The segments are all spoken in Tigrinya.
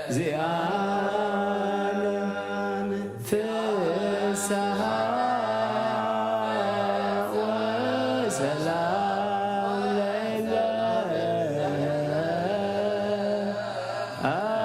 ዚኣን ፍስሃ ወሰላም ለለ። ኣሜን።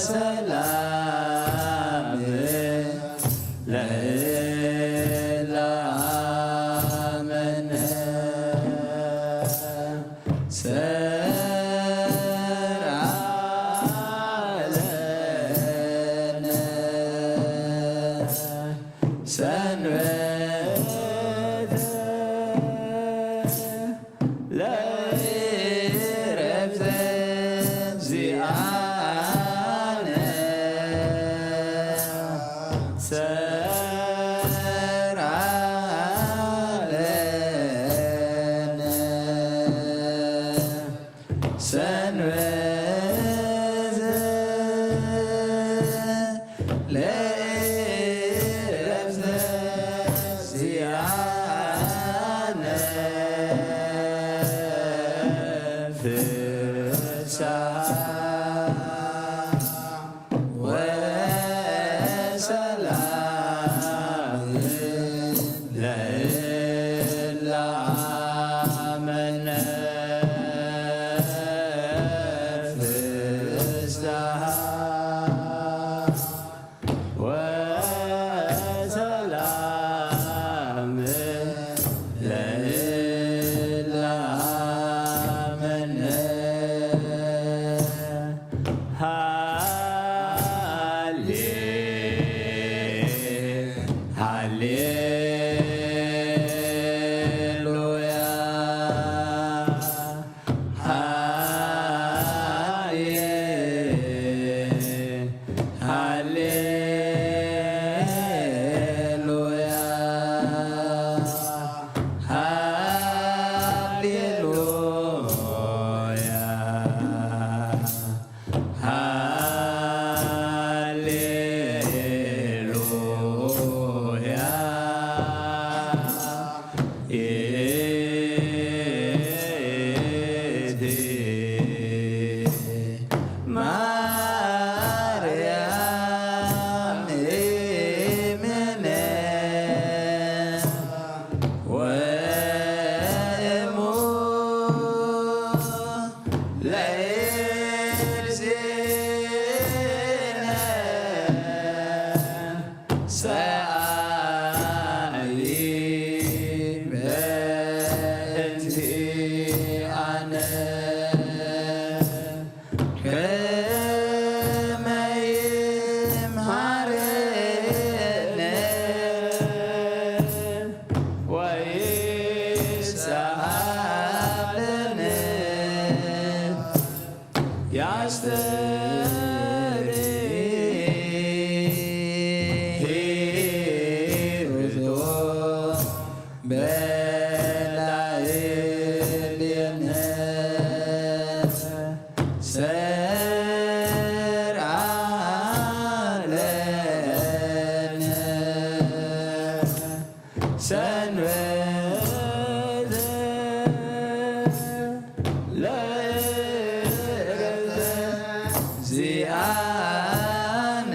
ሰላም ለእለ አመነ ሰርዐ ለነ ሰንበተ ለእረፍተ ዚአነ ሰርዐ ለነ ሰንበተ ለእረፍተ ዚአነ ፍስሐ ወሰላም ለእለ አመነ ፍስሐ ወሰላም ለእለ አመነ ሃሌ ሃሌሉያ ሃሌ ሃሌሉያ ሃሌሉያ ሃሌሉያ ይእቲ ማርያም እምነ ወእሙ ለእግዚእነ ሰአሊ በእንቲአነ ከመ ይምሃረነ ወይስአለነ ያስተርይ ኄርቶ በላዕሌነ ሰርዐ ለነ ሰንበተ ለእረፍተ ዚአነ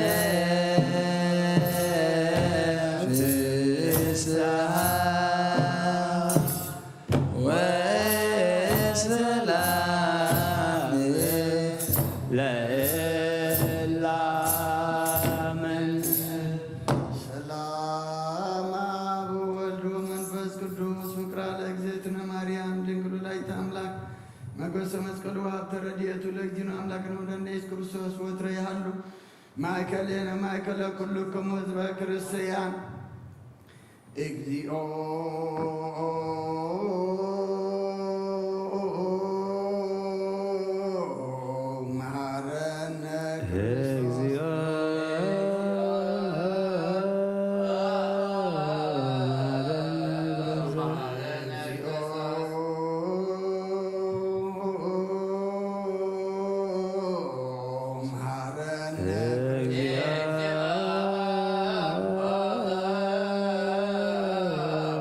ፍስሐ ወሰላም ለእለ አመነ። ሰላም አብ ወወልድ ወመንፈስ ቅዱስ ፍቅራ ለእግዝእትነ ማርያም ድንግል ወላዲተ አምላክ መገሰ መስቀሉ ሀብተ ረድኤቱ ለእግዚእነ አምላክነ ወመድኃኒነ ኢየሱስ ክርስቶስ ወትረ ይሃሉ ማእከሌነ ማእከለ ኩልክሙ ህዝበ ክርስቲያን። እግዚኦ መሐረነ ክርስቶስ። እግዚኦ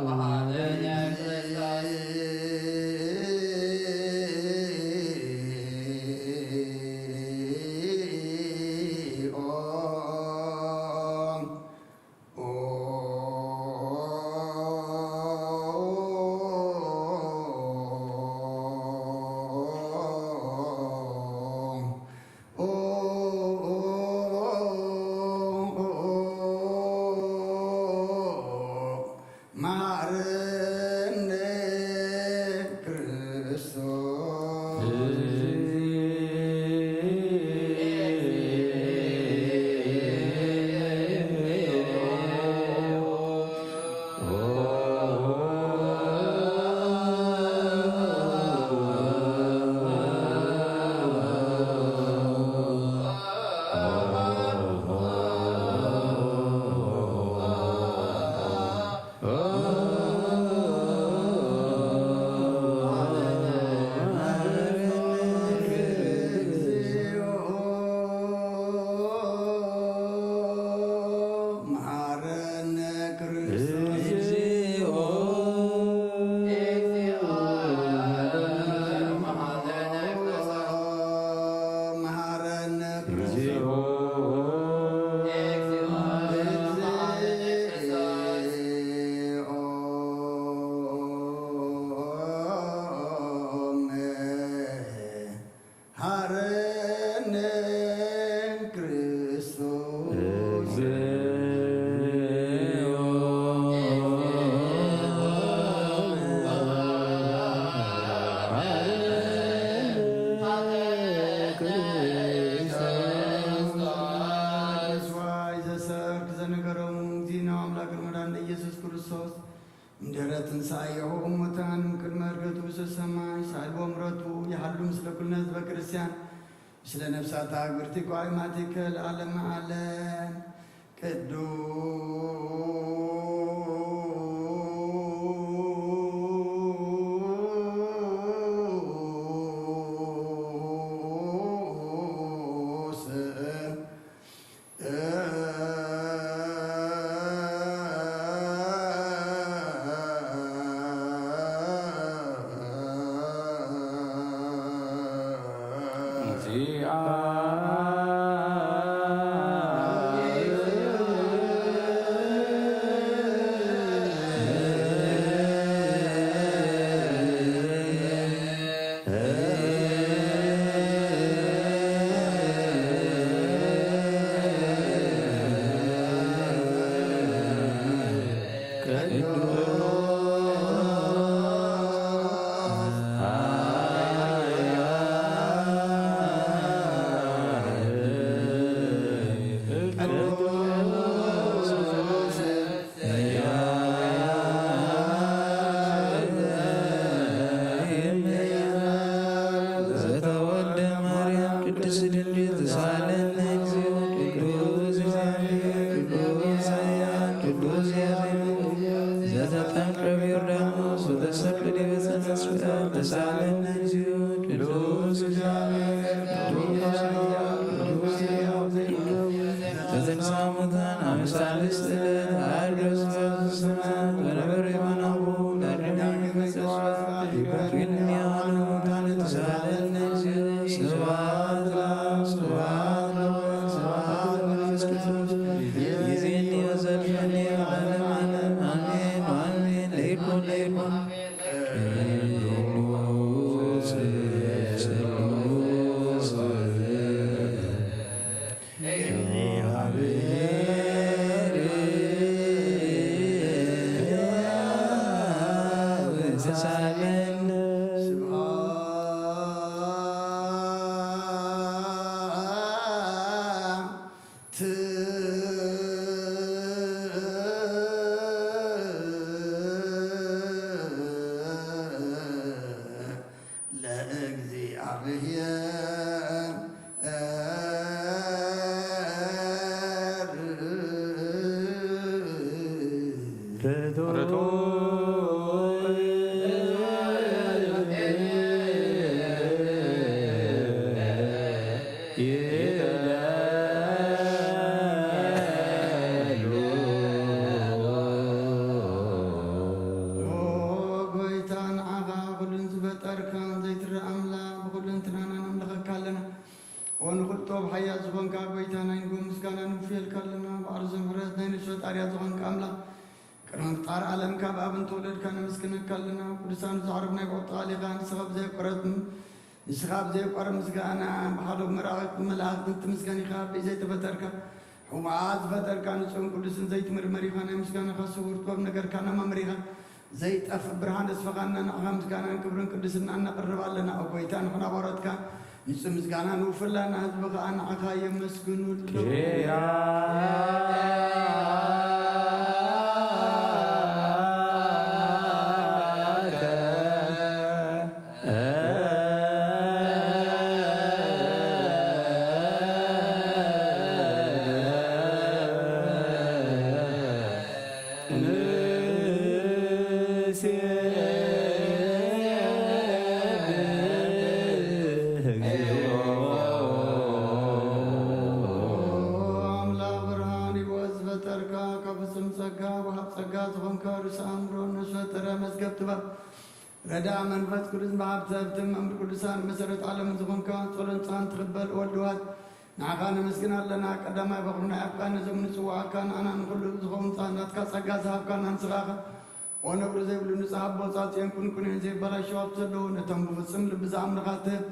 መሐረነ እግዚኦ መሐረነ ክርስቶስ። ዋይ ዘሰርክ ዘነገሮም ጊዜና ኣምላክ መድኃኒነ ኢየሱስ ክርስቶስ እምድኅረ ትንሣኤሁ እሙታን እምቅድመ ዕርገቱ ውስተ ሰማይ ሳልቦ ምሕረቱ ይሃሉ ምስለ ኩልነ ህዝበ ክርስቲያን ምስለ ነፍሳታ ግብርቲ ቋይማቲከ ለዓለመ ዓለም። ቅዱስ ዘተወልደ ማርያም ቅድስት ድንግል ተሳለነ እግዚኦ። ቅዱስ እግዚአብሔር ቅዱስ ኃያል ቅዱስ ያሬድ ዘተጠምቀ በዮርዳኖስ ወተሰቅለ በዕፀ መስቀል ተሳለነ እግዚኦ። ቅዱስ እግዚአብሔር ቅዱስ ኃያል ቅዱስ ሕያው ዘተንሥአ እሙታን አመ ሣልስት ዕለት ዐርገ ሰማያት ወነበረ የማነ አቡሁ ለዳግም ይመጽእ። ይበርግን ያዋነ ሙታን ተሳለነ እግዚኦ። ስብሐት ለአብ ስብሐት ለወልድ ስብሐት ለመንፈስ ቅዱስ። ይዜኒ ወዘልፈኒ ለዓለመ ዓለም አሜን ወአሜን። ለይኩን ለይኩን ቅዱስ ስሉስ ለእግዚአብሔር። ኦ ጎይታ፣ ንዓኻ ኩሉን ዝፈጠርካ ዘይትረኣ ኣምላኽ፣ ብኹሉንትናና ነምልኸካ ኣለና። ኦ ንኹሉ ጥበብ ሓያል ዝኾንካ ጎይታ፣ ናይ ንጎ ምስጋና ንውፍየልካ ኣለና። በዓል ዘምሕረት ናይ ነፍሲ ፈጣሪያ ዝኾንካ ኣምላኽ፣ ቅድሚ ምፍጣር ዓለም ካብ ኣብ እንተወለድካ ነመስግነካ ኣለና። ቅዱሳን ዝዓረፍናይ ብቑጥታ ቃል ኢኻ፣ ንስኻ ብዘየቋረጽ ንስኻ ብዘየቋርጽ ምስጋና ብሓደጉ መራኸብቲ መላእኽቲ ትምስገን ኢኻ። ብዘይተፈጠርካ ሕቡኣ ዝፈጠርካ ንጹህን ቅዱስን ዘይትምርመር ኢኻ። ናይ ምስጋናኻ ስውር ጥበብ ነገርካና መምሪኻ ዘይጠፍእ ብርሃን ተስፋኻና ንዓኻ ምስጋናን ክብርን ቅድስና እናቕርብ ኣለና። ኦ ጎይታ ንሕና ባሮትካ ንጹህ ምስጋና ንውፍላና ህዝቢ ኸኣ ንዓኻ የመስግኑሉ። ኣምላኽ ብርሃን ህይወት ዝፈጠርካ ካብ ፍጹም ጸጋ ወሃብ ጸጋ ዝኾንካ ርእሰ ኣእምሮ ንዝፈጠረ መዝገብ ጥበብ ረዳ መንፈስ ቅዱስ ብሃብቲ ሃብቲ መምህር ቅዱሳን መሰረት ዓለም ዝኾንካ ጸሎን ጻን ትኽበል ወልድዋት ንዓኻ ነመስግን ኣለና። ቀዳማይ በኹርና ኢኻ፣ ነዞም ንጽውዓካ ንዓና ንኹሉ ዝኸውን ጻ-፣ ናትካ ጸጋ ዝሃብካና ንስኻ ኢኻ። ኦ ነውሪ ዘይብሉ ንጽህ ኣቦ፣ ጻጽዮን ኩንኩኔን ዘይበላሸው ሃብቲ ዘለዎ፣ ነቶም ብፍጹም ልቢ ዝኣምኑኻ ትህብ፣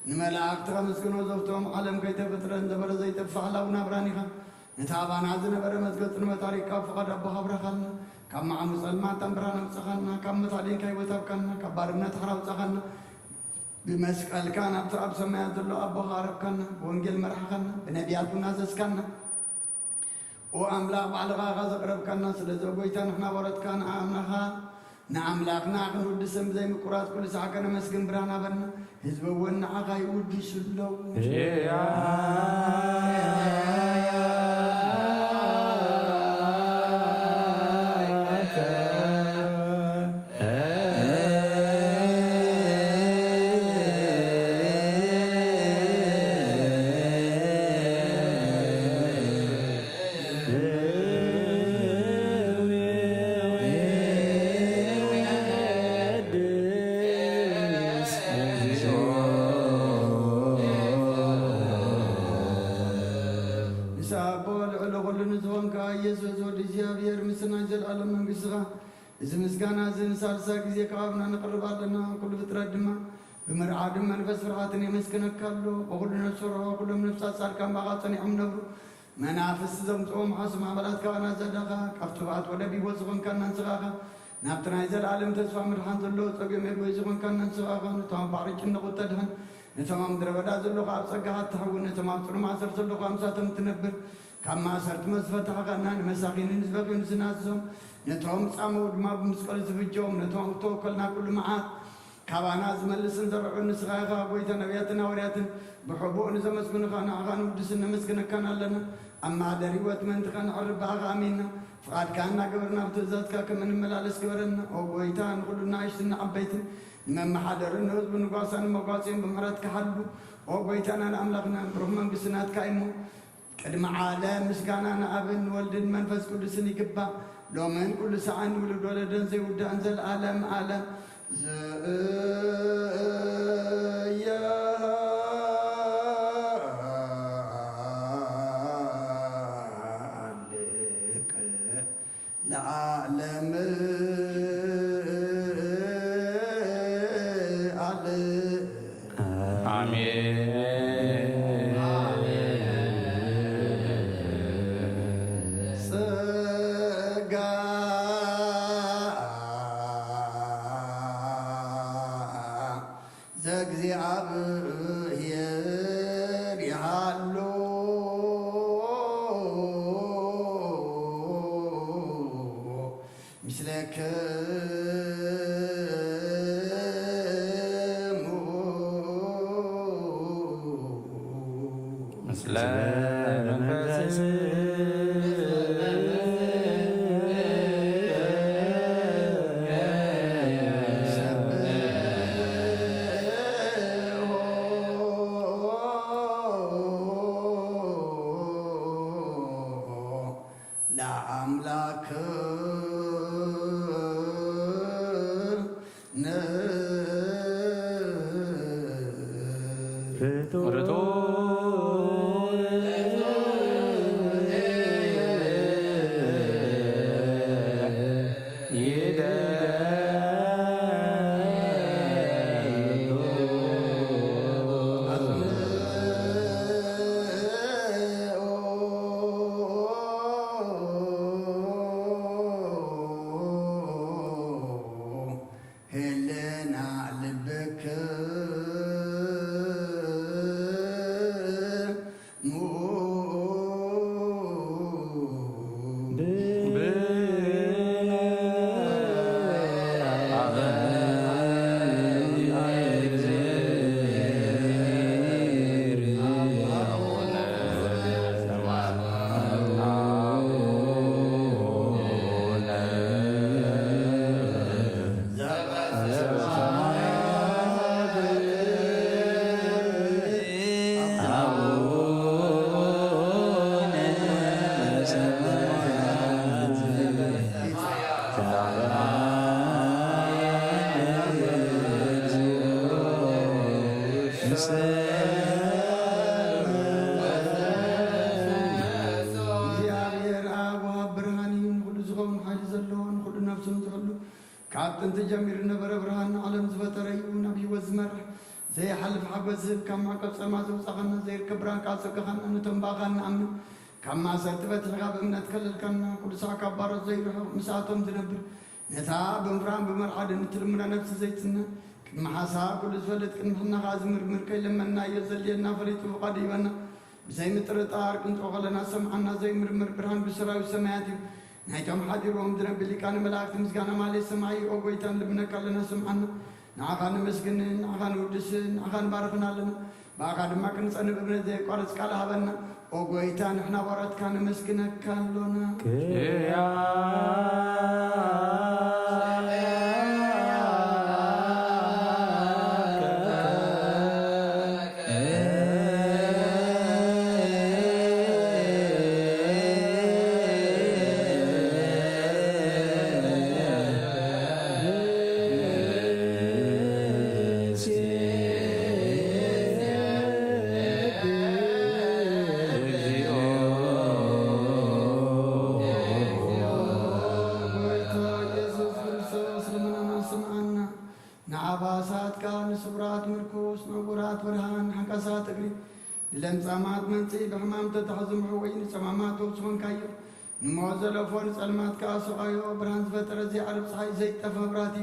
ንመላእኽቲ ከመስግኖ ዘፍትዎም፣ ዓለም ከይተፈጥረ ዝነበረ ዘይጠፍእ ሓላው ናብራን ኢኻ። ነቲ ኣባና ዝነበረ መዝገብ ጽልመት ኣሪቕካ፣ ፍቓድ ኣቦኻ ኣብራኻልና። ካብ መዓሙ ጸልማት ኣንብራን ኣውጻኻና፣ ካብ መታሊንካ ህይወት ሃብካና፣ ካብ ባርነት ሓራ ኣውጻኻና። ብመስቀልካ ናብቲ ኣብ ሰማያት ዘሎ ኣቦኻ ኣረብካና፣ ብወንጌል መራሕኻና፣ ብነቢያት እውን ኣዘዝካና። ኦ ኣምላኽ፣ ባዕልኻ ኢኻ ዘቕረብካና። ስለዚ ኦ ጎይታ፣ ንሕና ወረትካ ንኣምናኻ፣ ንኣምላኽና ክንውድስን ብዘይምቁራጽ ኩሉ ሳዕ ከነመስግን ብርሃን ሃበና። ህዝቢ እውን ንዓኻ ይውድሱ ኣለዉ። ምስ ኣቦ ልዕሊ ኩሉ ንዝኾንካ ኢየሱስ ወዲ እግዚኣብሔር፣ ምስ ናይ ዘለኣለም መንግስትኻ፣ እዚ ምስጋና እዚ ንሳልሳይ ግዜ ካብ ኣብና ነቕርብ ኣለና። ኩሉ ፍጥረት ድማ ብምርዓድን መንፈስ ፍርሃትን የመስግነካ ኣሎ። ብኹሉ ነፍሲ ርሆ ኩሎም ነፍሳት ጻድቃን ብኣኻ ጸኒዖም ነብሩ። መናፍስቲ ዘምጽኦም ሓሱም ኣባላት ካባና ዘዳኻ፣ ካብ ትብዓት ወደብ ህይወት ዝኾንካና ንስኻ ኢኻ። ናብቲ ናይ ዘለኣለም ተስፋ ምድሓን ዘለዎ ጸገም መግበይ ዝኾንካና ንስኻ ኢኻ። ነቶም ኣብ ባሕሪ ጭንቕ እተድሕን፣ ነቶም ኣብ ምድረ በዳ ዘለኹ ኣብ ጸጋኻ እትሕውን፣ ነቶም ኣብ ጽኑዕ ማእሰርቲ ዘለኹ ኣምሳቶም እትነብር፣ ካብ ማእሰርቲ መዝፈታሕኻና፣ ንመሳኺንን ዝበኽዩን ዝናዝዞም፣ ነቶም ጻመው ድማ ብመስቀሉ ዝፍጀዎም፣ ነቶም እተወከልና ኩሉ መዓት ካባና ዝመልስን ዘርዕን ንስኻ ኢኻ። ጎይታ፣ ነቢያትን ሃዋርያትን ብሕቡእ ንዘመስግኑኻ ንዓኻ ንውድስን ነመስግነካን ኣለና። ኣብ ማህደር ህይወት ምእንቲ ከነዕርብ ብኣኻ ኣሚንና፣ ፍቓድካ እናገበርና ብትእዛዝካ ከም እንመላለስ ግበረና። ኦ ጎይታ፣ ንኹሉ ንኣሽትን ንዓበይትን ንመመሓደርን ንህዝቡ ንጓሳን መጓጽዮን ብምሕረትካ ሓሉ። ኦ ጎይታና ንኣምላኽና፣ ብሩኽ መንግስቲ ናትካ እዩ እሞ፣ ቅድሚ ዓለም ምስጋና ንኣብን ንወልድን መንፈስ ቅዱስን ይግባእ፣ ሎምን ኩሉ ሰዓን ንውሉድ ወለደን ዘይውዳእን ዘለዓለም ዓለም። ዘያልቅ ለዓለም ዓለም። ኣሜን። ጸጋ ዘእግዚኣብሔር ይሃሉ ምስለክሙ። ምስለ መንፈስ ለአምላክ ህልና ልብክሙ ካብ ጥንቲ ጀሚሩ ነበረ ብርሃን ንዓለም ዝፈጠረ እዩ ናብ ህይወት ዝመርሕ ዘይሓልፍ ሓጎስ ዝህብ ካብ ማዕቀብ ጸልማት ዘውጻኻና ዘይርከብ ብርሃን ካብ ጸጋኻና ነቶም ብኣኻ ንኣምን ካብ ማእሰርቲ ፈቲሕካ ብእምነት ከለልካና ቅዱሳት ካብ ባሮት ዘይርሕቕ ምስኣቶም ዝነብር ነታ ብምፍራን ብምርዓድን እትልምና ነፍሲ ዘይትነ ቅድሚ ሓሳብ ኩሉ ዝፈልጥ ቅድሚ ሕና ኸዓ ዝምርምር ከይለመንናዮ ዘድልየና ፈሊጡ ፍቓዱ ይበና ብዘይ ምጥርጣር ክንጥኦ ከለና ዝሰምዓና ዘይምርምር ብርሃን ብሰራዊት ሰማያት እዩ ናይቶም ሓዲርዎም ዝነብር ሊቃነ መላእክት ምስጋና ማለት ሰማይ ኦ ጎይታ ንልምነካ ኣለና ስምዓና ንዓኻ ነመስግንን ንዓኻ ንውድስን ንዓኻ ንባርኽን ኣለና ብኣኻ ድማ ክንጸንብ እምነት ዘየቋርጽ ቃል ሃበና ኦ ጎይታ ንሕና ባሮትካ ነመስግነካ ኣሎና ንለምጻማት መንጽኢ ብሕማም ተታሕዙ ምሕወይ ንጸማማት ወብ ዝኾንካዮ ንሞት ዘለፎ ንጸልማት ከኣ ሰቓዮ ብርሃን ዝፈጠረ ዘይዓርብ ጸሓይ ዘይጠፈ መብራህቲ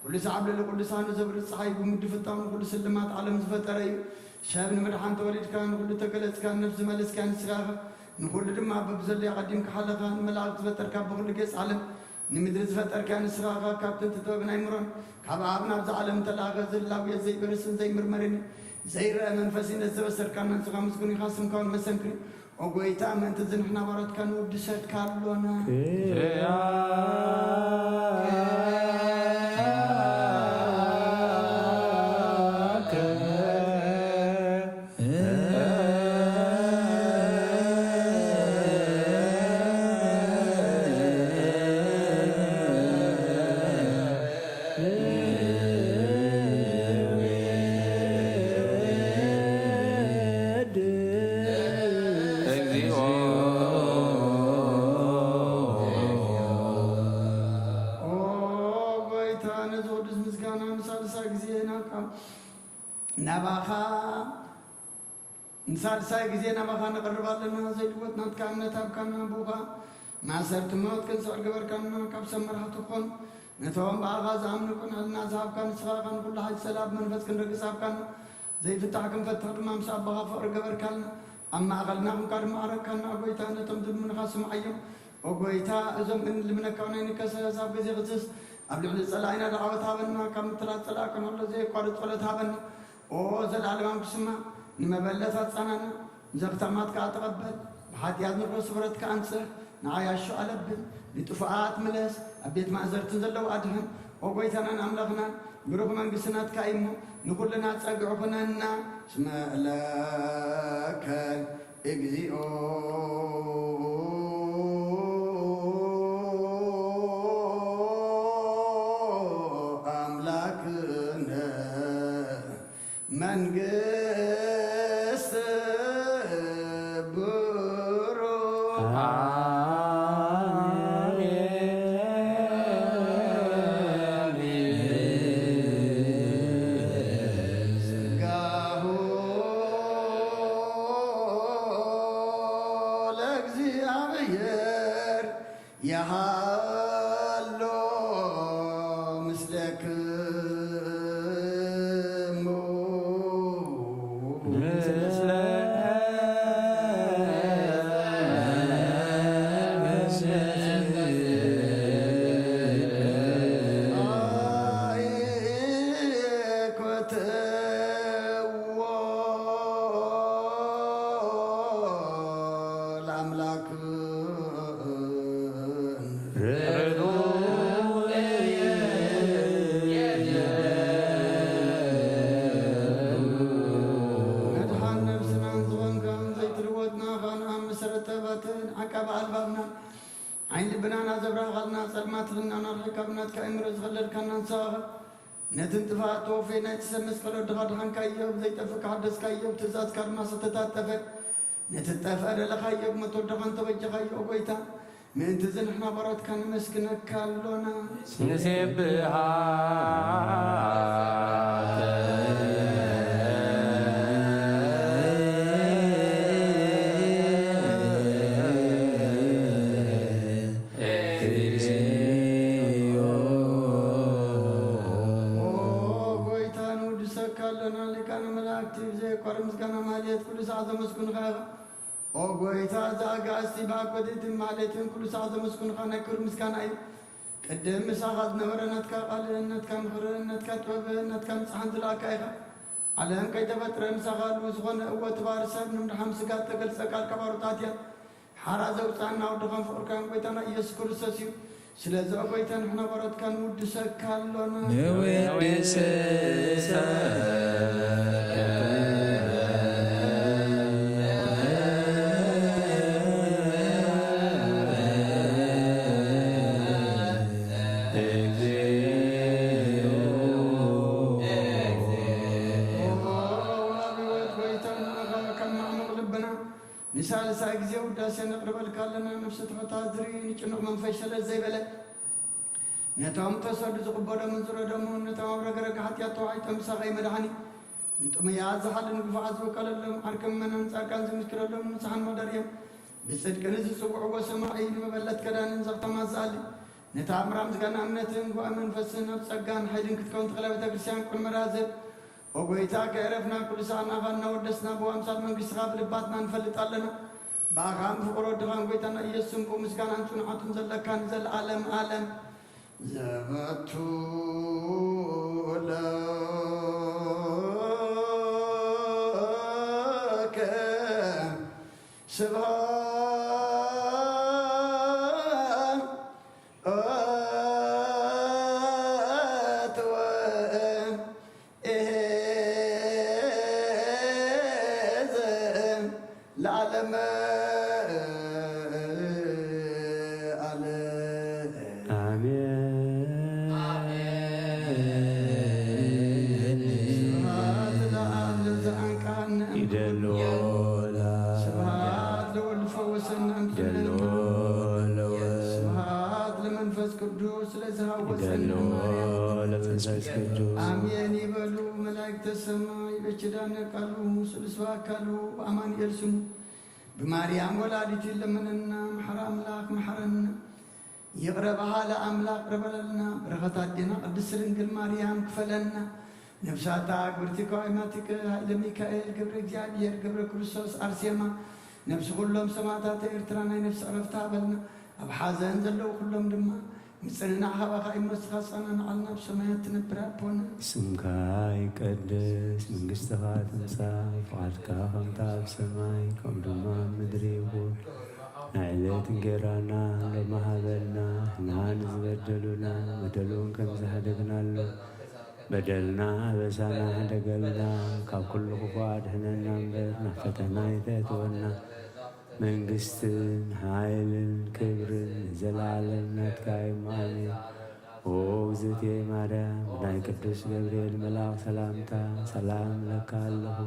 ኩሉ ሰዓብ ልዕሊ ኩሉ ሳኑ ዘብርህ ጸሓይ ብምድፍጣው ንኹሉ ስልማት ዓለም ዝፈጠረ እዩ። ሰብ ንምድሓን ተወሊድካ ንኹሉ ተገለጽካ ነፍሲ መለስካ ንስኻ ኢኻ ንኹሉ ድማ በብዘሎ ኣቐዲምካ ሓለኻ ንመላእኽቲ ዝፈጠርካ ብኹሉ ገጽ ዓለም ንምድሪ ዝፈጠርካ ንስኻ ኢኻ ካብ ጥንቲ ጥበብን ኣይምሮን ካብ ኣብ ናብዛ ዓለም ተላእኸ ዝህላው እየ ዘይበርስን ዘይምርመርን ዘይረአ መንፈስ ነቲ ዘበሰርካና ንስኻ ምስጉን ኢኻ ስምካ እውን መሰንክን ኦ ጎይታ ምእንቲ እዚ ንሕና ባሮትካ ንውድሰካ ኣሎና ናባኻ ንሳልሳይ ግዜ ናባኻ ንቐርብ ኣለና። ዘይልወጥ ናትካ እምነት ሃብካና። ብኡ ኸኣ ማእሰርቲ ሞት ክንስዕር ገበርካና። ካብ ሰብ መራሕቲ ኾን ነቶም ብኣኻ ዝኣምኑ ቅንዕልና ዝሃብካ ንስኻ ኢኻ። ንኹሉ ሓይሊ ሰላም ብመንፈስ ክንረግጽ ሃብካና። ዘይፍታሕ ክንፈትሕ ድማ ምስ ኣቦኻ ፍቕሪ ገበርካልና። ኣብ ማእኸልና ኹንካ ድማ ኣረካና። ኦ ጎይታ ነቶም ዝልምኑኻ ስምዓዮም። ኦ ጎይታ እዞም እንልምነካ ናይ ንከሰስ ኣብ ግዜ ክስስ ኣብ ልዕሊ ጸላኢና ዳዕወት ሃበና። ካብ ምትላት ጸላኢ ከንህሎ ዘየቋርጽ ጸሎት ሃበና። ኦ ዘለኣለማዊ ክስማ ንመበለት ኣጻናና። ዘኽታማት ከኣ ተቐበል። ብሓጢኣት ንሮ ስፍረት ከኣ ኣንጽህ። ንዓያሾ ኣለብን ንጥፉኣት ምለስ ኣብ ቤት ማእዘርትን ዘለዉ ኣድሕን ኦ ጎይታናን ኣምላኽናን ብሩኽ መንግስቲ ናትካ እዩ እሞ ንኹልና ጸግዒ ኩነና ስመለከ እግዚኣብኦ ኣምላክነ መንግስት ብሩ ስጋሁ ለእግዚኣብሔር የሃሎ ምስሌክሙ። መድሓን ነብስናን ዝኾንካን ዘይትልወጥና ኻን ኣብ መሰረት ጥበባትን ዓቃቢ ኣልባብናን ዓይን ልብናን ኣዘብራህኻልና ጸልማት ኽናን ኣርሒካ ብናትካ ኣእምሮ ዝኸለልካና ንስኻ ነቲ ንጥፍኣት ተወፌ ናይቲ ሰብ መስቀል ወድኻ ድሓንካዮ ብዘይጠፍእ ክሓደስካዮ ብትእዛዝካ ድማ ዝተታጠፈ ነቲ ዝጠፍአ ደለኻዮ ብሞት ወድኻ እንተበጀኻዮ ኦ ጎይታ ምእንቲ እዚ ንሕና ባሮትካ ነመስግነካ ኣሎና። ንሴብሓከ ኦ ጎይታ ንውድሰካ ኣሎና፣ ሊቃነ መላእክቲ ብዘየቋርጽ ምስጋና ማህሌት ኩሉ ሰዓት ዘመስግኑኻ ኢኻ። ኦ ጎይታ፣ እዛ ኣጋእዝቲ ብኣኮቴትን ማህሌትን ኩሉ ሰዓት ዘመስግኑኻ ናይ ክብሪ ምስጋና እዩ። ቅድም ምሳኻ ዝነበረ ናትካ ቃልን ናትካ ምኽርን ናትካ ጥበብን ናትካ ምጽሓን ዝለኣካ ኢኻ። ዓለም ከይተፈጥረ ምሳኻ ህልው ዝኾነ እወ እቲ ባሕሪ ሰብ ንምድሓን ስጋ እተገልጸ ቃልካ ባሮታት እያ። ሓራ ዘውጽኣና ወድኻን ፍቕርካን ጎይታና ኢየሱስ ክርስቶስ እዩ። ስለዚ ኦ ጎይታ ንሕና ባሮትካ ንውድሰካ ኣሎና። ንውድሰካ ኦ ኣብ ህይወት ጎይታ ንኣኻ ካብ ማዕሙቕ ልብና ንሳልሳይ ግዜ ውዳሴ ነቕርበልካ ኣለና። ነፍሲ ትሑታት ዝርኢ ንጭኑቕ መንፈስ ሸለል ዘይበለ ነቶም ተሰዱ ዝቕበሎምን ዝረደሙን ነቶም ኣብ ረግረግ ሓጢኣት ተዋሒጦም ምሳኻ መድሓኒ ንጥሙያት ዝሓልን ግፉዓት ዝውቀለሎም ዓርኪ ምእመናን ጻድቃን ዝምስክረሎም ንጹሓን መደር እዮም። ብጽድቂ ንዝጽውዕዎ ሰማዒ ንመበለት ከዳንን ዘኽተማት ዝኣሊ ነታ ምራም ዝገና እምነትን ጉባኤ መንፈስን ኣብ ጸጋን ሓይልን ክትከውን ተኽለ ቤተ ክርስቲያን ቅድሚ ራዘብ ኦ ጎይታ ከዕረፍና ኩሉ ሰዓት ንኣኻ እናወደስና ብኣምሳል መንግስትኻ ብልባትና ንፈልጥ ኣለና። ብኣኻን ብፍቕሪ ወድኻን ጎይታና ኢየሱስን ብኡ ምስጋናን ጽንዓቱን ዘለካ ንዘለኣለም ኣለም። ዘበቱ ለከ ስብሐት ወእሄዘ ለዓለመ ዓለም። ኣሜን። ስብሐት ለኣብ ለዘአንቃሃነ ይደሎ ስብሐት ለወልድ ፈወሰነ ይደሎ ስብሐት ለመንፈስ ቅዱስ ለዝሃወፀነ ይደሎ ለመንፈስ ቅዱስ አሜን ይበሉ መላእክተ ሰማይ። በኪዳነ ቃሉ ስሉስ በአካሉ በአማኑኤል ስሙ ብማርያም ወላዲት ይለመነና። መሐረ አምላክ መሐረነ። ይቕረ በሃለ ኣምላኽ ቅረ በለልና። በረኸት ኣዴና ቅድስት ድንግል ማርያም ክፈለና። ነፍሳታ ግብርቲ ከዋይማቲከ ኃይለ ሚካኤል ገብረ እግዚኣብሔር ገብረ ክርስቶስ ኣርሴማ ነፍሲ ኩሎም ሰማዕታት ኤርትራ ናይ ነፍሲ ዕረፍቲ ሃበልና። ኣብ ሓዘን ዘለዉ ኩሎም ድማ ምጽንናዕ ሃባኻ እሞ ንስኻ ጸናንዓልና። ኣብ ሰማያት ትነብር ኣቦና ስምካ ይቀደስ፣ መንግስትኻ ትምጻእ፣ ፍቓድካ ከምታ ኣብ ሰማይ ከምኡ ድማ ኣብ ምድሪ ይኹን። ንዕለት እንጌራና ሎሚ ሃበና፣ ንዓ ንዝበደሉና በደሉን ከም ዝሓደግናሎም በደልና ኣበሳና ሕደገልና፣ ካብ ኩሉ ክፉእ ኣድሕነና እምበር ናብ ፈተና ኣይተእትወና። መንግስትን ሓይልን ክብርን ንዘለዓለም ናትካ እዩ። ኣሜን። ኦ እግዝእትየ ማርያም፣ ብናይ ቅዱስ ገብርኤል መልኣኽ ሰላምታ ሰላም እብለካ ኣለኹ።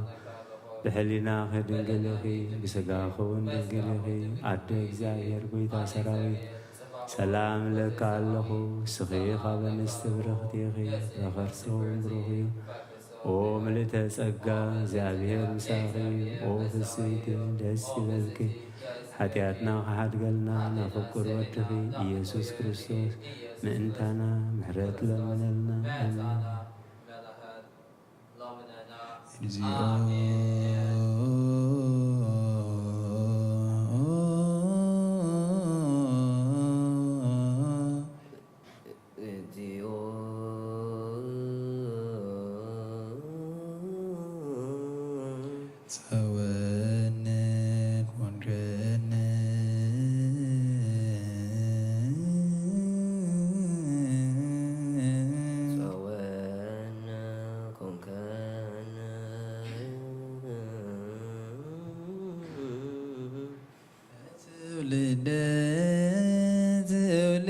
ብሕሊናኺ ድንግል ኢኺ፣ ብስጋኺ እውን ድንግል ኢኺ። ኣደ እግዚኣብሔር፣ ጎይታ ሰራዊት፣ ሰላም እብለካ ኣለኹ። ንስኺ ካብ ኣንስቲ ብርኽቲ ኢኺ፣ ፍረ ከርስኺ እውን ብሩኽ እዩ። ኦ ምልእተ ጸጋ፣ እግዚኣብሔር ምሳኺ እዩ። ኦ ፍስሕቲ፣ ደስ ይበልኪ። ሓጢኣትና ክሓድገልና ናብ ፍቁር ወድኺ ኢየሱስ ክርስቶስ ምእንታና ምሕረት ለምነልና። ኣሜን። እግዚኦ። ጸወነ ኮንከነ። ጸወነ ኮንከነ። ትውልደ ትውልድ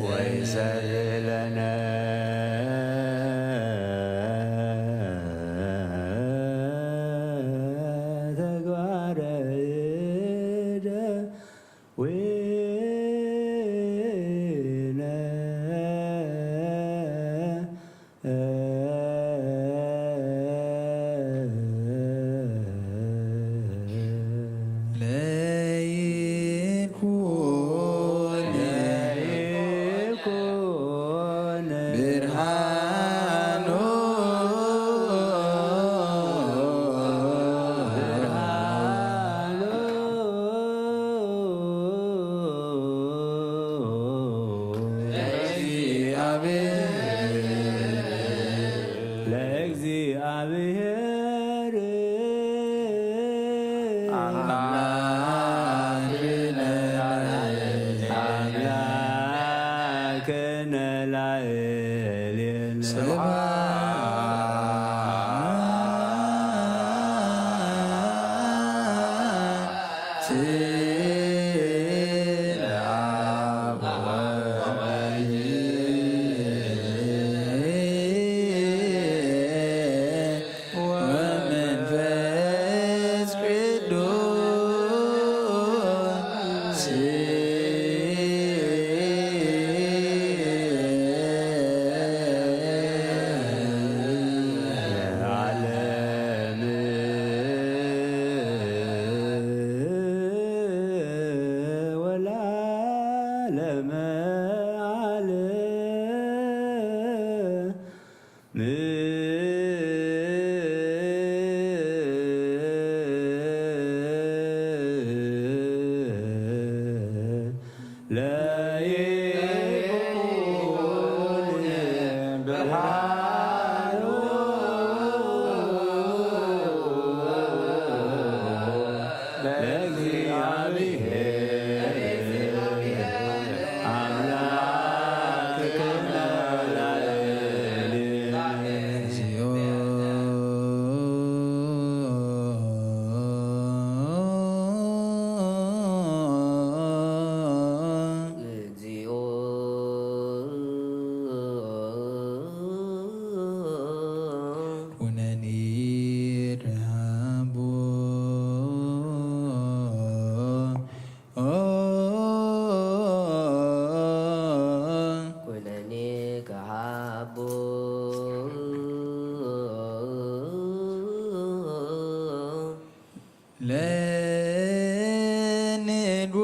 ወይሰር ለነ ተግባረ እደ ዊነ ለይኩን ለይኩን ብርሃኑ ብርሃኑ ለእግዚአብሔር ለእግዚአብሔር አምላክነ ላዕሌነ ስብሐት ወመንፈስ ቅዱስ ለዓለም ወለዓለመ ዓለም። ለይኩን ብርሃኑ ለእግዚአብሔር አምላክነ ላዕሌነ። እግዚኦ ኩነኒ ርሃቦ ኩነኒ ከሃቦ ለንድዎ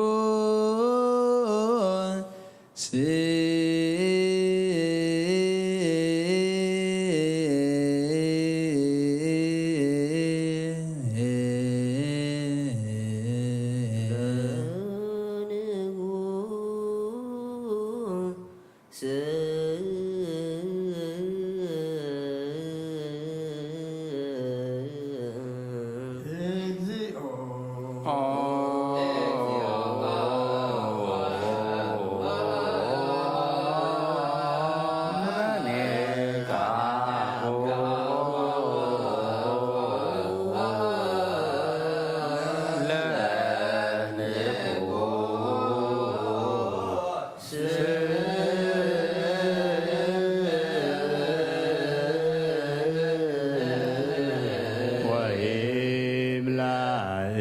ወይምላእ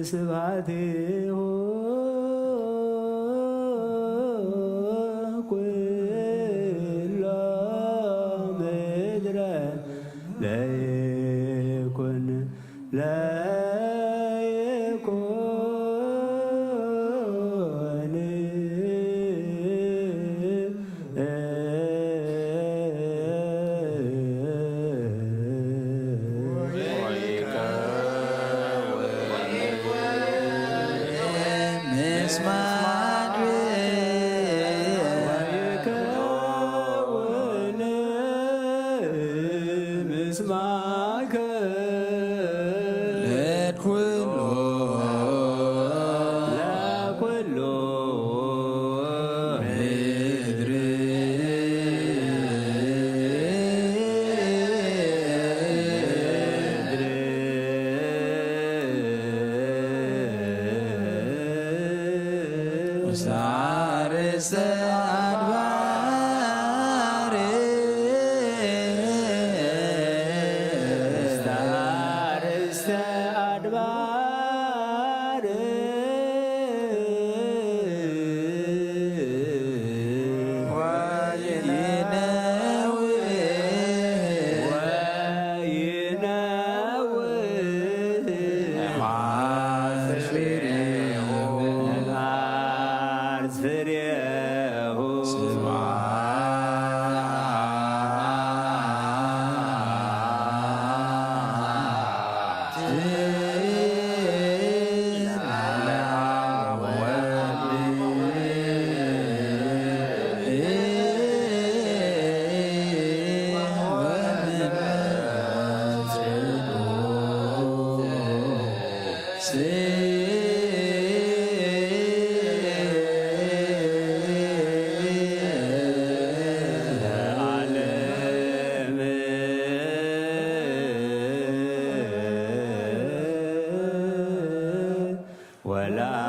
ስብሐቲሁ ኩሎ ምድረ ለይኩን ለይኩን ምስማድ ወይከውን ምስማከ ለኩሉ ለኩሉ ምድረ ሳርስተ ኣድባር፣ ሳርስተ ኣድባር ወይነውህ፣ ወይነውህ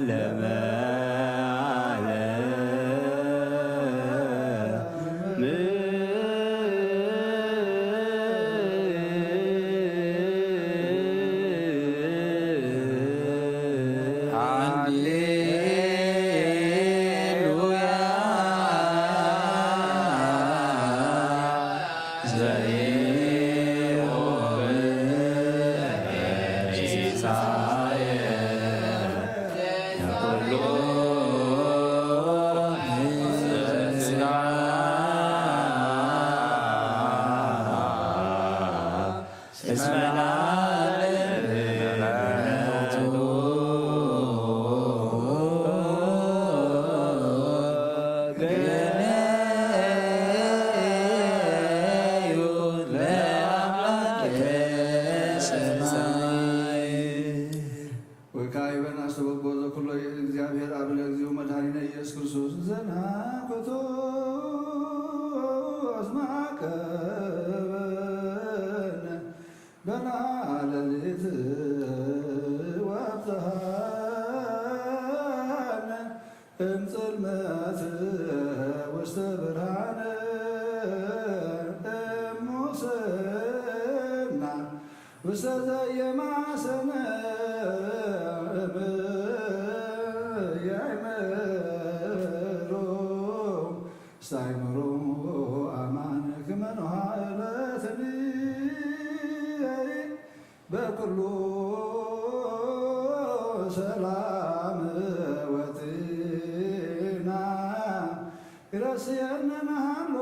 ለመ ወካዕበነ አስተበቆ ዘኩሎ እግዚአብሔር አብ ለእግዚኦ መድኃኒነ ኢየሱስ ክርስቶስ ዘናኩቶ አስማቀበነ በና ሌሊት ወብርሃን እምጽልመት ውስተ ብርሃን እሙስና ውስተ ዘየማሰነ እምያእምሮ ውስተ አእምሮ አማን ክመ ኖሃ ዕለትኒ በኩሉ ሰላም ወጤና ይረስየነ መሃሎ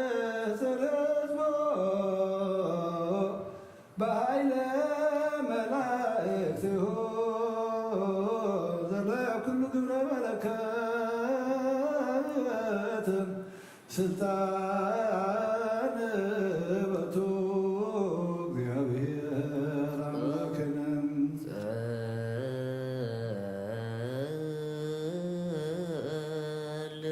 ወየስተረዝቦ በኃይለ መላእክትሁ ዘለ ኩሉ ግብረ በረከት ስልጣን በቱ እግዚአብሔር አምላክነ። ጸል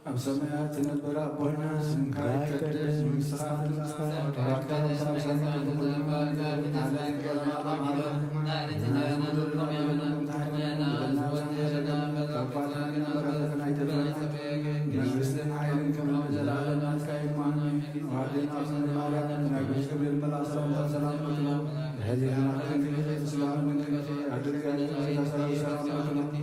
ኣብ ሰማያት ትነብር ኣቦና፣ ስምካ ይቀደስ፣ መንግስትኻ ትምጻእ፣ ፈቃድካ ከም ኣብ ሰማይ ከምኡ እውን ኣብ ምድሪ። ሃለና ዘለናና ክፈልና፣ ንበደልና፣ ንበደልና፣ ካብ ክፋት መግብና በረከት ኣይትለየና። መንግስትን ሓይልን ክብርን ዘለዓለም ናትካ እዩ። እሞ ኣዴና ኣክሱም ማርያም፣ ናይ ብርሽ ክብሪ ልመላ ሰላምታ ሰላም እልኪ። ድሕሪ ዜና ክብሪ ስጋን መንግስቲ ኣድርጋይ፣ ሰላም ሰላም እልኪ።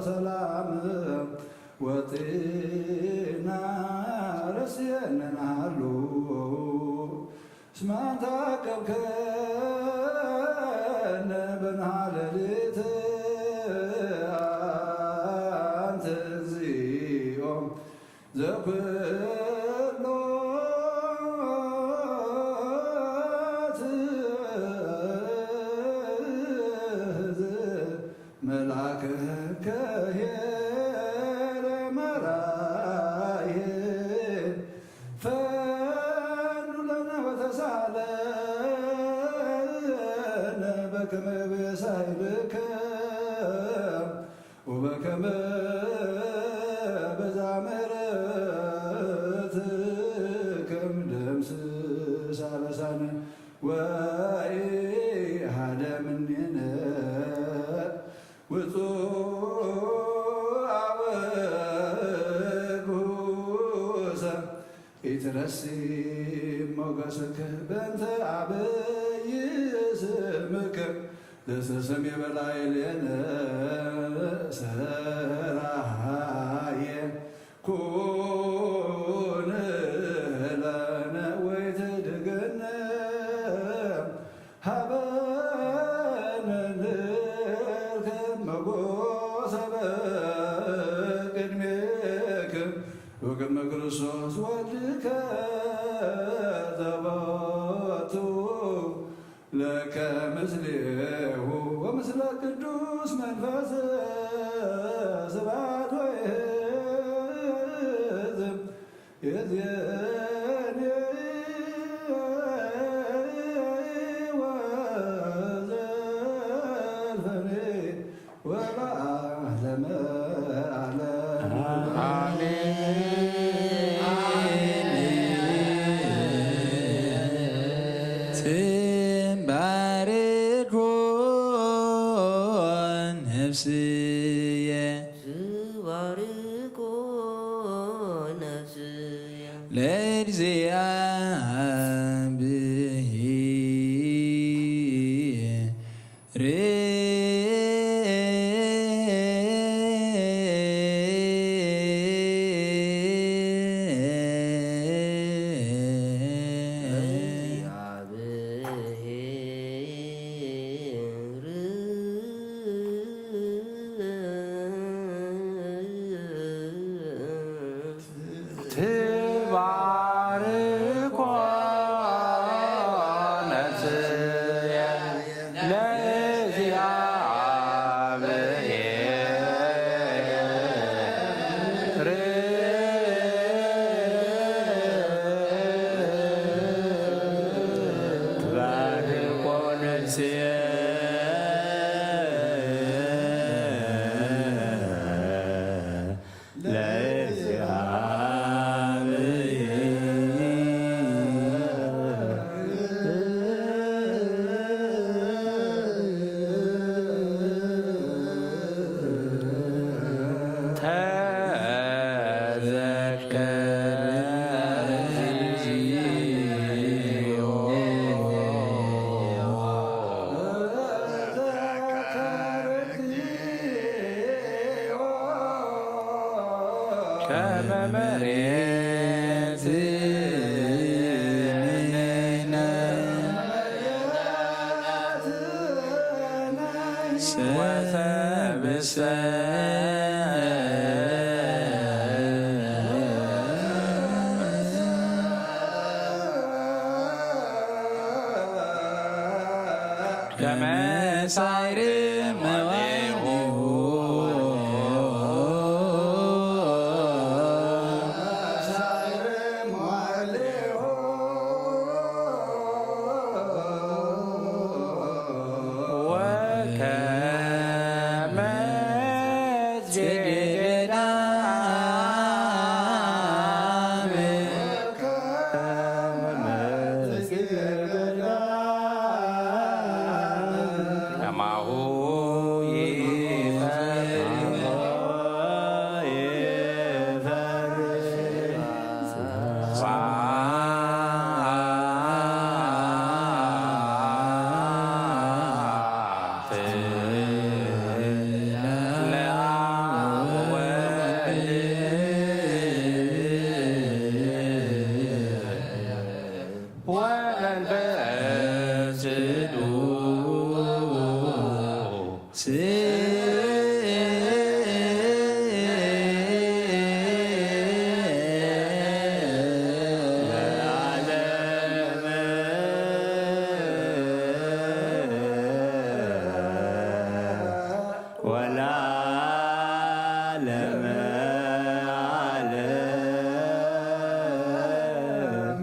ሰላም ወጤና ረስየነ ናሃሉ እስመ አንተ አቀብከነ በንሃ ሌሊት አንተ እግዚኦ ዘኩሎ ትእዝ መልአከ ኄር መራኄ ፈኑ ለነ ወተሳለነ በከመ ቤሳይልከ ወበከመ በዛ ምሕረትከ ደምስስ አበሳነ ወኢሃደ እምኔነ ውጹእ አወግሁሰ ኢትረሲ ሞገስከ በእንተ አብይ ስምከ ዘሰሰሜ በላዕሌነ ሠራየ ኩን ለነ ወይትድገነ ሀበ ከመ ክርስቶስ ወልድከ ዘቦቱ ለከ ምስሌሁ ወምስለ ቅዱስ መንፈስ ስብሐት ወይህዝም ይእዜኒ ወዘልፈኒ ወለዓለመ ዓለም። አሜን። ትባርኮ ነፍስየ። ትባርኮ ነፍስየ። ለእግዚአብሔር። ትባርኮ ነፍስየ ለእግዚአብሔር። ትባርኮ ነፍስየ ለእግዚአብሔር። ተዘከር እግዚኦ። ከመ መሬት ወሰብእሰ ከመ ሳይር መዋዕሊሁ። ወከመ ጽጌ ገዳም። ከማሁ ይፈርስ። ወመንፈስ ቅዱስ። ወለዓለመ ዓለም።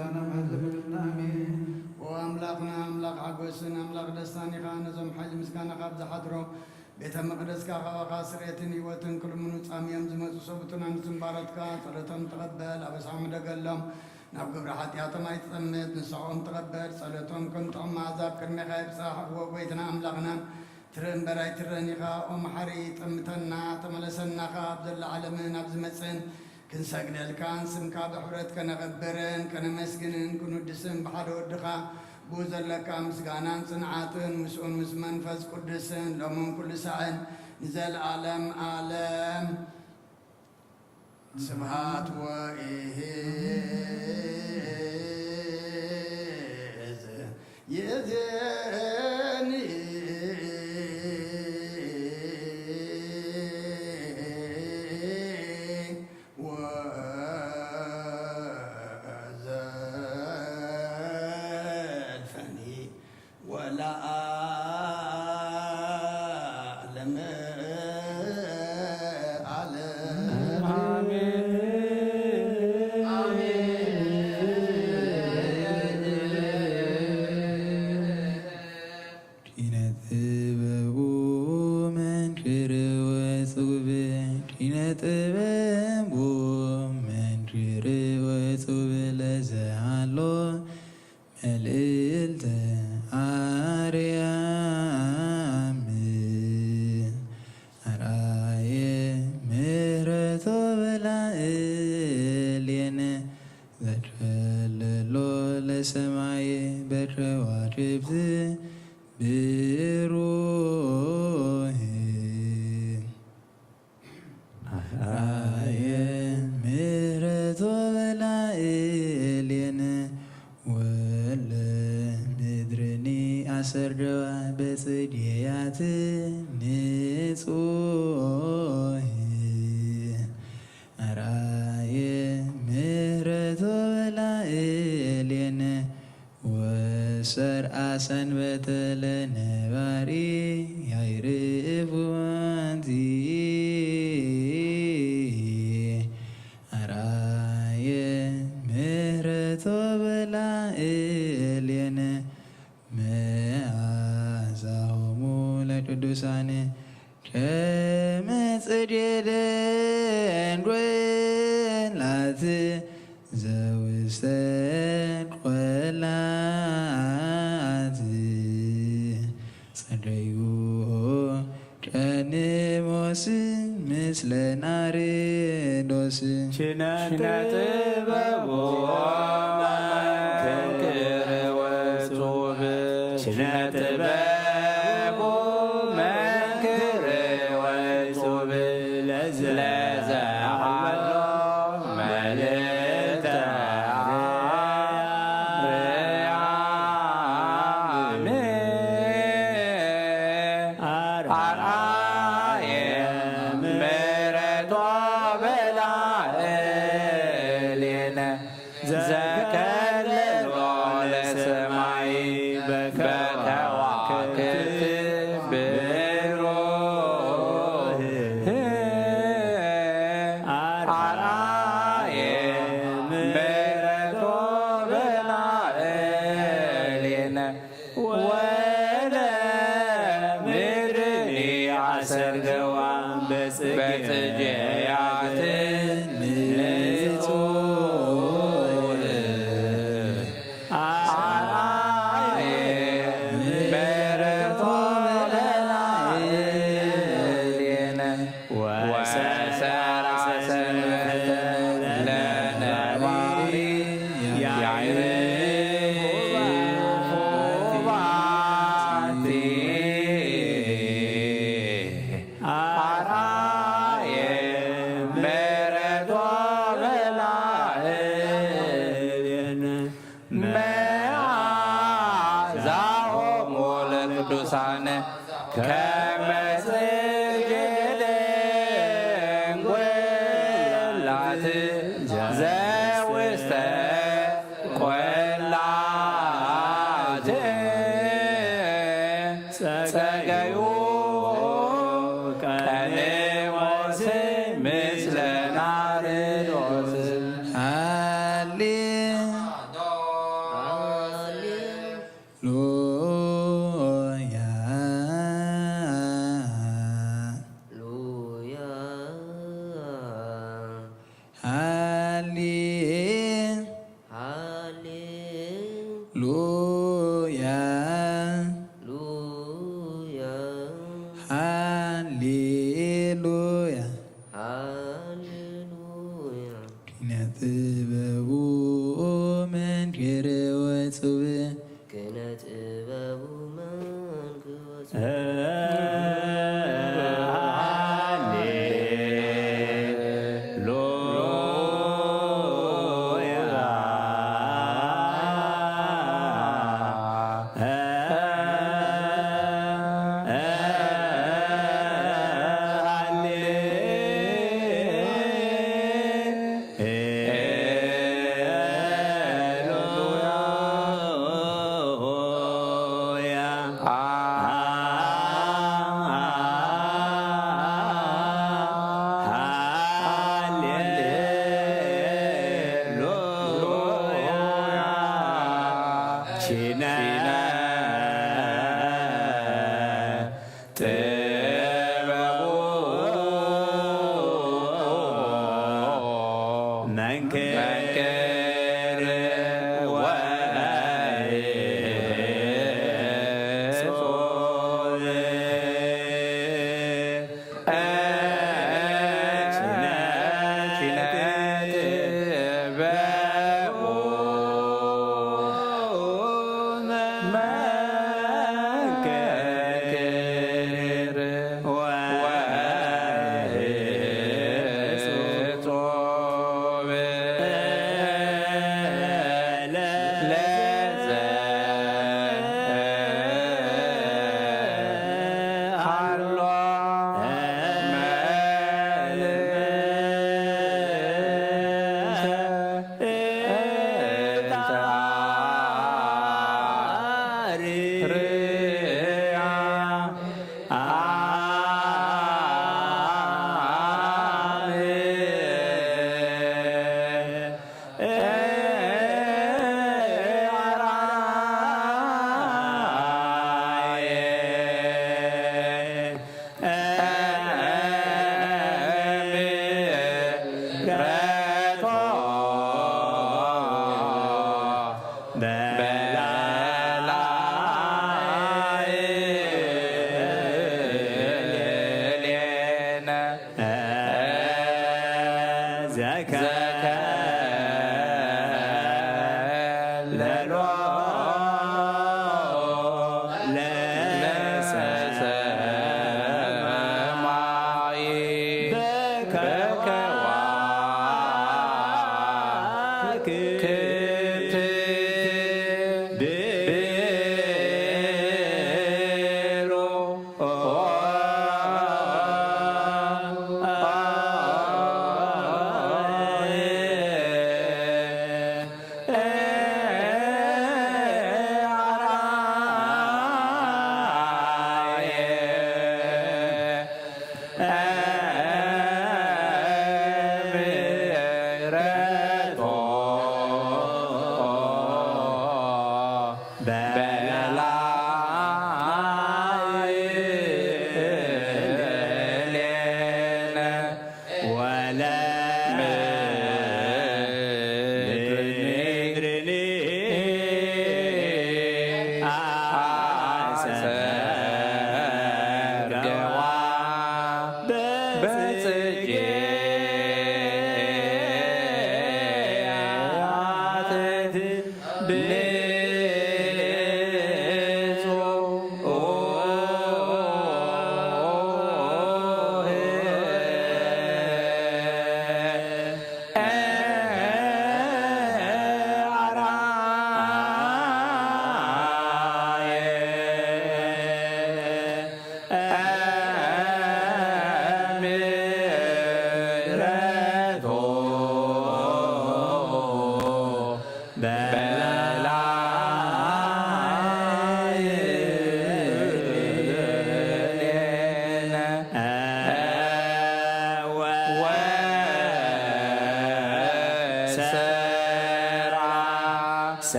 ምእንታና ምሕረት ለምንና። ኣሜን። ኦ ኣምላኽና፣ ኣምላኽ ሓጎስን ኣምላኽ ደስታን ኢኻ። ነዞም ሓይሊ ምስጋና ካብ ዝሓድሮ ቤተ መቕደስካ ካባኻ ስርየትን ህይወትን ክልምኑ ጻምዮም ዝመጹ ሰብኡትና ንዝምባረትካ ጸሎቶም ተቐበል። ኣበሳም ደገሎም፣ ናብ ግብሪ ሓጢኣቶም ኣይትጠምት። ንስሕኦም ተቐበል። ጸሎቶም ከም ጥዑም መኣዛ ኣብ ቅድሜኻ ይብጻሕ። ኦ ጎይታና ኣምላኽና፣ ትርኢ እምበር ኣይትረን ኢኻ። ኦ መሓሪ፣ ጠምተና፣ ተመለሰና። ካብ ዘላ ዓለምን ኣብ ዝመጽእን ክንሰግደልካን ስምካ ብሕብረት ከነቐብርን ከነመስግንን ክንውድስን ብሓደ ወድኻ ብኡ ዘለካ ምስጋናን ጽንዓትን ምስኡን ምስ መንፈስ ቅዱስን ሎምን ኩሉ ሳዕን ንዘለኣለም ኣለም ስብሃት ወኢሂዝ ይእዜኒ ወዘልፈኒ ወለዓለመ ዓለም። ኣሜን። ኣሜን። ኪነ ጥበቡ መንክር ወጹብ፣ ኪነ ጥበቡ መንክር ወጹብ ለዘሃሎ መልዕልተ ኣርያም ኣርኣየ ምህረቶ በላዕሌነ ዘትፈለሎ ለሰማይ በከዋክብት ብሩህ ኣየ ምህረቶ በላዕሌነ ወለ ምድርኒ ኣሰርደዋ በጽድያት ንጹህ ኣርኣየ ምህረቶ በላዕሌነ ወሰርዓ ሰንበተ ለነባሪ ያይርፉ ኣንቲ ኣርኣየ ምህረቶ በላዕሌነ መዓዛሆሙ ለቅዱሳን ከመ ጽጌ ደንጎላት ዘውስተ ቆላት ጸደዩ ቀንሞስ ምስለ ናርዶስ። ሽነ ጥበቦ መንክር ወጹብ። ሽነ ጥበቦ መንክር ወጹብ። ለዘ በከዋክብት ብሩህ ኣርአየ ምሕረቶ በላዕሌነ ወለምድርኒ አሰርገዋ በጽጌያት ንጹህ አርአየ ምሕረቶ ለላዕሌነ ወሰራ ሰንበተ ለነባሪ ያዕርግ ሁባቲ አርአየ ምሕረቶ ለላዕሌነ መዓዛሆሙ ለቅዱሳን ከመ ጽጌ ደንጎላት ዘውስተ ቆላት ጸገዩ ቀኔዎስ ምስለ ናርዶስ ሃሌ ሉያ ሉያ ሃሌ ሃሌ ሉያ ሉያ ሃሌ ሉያ ሃሌ ሉያ ኪነ ጥበቡ መንክር ወጽብ ኪነ ጥበቡ መንክር ወጽብ ጥበቡ መንክር ወጽብ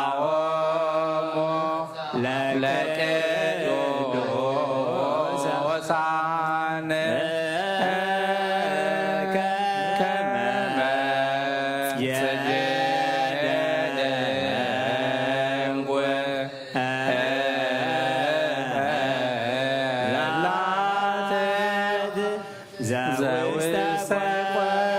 መዓዛኦሙ ለቅዱሳን ከመ ጽጌ ደንጉ ላተ ዘውስተ ቆላ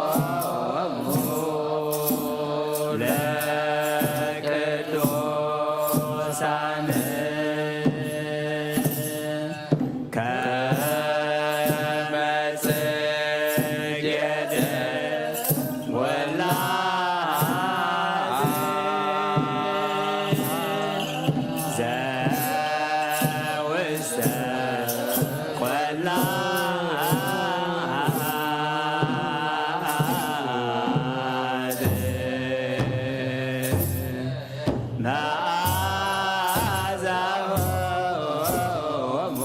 መዓዛሆሙ ለቅዱሳን ከመ ጽጌ ደንጎላ ዘውስተ ቆላ መዓዛሆሙ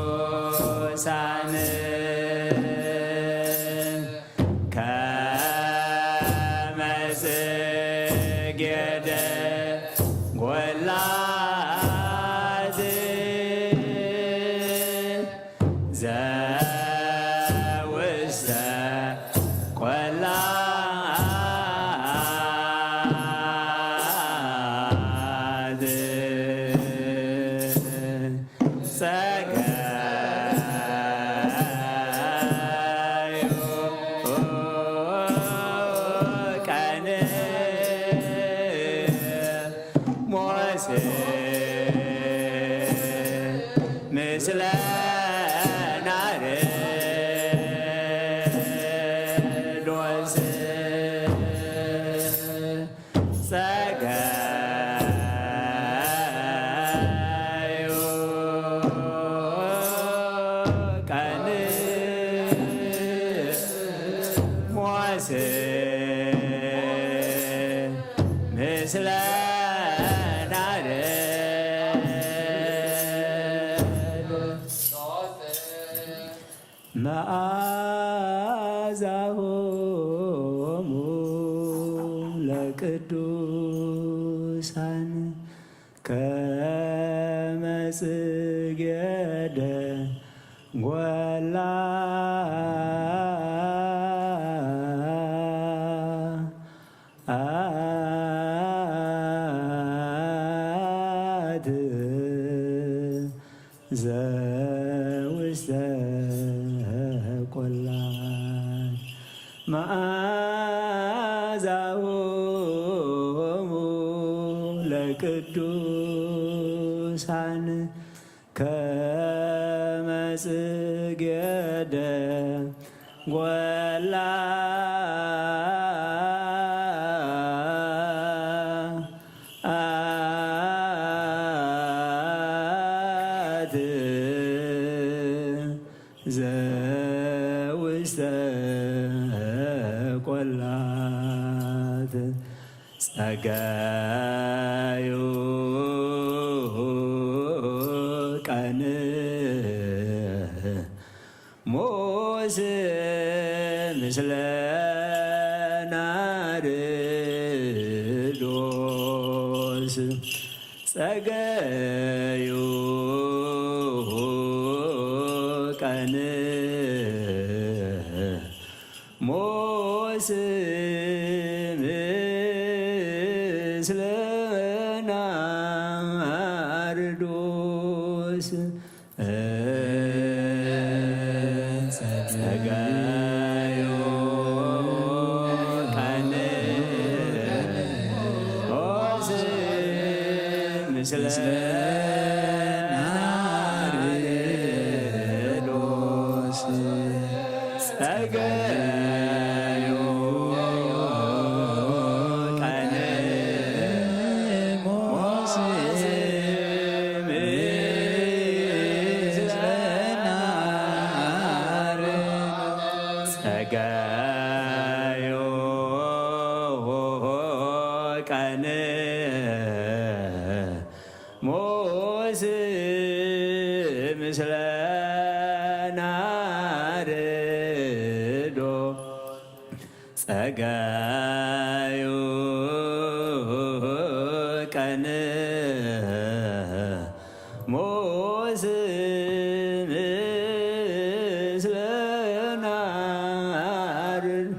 ለቅዱሳን ከመ ጽጌ ደንጎላ ዘውስተ ቆላ ጸጋዩ ቀን ሞሴ ምስለ ናርዶስ ጸጋዩ ቀን ሞሴ ምስለ ናርዶስ መዓዛሆሙ ለቅዱሳን ከመ ጽጌ ደንጎላ አት ዘውስተ ቆላ መዓዛሆሙ ለቅዱሳን ከመ ጽጌ ደንጎላ አት ዘውስተ ቆላት ጸጋዩ ቀን ሞስ ምስለ ናርዶስ ጸገዩ ቀን ሞስ ምስለ ናርዶስ ጸጋዩ ቀን ሞስ ምስለ ናርዶስ ጸጋዩ ቀን ሞስ ምስለ ናርዶስ ጸጋዩ ቀን ሞስ ምስለ ናርዶ ጸጋዩ ቀን ሞስ ምስለ ናርድ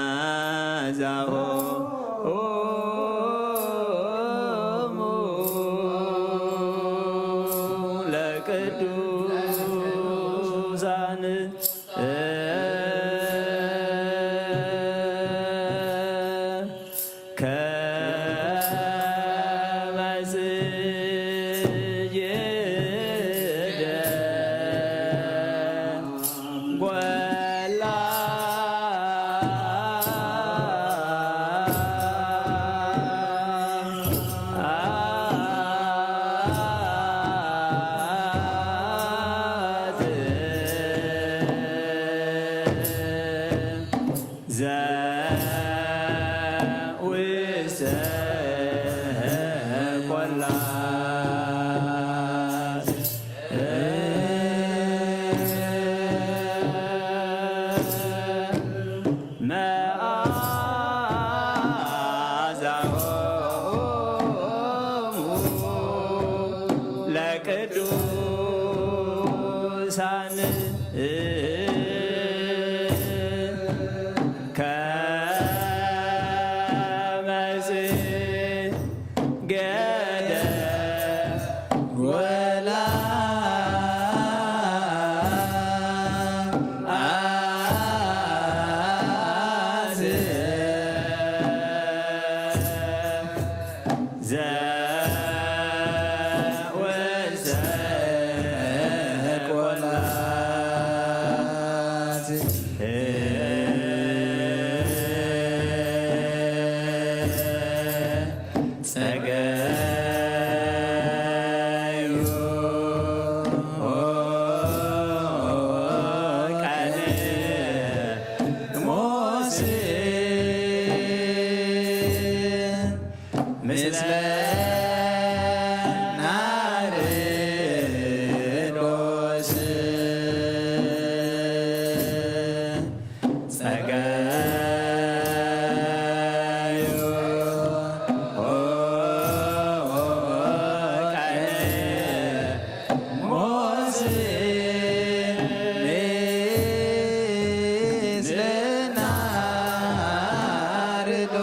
መዓዛሆ ኦሙ ለቅዱሳን ከመ ስይደ ጎላ ዘውሰ ቆላ መዓዛሆሙ ለቅዱሳን ከመ ስይደ ወላ ጸገዩ ቀነ ሞስ ምስለ ናርዶስ ጸገዩ ቀነ ሞስ ምስለ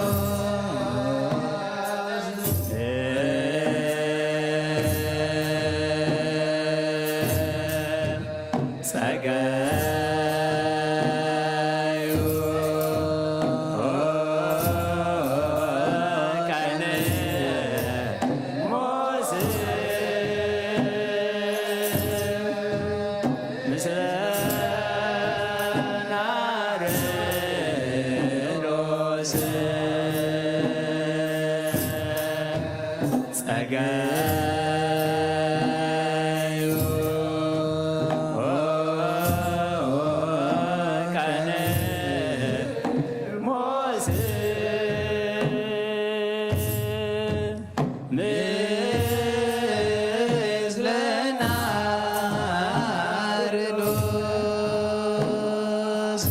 ናርዶስ ጸገዩ ቀነ ሞስ ምስለ ናርዶስ ጸገዩ ቀነ ሞስ ምስለ ናርዶስ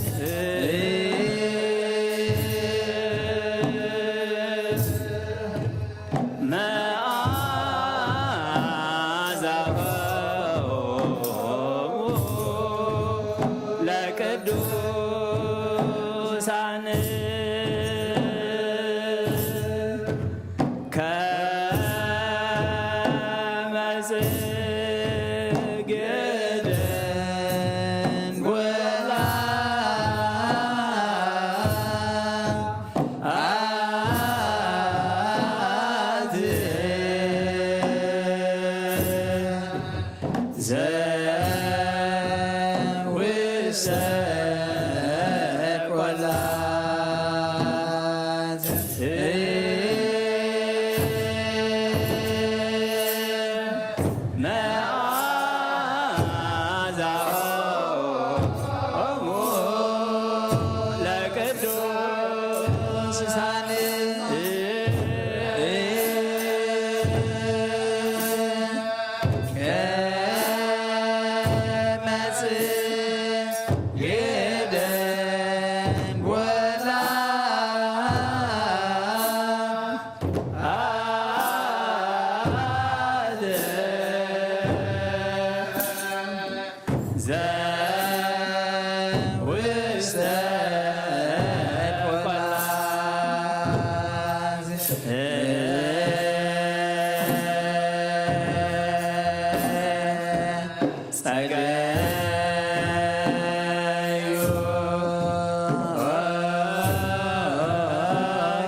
ጸገዩ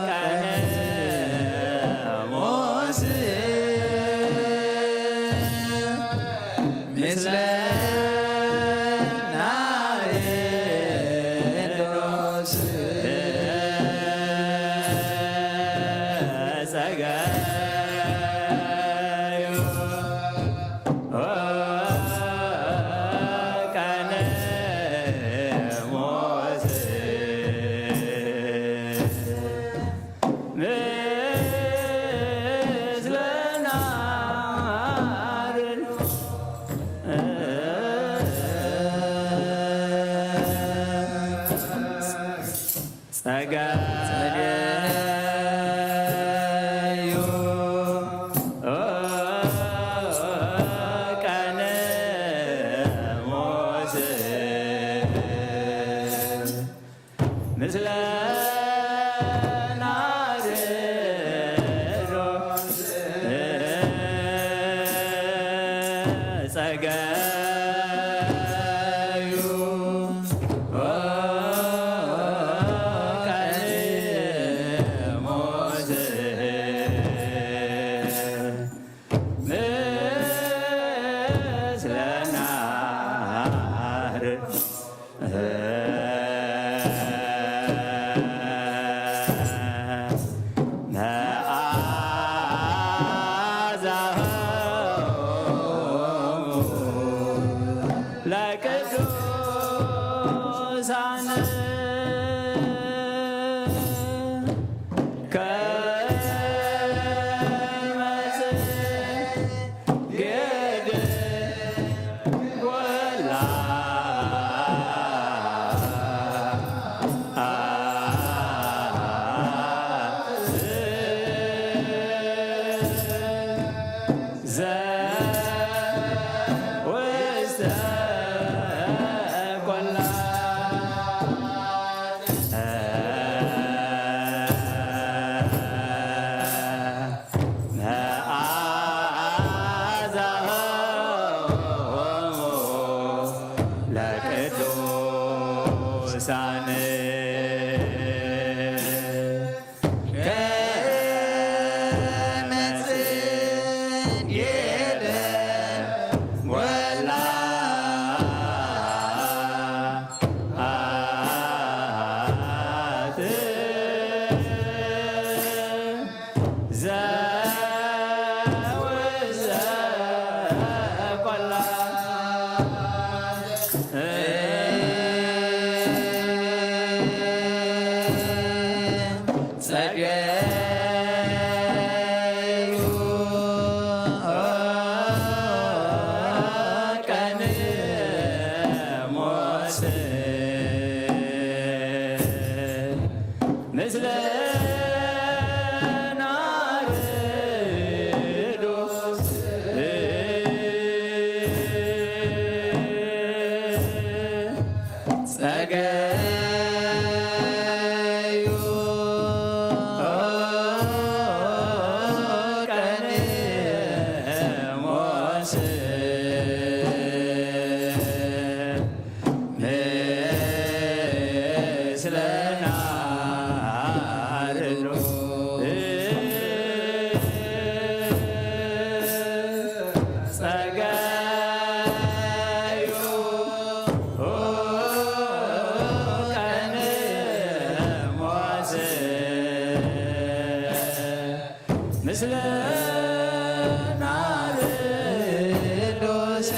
ቀነ ሞስ ምስለ ናርዶስ ጸገዩ ቀነ ሞስ ምስለ ናርዶስ ጸገዩ ቀነ ሞስ ምስለ ናርዶስ ጸገዩ ቀነ ሞስ ምስለ ናርዶስ መዓዛሆሙ ለቅዱሳን ከመ ጽጌ ወላ ዘውስተ ቆላ መዓዛሆሙ ለቅዱሳን ከመ ጽጌ ወላ ዘውስተ ቆላ ጸገዩ ቀነ ሞስ ምስለ ናርዶስ ጸገዩ ቀነ ሞስ ምስለ ናርዶስ ጸገዩ ቀነ ሞስ ምስለ ናርዶስ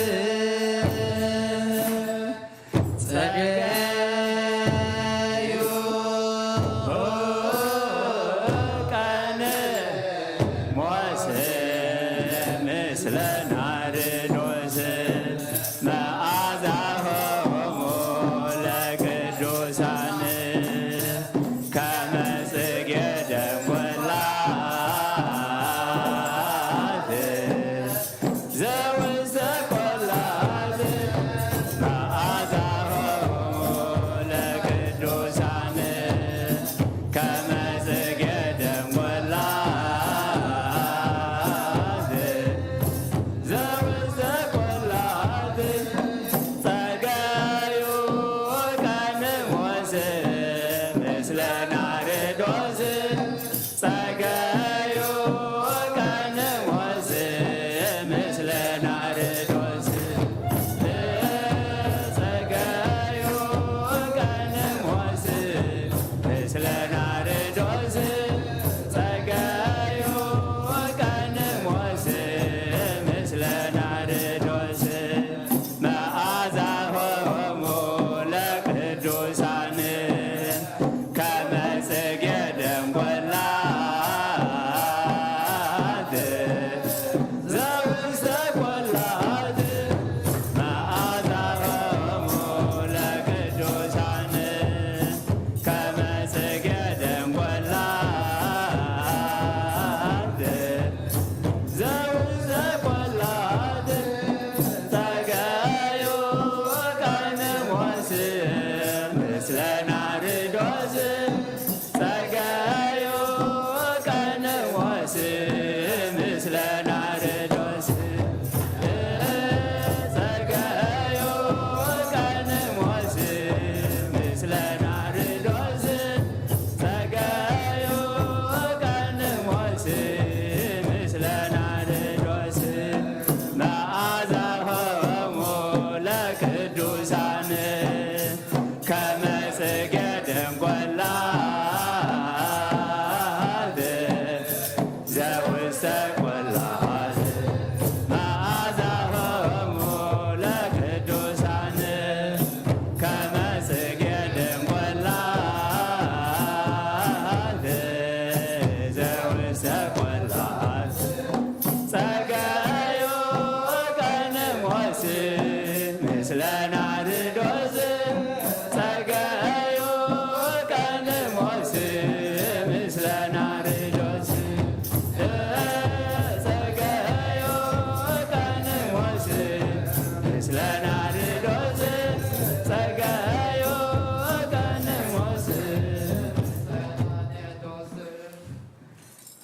ጸገዩ ቀነ ሞስ ምስለ ናርዶስ መዓዛሆሙ ለቅዱሳን ከመ ጽጌ ደንጎላ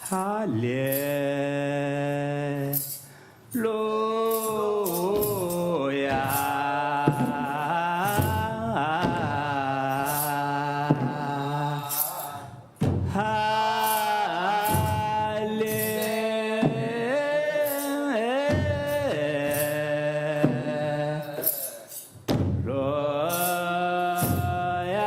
ሃሌ ሉያ። ሃሌ ሉያ።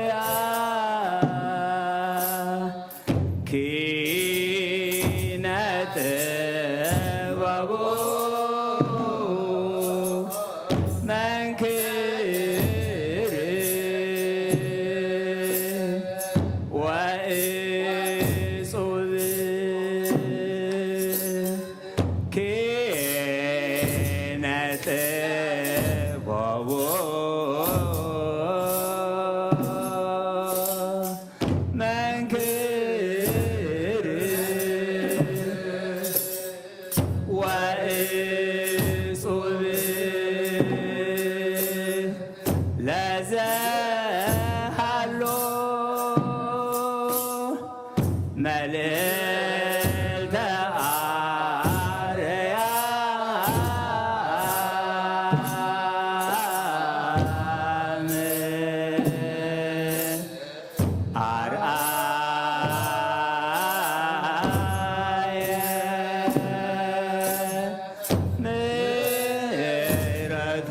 ሃሌሉያ። ኪነ ጥበቡ መንክር ወእጹብ ኪነ ጥበቡ መንክር ወእጹብ ለዘሃሎ መልዕልተ ኣርያም ኣርአየ ምሕረቶ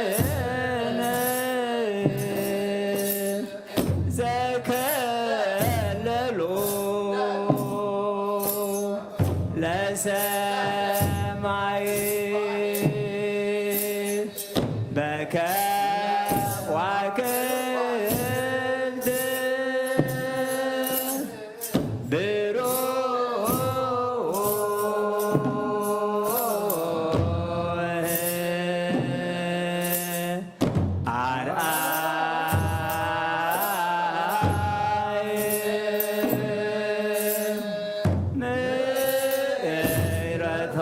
በላዕሌነ ዘከለሎ ለሰማይ በከዋክብት ብሩህ ኣርኣየ ምሕረቶ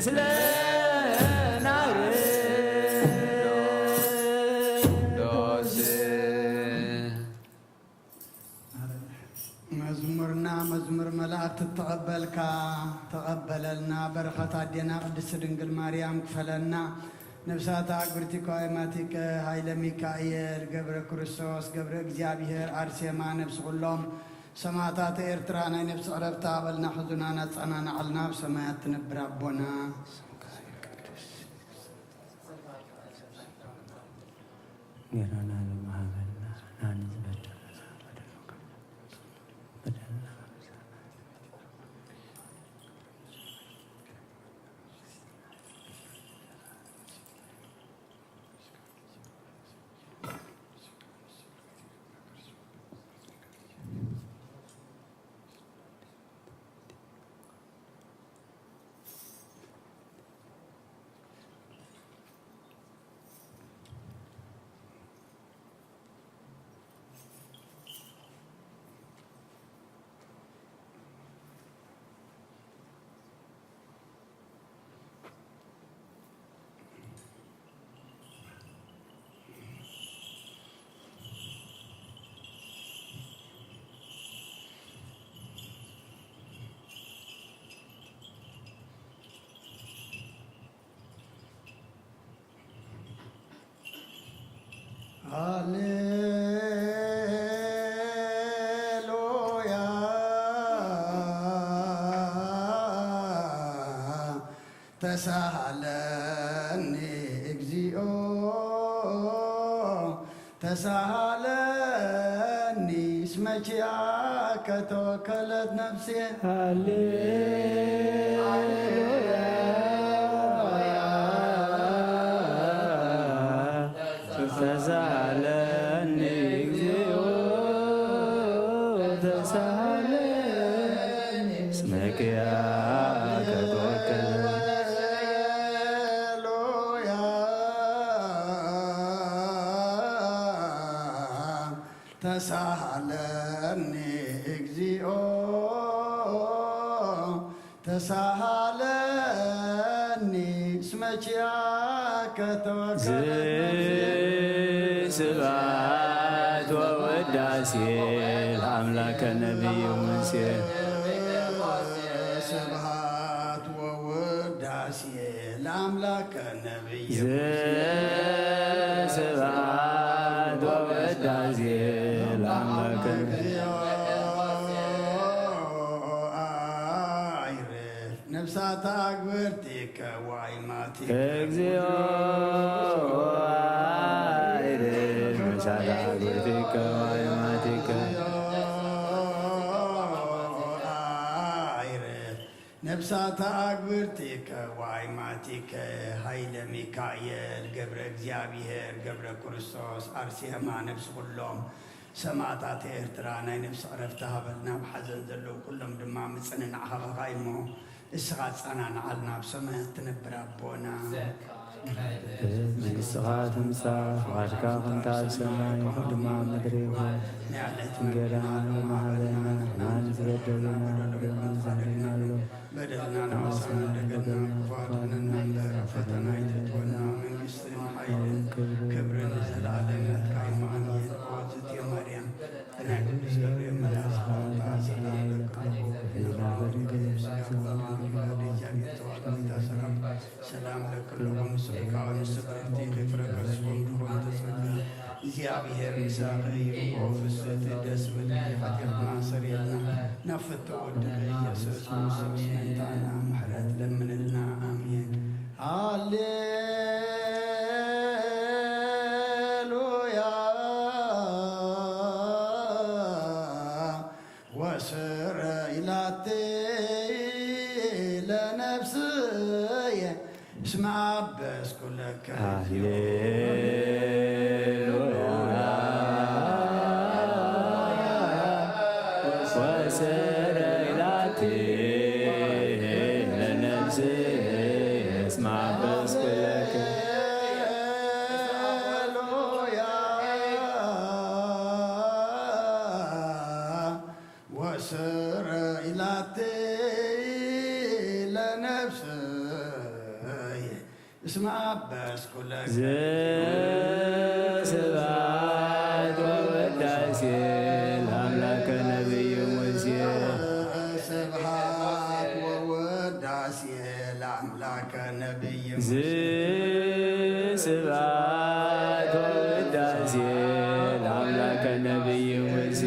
ስለ ናርዶስ። መዝሙርና መዝሙር መላእክት ተቐበልካ፣ ተቐበለልና። በረኸት ኣዴና ቅድስት ድንግል ማርያም ክፈለና። ነፍሳት ኣግብርቲ ከዋይማቲከ ኃይለ ሚካኤል ገብረ ክርስቶስ ገብረ እግዚኣብሔር ኣርሴማ ነፍሲ ኩሎም ሰማዕታት ኤርትራ ናይ ነፍሲ ዕረፍቲ ሃበልና። ሕዙናን ኣጸናንዓልና ኣብ ሰማያት ትነብር ኣቦና። ጌራና ለመሃበልና ናኒ ዝበደልና በደሉ በደልና ሃሌሉያ። ተሳሃለኒ እግዚኦ፣ ተሳሃለኒ እስመ ኪያከ ተወከለት ነፍሴ። ሃሌሉያ። ተሳሃለኒ እግዚኦ፣ ተሳሃለኒ እስመ ኪያከ ተወከለ። ሃሌሉያ። ተሳሃለኒ እግዚኦ፣ ተሳሃለኒ እስመ ኪያከ ተወከለት ነፍሴ። ስብሐት ወውዳሴ ለአምላከ ነቢዩ ሙሴ። ስብሐት ወውዳሴ ለአምላከ ነቢዩ ሙሴ። ስብሐት ወውዳሴ ለአምላከ ነቢዩ ሙሴ። ነፍሳት አግብርቲከ ዋይማቲከ። እግዚኦ አይርፍ ነፍሳት አግብርቲከ ዋይማቲከ። አይርፍ ነፍሳት አግብርቲከ ዋይማቲከ። ኃይለ ሚካኤል ገብረ እግዚኣብሔር ገብረ ክርስቶስ አርሴማ ነፍሲ ኩሎም ሰማእታት ኤርትራ ናይ ነፍሲ ዕረፍቲ ሃበልና። ኣብ ሓዘን ዘለዉ ኩሎም ድማ ምጽንናዕ ሃበኻ እሞ እስኻ ኣጸናንዓልና፣ ኣብ ሰማያት ትነብር ኣቦና። መንግስትኻ ትምጻእ፣ ፍቓድካ ከምታ ኣብ ሰማይ ከምኡ ድማ ኣብ ምድሪ ይኹን። ናይ ዕለት እንጌራና ሎሚ ሃበና፣ ንሕና ንዝበደሉና በደልና ንዓስና እንደገና ክፉ ኣድሕነና እምበር፣ ኣብ ፈተና ኣይተእትወና፣ መንግስትን ሓይልን ክብርን ንዘለኣለም ናትካ እዩ። እሞ ኣሜን። ኦ እግዝእትየ ማርያም፣ ብናይ ቅዱስ ገብርኤል መልኣኽ ሰላምታ ሰላም እልኪ፣ ንብሩኽ እምበሪ ገለ ስጋ ወወልድ ድንግል ወላዲተ እግዚአብሔር ተዋሕዶ እምታ ሰላም፣ ሰላም ለክልኹም፣ ስብእካዊ ንስብእቲ፣ ፍሬ ከርስኹም ድኹም ተጸጋ፣ እግዚኣብሔር ምሳኺ እዩ። ኦ ፍስሕቲ ደስ ዝብል ጊዜ ኃጢአትና ሰርየልና፣ ናብ ፍትው ወድኺ ኢየሱስ ክርስቶስ ምእንታና ምሕረት ለምንልና። ኣሜን። ሃሌሉያ። ወስረ ኢላቲ ለነፍስየ እስመ አበስኩ ለከ። ሃሌሉያ። ወስረ ኢላቲ ለነፍስየ እስመ አበስኩ ለከ። ሃሌሉያ። ወስረ ኢላቲ ለነፍስ ስብሐት ወውዳሴ ለአምላከ ነቢይ ሙሴ። ስብሐት ወውዳሴ ለአምላከ ነቢይ ሙሴ። ስብሐት ወውዳሴ ለአምላከ ነቢይ ሙሴ።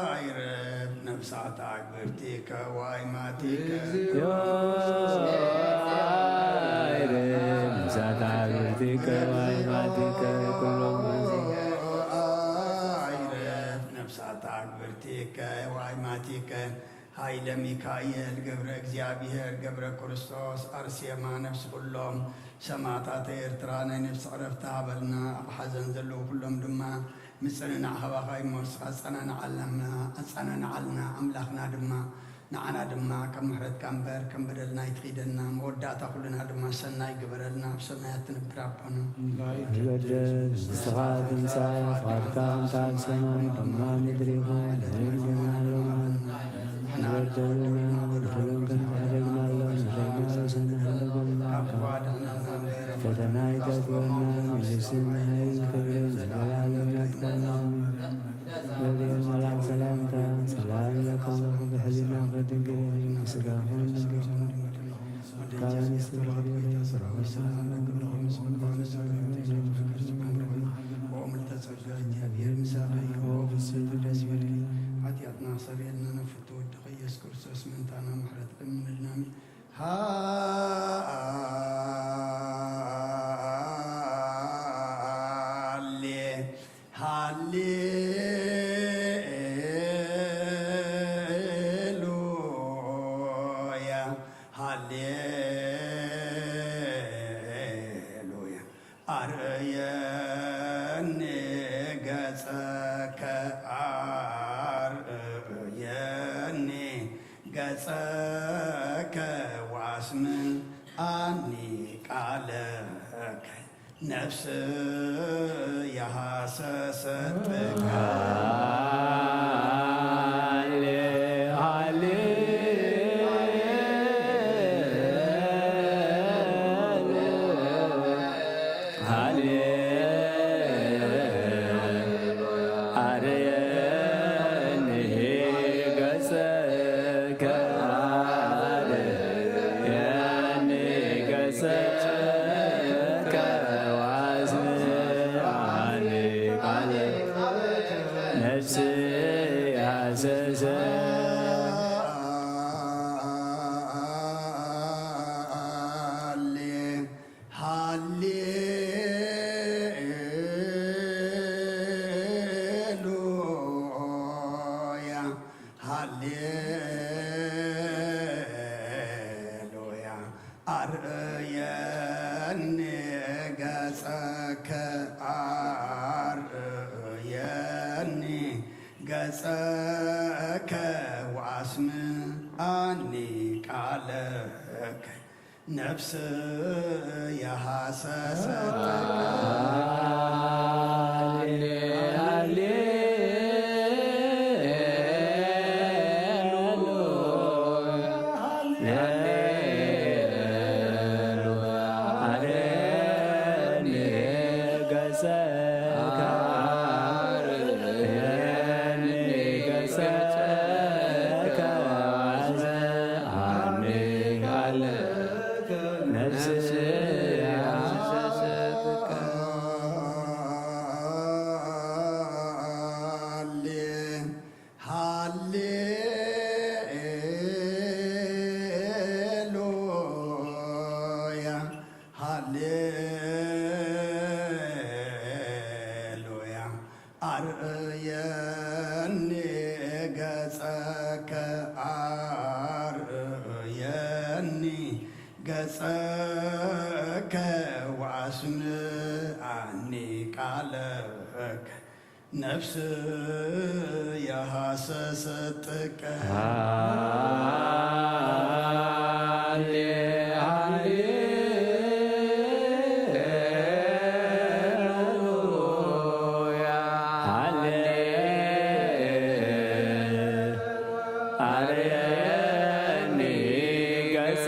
አይረፍ ነፍሳት አግብርቲከ ዋይማቲከ። አይረፍ ነፍሳት አግብርቲከ ዋይማቲከ ኩሎም። አይረፍ ነፍሳት አግብርቲከ ዋይማቲከ። ኃይለ ሚካኤል ገብረ እግዚኣብሔር ገብረ ክርስቶስ አርሴማ ነፍስ ኩሎም ሰማዕታተ ኤርትራ ናይ ነፍሲ ዕረፍቲ ሃበልና። ኣብ ሓዘን ዘለዉ ኩሎም ድማ ምጽንናዕ ሃባኻ እሞ ንስኻ ኣጸናንዓልና፣ ኣጸናንዓልና። ኣምላኽና ድማ ንዓና ድማ ከም ምሕረትካ እምበር ከም በደልና ኣይትኺደና። መወዳእታ ኩልና ድማ ሰናይ ግበረልና። ኣብ ሰማያት ትነብር ኣቦና። ይትቀደስ ስምካ ትምጻእ፣ ፍቓድካ ከምታ ኣብ ሰማይ ከምኡ ኣብ ምድሪ ይኹን። ሀበነ ዘለለነ ሀበነ ዘለለነ ሀበነ ዘለለነ ፈተና ይጠጥወና መንግስትን ኃይልን ክብርን ዘለዓለም ናትካ። ገብርኤል መልአክ ሰላምታ ሰላም ለኪ ብሕሊናኪ ድንግል ስጋኹን ድንግል ካብ ኣንስቲ ተባረኪ ጸጋ ኃጢአትና ሰሪልና ነፍቱ ወድኺ ኢየሱስ ክርስቶስ ምእንታና ምሕረት ለምንልና። ሃሌ ሃሌሉያ ሃሌሉያ። አርእየኒ ገጸከ አርእየኒ ገጸከ ወአስምዓኒ ቃለከ። ነፍስ የሐሰሰት ቃል። ሃሌ ሃሌ አርየኒ ገጸከ አርየኒ ገጸከ ወአስምዓኒ ቃለ ነፍስየ ሐሰሰ። ሃሌሉያ ሃሌሉያ። አርእየኒ ገጸከ አርእየኒ ገጸከ ወአስምዓኒ ቃለከ። ነፍስየ ሐሰሰት። ነፍስየ ሐሰሰት። ሃሌ ሃሌሉያ ሃሌሉያ። አርእየኒ ገጸከ አርእየኒ ገጸከ ወአስምዓኒ ቃለከ። ነፍስየ ሐሰሰት ጥቀ። ሃሌ ሃሌሉያ ሃሌ አርየኒ ገጸ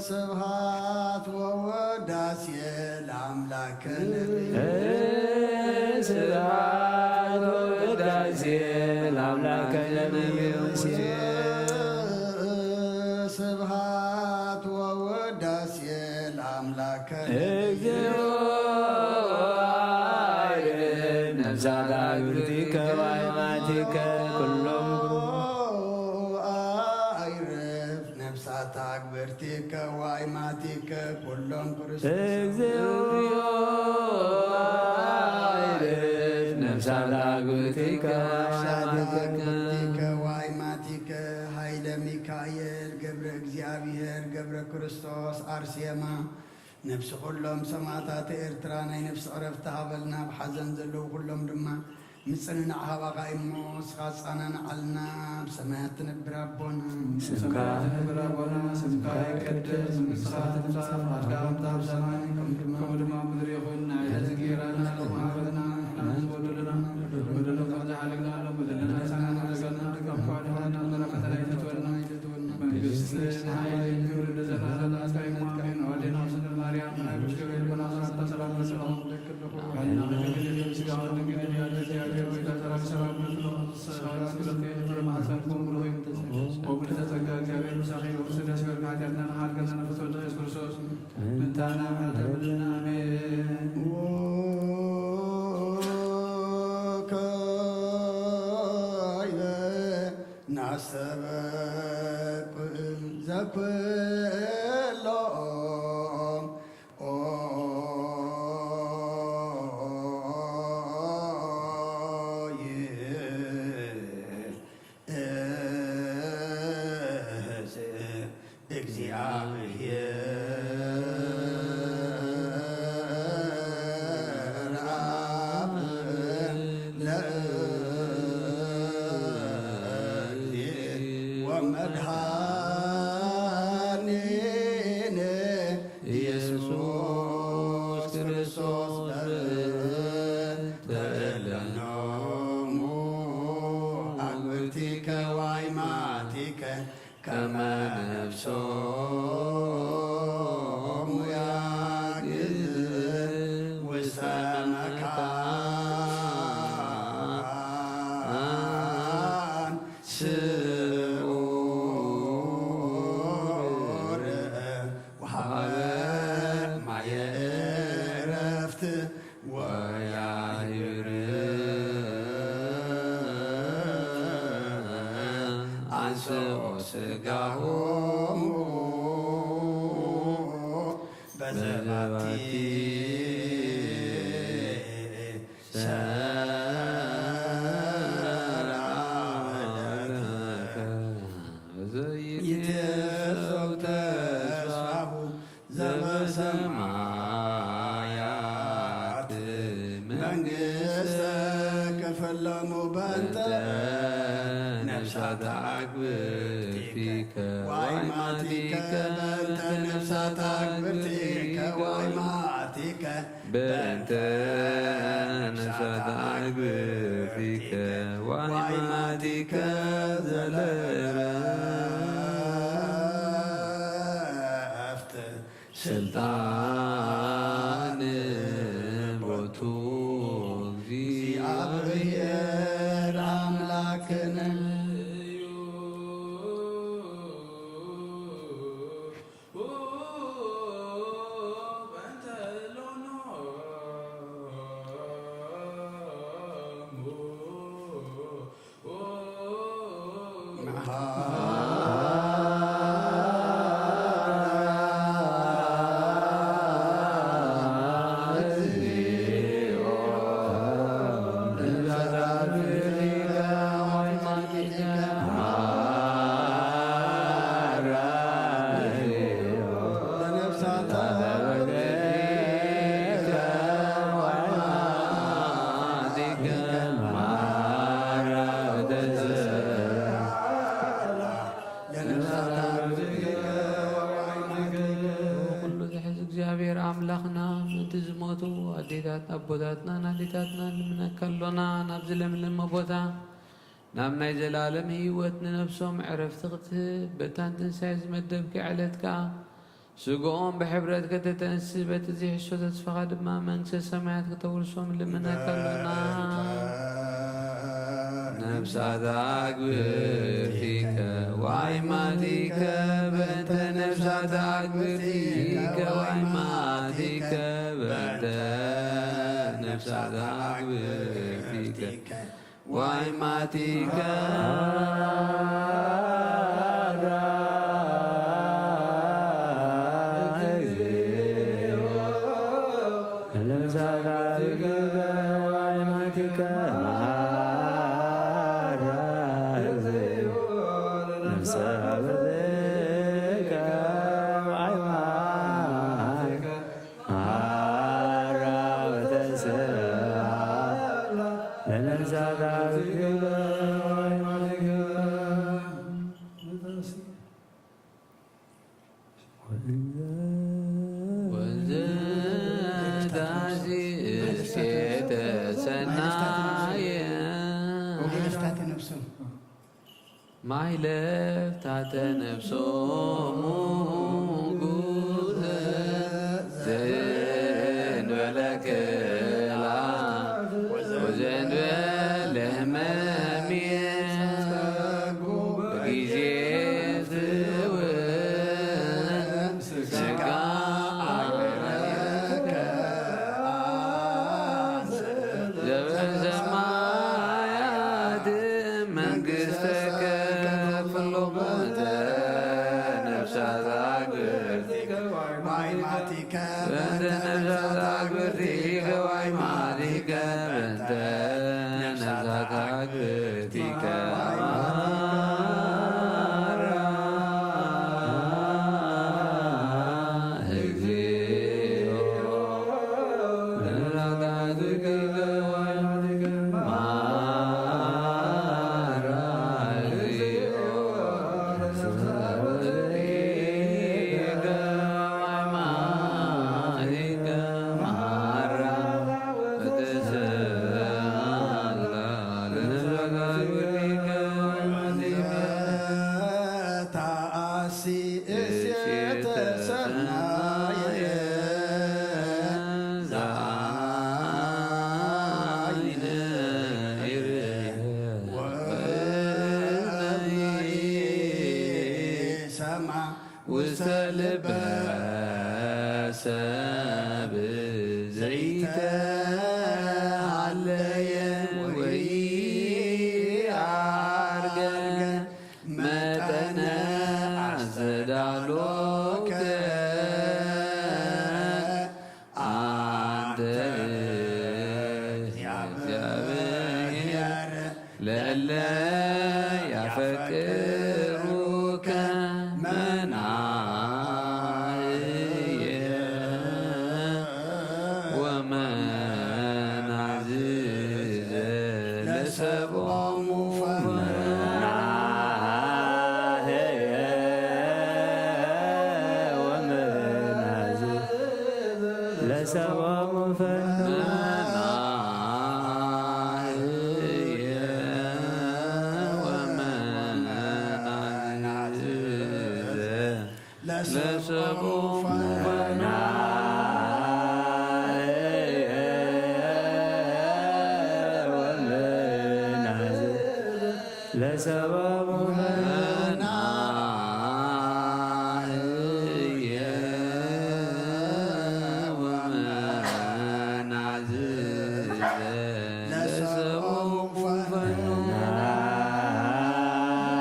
ስብሐት ወወዳሴ ለአምላክ። ስብሐት ወወዳሴ ለአምላክ። ስብሐት ወወዳሴ ለአምላክ። እግዚኦ አይርፍ ነፍሳት አግብርቲከ ወአይማቲከ ኩሎም። አይርፍ ነፍሳት አግብርቲከ ወአይማቲከ ኩሎም ክርስቶስ። እግዚኦ አይርፍ ነፍሳት አግብርቲከ ወአይማቲከ። አግብርቲከ ወአይማቲከ ኃይለ ሚካኤል ገብረ እግዚአብሔር ገብረ ክርስቶስ አርሴማ ነፍሲ ኩሎም ሰማዕታት ኤርትራ ናይ ነፍሲ ዕረፍቲ ሃበልና። ኣብ ሓዘን ዘለዉ ኩሎም ድማ ምጽንናዕ ሃባኻ እሞ ንስኻ ኣጻናንዓልና። ኣብ ሰማያት ትነብር ኣቦና። ስምካ ትነብር ኣቦና፣ ስምካ ይቀደስ፣ መንግስትኻ ትምጻእ፣ ፍቓድካ ከምታ ኣብ ሰማይ ከምኡ ድማ ኣብ ምድሪ ይኹን። ናይ ዕለት እንጌራና ሎሚ ሃበና፣ ንሕና ንዝበደሉና በደሎም ከም ዝሓለግና ሎም በደልና ንስሓና ሓለገና፣ ካብ ክፉእ ኣድሕነና፣ ናብ መከራ ፈተና ኣይተእትወና። መንግስትን ሓይልን ክብርን ንዘለዓለም ናትካ እዩ። ኣሜን። ኣዴና ቅድስት ማርያም፣ ናይ ቅዱስ ገብርኤል ብና ሰላምታ ሰላም ንብለኪ ኣለኹ። ባልና መለከት የለም ስጋ ወልድ እንግዲህ ያለ እግዚአብሔር ወይ ተሰራ ሰላም ንብለኹ። ሰላም ስለ ፍረ ማህፀንኩም ብሩክ እዩ። ወሙሉ ተጸጋ እግዚአብሔር ምሳኺ ወቅስደስ በርካት ያትና ሀገር ነፍሶ ኢየሱስ ክርስቶስ ምንታና ተብልና። አሜን። ወካዕበ ናስተበቁ ዘኩሎም ኦይህ እዝ እግዚአብሔር አብ ለእግዚእ ወመድኃኒነ ኢየሱስ ክርስቶስ በእንተ እለኖሙ አግብርቲከ ወአይማቲከ ከመ ነፍሶሙ ያግዝ ውስተ መካን ስዑር ወሀበ ማየ ዕረፍት ወያህብር አንስኦ ስጋሆሙ በዘባቲ ሰራለከ ዘይትሰው ተስፋሁ ዘበሰማያት መንግስተ ክፍሎሙ በንተ ነፍሳት አግብርቲከ ዋይማቲከ በንተ ነፍሳት አግብርቲከ ዋይማቲከ በእንተ ነፍሳት አግብርቲከ ዋይማቲከ ዘለረፍት ስልጣን ቦቱ እግዚአብሔር አምላክነ። ኩሉ ዝሕዝ እግዚኣብሔር ኣምላኽና፣ ምእንቲ ዝሞቱ ኣዴታት ኣቦታትናን ኣዴታትናን ንምነካ ኣሎና። ናብዚ ለምለም ቦታ ናብ ናይ ዘላለም ህይወት ንነፍሶም ዕረፍቲ ክትህብ፣ በታ ንትንሳኤ ዝመደብኪ ዕለት ከኣ፣ ስግኦም ብሕብረት ከተተንስእ፣ በቲ ዘይሕሶ ተስፋኻ ድማ መንግስተ ሰማያት ከተውርሶም ንልምነካ ኣሎና። ነፍሳት ኣግብርቲከ ዋይማቲከ በእንተ ነፍሳት ኣግብርቲከ ዋይማቲከ በእንተ ነፍሳት ኣግብርቲከ ዋይማቲከ ወንዘ ታዚ እስቴተ ሰናየ ወገለፍታተ ነፍሶም። ማይለፍታተ ነፍሶሙ ጉዘ ዘእንበለ ክላ ወዘእንበለ ህመም በጊዜ ዝውን ስጋ ኣረከ ዘበሰማያት መንግስተከ ፍሎሞተ ነፍሳት ኣግብርቲከ ዋይማቲከ በእንተ ነፍሳት ኣግብርቲከ ዋይማቲከ በእንተ ነፍሳት ኣግብርቲከ ማራ እግዚኦ ነፍሳት ኣግብርቲከ ማራ እግዚኦ ሰማ ውስተ ልበ ሰብ ዘይተሃለየ ወይ ኣርገ መጠነ ኣስተዳሎከ ኣንተ እግዚአብሔር ለእለ ያፈቅሩከ መናእየ ወመናዝዘ ለሰብኦሙ መናህየ ወመናዝዘ ለሰብኦሙ ፈናህየ ወመናዝዘ ለሰብኦሙ ፈናህየ ወመናዝዘ ለሰብኦሙ ፈናህየ ወመናዝዘ ለሰብኦሙ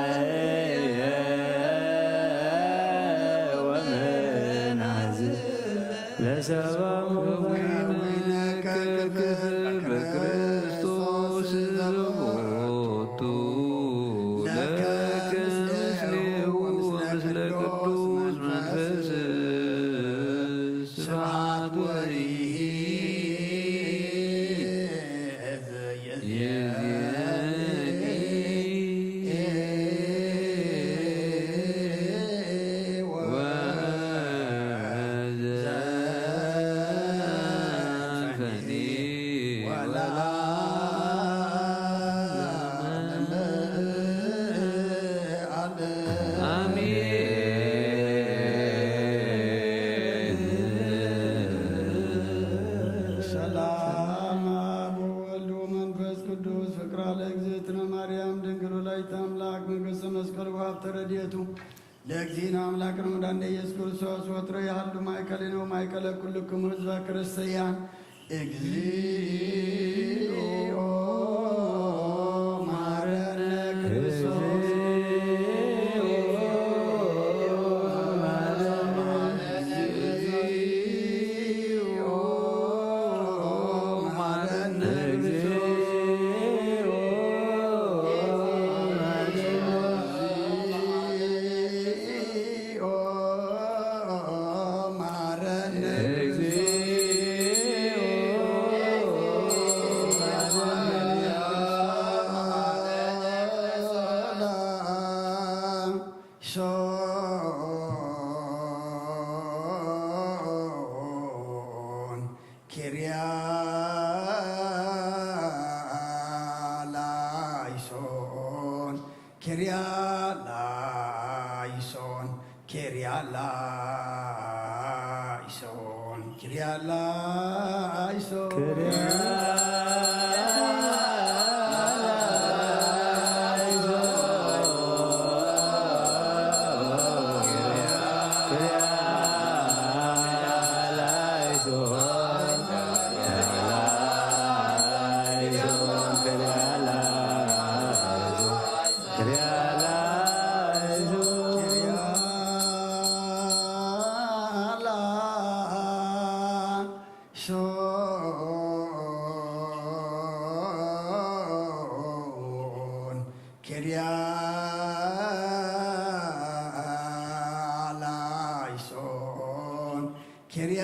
ፈናህየ ወመናዝዘ ለሰብኦሙ ፈናህየ በክርስቶስ ዘቦቱ ለከ ምስሌሁ ወምስለ ቅዱስ መንፈስ ስብሐት ወይሂ ለእግዝእትነ ማርያም ድንግል ወላዲተ አምላክ መንግስተ መስቀል ወሀብተ ረድኤቱ ለእግዚእነ አምላክነ ወመድኃኒነ ኢየሱስ ክርስቶስ ወትሮ ይሃሉ ማእከሌነ ወማእከለ ኩልክሙ ህዝበ ክርስቲያን። እግዚኦ መሐረነ ክርስቶስ። ሶን ኪርያ ላይሶን ኪርያ ላይሶን ኪርያ ላይሶን ኪርያ ላይሶን። ሶን ኪርያ ላይሶን ኪርያ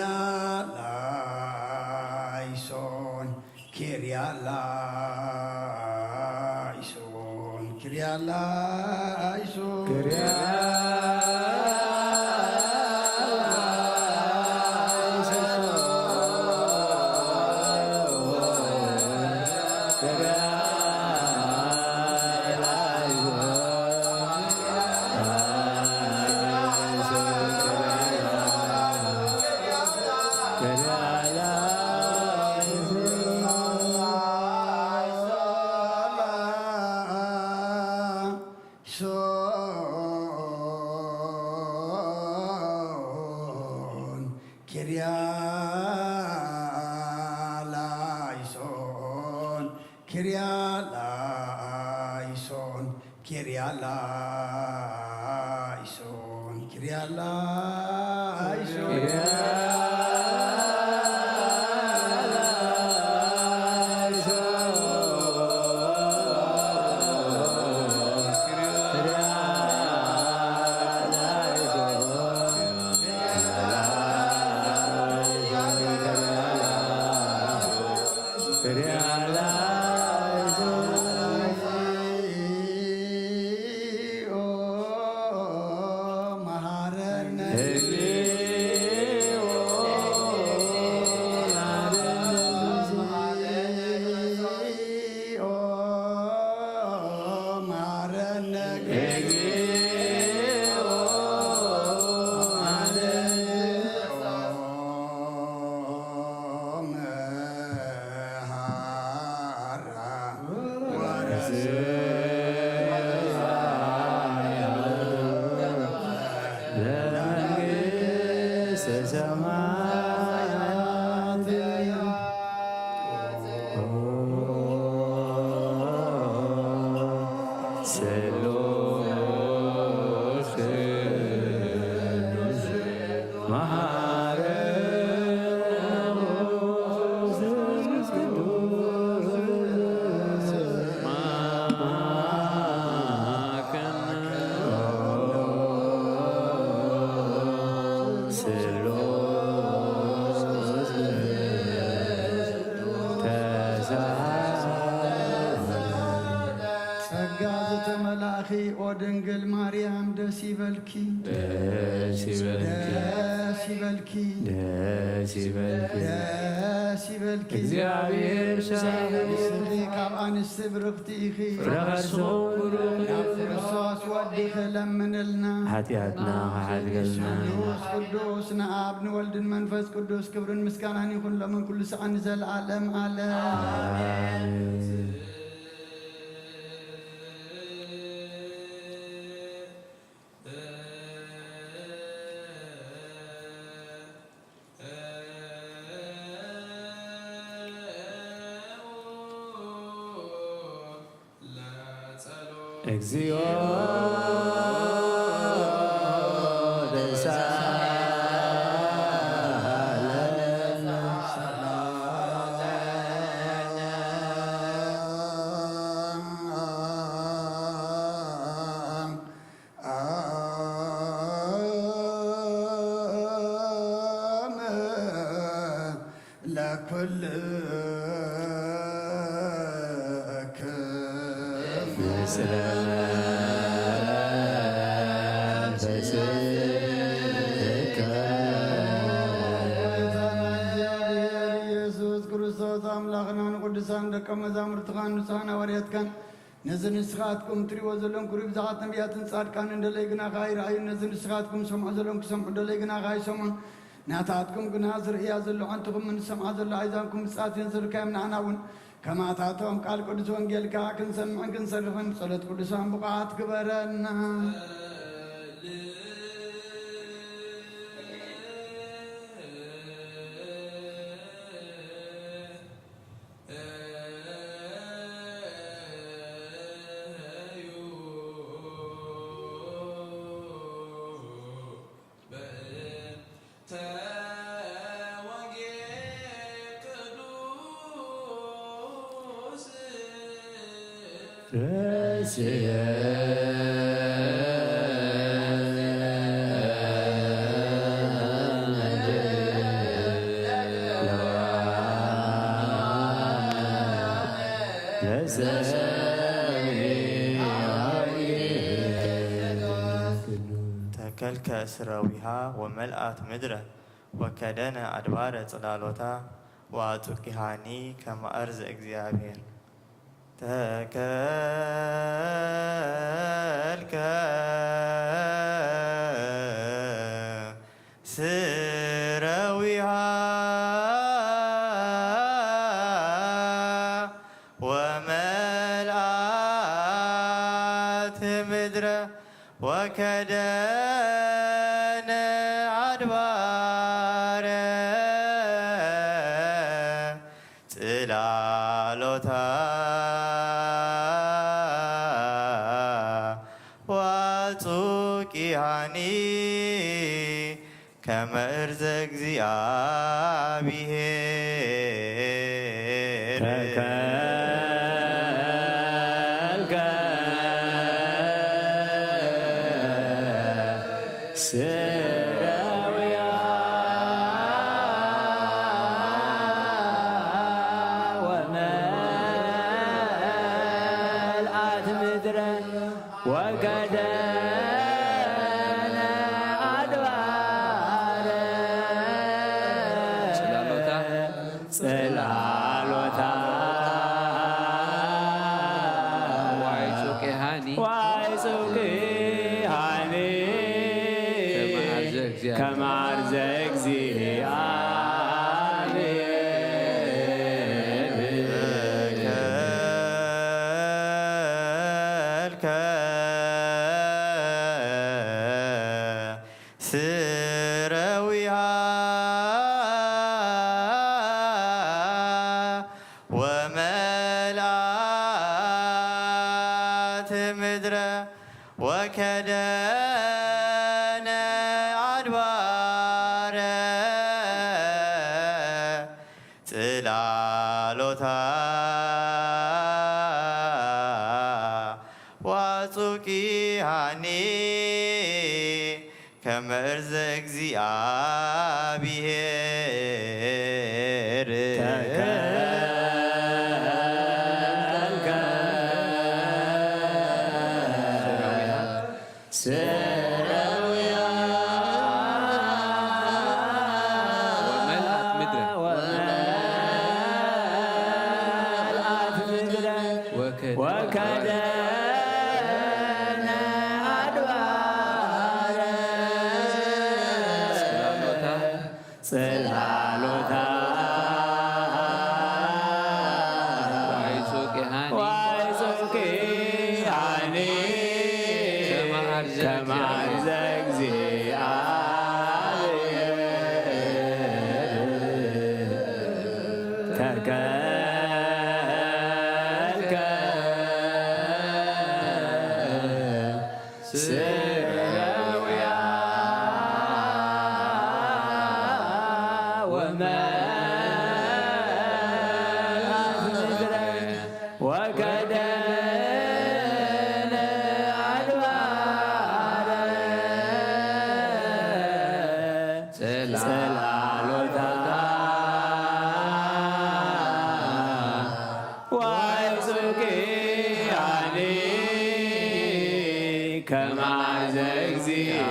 ላይሶን ኪርያ ላይሶን ኪርያ ላይሶን። ሶን ኪርያ ላይሶን ኪርያ ላይሶን ኪርያ ላይሶን ኪርያ ላይሶን። ጸጋ ዝተመላእኺ ኦ ድንግል ማርያም ደስ ይበልኪ። ደስ ይበልኪ። ደስ ይበልኪ። ደስ ይበልኪ። ደስ ይበልኪ። እግዚኣብሔር ምሳኺ። ንስኺ ካብ ኣንስቲ ብርኽቲ ኢኺ። ፍረ ከርስኺ ብሩኽ እዩ። ናብ ክርስቶስ ወድኺ ለምንልና። ሓጢኣትና ክሓድገልና። ቅዱስ ቅዱስ ንኣብ ንወልድን መንፈስ ቅዱስ ክብርን ምስጋናን ይኹን ሎምን ኩሉ ሰዓት ንዘለዓለም ዓለም። ኣሜን። እግዚኦ ተሳለነ። ኢየሱስ ክርስቶስ ኣምላኽና ንቅዱሳን ደቀ መዛሙርትኻን ንጹሓን ሃዋርያትካን ነዚ ንስኻትኩም ትሪእዎ ዘለኹም ክብሪ ብዙሓት ነቢያትን ጻድቃንን ደለይ ግናኻ ኣይረኣዩን። ነዚ ንስኻትኩም ሰምዖ ዘለኹም ክሰምዑ ደለይ ግናኻ ኣይሰምዑን። ናታትኩም ግና ዝርእያ ዘሎ ዓንትኹምን ዝሰምዓ ዘሎ ኣእዛንኩም ብጻት እየን ዝልካዮም። ንዓና እውን ከማታቶም ቃል ቅዱስ ወንጌልካ ክንሰምዕን ክንሰርሕን ብጸሎት ቅዱሳን ብቑዓት ግበረና። ተከልከ ስረዊሃ ወመልኣት ምድረ ወከደነ ኣድባረ ጽላሎታ ወአጹቂሃኒ ከመ አርዘ እግዚአብሔር። ተከልከ ስረዊሃ ወመልአት ምድረ ወከደነ አድባረ ጽላሎታ ወአጹቂሃኒ ከመ እርዘ እግዚአብሔር። ተከልከ ስረዊሃ ወመልአት ምድረ ወከደነ አድባረ ጽላሎታ ጽላሎታ ዋይጹቂሃኒ ዋይጹቂሃኒ ከመ አርዘ እግዚአብሔር። ከመ አርዘ እግዚአብሔር። ተከልከ ስረዊሃ ወመልአት ምድረ ወከደነ አድባረ ጽላሎታ ወአጹቂሃኒ ከመ እርዘ እግዚአብሔር። ተከልከ ስረዊሃ ወመልአት ምድረ ወመልአት ምድረ ወከደ ወከደነ አድባረ ጽላሎታ ጽላሎታ ዋይጹቂሃኒ ዋይጹቂሃኒ ከመ አርዘ ከመ አርዘ እግዚአብሔር። ተከልከ ስለውያ ወመልኣት ምድረ ወከደን ኣድባረ ጽላሎታ ወጽግያኒ ከማዘ እግዚኣብሔር።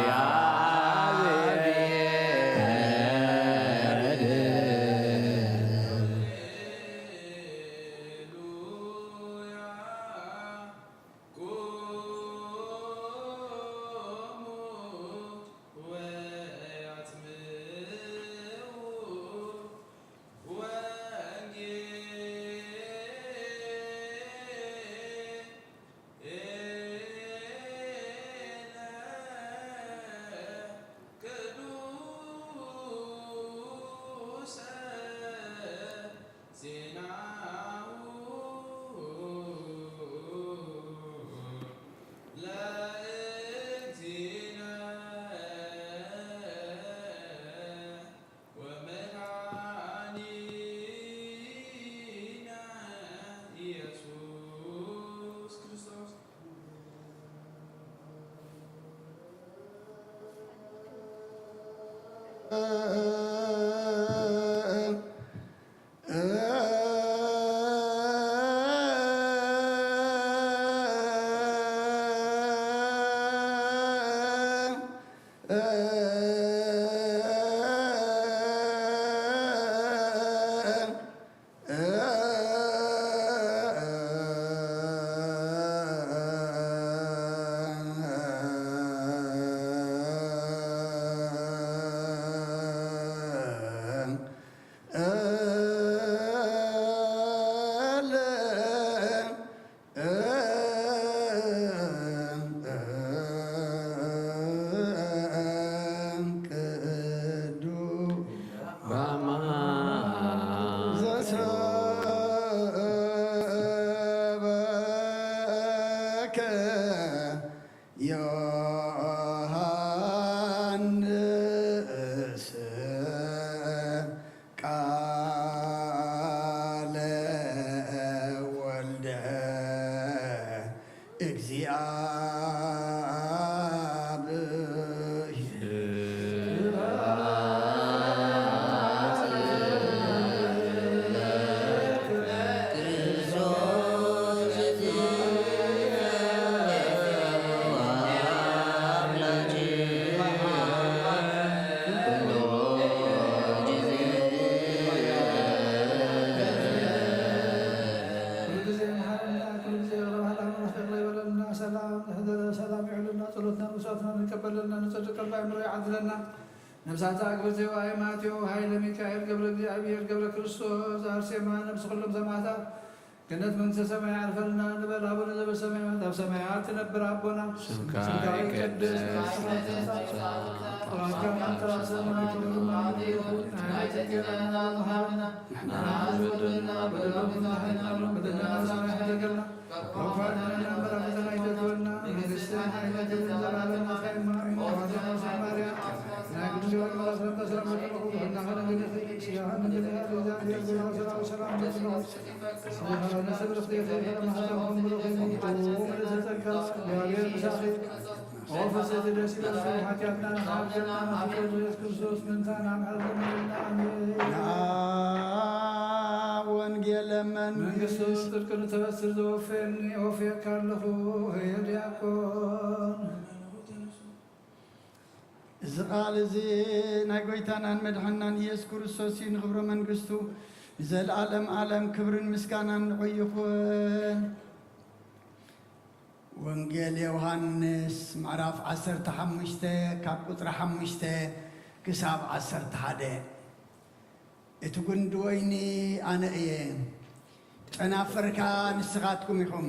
ዮሃንስ ቃለ ወልደ ሰላም ይዕልና፣ ጸሎትና ንብሶትና ንቀበለልና፣ ንጸድቅ ቀልባ ይምሮ ይዓድለና። ነብሳታ እግብር ዘዋይ ማቴዎ፣ ኃይለ ሚካኤል፣ ገብረ እግዚኣብሔር፣ ገብረ ክርስቶስ፣ ኣርሴማ፣ ነብሲ ኩሎም ሰማዕታት፣ ገነት መንግስተ ሰማይ ያዕርፈልና ንበል። ኣቡነ ዘበሰማያት፣ ኣብ ሰማያት ትነብር ኣቦና፣ ስምካ ይቀደስ፣ መንግስትኻ ትምጻእ፣ ፍቃድካ ከምቲ ኣብ ሰማይ ከምኡ ድማ ኣብ ምድሪ ይኹን። ናይና እንጀራና ሃበና፣ ንሕና ዝበደልና በደልና ንሕና በደልና ሰማይ ሕደገልና፣ ካብ ክፉ ኣድሕነና፣ መራሕተና ኣይተትወና፣ መንግስትን ሓይልን ክብርን ዘለዓለም ናትካ እዩ። እማኑኤል፣ ኣዋልድ ማርያም፣ ናይ ቅዱስ ጊዮርጊስ ሰላምታ ሰላም ለኪ፣ ኩልኪ ዲኺ፣ ስጋኺ ድንግል፣ እግዚኣብሔር ብሩክ፣ ሰላም ለኪ። ስብሐት ለስብርክቲ እግዝእትነ ማርያም፣ ኩሉ ጊዜ ጸጋ፣ እግዚኣብሔር ምሳኺ፣ ኦ ፍስሕቲ ደስ ይበልኪ፣ ሓጢኣትና ንሓብዘና፣ ኢየሱስ ክርስቶስ ምንታና ምሕረት ለምንና። ኣሜን። ንኣ ወንጌለ መንግስት መንግስቱ ጽድቅን ተበስር ዘወፈየኒ፣ ወፍየካ ኣለኹ፣ ህየ ዲያቆን። እዚ ቃል እዚ ናይ ጎይታናን መድሓናን ኢየሱስ ክርስቶስ እዩ። ንኽብረ መንግስቱ ንዘለኣለም ኣለም ክብርን ምስጋናን ንዑ ይኹን። ወንጌል ዮሃንስ ምዕራፍ ዓሰርተ ሓሙሽተ ካብ ቁጽሪ ሓሙሽተ ክሳብ ዓሰርተ ሓደ። እቲ ጉንዲ ወይኒ ኣነ እየ፣ ጨናፍርካ ንስኻትኩም ኢኹም።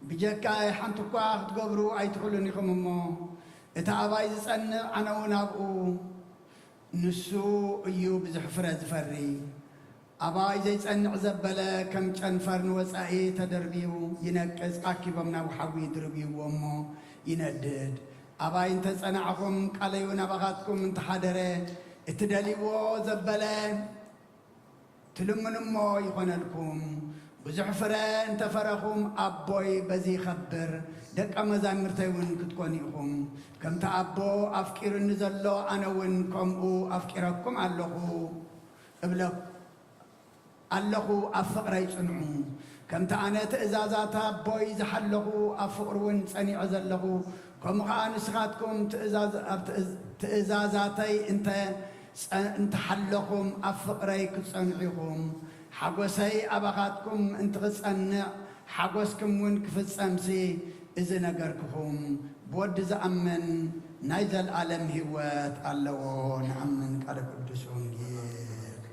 ብጀካይ ሓንቲ እኳ ክትገብሩ ኣይትኽእሉን ኢኹም እሞ፣ እቲ ኣባይ ዝጸንዕ ኣነ እውን ኣብኡ፣ ንሱ እዩ ብዙሕ ፍረ ዝፈሪ። ኣባይ ዘይጸንዕ ዘበለ ከም ጨንፈር ንወጻኢ ተደርብዩ ይነቅጽ፣ ኣኪቦም ናብ ሓዊ ይድርብይዎ እሞ ይነድድ። ኣባይ እንተ ጸናዕኹም፣ ቃለይ እውን ኣባኻትኩም እንተ ሓደረ፣ እትደልይዎ ዘበለ ትልምኑ እሞ ይኾነልኩም። ብዙሕ ፍረ እንተ ፈረኹም፣ ኣቦይ በዚ ይኸብር፣ ደቀ መዛሙርተይ እውን ክትኮኑ ኢኹም። ከምቲ ኣቦ ኣፍቂሩኒ ዘሎ፣ ኣነ እውን ከምኡ ኣፍቂረኩም ኣለኹ እብለ-፣ ኣለኹ፣ ኣብ ፍቕረይ ጽንዑ። ከምቲ ኣነ ትእዛዛት ኣቦይ ዝሓለኹ፣ ኣብ ፍቕሩ እውን ጸኒዐ ዘለኹ፣ ከምኡ ኸኣ ንስኻትኩም ትእዛዝ-፣ ኣብ ትእዝ-፣ ትእዛዛተይ እንተ ጸ-፣ እንተሓለኹም፣ ኣብ ፍቕረይ ክትጸንዑ ኢኹም። ሓጎሰይ ኣባኻትኩም እንትኽጸንዕ፣ ሓጎስኩም እውን ክፍጸምሲ፣ እዚ ነገርክኹም። ብወዲ ዝኣምን ናይ ዘልኣለም ህይወት ኣለዎ። ንኣምን። ቃለ ቅዱስ ወንጌል።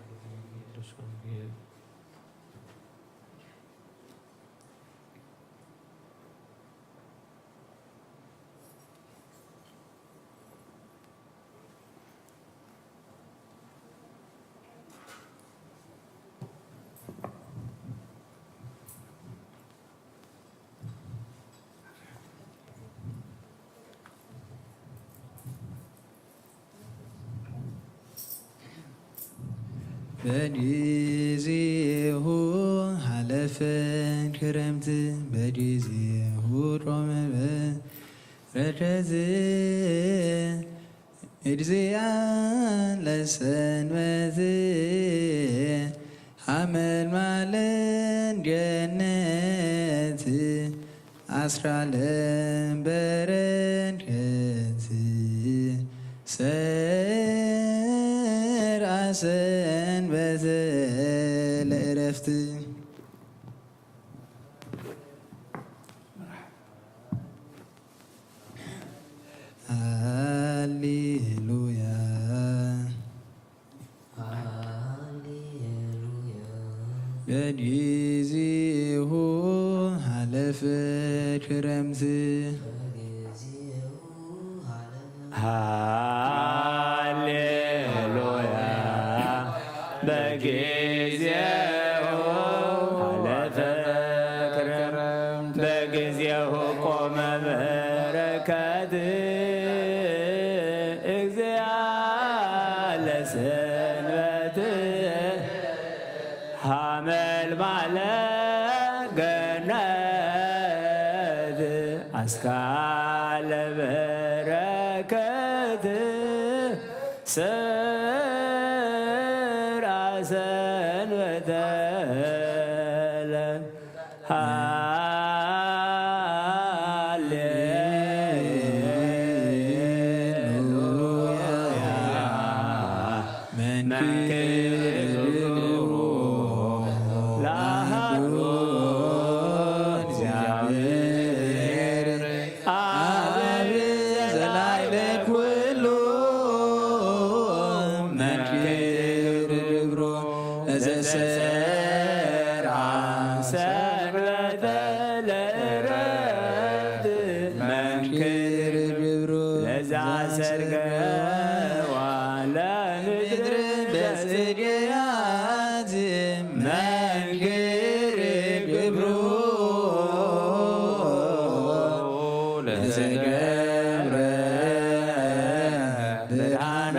በጊዜሁ ሓለፈት ክረምት፣ በጊዜሁ ጾመ በረከት፣ እግዚአ ለሰንበት፣ ሓመልማለ ገነት፣ ኣስራለ በረከት፣ ሰርዓ ሰንበት ለእረፍት። ሃሌሉያ። ሃሌሉያ። በጊዜሁ ሓለፈት ክረምት። በጊዜሁ ሓለፈት። ሃሌሉያ። በጊዜሁ ሓለፈት ክረምት። በጊዜሁ ቆመ በረከት። እግዚአ ለሰንበት። ሓመልማለ ገነት። ኣስካለ በረከት። ሰርዓ ሰንበተ። ሃሌሉያ። መንክር ግብሩ ለአሐዱ እግዚአብሔር አብ ዘላዕለ ኩሉ። መንክር ግብሩ ዘሰርዓ ሰንበተ ለእረፍት። መንክር ግብሩ ለዘሰርገዋ ለምድር በጽጌያት። መንክር ግብሩ ለዘገብረ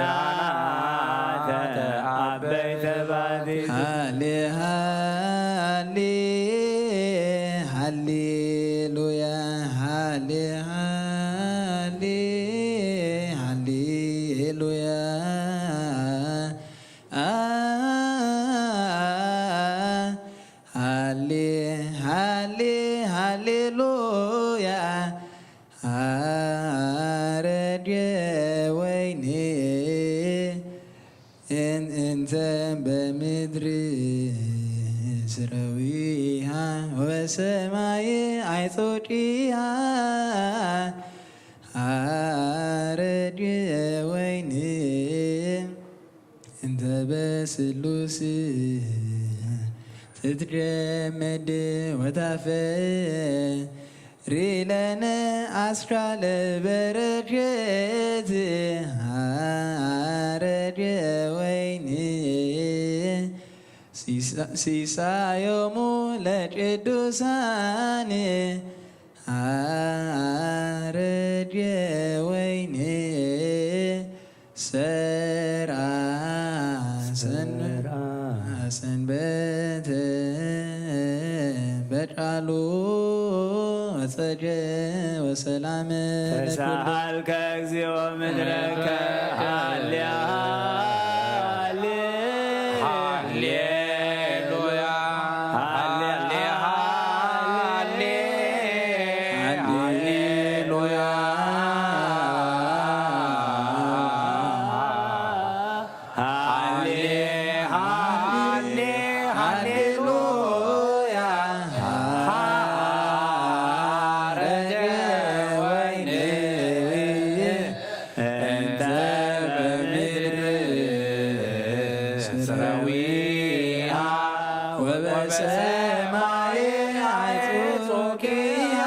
ብርሃናተ አበይተ ባቲ። ሃሌ ሃሌ ሃሌሉያ። ሃሌ ሃሌ ሃሌሉያ። አ ሃሌ ሃሌ ሃሌሉያ። አረጀ ወይኔ እን-፣ እንተ በምድር ስረዊሃ ወሰማይ አይጾቂሃ። አረጀ ወይኔ እንተ በስሉስ ትትገመድ ወታፈ ሪለነ አስካለ በረከት። አረጀ ወይን ሲሳ-፣ ሲሳዮሙ ለቅዱሳን። አረጀ ወይኔ ሰርአ ሰንበ- ሰንበት በቃሉ ወጸጀ ወሰላም ለኩሉ። ተሳሃልከ እግዚኦ ምድረከ ሃሌ ሃሌ ሃሌሉያ ሃሌ ሃሌ ሃሌሉያ ሃሌ ሃሌ ሃሌሉያ ሃረጀ ወይኔ እንተ በምድር ስረዊሃ ወበሰማይ አይጹኪሃ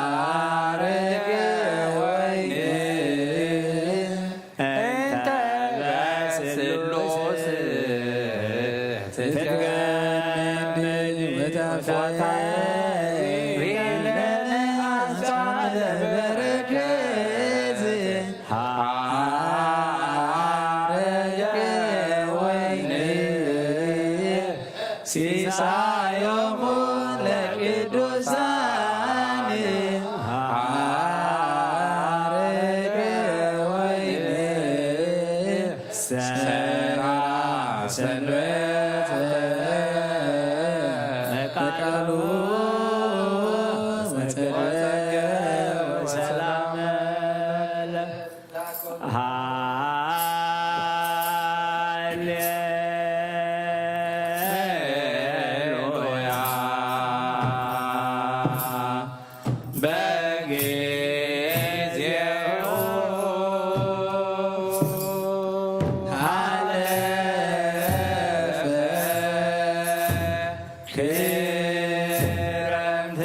ሃረጀ ወይኔ እንተ በስሉስ ትትገመድ ወታፈሪ ለነ አምሳለ በረከት ሃረጀ ወይኔ ሲሳዮሙ ለቅዱሳን ሃረጀ ወይኔ ሰራ ሰንበት በቃሉ ወጸገ ወሰላም ሃሌሉያ በጊዜሁ ሃለፈ ክረምት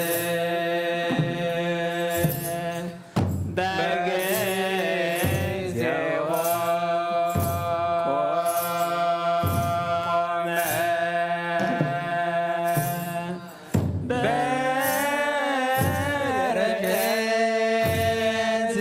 በጊዜሁ ቆመ በረከት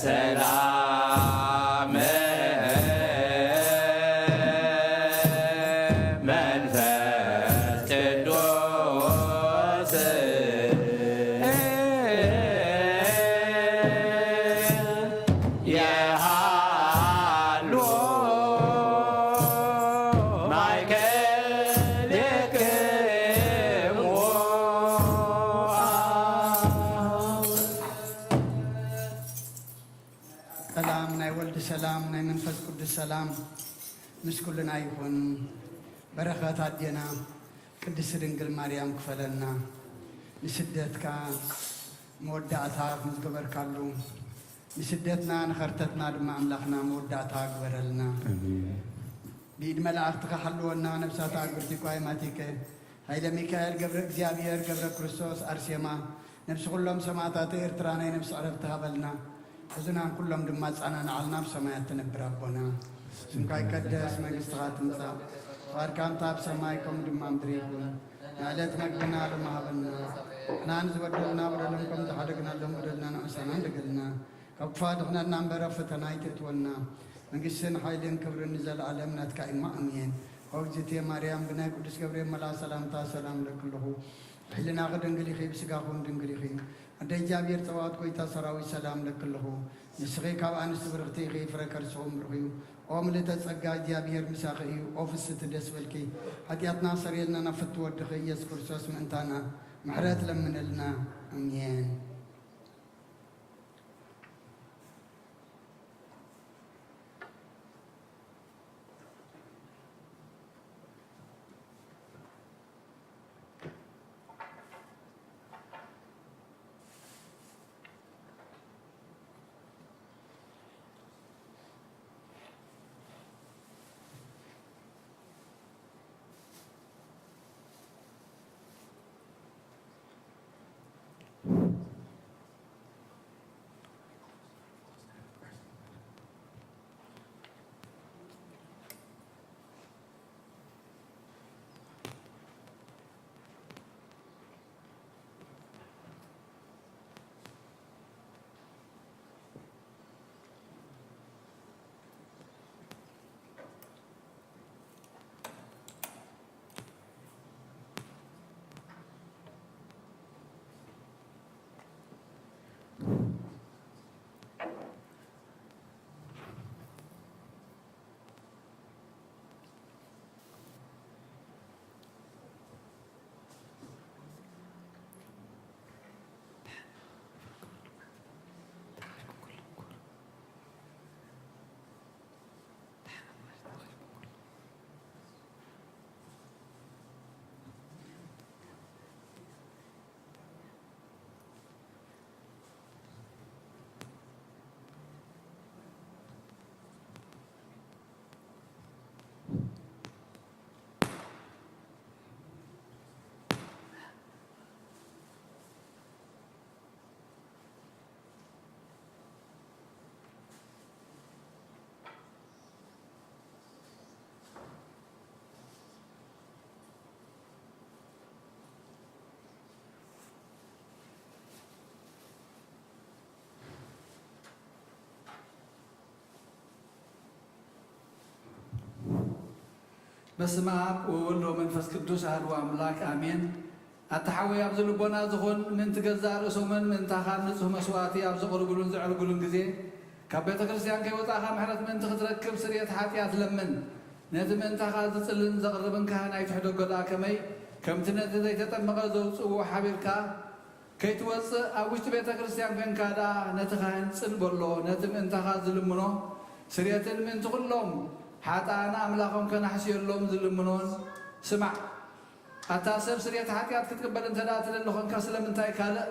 ሰላም መንፈስ ቅዱስ የሃሉ ማእከሌክሙ። ሰላም፣ ናይ ወልድ ሰላም፣ ናይ መንፈስ ቅዱስ ሰላም ምስ ኩልና ይኹን። በረኸት ኣዴና ቅድስቲ ድንግል ማርያም ክፈለና። ንስደትካ መወዳእታ ከም ዝገበርካሉ፣ ንስደትና ንኸርተትና ድማ ኣምላኽና መወዳእታ ግበረልና። ኣሜን። ብኢድ መላእኽትኻ ሓልወና፣ ነፍሳት ኣእግርቲ ኳይማቲከ፣ ኃይለ ሚካኤል ገብረ እግዚኣብሔር ገብረ ክርስቶስ ኣርሴማ፣ ነፍሲ ኩሎም ሰማዕታት ኤርትራ ናይ ነፍሲ ዕረፍቲ ሃበልና። ሕዙናን ኩሎም ድማ ኣጸናንዓልና፣ ኣብ ሰማያት ትነብር ኣቦና፣ ስምካ ይቀደስ፣ መንግስትኻ ትምጻእ፣ ፍቓድካ እንተ ኣብ ሰማይ ከምኡ ድማ ምድሪ ይኹን። ንዕለት መግብና ሎሚ ሃበና፣ ንሕና ንዝበደሉና በደሎም ከም ዝሓደግናሎም በደልና ንዕሰና እንደገልና፣ ካብ ክፉ ኣድሕነና እምበር ኣብ ፈተና ኣይተእትወና። መንግስትን ሓይልን ክብርን ንዘለኣለም ናትካ እዩ፣ ኣሜን። ኦ እግዝእትየ ማርያም፣ ብናይ ቅዱስ ገብርኤል መልኣኽ ሰላምታ ሰላም እለኪ ኣለኹ። ብሕልናኺ ድንግል ኢኺ፣ ብስጋኺ እውን ድንግል ኢኺ። ኣደ እግዚኣብሔር ጸባኦት፣ ጐይታ ሰራዊት፣ ሰላም እለኪ ኣለኹ። ንስኺ ካብ ኣንስቲ ብርኽቲ ኢኺ፣ ፍረ ከርስኺ እውን ብሩኽ እዩ። ኦ ምልእተ ጸጋ፣ እግዚኣብሔር ምሳኺ እዩ። ኦ ፍስቲ ደስ በልኪ፣ ሓጢኣትና ሰሪየልና ናብ ፍትው ወድኺ ኢየሱስ ክርስቶስ ምእንታና ምሕረት ለምንልና። ኣሜን። በስመ አብ ወወልድ ወመንፈስ ቅዱስ አሐዱ አምላክ አሜን። ኣታ ሓወይ፣ ኣብዚ ልቦና ዝኾን ምእንቲ ገዛእ ርእሶምን ምእንታኻን ንጹህ መስዋእቲ ኣብ ዘቕርቡሉን ዘዕርጉሉን ግዜ፣ ካብ ቤተ ክርስቲያን ከይወጻእካ ምሕረት ምእንቲ ክትረክብ ስርየት ሓጢኣት ለምን። ነቲ ምእንታኻ ዝጽልን ዘቕርብን ካህን ኣይትሕደጎ ደኣ ከመይ፣ ከምቲ ነቲ ዘይተጠመቐ ዘውጽእዎ ሓቢርካ ከይትወጽእ ኣብ ውሽጢ ቤተ ክርስቲያን ኮንካ ደኣ ነቲ ካህን ጽን በሎ። ነቲ ምእንታኻ ዝልምኖ ስርየትን ምእንቲ ኩሎም ሓጥኣን ኣምላኾም ከናሕስየሎም ዝልምኖን ስማዕ። ኣታ ሰብ፣ ስርየት ሓጢኣት ክትቅበል እንተ ደኣ ትደሊ ኾንካ፣ ስለምንታይ ካልእ፣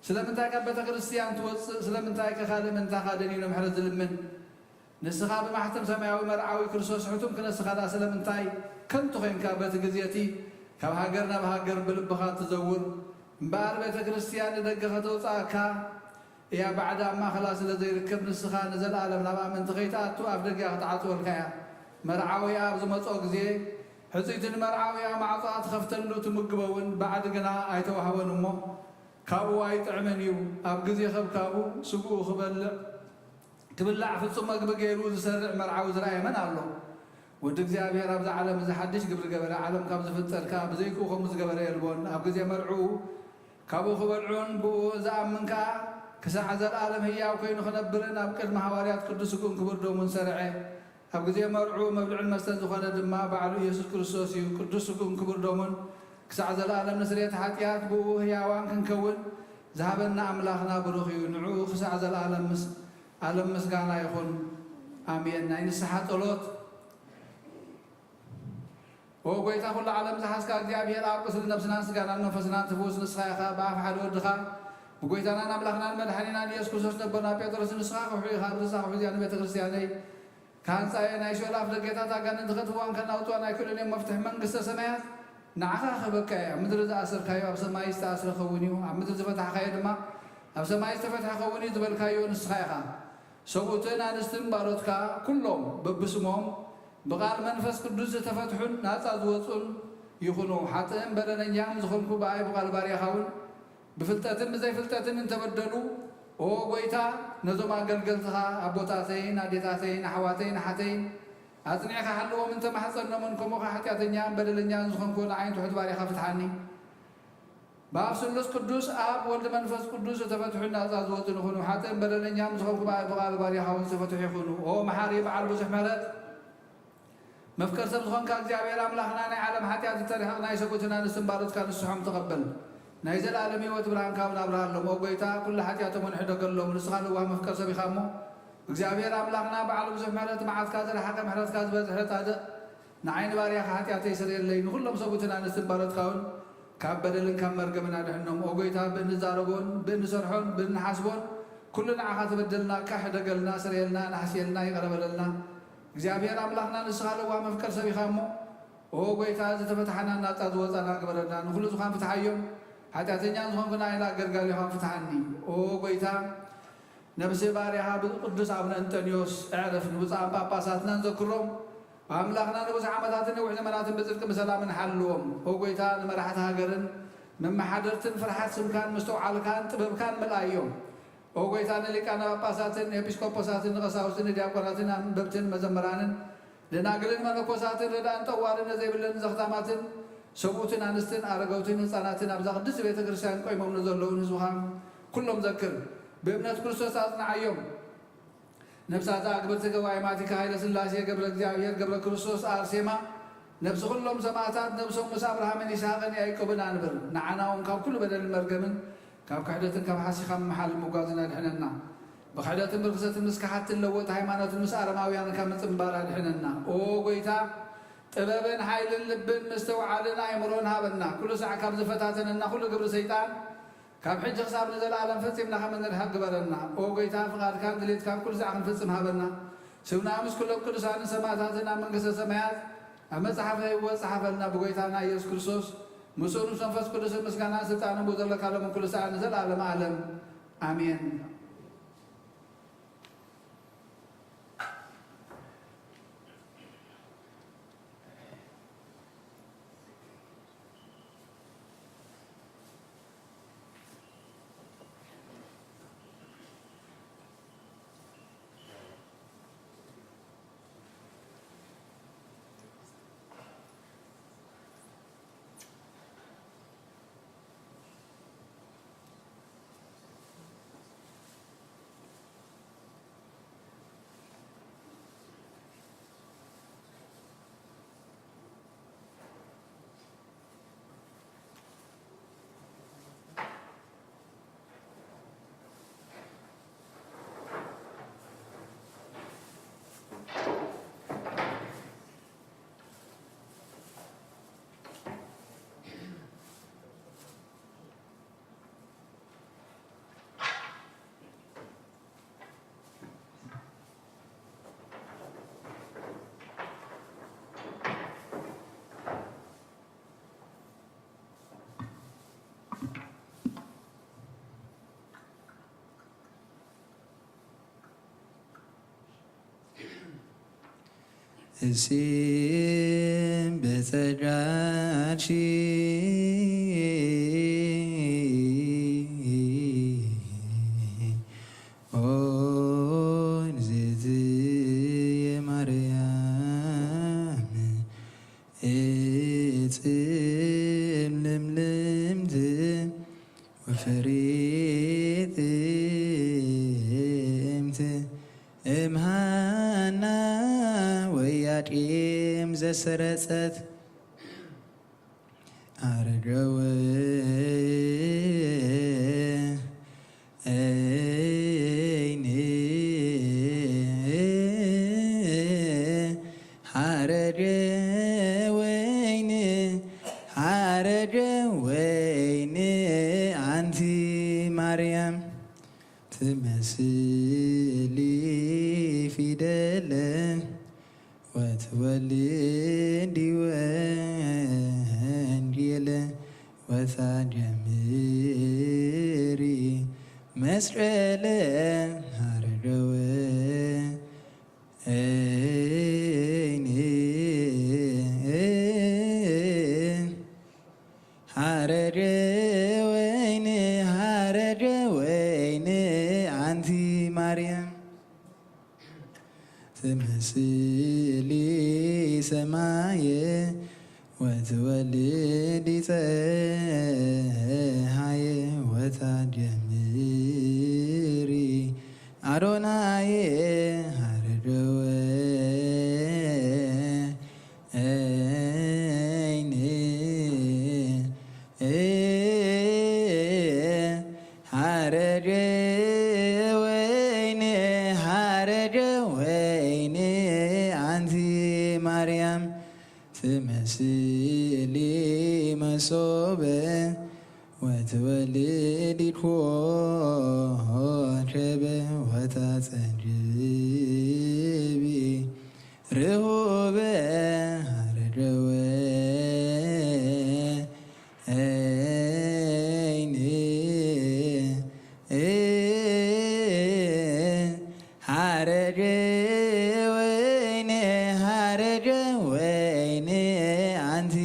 ስለምንታይ ካብ ቤተ ክርስቲያን ትወጽእ? ስለምንታይ ከ ካልእ ምእንታኻ ደንዩ ንምሕረት ዝልምን? ንስኻ ብማሕተም ሰማያዊ መርዓዊ ክርስቶስ ሕቱም ክነስኻ ደኣ ስለምንታይ ከንቱ ኾይንካ በቲ ግዜ እቲ ካብ ሃገር ናብ ሃገር ብልብኻ ትዘውር? እምበኣር ቤተ ክርስቲያን ንደገ ከተውጽኣካ እያ፣ ባዕዳ ኣብ ማእኸላ ስለ ዘይርከብ፣ ንስኻ ንዘለኣለም ናብኣ ምእንቲ ከይትኣቱ ኣፍ ደጊኣ ክትዓጽወልካ እያ። መርዓዊ ኣብ ዝመጾ ግዜ፣ ሕጽይቲ ንመርዓዊ እያ ማዕጾኣ ትኸፍተሉ፣ ትምግቦ እውን ባዕዲ ግና ኣይተዋህቦን እሞ፣ ካብኡ ኣይጥዕምን እዩ። ኣብ ግዜ ከብካቡ ስግኡ ክበልዕ፣ ክብላዕ ፍጹም መግቢ ገይሩ ዝሰርዕ መርዓዊ ዝረኣየ መን ኣሎ? ወዲ እግዚኣብሔር ኣብዚ ዓለም እዚ ሓድሽ ግብሪ ገበረ። ዓለም ካብ ዝፍጠር ከኣ ብዘይክኡ ከምኡ ዝገበረ የልቦን። ኣብ ግዜ መርዕኡ ካብኡ ክበልዑን ብኡ ዝኣምን ከኣ ክሳዕ ዘለኣለም ህያው ኮይኑ ክነብርን ኣብ ቅድሚ ሃዋርያት ቅዱስ ስግኡን ክቡር ደሙን ሰርዐ። ኣብ ግዜ መርዑ መብልዕን መስተን ዝኾነ ድማ ባዕሉ ኢየሱስ ክርስቶስ እዩ። ቅዱስ ስግኡን ክቡር ደሙን ክሳዕ ዘለኣለም ንስርየት ሓጢኣት ብኡ ህያዋን ክንከውን ዝሃበና ኣምላኽና ብሩኽ እዩ። ንዕኡ ክሳዕ ዘለኣለም ምስ-፣ ኣለም ምስጋና ይኹን። ኣሜን። ናይ ንስሓ ጸሎት። ኦ ጎይታ ኩሉ ዓለም ዝሓዝካ እግዚኣብሔር ኣብ ቁስሊ ነብስናን ስጋናን መንፈስናን ትፍውስ ንስኻ ኢኻ። ብኣፍ ሓደ ወድኻ ብጎይታናን ኣምላኽናን መድሓኒናን ኢየሱስ ክርስቶስ ነቦና ጴጥሮስ ንስኻ ክውሒ ኢኻ፣ ብዛ ክውሒ እዚኣ ንቤተ ክርስቲያነይ ካህንጻየ ናይ ሲኦል ኣፍ ደገታት ኣጋንንቲ ከትህዋን ከናውጽዋን ኣይክእሉን እዮም። መፍትሒ መንግስተ ሰማያት ንዓኻ ክህበካ እየ። ኣብ ምድሪ ዝኣሰርካዮ ኣብ ሰማይ ዝተኣስረ ክኸውን እዩ፣ ኣብ ምድሪ ዝፈታሕካዮ ድማ ኣብ ሰማይ ዝተፈትሐ ክኸውን እዩ ዝበልካዮ ንስኻ ኢኻ። ሰብኡትን ኣንስትን ባሮትካ ኩሎም በብስሞም ብቓል መንፈስ ቅዱስ ዝተፈትሑን ናጻ ዝወጹን ይኹኑ። ሓጥእን በደለኛን ዝኾንኩ ብኣይ ብቓል ባርያኻ እውን ብፍልጠትን ብዘይፍልጠትን እንተበደሉ፣ ኦ ጎይታ፣ ነዞም ኣገልገልትኻ ኣቦታተይን ኣዴታተይን ኣሕዋተይን ኣሓተይን ኣጽኒዕካ ሓልዎም እንተማሕጸኖምን፣ ከምኡ ኸኣ ሓጢኣተኛን በደለኛን ዝኾንኩ ንዓይን ትሑት ባርያኻ ፍትሓኒ። ብኣብ ስሉስ ቅዱስ ኣብ ወልድ መንፈስ ቅዱስ ዝተፈትሑ ናጻ ዝወጹ ንኹኑ። ሓጥእን በደለኛን ዝኾንኩ ብኣብ ብቓል ባርያኻ እውን ዝተፈትሑ ይኹኑ። ኦ መሓሪ በዓል ብዙሕ ምሕረት፣ መፍቀር ሰብ ዝኾንካ እግዚኣብሔር ኣምላኽና፣ ናይ ዓለም ሓጢኣት እተርሕቕ ናይ ሰብኡትን ኣንስትን ባሮትካ ንስሖም ተቐበል። ናይ ዘለኣለም ህይወት ብርሃንካ እውን ኣብርሃሎም። ኦ ጎይታ፣ ኩሉ ሓጢኣቶም እውን ሕደገሎም። ንስኻ ለዋህ መፍቀር ሰብ ኢኻ እሞ፣ እግዚኣብሔር ኣምላኽና በዓሉ ብዙሕ ምሕረት፣ መዓትካ ዝረሓቐ ምሕረትካ ዝበዝሐ ጻድቕ፣ ንዓይ ንባርያኻ ሓጢኣተይ ስርየለይ፣ ንኹሎም ሰብኡትን ኣንስትን ባሮትካ እውን ካብ በደልን ካብ መርገምን ኣድሕኖም። ኦ ጎይታ፣ ብእንዛረቦን ብእንሰርሖን ብእንሓስቦን ኩሉ ንዓኻ ተበደልና፣ እካ ሕደገልና፣ ስረየልና፣ ኣናሕስየልና፣ ይቕረ በለልና። እግዚኣብሔር ኣምላኽና ንስኻ ለዋህ መፍቀር ሰብ ኢኻ እሞ፣ ኦ ጎይታ፣ ዝተፈትሓና ናጻ ዝወጻና ግበረና። ንኹሉ ዝዃን ፍትሓዮም፣ ሓጢኣተኛ ዝኾንኩ ንኣይን ኣገልጋሊኻን ፍትሓኒ። ኦ ጎይታ፣ ነብሲ ባርያኻ ብቅዱስ ኣቡነ እንጠንዮስ እዕርፍ። ንብፁዓን ጳጳሳትና ንዘክሮም፣ ኣምላኽና ንብዙሕ ዓመታትን ነዊሕ ዘመናትን ብጽድቂ ብሰላምን ሓልዎም። ኦ ጎይታ፣ ንመራሕቲ ሃገርን መመሓደርትን ፍርሓት ስምካን ምስትውዓልካን ጥበብካን ምልኣዮም። ኦ ጎይታ፣ ንሊቃነ ጳጳሳትን ኤጲስቆጶሳትን ንቐሳውስትን ንዲያቆናትን ኣንበብትን መዘምራንን ደናግልን መነኮሳትን ረዳእን ጠዋርን ነዘይብለን ዘኽታማትን ሰብኡትን ኣንስትን ኣረገውትን ህፃናትን ኣብዛ ቅድስቲ ቤተ ክርስቲያን ቆይሞም ንዘለውን ህዝብኻ ኩሎም ዘክር። ብእምነት ክርስቶስ ኣጽንዓዮም። ነብሳት ኣግብርቲ ገባይ ማቲካ ሃይለ ስላሴ ገብረ እግዚኣብሔር ገብረ ክርስቶስ ኣርሴማ ነብሲ ኩሎም ሰማዕታት ነብሶም ምስ ኣብርሃምን ይስሐቅን ያዕቆብን ኣንብር። ንዓና እውን ካብ ኩሉ በደልን መርገምን ካብ ክሕደትን ካብ ሓሲኻ ምምሓል ምጓዝን ኣድሕነና። ብክሕደትን ብርክሰትን ምስ ከሓድትን ለወጥ ሃይማኖትን ምስ ኣረማውያን ካብ ምጽንባር ኣድሕነና። ኦ ጎይታ፣ ጥበብን ሓይልን ልብን ምስትውዓልን ኣእምሮን ሃበና። ኩሉ ሳዕ ካብ ዝፈታተነና ኩሉ ግብሪ ሰይጣን ካብ ሕጂ ክሳብ ንዘለኣለም ፈጺምና ከም እንርሕቕ ግበረና። ኦ ጎይታ፣ ፍቓድካን ድሌትካን ኩሉ ሳዕ ክንፍጽም ሃበና። ስምና ምስ ኩሎም ቅዱሳንን ሰማዕታትን ኣብ መንግስተ ሰማያት ኣብ መጽሓፈ ህይወት ጸሓፈልና። ብጎይታና ኢየሱስ ክርስቶስ ምስኡ ምስ መንፈስ ቅዱስን ምስጋናን ስልጣንን ብኡ ዘለካ ሎምን ኩሉ ሰዓት ንዘለኣለም ዓለም ኣሜን። እሲ በጸጋቺ እምሃና ወያጢም ዘሰረጸት ኣረገወይኒ ሓረገ ወይኒ ሓረገ ወይኒ ኣንቲ ማርያም ትመስሊ ፊደለ ወትወልዲ ወንጌለ ወታጀምሪ መስቀለ ሃረገወ እኔ ሓረገ ወይኒ ሓረገ ወይኒ ኣንቲ ማርያም ትመስሊ ሰማየ ወትወልዲ ፀሃየ ወታጀምሪ ኣዶናየ ሃረገወ እኔ ሓረገ ወይኒ ሓረገ ወይኒ ኣንቲ ማርያም ትመስሊ መሶበ ወትወልዲ ኮከበ ወታጸግቢ ርሁበ ሃረገወ እኔ ሓረገ ወይኒ ሓረገ ወይኒ ኣንቲ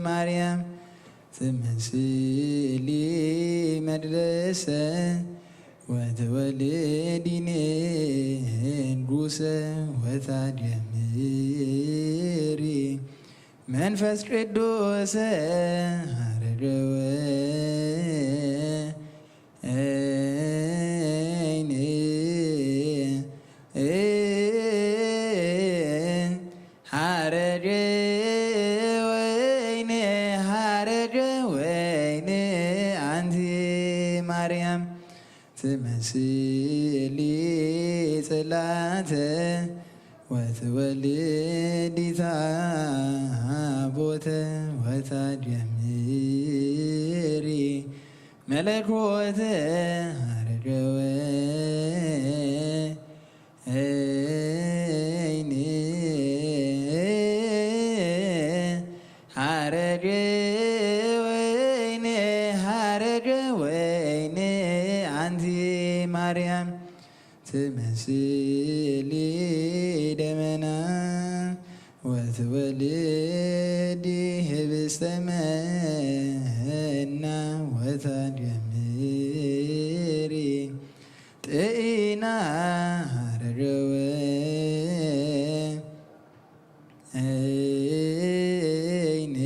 ማርያም ትመስሊ መድረሰ ወትወልዲ ንጉሰ ወታጀምሪ መንፈስ ቅዱስ ሃረገወ እኔ ሓረገ ወይኒ ሓረገ ወይኒ ኣንቲ ማርያም ትመስሊ ጽላተ ወትወልዲ ታቦተ ወታጀምሪ መለኮተ ሃረገወ እኔ ሓረገ ወይኒ ሓረገ ወይኒ ኣንቲ ማርያም ትመስሊ ደመና ወትወልዲ ህብስተ መና ወታጀምሪ ጥኢና ሃረገወ እኔ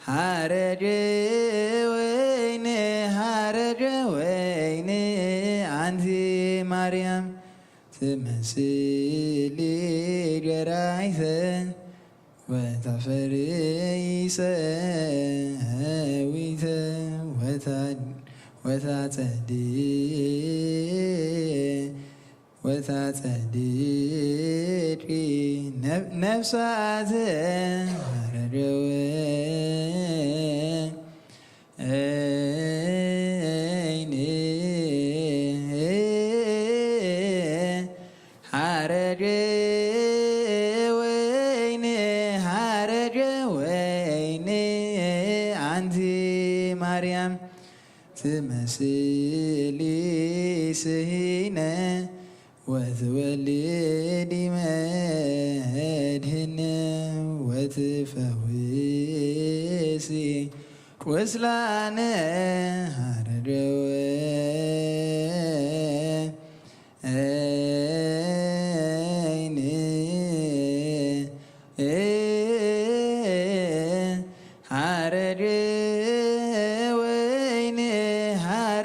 ሓረገ ወይኒ ሓረገ ወይኒ ኣንቲ ማርያም ትመስሊ ገራይተ ወታፈሪ ሰዊተ ወታጸዲ ወታጸድቂ ነፍሳት ሃረገወ እኔ ሓረገ ወይኒ ሓረገ ወይኒ ኣንቲ ማርያም ትመስሊ ስሂነ ወትወልዲ መድህነ ወትፈውሲ ቁስላነ ሃረገወ እኔ ሓረገ ወይኒ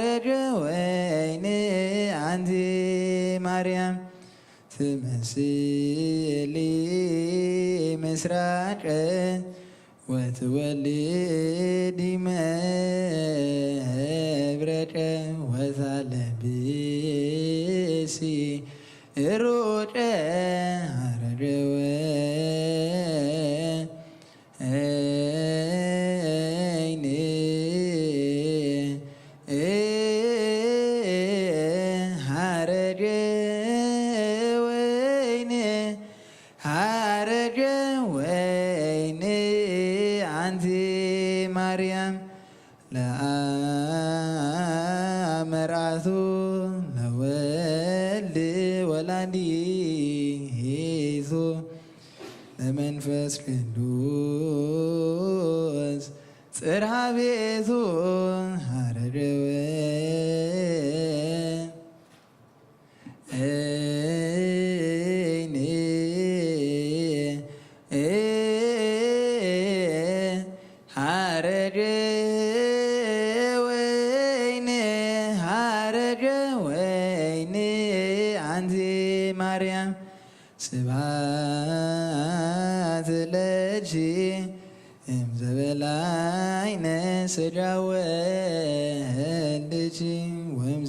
ሐረገ ወይን ኣንቲ ማርያም ትመስሊ ምስራቀ ወትወልዲ መብረቀ ወታለብሲ ሩጨ ሐረገ ወይን ሐረገ ወይን ሐረገ ወይን ኣንቲ ማርያም ለአብ መርዓቱ ለወልድ ወላዲቱ ለመንፈስ ቅዱስ ጽርሃ ቤቱ ሐረገ ወይን ሐረገ ወይን ሐረገ ወይን ኣንቲ ማርያም ስብሐት ለኪ እምዘበላይነ ሥጋ ወልድኪ ወእምዘሰተይነ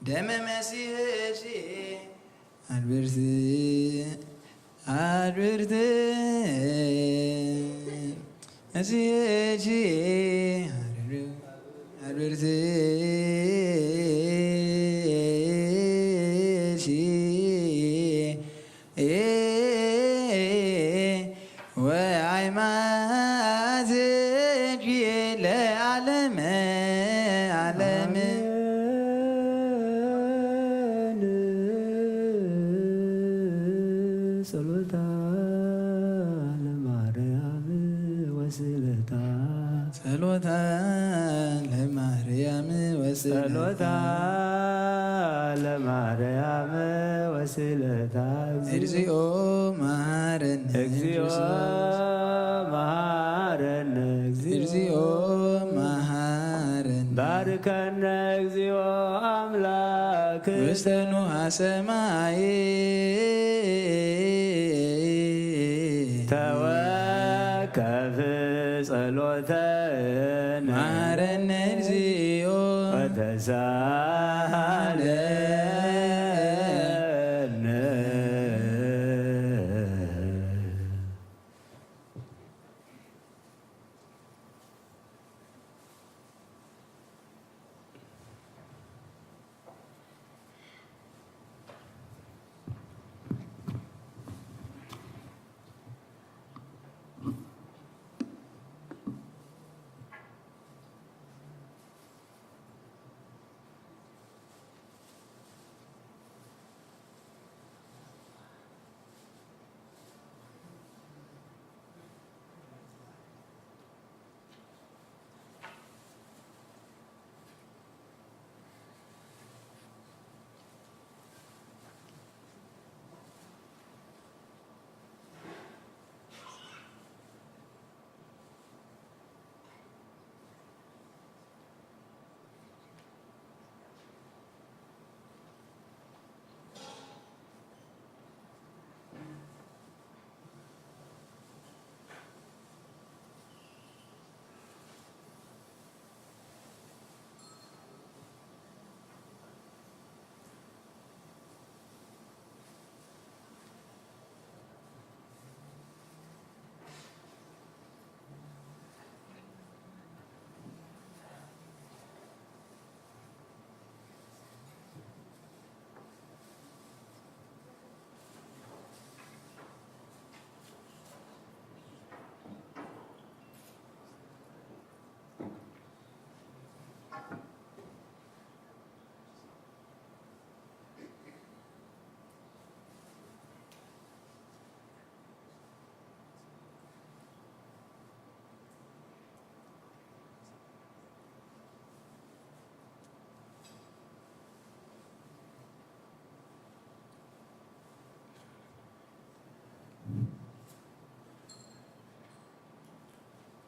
ደመ መሲሕኪ ኣድብርቲ ኣድብርቲ መሲሕኪ ኣድብርቲ ወአዕማዝኪ ለዓለመ ዓለም። ጸሎታ ለማርያም ወስእለታ ጸሎታ ለማርያም ወስእለታ ጸሎታ ለማርያም ወስእለታ እግዚኦ መሐረነ እግዚኦ መሐረነ እግዚኦ መሐረነ ባርከነ እግዚኦ አምላክ ውስተ ንዋየ ሰማይ ተወከፍ ጸሎተነ መሐረነ እግዚኦ ወተሳሃለነ።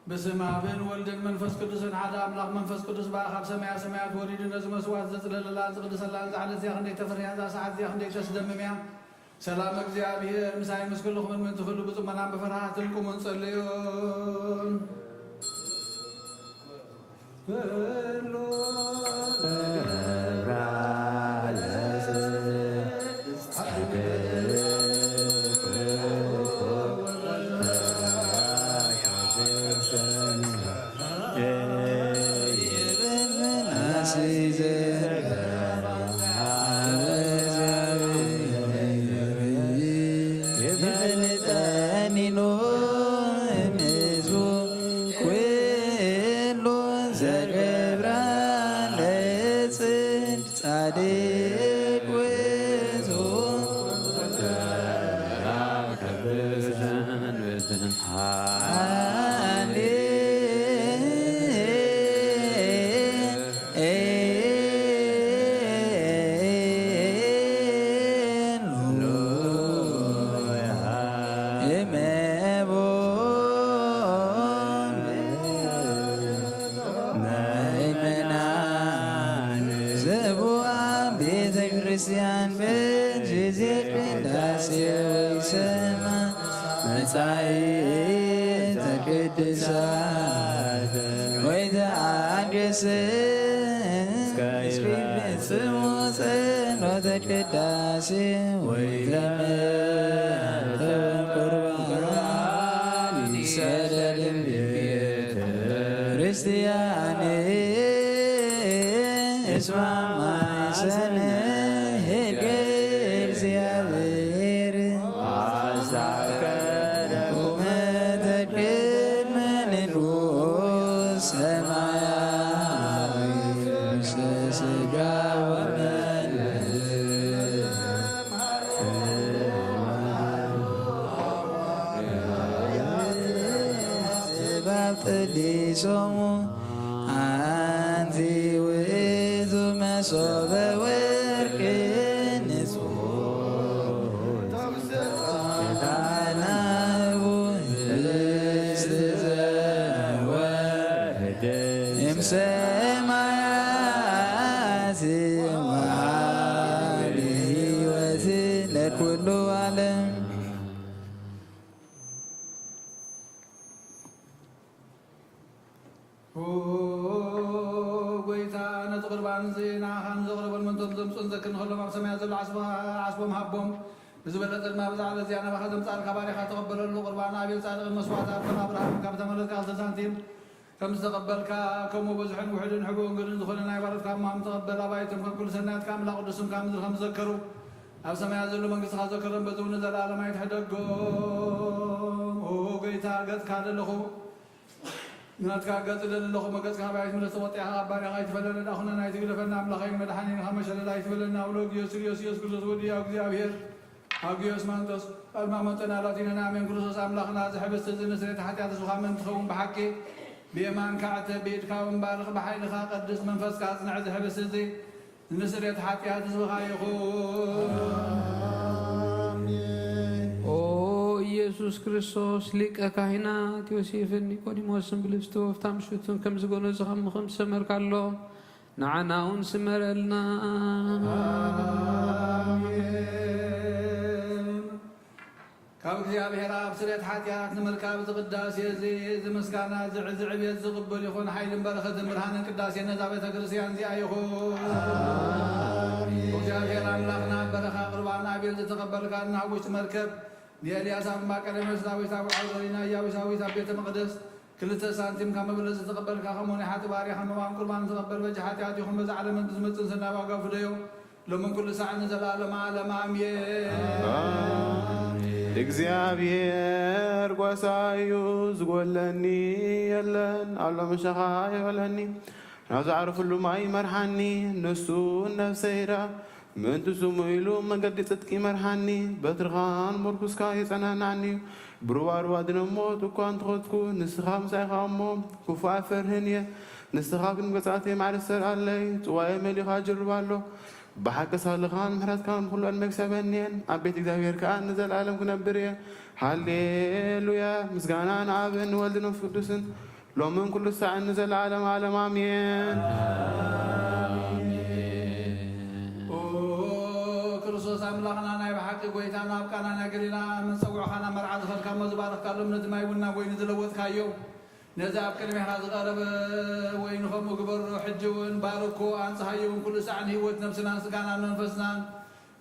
በስመ ኣብን ወልድን መንፈስ ቅዱስን ሓደ ኣምላኽ። መንፈስ ቅዱስ ብኣ ካብ ሰማያ ሰማያት ወሪዱ ነዚ መስዋዕት ዘጽለለላን ዝቕድሰላን እዛ ዕለት እዚኣ ክንደይ ተፈርህያ፣ እዛ ሰዓት እዚኣ ክንደይ ተስደምም እያ። ሰላም እግዚኣብሔር ምሳይ ምስ ኩልኹምን ምእንቲ ኩሉ ብጽሞናን ብፍርሃትን ቁሙን ጸልዩን። ቤተ ክርስቲያን በጊዜ ቅዳሴ ወይ ሰማ መጻኢ ተቅድሳ ወይ ተኣገስ እስከ ይፈጽሙ ጸሎተ ቅዳሴ ወይ ዘመተ ቁርባን ይሰደድ ቤተ ክርስቲያን። እስማማይ ሰነ ህገ እግዚኣብሔር አሳከረ ቁመተ ቅድመ ንጉሥ ሰማያዊ ምስለ ሥጋ ወመንፈስ እባብ ጥሊሶሙ። አንቲ ውእቱ መሶበ ወርቅ ንጹሕ ዕጣናሁ ህብስት ዘወረደ እምሰማያት ወሃቢ ሕይወት ለኩሉ ዓለም። ኦ ጎይታ፣ ነቲ ቁርባን እዚ ንዓኻ ንዘቕርቦን መንቶም ዘምጽኡን ዘክር ንኸሎም ኣብ ሰማያት ዘሎ ዓስቦ-፣ ዓስቦም ሃቦም። ብዝበለጸ ድማ ብዛ ዕለት እዚኣ ናባኻ ዘምጻእልካ ባሪኻ ተቐበለሉ። ቁርባን ኣቤል ጻድቕን መስዋዕቲ ኣቦና ኣብርሃም ካብ ተመረጽካ ክልተ ሳንቲም ከም ዝተቐበልካ፣ ከምኡ ብዙሕን ውሑድን ሕቡእን ግልን ዝኾነ ናይ ባሮትካ እማም ተቐበል። ኣባይቶም ከም ኩሉ ሰናያትካ ኣምላኽ ቅዱስ ስምካ ምድሪ ከም ዝዘከሩ፣ ኣብ ሰማያት ዘሎ መንግስትኻ ዘከሮም፣ በዚ እውን ንዘለኣለም ኣይትሕደጎም። ኦ ጎይታ፣ ገጽካ ለለኹ ናትካ ገጽ ለለኹ መገጽካ ኣባይት ምለስ ተቆጢዕካ ካብ ባሪኻ ኣይትፈለለና፣ ኩነና ኣይትግደፈና። ኣምላኸይ መድሓኒን ኢኻ መሸለል ኣይትበለና። ውሎ ጊዮስ ሪዮስ ኢየሱስ ክርስቶስ ወዲ ያው እግዚኣብሔር ኣግዮስ ማንጦስ፣ ኣልማሞንጦና ላቲኖና ኣሜን። ክርስቶስ ኣምላኽና፣ እዚ ሕብስቲ እዚ ንስሬት ሓጢኣት ህዝብኻ ምእንቲ ትኸውን ብሓቂ ብየማንካ ዕተብ፣ ብኢድካ እውን ባርኽ፣ ብሓይልኻ ቀድስ፣ መንፈስካ ኣጽንዕ። እዚ ሕብስቲ እዚ ንስሬት ሓጢኣት ህዝብኻ ይኹን። ኦ ኢየሱስ ክርስቶስ፣ ሊቀ ካህናት ዮሴፍን ኒቆዲሞስን ብልፍቶ ፍታ ምሽቱን ከም ዝጎነዙ ከም ምኽም ትሰመርካሎም። ንዓና እውን ስመረልና። ኣሜን። ካብ እግዚኣብሔር ኣብ ስርየት ሓጢኣት ንምርካብ እዚ ቅዳሴ እዚ፣ እዚ ምስጋና፣ እዚ፣ እዚ ዕብየት ዝቕብል ይኹን። ሓይልን በረኸትን ብርሃንን ቅዳሴ ነዛ ቤተ ክርስቲያን እዚኣ ይኹን። ኣሜን። እግዚኣብሔር ኣምላኽና፣ በረኻ ቁርባን ኣቤል ዝተቐበልካ፣ ናብ ውሽጢ መርከብ ንኤልያስ ኣብ እምባ ቀርሜሎስ፣ ዳዊት ኣብ ዓውደ ወይኒ፣ ኢያቡሳዊት ኣብ ቤተ መቕደስ፣ ክልተ ሳንቲም ካብ መበለት ዝተቐበልካ፣ ከምኡ ናይ ሓጢ ባርያ ካብ መዋን ቁርባን ዝተቐበል በጃ ሓጢኣት ይኹን። በዛ ዓለምን ብዝመጽእ ሰናይ ዋጋ ፍደዮ፣ ሎምን ኩሉ ሳዕ ንዘለኣለመ ዓለም ኣሜን። እግዚኣብሔር ጓሳ እዩ፣ ዝጎለኒ የለን፣ ኣሎ ምሸኻ ይበለኒ። ናብ ዘዕርፍሉ ማይ ይመርሓኒ፣ ንሱ ነፍሰይ ይርኣ። ምእንቲ ስሙ ኢሉ መገዲ ጽድቂ ይመርሓኒ፣ በትርኻን ምርኩስካ የጸናንዓኒ እዩ። ብሩባሩባ ድነ ሞት እኳ እንተኸድኩ፣ ንስኻ ምሳይ ኢኻ እሞ፣ ክፉእ ኣይፈርህን እየ። ንስኻ ግን ገጻተይ ማዕረ ትሰርዓለይ፣ ጽዋየ መሊኻ ጅርባ ኣሎ። ብሓቂ ሳልኻን ምሕረትካን ንኹሉ ዕድመ ክሳብ የሀንየን፣ ኣብ ቤት እግዚኣብሔር ከኣ ንዘለኣለም ክነብር እየ። ሃሌሉያ! ምስጋና ንኣብን ንወልድን ንመንፈስ ቅዱስን፣ ሎምን ኩሉ ሳዕን ንዘለዓለም ዓለም ኣሜን። ኦ ክርስቶስ ኣምላኽና ናይ ብሓቂ ጎይታና ኣብ ቃና ናይ ገሊላ መጸውዕኻና መርዓ ዝኸድካሞ ዝባረኽካሎም ነቲ ማይ ቡን ናብ ወይኒ ዝለወጥካዮ ነዚ ኣብ ቅድሜኻ ዝቐረበ ወይኒ ከምኡ ግበሮ ሕጂ እውን ባርኮ ኣንጽሃዮ እውን ኩሉ ሳዕን ህይወት ነብስናን ስጋናን መንፈስናን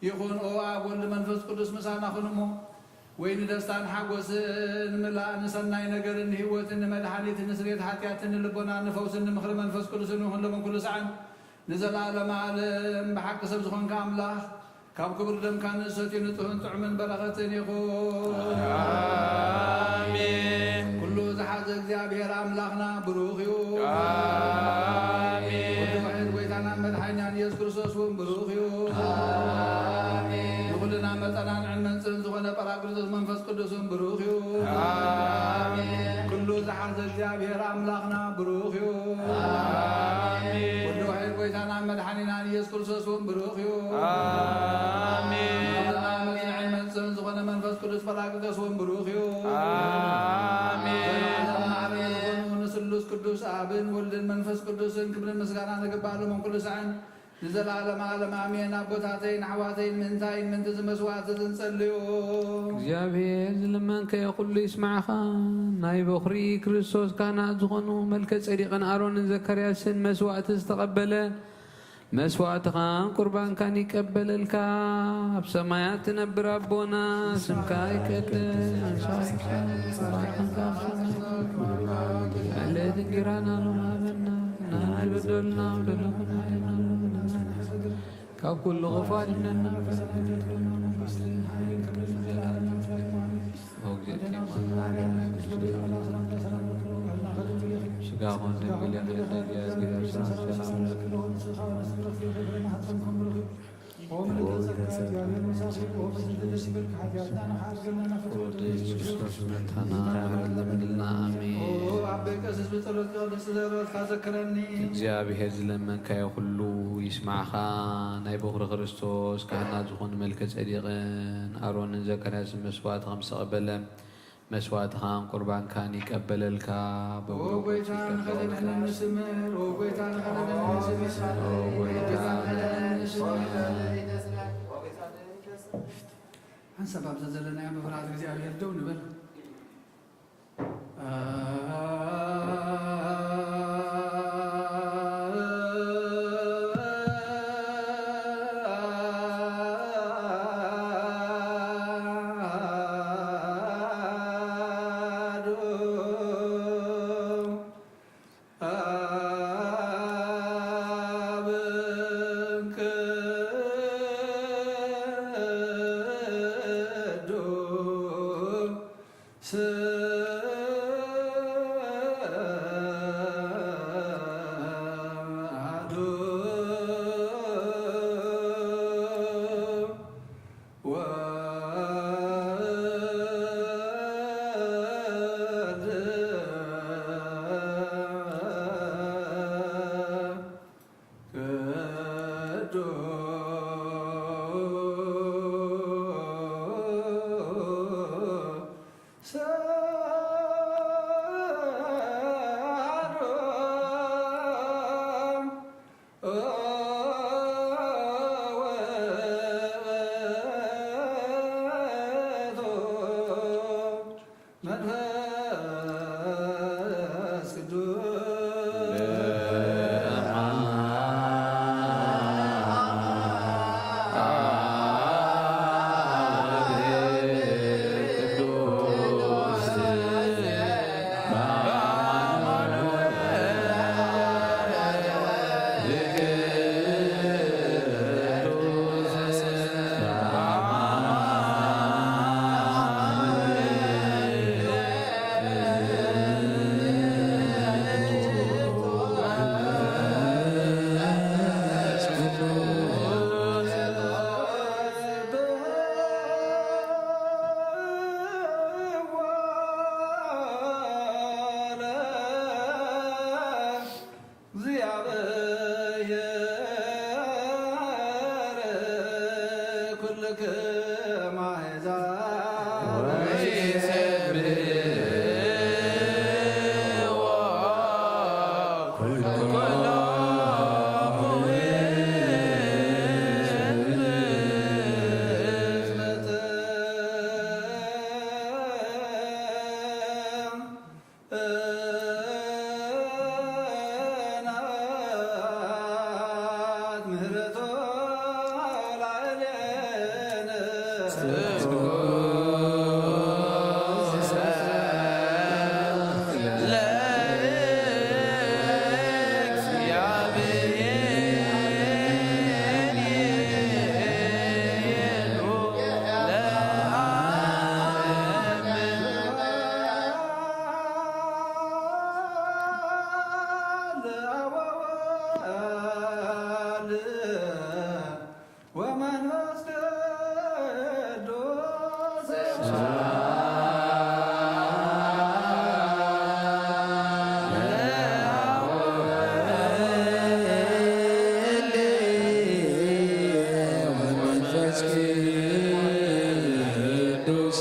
ይኹን ኦ ኣብ ወልድ መንፈስ ቅዱስ ምሳና ኩን እሞ ወይ ንደስታን ሓጎስን ምላእ ንሰናይ ነገርን ንህይወትን ንመድሓኒትን ንስሬት ሓጢኣትን ንልቦናን ንፈውስን ንምኽሪ መንፈስ ቅዱስን ይኹን ሎምን ኩሉ ሰዓን ንዘለኣለመ ዓለም ብሓቂ ሰብ ዝኾንካ ኣምላኽ ካብ ክቡር ደምካ ንሰትዩ ንጹህን ጥዑምን በረኸትን ይኹን። ኣሜን። ኩሉ ዝሓዘ እግዚኣብሔር ኣምላኽና ብሩኽ እዩ። ኣሜን። ወዲ ውሕድ ጎይታናን መድሓኒናን ኢየሱስ ክርስቶስ እውን ብሩኽ እዩ። ኣሜን። ንኹልና መጠናን ዕንመንጽን ዝኾነ ጳራቅሊጦስ መንፈስ ቅዱስ እውን ብሩኽ እዩ። ኣሜን። ኩሉ ዝሓዘ እግዚኣብሔር ኣምላኽና ብሩኽ እዩ። ኣሜን። ወዲ ውሕድ ጎይታናን መድሓኒናን ኢየሱስ ክርስቶስ እውን ብሩኽ እዩ። ኣሜን። ንኹልና መጠናን ዕንመንጽን ዝኾነ መንፈስ ቅዱስ ጳራቅሊጦስ እውን ብሩኽ እዩ። ኣሜን። ዘላለም ኣብ ዝኾኑ ንስሉስ ቅዱስ ኣብን ወልድን መንፈስ ቅዱስን ክብርን ምስጋና ንግባእ ሎምን ኩሉ ሳዕን ንዘለዓለመ ዓለም ኣሜን። ኣቦታተይን ኣሕዋተይን ምእንታይን ምእንቲ እዚ መስዋዕቲ እዚ ንጸልዮ። እግዚኣብሔር ዝለመንካዮ ኩሉ ይስማዕኻ። ናይ በኹሪ ክርስቶስ ካህናት ዝኾኑ መልከ ጸዲቅን ኣሮንን ዘካርያስን መስዋዕቲ ዝተቐበለ መስዋዕትኻን ቁርባንካን ይቀበለልካ። ኣብ ሰማያት ትነብር ኣቦና ስምካ ይቀደስ። መለየት እንጀራና ሎሚ ሃበና። ንሕና ዝበደሉና በደልና ካብ ኩሉ ክፉእ ኣድሕነና። ስጋኹን ድንግል እግዚኣብሔር ዝለመንካዮ ኩሉ ይስማዕኻ። ናይ በኹሪ ክርስቶስ ካህናት ዝኾኑ መልከ ጸዲቕን ኣሮንን ዘካርያስን መስዋዕቲ ከም ዝተቐበለ መስዋዕትኻን ቁርባንካን ይቀበለልካ። ኦ ጎይታ ንኸደነና ንስምር፣ ኦ ጎይታ ንኸደነና ንስምር፣ ኦ ጎይታ ንኸደነና ንስምር። ሓንሳብ ኣብዛ ዘለናዮ ብፍርሃት እግዚኣብሔር ደው ንበል። ወመንፈስ ቅዱስ ወመንፈስ ቅዱስ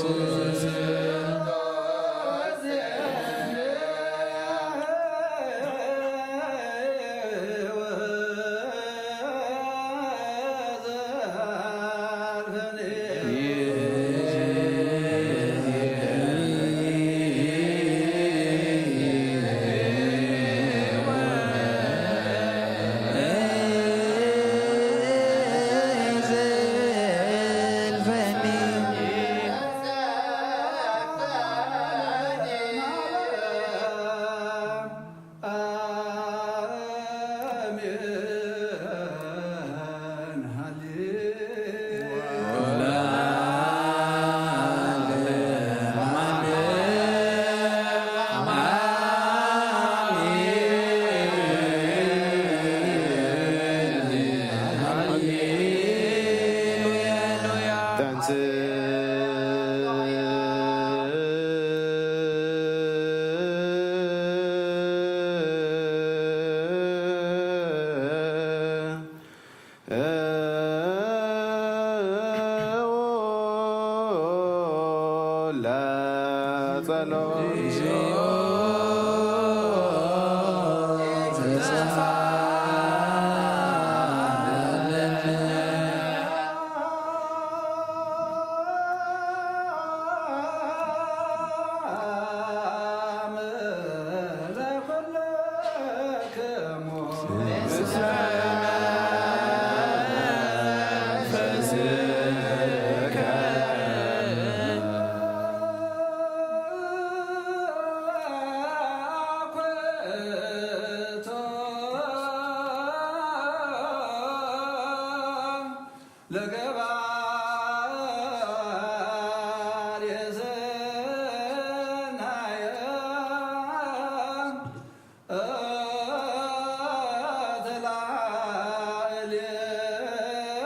ለገባሬ ሰናየ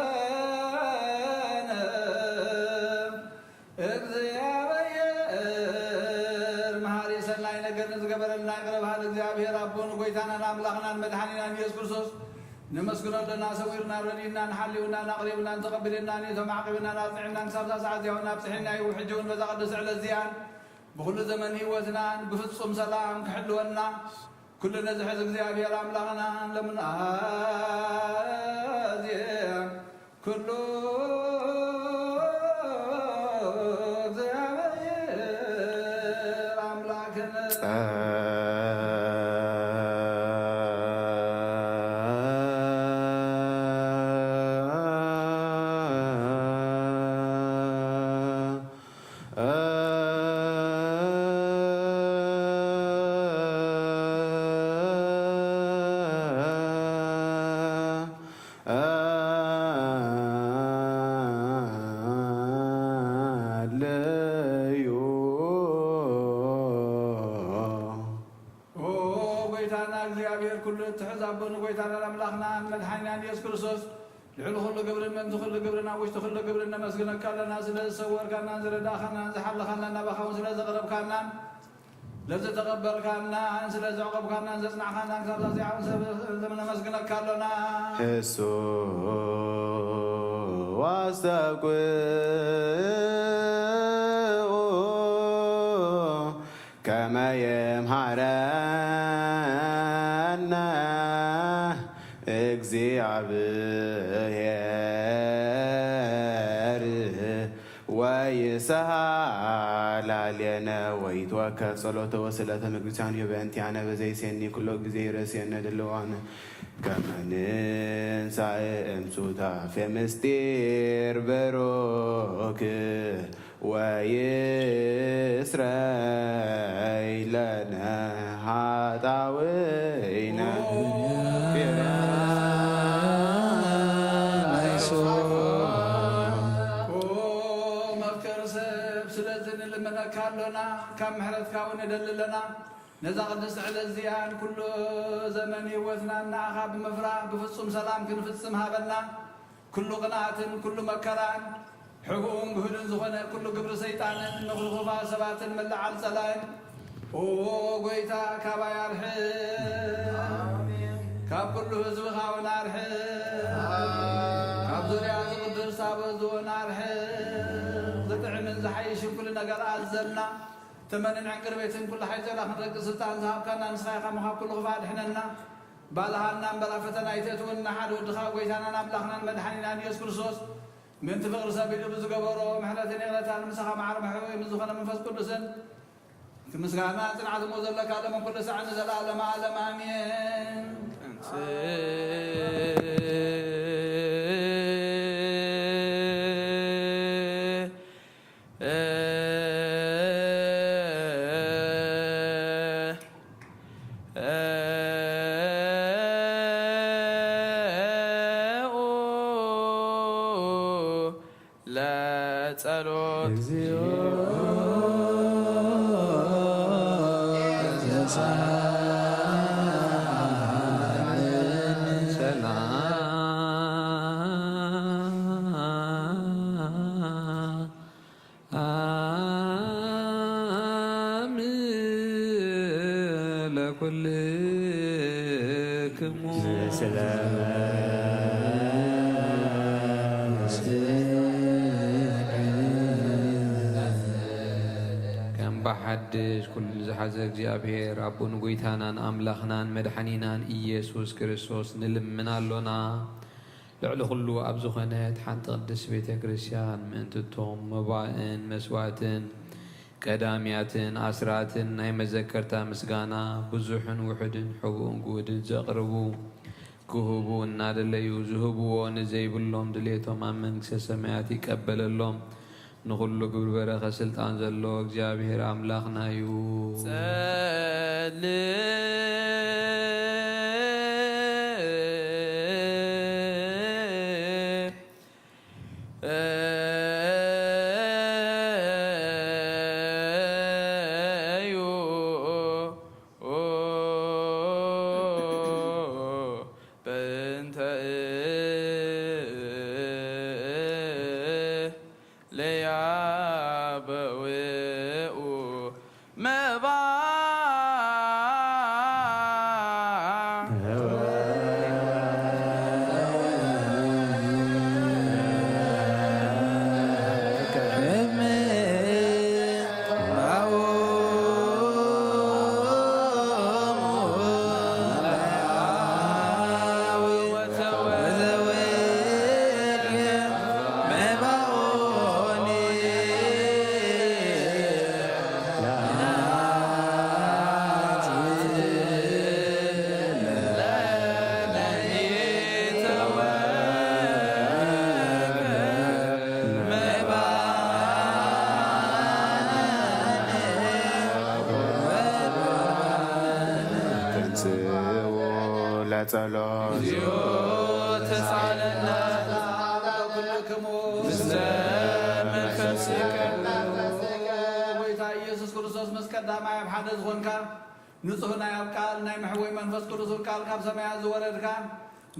ተላዕሌነ። እግዚኣብሔር መሃሪ ሰናይ ነገር ንዝገበረልና ይቕረ በሃል እግዚኣብሔር ኣቦን ጎይታናን ኣምላኽናን መድሓኒናን ኢየሱስ ክርስቶስ ነመስግኖ ኣለና። ሰዊርናን ረዲእናን ሓልዩናን ኣቕሪብናን ተቐቢልናን እዩ ተማዕቂብናን ኣጽኒዕናን ክሳብ እዛ ሰዓት እዚኣ እውን ኣብጽሒና እዩ። ሕጂ እውን በዛ ቅድስቲ ዕለት እዚኣን ብኹሉ ዘመን ህይወትናን ብፍጹም ሰላም ክሕልወና ኩሉ ነዚ ሕዚ እግዚኣብሔር ኣምላኽና ለምናዜ ኩሉ እግዚኣብሔር ኣምላኽን ኣለዩ። ኦ ጎይታና እግዚኣብሔር ኩሉ እትሕዝ ኣቦ ንጎይታናን ኣምላኽናን መድሓኒናን ኢየሱስ ክርስቶስ ልዕሊ ኩሉ ግብርን ምእንቲ ኩሉ ግብርን ኣብ ውሽጢ ኩሉ ግብርን ነመስግነካ ኣለና። ስለ ዝሰወርካናን ዝረዳእኻናን ዝሓለኻናን ናባኻ እውን ስለ ዘቕረብካናን ስለዝተቐበልካናን ስለዘዕቆብካናን ዘጽናዕካናን ክሳብ ዛዚዓ እውን ሰብ ነመስግነካ ኣሎና። ህሱ ዋስተብቅኡ ከመ የምሃረነ እግዚአብሔር ወይሰሃላልየነ ወይትወከ ጸሎተ ወስእለተ ምግቢሳን በእንቲአነ በዘይሴኒ ኩሎ ጊዜ ይረስየነ ድልዋነ ከመ ንንሳእ እምሱታፌ ምስጢር ብሩክ ወይስረይ ለነ ኃጣውኢነ። ኦ መፍቀሪ ሰብ፣ ስለዚ ንልምነካ ኣሎና፣ ካብ ምሕረትካ እውን ንደሊ ኣለና። ነዛ ቅድስቲ ዕለት እዚኣን ኩሉ ዘመን ህይወትናን ንኣኻ ብምፍራህ ብፍጹም ሰላም ክንፍጽም ሃበና። ኩሉ ቅንኣትን ኩሉ መከራን፣ ሕቡእን ግሁድን ዝኾነ ኩሉ ግብሪ ሰይጣንን ምኽሪ ክፉኣት ሰባትን ምልዓል ጸላእን፣ ኦ ጎይታ፣ ካባይ ኣርሕቕ። ካብ ኩሉ ህዝብኻ እውን ኣርሕቕ። ካብ ዙርያ እዚ ቅዱስ ታቦት እውን ኣርሕቕ። ዝጥዕምን ዝሓይሽን ኩሉ ነገር ኣዘልና። ተመንን ዕንቅርቤትን ኩሉ ሓይል ጸላእ ክንረግጽ ስልጣን ዝሃብካና ንስኻ ኢኻ እሞ፣ ካብ ኩሉ ክፉእ ኣድሕነና። ባልሃና እምበላ ፈተና ኣይተእትወና፣ ሓደ ወድኻ ጎይታናን ኣምላኽናን መድሓኒናን ኢየሱስ ክርስቶስ ምእንቲ ፍቕሪ ሰብ ኢሉ ብዝገበሮ ምሕረትን ይቕረታን ምሳኻ ማዕረ መሕበዊ ምስ ዝኾነ መንፈስ ቅዱስን እቲ ምስጋና ጽንዓት እሞ ዘለካ ሎምን ኩሉ ሳዕ ንዘለዓለመ ዓለም ኣሜን። ለጸሎት። እግዚኦ ሰላም ለኩልክሙ። ከም ብሓድሽ ኩሉ ዝሓዘ እግዚኣብሔር ኣቦን ጎይታናን ኣምላኽናን መድሓኒናን ኢየሱስ ክርስቶስ ንልምን ኣሎና። ልዕሊ ኩሉ ኣብ ዝኾነት ሓንቲ ቅድስት ቤተ ክርስቲያን ምእንቲ እቶም መባእን መስዋእትን ቀዳምያትን ኣስራትን ናይ መዘከርታ ምስጋና ብዙሕን ውሑድን ሕቡእን ግሁድን ዘቕርቡ ክህቡ እናደለዩ ዝህብዎ ንዘይብሎም ድሌቶም ኣብ መንግስተ ሰማያት ይቀበለሎም። ንኹሉ ግብሪ በረኸት ስልጣን ዘሎ እግዚኣብሔር ኣምላኽና እዩ። ጸልእ እዩ በእንተ ለያበውኡ መባ ተንሥኡ ለጸሎት። እግዚኦ ተሳለና። ኩልክሙ ምስለ መንፈስከ። ጎይታ ኢየሱስ ክርስቶስ ምስ ቀዳማይ ኣብ ሓደ ዝኾንካ ንጹህ ናይ ኣብ ቃል ናይ መሕወይ መንፈስ ቅዱስ ቃል ካብ ሰማያት ዝወረድካ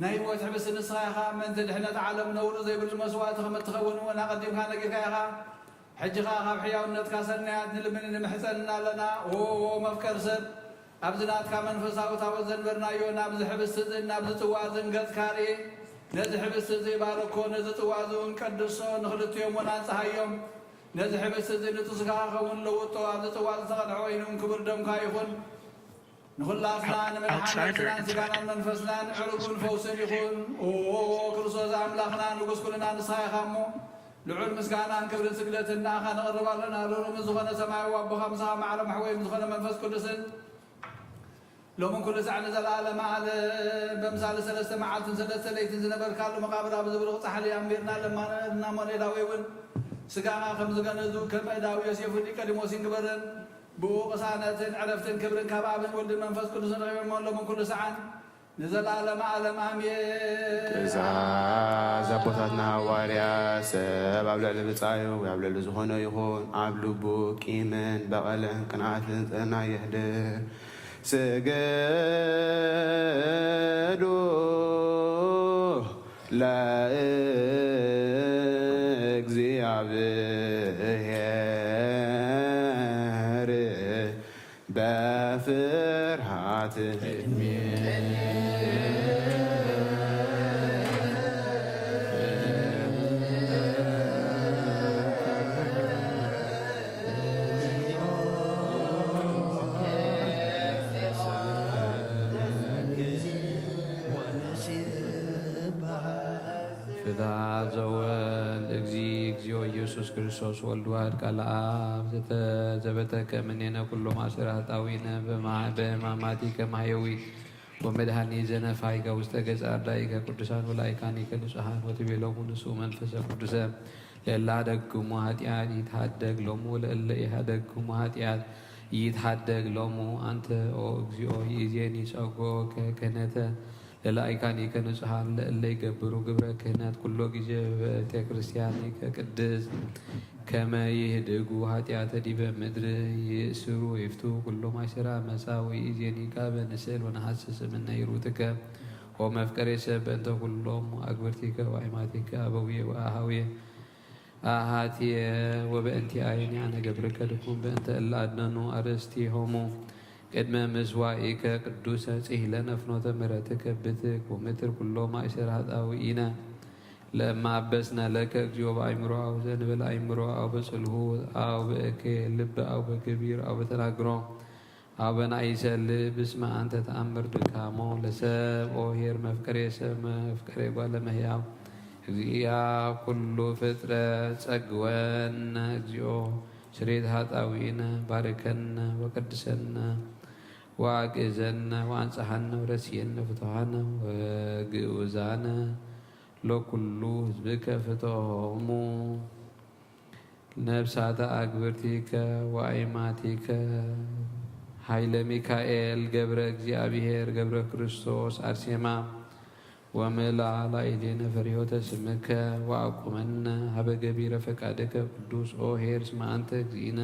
ናይ ህይወት ሕብስቲ ንስኻ ኢኻ። ምእንቲ ድሕነት ዓለም ነውሪ ዘይብሉ መስዋእቲ ከም እትኸውን እውን ኣቐዲምካ ነጊርካ ኢኻ። ሕጂ ኸኣ ካብ ሕያውነትካ ሰናያት ንልምን ንምሕጸንና ኣለና። ዎ ዎ መፍቀር ሰብ፣ ኣብዚ ናትካ መንፈሳዊ ታቦት ዘንበርናዮ ናብዚ ሕብስቲ እዝን ናብዚ ጽዋ እዝን ገጽካ ርኢ። ነዚ ሕብስቲ እዚ ባርኮ፣ ነዚ ጽዋ እዚ እውን ቀድሶ፣ ንኽልቲኦም እውን ኣንጽሃዮም። ነዚ ሕብስቲ እዚ ንጹህ ስጋኻ ኸውን ለውጦ፣ ኣብዚ ጽዋ ዝተቐድሐ ወይኒ እውን ክቡር ደምካ ይኹን። ንኹላትና ንምድሓን ነብስናን ስጋናን መንፈስናን ዕርጉን ፈውስን ይኹን። ኦ ክርስቶስ ኣምላኽና ንጉስ ኩልና ንስኻ ኢኻ እሞ፣ ልዑል ምስጋናን ክብርን ስግደትን ንኣኻ ነቕርብ ኣለና። ርሩም ዝኾነ ሰማያዊ ኣቦኻ ምሳኻ ማዕረ ማሕወይም ዝኾነ መንፈስ ቅዱስን ሎምን ኩሉ ሳዕ ንዘለዓለመ ዓለም በምሳሌ ሰለስተ መዓልትን ሰለስተ ለይትን ዝነበርካሉ መቓብር ኣብ ዝብርቕ ጻሕሊ ኣንቢርና ለማና እሞ፣ ነዳዊ እውን ስጋኻ ከም ዝገነዙ ከም እዳዊ ዮሴፍ ኒቆዲሞስ ይንግበረን። ብኡ ቅሳነትን ዕረፍትን ክብርን ካብ ኣብን ወልድን መንፈስ ቅዱስን ረኺቦም ኣለዉ፣ ሎምን ኩሉ ሰዓን ንዘለዓለመ ዓለም ኣሜን። ትእዛዝ ኣቦታትና ሃዋርያ፣ ሰብ ኣብ ልዕሊ ብጻዩ ወይ ኣብ ልዕሊ ዝኾነ ይኹን ኣብ ልቡ ቂምን በቐልን ቅንዓትን ጥዕና የሕድር። ስግዱ ለእግዚኣብሔር በፍርሃት። ፍትሐ ዘወልድ እግዚእ፣ እግዚኦ ኢየሱስ ክርስቶስ ወልድ ዋሕድ ቃል ኣብ ዘተዘበተከ እምኔነ ኩሎ ማእሰረ ኃጣውኢነ በማ-፣ በሕማማቲከ ማሕየዊ ወመድኃኒ ዘነፋይከ ውስተ ገጸ አርዳኢከ ቅዱሳን ወላይካኒከ ንጹሓን ወትቤሎሙ ንሱ መንፈሰ ቅዱሰ ለእለ አደግሙ ኃጢአት ይትሐደግ ሎሙ ለእለ ኢሀደግሙ ኃጢአት ይትሐደግ ሎሙ። አንተ ኦ እግዚኦ ይእዜኒ ጸግዖከ ክህነተ ለላይካኒከ ንጹሓን ለእለ ይገብሩ ግብረ ክህነት ኩሎ ጊዜ በቤተ ክርስቲያኒከ ቅድስት ከመ ይህድጉ ኃጢአተ ዲበ ምድር ይእስሩ ይፍቱ ኩሎ ማእሰራ መጻ ወይእዜኒ ጋበ ንስእል ወነሐስስ እምነ ይሩትከ ኦ መፍቀሬ ሰብ በእንተ ኩሎም አግብርቲከ ወአይማቲከ አበውየ ወአሃውየ አሃትየ ወበእንቲአየ ኒአነ ገብርከ ድኩም በእንተ እለ አድነኑ አርእስቲሆሙ ቅድመ ምስዋኢከ ቅዱሰ ጺሂለነ ፍኖተ ምሕረትከ ብትክ ወምትር ኩሎ ማእሰር ኃጣውኢነ ለእመ አበስነ ለከ እግዚኦ በአይምሮ አው ዘንበለ አይምሮ አው በጽልሁ አው በእከየ ልብ አው በገቢር አው በተናግሮ አው በናይሰ ልብ እስመ አንተ ተአምር ድካሞ ለሰብ ኦ ኄር መፍቀሬ ሰብ መፍቀሬ ጓለ መሕያው እግዚአ ኩሉ ፍጥረት ጸግወነ እግዚኦ ስሬት ኃጣውኢነ ባርከነ ወቀድሰነ ወአግእዘነ ወአንጽሐነ ወረስየነ ፍቱሐነ ወግኡዛነ ለኩሉ ህዝብከ ፍትሖሙ ነፍሳተ አግብርቲከ ወአይማቲከ ኃይለ ሚካኤል ገብረ እግዚአብሔር ገብረ ክርስቶስ አርሴማ ወምልአ ላዕሌነ ፈሪሆተ ስምከ ወአቁመነ ሀበ ገቢረ ፈቃድከ ቅዱስ ኦ ኄር እስመ አንተ እግዚእነ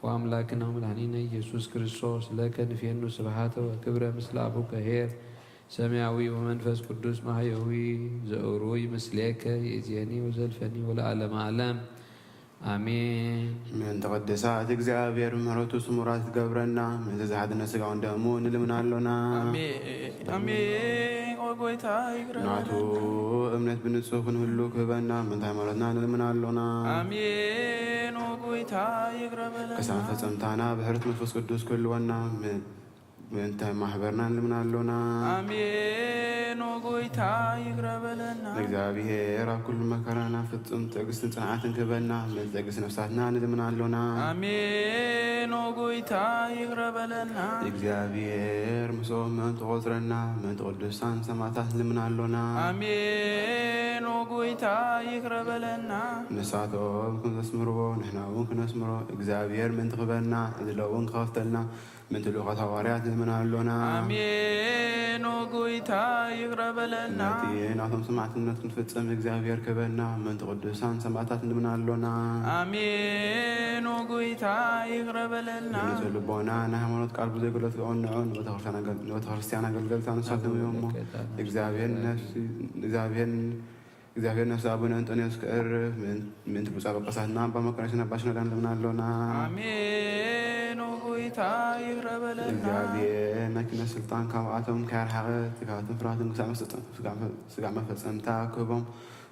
ወአምላክነ ወመድኃኒነ ኢየሱስ ክርስቶስ ለከ ንፌኑ ስብሐተ ወክብረ ምስለ አቡከ ኄር ሰማያዊ ወመንፈስ ቅዱስ ማሕየዊ ዘእሩይ ምስሌከ ይእዜኒ ወዘልፈኒ ወለዓለመ ዓለም። አሜን። ምእንቲ ቅድሳት እግዚኣብሔር ምሕረቱ ስሙራት ትገብረና፣ ምእንቲ ዝሓድነ ሥጋውን ደሙ ንልምን ኣሎና። ኣሜን፣ ኣሜን። ኦ ጐይታ ይግረመልና። ናቱ እምነት ብንጹህ ክንህሉ ክህበና፣ ምእንቲ ሃይማኖትና ንልምን ኣሎና። ኣሜን፣ ኦ ጐይታ ይግረመልና። ቅሳን ፈጸምታና ብሕረት መንፈስ ቅዱስ ክህልወና፣ ም-፣ ምእንተ ማሕበርና ንልምን ኣሎና። ኣሜን። ኦ ጐይታ ይግረ በለና። እግዚኣብሔር ኣብ ኩሉ መከራና ፍጹም ትዕግስትን ጽንዓትን ክህበና፣ ምእንቲ ትዕግስቲ ነፍሳትና ንልምን ኣሎና። ኣሜን። ኦ ጐይታ ይግረ በለና። እግዚኣብሔር ምስኦም ምእንቲ ቆጽረና፣ ምእንቲ ቅዱሳን ሰማዕታት ንልምን ኣሎና። ኣሜን። ኦ ጐይታ ይግረ በለና። ንሳቶም ከም ዘስምርዎ ንሕና እውን ክነስምሮ፣ እግዚኣብሔር ምእንቲ ክህበና፣ ዕድለ እውን ክኸፍተልና፣ ምእንቲ ልኡኻት ሃዋርያት ንልምን ኣሎና። ኣሜን። ኦ ጐይታ ይቕረ በለልና። ነቲ ናቶም ሰማዕትነት ክንፍጽም እግዚኣብሔር ክህበና ምእንቲ ቅዱሳን ሰማዕታት ንልምን ኣሎና። ኣሜን። ኦ ጐይታ ይቕረ በለልና። ብንጹህ ልቦና ናይ ሃይማኖት ቃል ብዘይጉድለት ክቕንዑ ንቤተ ክርስቲያን ኣገል-፣ ንቤተ ክርስቲያን ኣገልገልታ ንሳቶም እዮም እሞ እግዚኣብሔር ነፍሲ፣ እግዚኣብሔር እግዚኣብሔር ነፍሲ ኣቡነ እንጦንዮስ ከዕርፍ፣ ምእን-፣ ምእንቲ ብፁዕ ጳጳሳትና ኣባ መቃርዮስን ኣባ ሽኖዳን ንልምን ኣሎና። ኣሜን። ኦ ጐይታ ይቕረ በለልና። እግዚኣብሔር ናይ ክህነት ስልጣን ካብኣቶም ከያርሓቐ፣ ትግሃትን ፍርሃትን ክሳዕ መፈጸም-፣ ስጋዕ መፈ-፣ ስጋዕ መፈጸምታ ክህቦም፣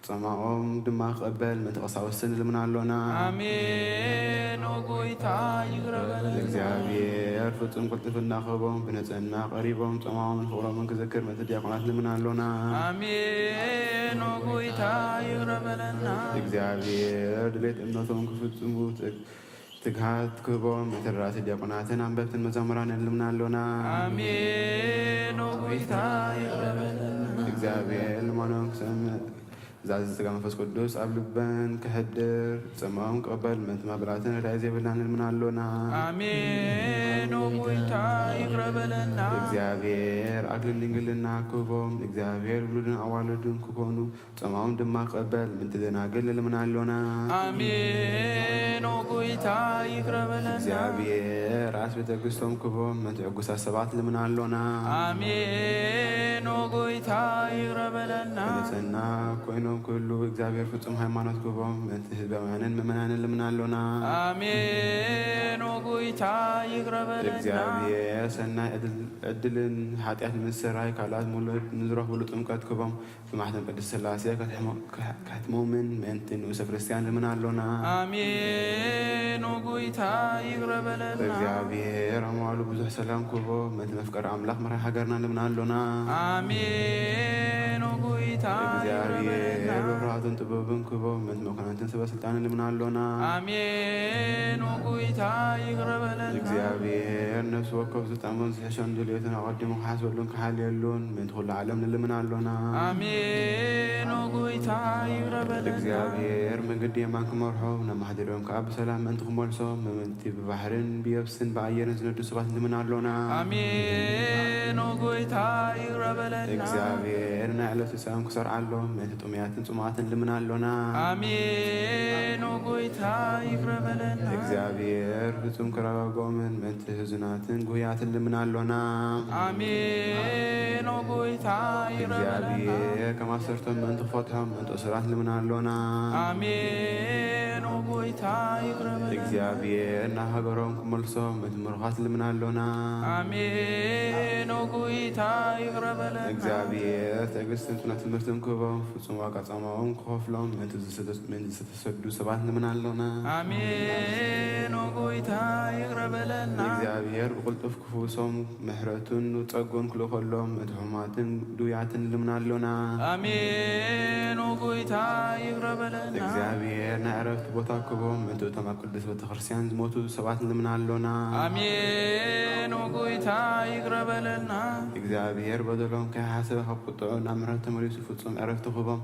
ጸማኦም ድማ ክቐበል ምእንቲ ቀሳውስቲ ንልምን ኣሎና። ኣሜን። ኦ ጎይታ ይቕረ በለልና። እግዚኣብሔር ፍጹም ቅልጥፍና ክህቦም ብንጽህና ቀሪቦም ጸማኦምን ፍቕሮምን ክዝክር ምእንቲ ዲያቆናት ንልምን ኣሎና። ኣሜን። ኦ ጎይታ ይቕረ በለልና። እግዚኣብሔር ድሌት እምነቶም ክፍጽሙ ትግሃት ክህቦም፣ መተዳራሲ ዲያቆናትን ኣንበብትን መዘምራንን ንልምን ኣሎና። ኣሜን። ኦ ጎይታ ይቕረ በለልና። እግዚኣብሔር ልማኖም ክሰምዕ፣ ትእዛዝ ጸጋ መንፈስ ቅዱስ ኣብ ልበን ክሕድር፣ ጸማኦም ክቕበል፣ ምእንቲ ማበላትን ረዳኢ ዘይብልና ንልምን ኣሎና። ኣሜን። ኦ ጎይታ ይቕረ በለልና። እግዚኣብሔር ኣክሊል ድንግልና ክህቦም፣ እግዚኣብሔር ውሉድን ኣዋልድን ክኾኑ፣ ጸማኦም ድማ ክቐበል ምእንቲ ደናግል ንልምን ኣሎና። ኣሜን። ኦ ጎይታ ይቕረ በለልና። እግዚኣብሔር ራስ ቤተ ክርስቶም ክቦም ምእንቲ ዕጉሳት ሰባት ንልምን ኣሎና። ኣሜን። ኦ ጎይታ ይቕረ በለልና። ብንጽህና ኮይኖም ክህሉ እግዚኣብሔር ፍጹም ሃይማኖት ክቦም ምእንቲ ህዝባውያንን ምእመናንን ንልምን ኣሎና። ኣሜን። ኦ ጎይታ ይቕረ በለልና። እግዚኣብሔር ሰናይ ዕድል-፣ ዕድልን ሓጢኣት ንምስራይ ካልኣት ሙሉእ ንዝረኽብሉ ጥምቀት ክቦም ብማሕተም ቅድስት ሥላሴ ከሕትሞ-፣ ከሕ-፣ ከሕትሞምን ምእንቲ ንኡሰ ክርስቲያን ንልምን ኣሎና። ኣሜን። ኦ ጎይታ ይቕረ በለልና። እግዚኣብሔር ኣማዋሉ ብዙሕ ሰላም ክቦ ምእንቲ መፍቀሪ ኣምላኽ መራሒ ሃገርና ንልምን ኣሎና። ኣሜን። ኦ ጎይታ ይቕረ በለልና። እግዚኣብሔር ብርሃትን ጥበብን ክቦ ምእንቲ መኮንንትን ሰበ ስልጣንን ንልምን ኣሎና። ኣሜን። ኦ ጎይታ ይቕረ በለልና። እግዚኣብሔር ነፍሲ ወከፍ ዝጠምን ዝሕሸን ድልየትን ኣቐዲሙ ክሓስበሉን ክሓልየሉን ምእንቲ ኩሉ ዓለም ንልምን ኣሎና። ኣሜን። ኦ ጎይታ ይቕረ በለልና። እግዚኣብሔር መንገዲ የማን ክመርሖም፣ ናብ ማሕደሪኦም ከኣ ብሰላም ምእንቲ ክመልሶም፣ ምእንቲ ብባሕርን ብየብስን ብኣየርን ዝነዱ ሰባት ንልምን ኣሎና። ኣሜን። ኦ ጎይታ ይቕረ በለልና። እግዚኣብሔር ናይ ዕለቱ ጸም ክሰርዓሎም፣ ምእንቲ ጥሙያትን ጽሙኣትን ንልምን ኣሎና። ኣሜን። ኦ ጎይታ ይቕረ በለልና። እግዚኣብሔር ፍጹም ክረጋግኦምን ምእንቲ ህዙናትን ጉህያትን ንልምን ኣሎና። ኣሜን። ኦ ጎይታ ይቕረ በለልና። እግዚኣብሔር ከም ኣሰርቶም ምእንቲ ክፈትሖም ምእንቲ እሱራት ንልምን ኣሎና። ኣሜን። ኦ ጎይታ ይቕረ በለልና። እግዚኣብሔር ናብ ሃገሮም ክመልሶም ምእንቲ ምሩኻት ንልምን ኣሎና። ኣሜን። ኦ ጎይታ ይቕረ በለልና። እግዚኣብሔር ትዕግስትን ጽኑዕ ትምህርትን ክህቦም ፍጹም ዋጋ ጻማኦም ክኸፍሎም ምእንቲ ዝተሰዱ ሰባት ንልምን ኣሎና። ኣሜን። ኦ ጎይታ ይቕረ በለልና። እግዚኣብሔር ብቕልጡፍ ክፍውሶም ምሕረቱን ጸግኡን ክልእኸሎም ምእንቲ ሕሙማትን ድውያትን ንልምን ኣሎና። ኣሜን። ኦ ጎይታ ይቕረ በለልና። እግዚኣብሔር ናይ ዕረፍቲ ቦታ ክቦም ምእንቲ እቶም ኣብ ቅድስት ቤተ ክርስቲያን ዝሞቱ ሰባት ንልምን ኣሎና። ኣሜን። ኦ ጎይታ ይቕረ በለልና። እግዚኣብሔር በደሎም ከይሓሰበ ካብ ቁጥዑ ናብ ምሕረት ተመሊሱ ፍጹም ዕረፍቲ ክቦም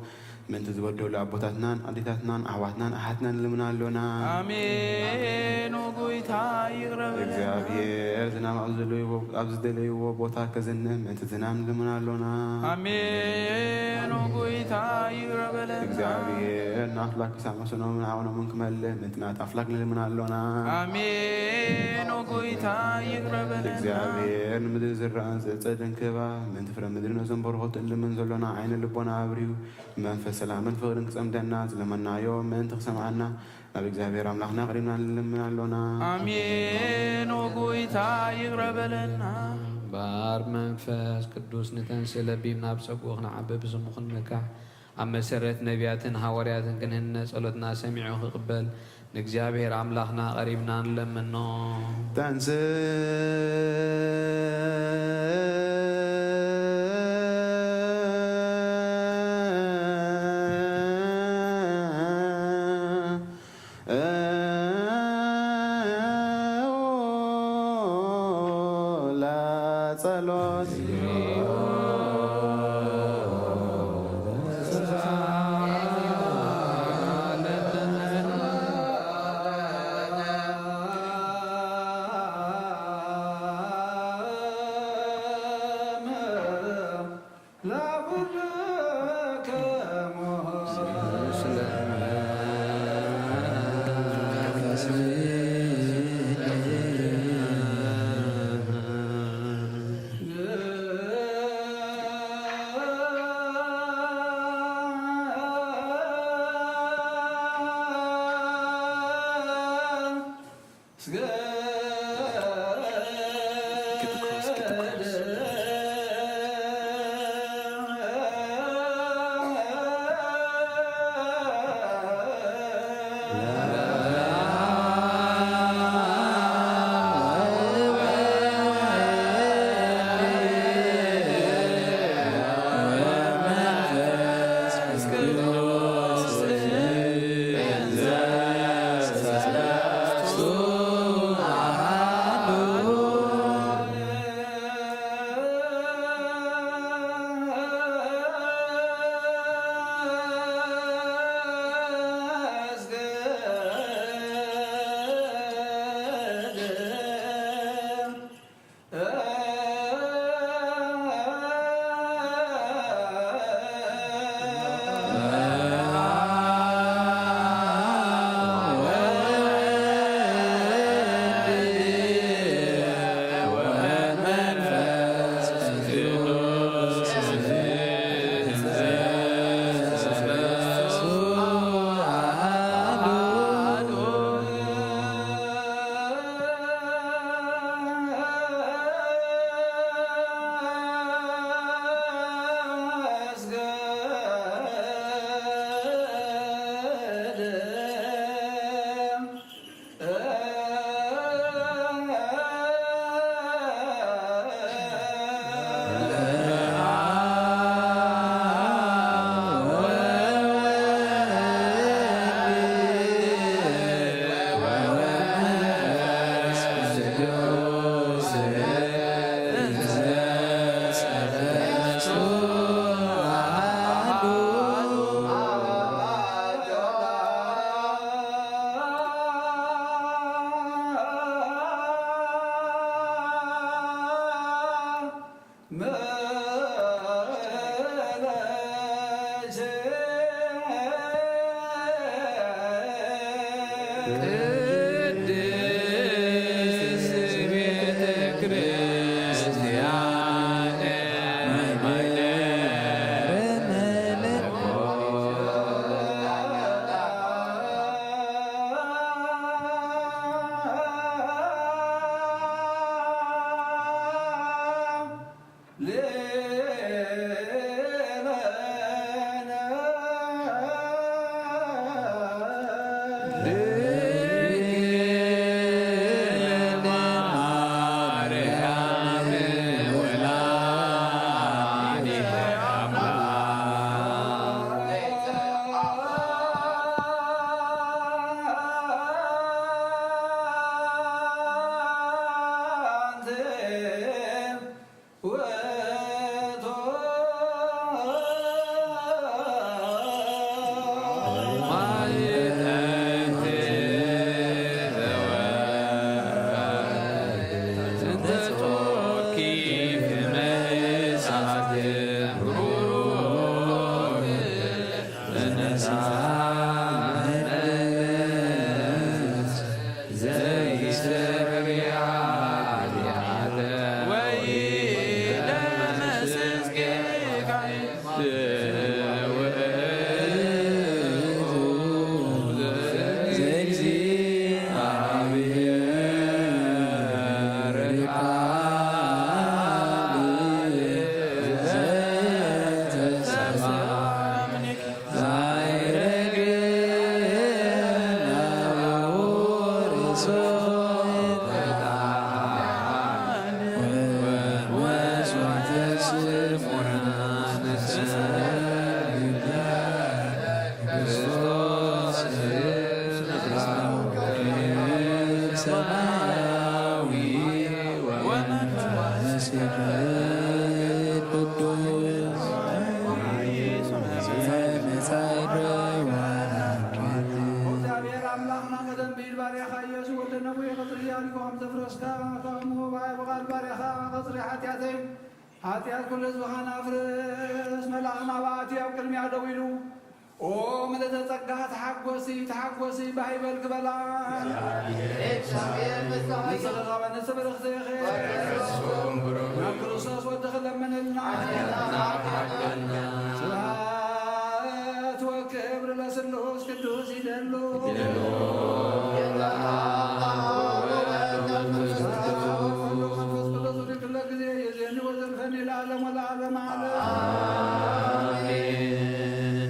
ምእንቲ ዝበደሉ ኣቦታትናን ኣዴታትናን ኣሕዋትናን ኣሓትናን ንልምን ኣሎና። ኣሜን። ኦ ጎይታ ይቕረ በለልና። እግዚኣብሔር ዝናም ኣብ ዝደለይዎ፣ ኣብ ዝደለይዎ ቦታ ከዘንብ ምእንቲ ዝናም ንልምን ኣሎና። ኣሜን። ኦ ጎይታ ይቕረ በለልና። እግዚኣብሔር ንኣፍላክ ክሳዕ መሰኖምን ዓቕኖምን ክመልእ ምእንቲ ናት ኣፍላክ ንልምን ኣሎና። ኣሜን። ኦ ጎይታ ይቕረ በለልና። እግዚኣብሔር ንምድሪ ዝረኣን ዝዕጸድን ክህባ ምእንቲ ፍረ ምድሪ ነዞም በረኸቱ እንልምን ዘሎና ዓይነ ልቦና ኣብርሁ መንፈስ ሰላምን ፍቕርን ክጸምደና ዝለመናዮ ምእንቲ ክሰምዓና ናብ እግዚኣብሔር ኣምላኽና ኣቕሪብና ንልምን ኣሎና። ኣሜን። ኦ ጎይታ ይቕረ በለልና። እምበኣር መንፈስ ቅዱስ ንተንስእ ለቢብና ብጸግኡ ክንዓቢ ብስሙ ክንምካሕ ኣብ መሰረት ነቢያትን ሃዋርያትን ክንህነ ጸሎትና ሰሚዑ ክቕበል ንእግዚኣብሔር ኣምላኽና ቀሪብና ንለምኖ። ተንስእ ለጸሎት። እግዚኣብሔር ኣምላኽና ቀደም ብኢድ ባርያኻ ኢየሱስ ወልደ ነዊሕ ቀጽሪ ያሪኮ ከም ዘፍረስካ፣ ከምኡ ብኣይ ብቓል ባርያኻ ቀጽሪ ሓጢኣተይ፣ ሓጢኣት ኩሉ ህዝብኻን ኣፍርስ። መልኣኽ ናብኣ ኣትዩ ኣብ ቅድሚኣ ደው ኢሉ፣ ኦ ምልእተ ጸጋ፣ ተሓጎሲ፣ ተሓጎሲ፣ ባህ ይበል ክበላ። ንስኺ ኸኣ ንስብርኽቲ ኢኺ። ናብ ክርስቶስ ወድኺ ለምንልና። ስብሐት ወክብር ለስሉስ ቅዱስ ይደሉ። መንፈስ ቅዱስ ርክለ ጊዜ የዜኒ ወዘልፈኒ ለዓለም ወለዓለም ዓለም።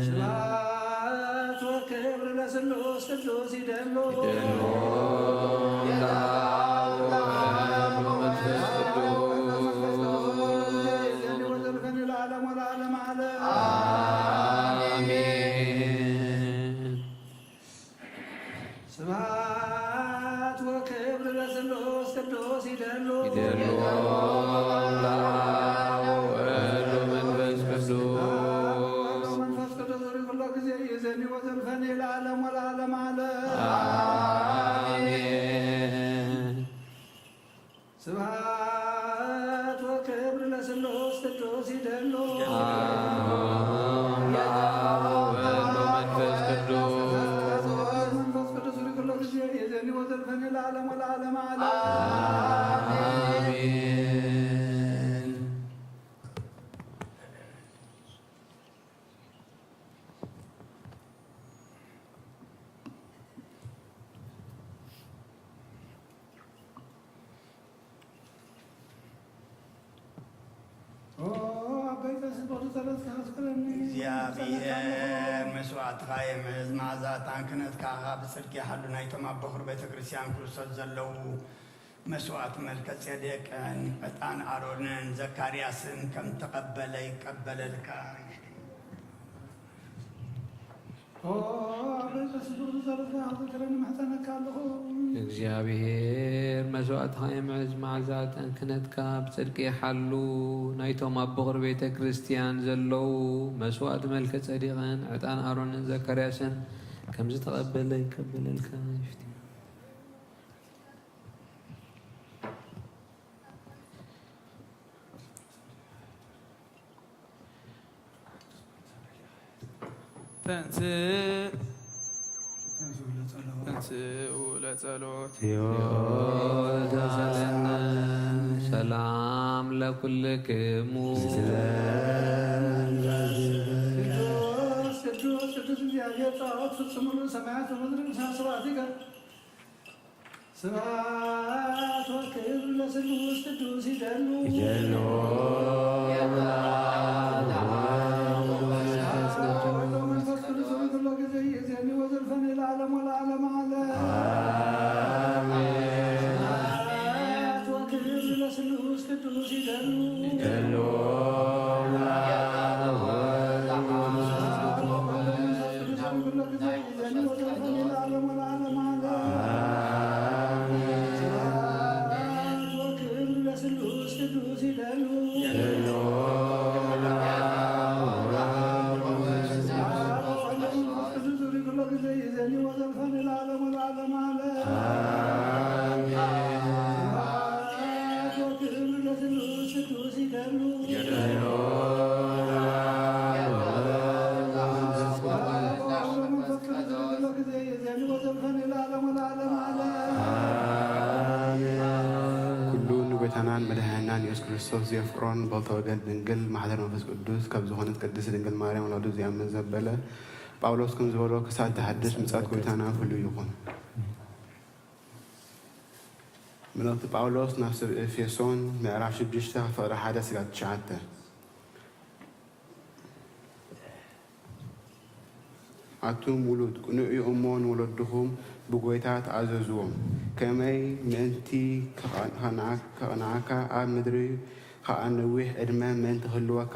ስብሐት ወክብር ለስሉስ ቅዱስ ይደሉ። ስብሐት ወክብር ለስሉስ ቅዱስ ይደሉ። ይደሉ ለአብ ወወልድ ወመንፈስ ቅዱስ። መንፈስ ቅዱስ ርኩሎ ጊዜ ይዜኒ ወዘልፈኒ ለዓለም ወለዓለም ዓለም። አሜን። ስብሐት ወክብር ለስሉስ ቅዱስ ይደሉ። አብ ወወልድ ወመንፈስ ቅዱስ። መንፈስ ቅዱስ ርኩሎ ጊዜ የዜኒ ወዘልፈኒ ለዓለም ወለዓለም ዓለም። አሜን። ኦ ኣቦይ ቀሲስ በሉ ጸሎትካ ኣስክረኒ። እግዚኣብሔር መስዋዕትኻ የምሕዝ፣ መዓዛ ዕጣን ክህነትካ ብጽድቂ ይሓሉ። ናይቶም ኣብ በኹር ቤተ ክርስቲያን ክርስቶስ ዘለዉ መስዋዕት መልከ ጼዴቅን ዕጣን ኣሮንን ዘካርያስን ከም ተቐበለ ይቀበለልካ። ኦ ኣቦይ ቀሲስ በሉ ጸሎትካ ኣስክረኒ፣ እምሕጸነካ ኣለኹ። እግዚኣብሔር መስዋዕትኻ የምሕዝ፣ መዓዛ ዕጣን ክህነትካ ብጽድቂ ይሓሉ። ናይቶም ኣብ በኹር ቤተ ክርስቲያን ዘለዉ መስዋዕት መልከ ጼዴቅን ዕጣን ኣሮንን ዘካርያስን ከም ዝተቐበለ ይቀበለልካ። ይፍትዮ። ተንስእ ተንስኡ ለጸሎት። ተንስኡ ለጸሎት። ሕይወት ተሳለነ። ሰላም ለኩልክሙ። ቅዱስ ቅዱስ ቅዱስ እግዚኣብሔር ጸባኦት ፍጹም ምሉእ ሰማያት ወምድሪ ምስለ ስብሐቲከ። ስብሐት ወክብር ለስሉስ ቅዱስ ይደሉ። ይደሉ። መንፈስ ቅዱስ ሆይ ኩሎ ጊዜ ይእዜኒ ወዘልፈኒ ለዓለም ወለዓለም ዓለም። አሜን። ስብሐት ወክብር ለስሉስ ቅዱስ ይደሉ። ይደሉ። መንፈስ ቅዱስ ሆይ ኩሎ ጊዜ ኩሉ ንጎይታናን መድኃኒናን ኢየሱስ ክርስቶስ ዘየፍቅሮን በልተ ወገን ድንግል ማሕደር መንፈስ ቅዱስ ካብ ዝኾነት ቅድስት ድንግል ማርያም ወላዲቱ ዘየኣምን ዘበለ ጳውሎስ ከም ዝበሎ ክሳብ ተሓድስ ምጻት ጎይታና ፍሉይ ይኹን። መልእኽቲ ጳውሎስ ናብ ሰብ ኤፌሶን ምዕራፍ ሽዱሽተ ፍቕሪ ሓደ ስጋብ ትሽዓተ። ኣቱም ውሉድ ቅንዑ እሞ ንወለድኹም ብጎይታ ተኣዘዝዎም፣ ከመይ ምእንቲ ከቕንዓካ ኣብ ምድሪ ኸኣ ነዊሕ ዕድመ ምእንቲ ክህልወካ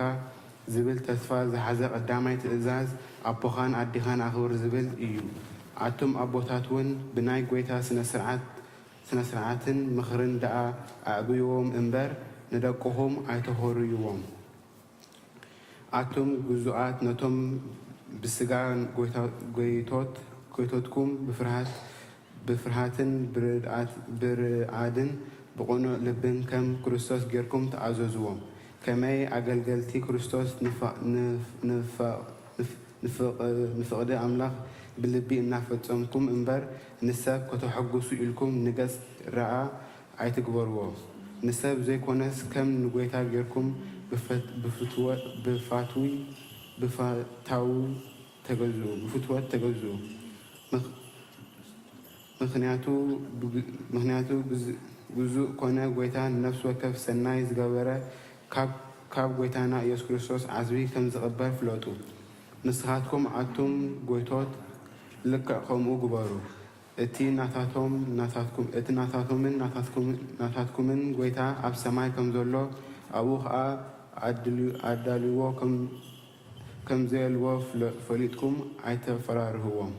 ዝብል ተስፋ ዝሓዘ ቀዳማይ ትእዛዝ ኣቦኻን ኣዴኻን ኣኽብር ዝብል እዩ። ኣቱም ኣቦታት እውን ብናይ ጎይታ ስነ ስርዓት ስነ ስርዓትን ምኽርን ደኣ ኣዕብይዎም እምበር ንደቅኹም ኣይተኾርይዎም። ኣቱም ግዙኣት ነቶም ብስጋ ጎይቶት ጎይቶትኩም ብፍርሃት ብፍርሃትን ብርድኣት ብርዓድን ብቕኑዕ ልብን ከም ክርስቶስ ጌርኩም ተኣዘዝዎም። ከመይ ኣገልገልቲ ክርስቶስ ንፍቕዲ ኣምላኽ ብልቢ እናፈጸምኩም እምበር ንሰብ ከተሐጉሱ ኢልኩም ንገጽ ረኣ ኣይትግበርዎ። ንሰብ ዘይኮነስ ከም ንጎይታ ጌርኩም ብፋትዊ ብፍትወት ተገዝኡ። ምኽንያቱ ግዙእ ኮነ ጎይታ ንነፍሲ ወከፍ ሰናይ ዝገበረ ካብ ጎይታና ኢየሱስ ክርስቶስ ዓስቢ ከም ዝቕበል ፍለጡ። ንስኻትኩም ኣቱም ጎይቶት ልክዕ ከምኡ ግበሩ። እቲ ናታቶም ናታትኩም እቲ ናታቶምን ናታትኩምን ናታትኩምን ጎይታ ኣብ ሰማይ ከም ዘሎ ኣብኡ ኸኣ ኣዳልዎ ከም ዘየልዎ ፈሊጥኩም ኣይተፈራርህዎም።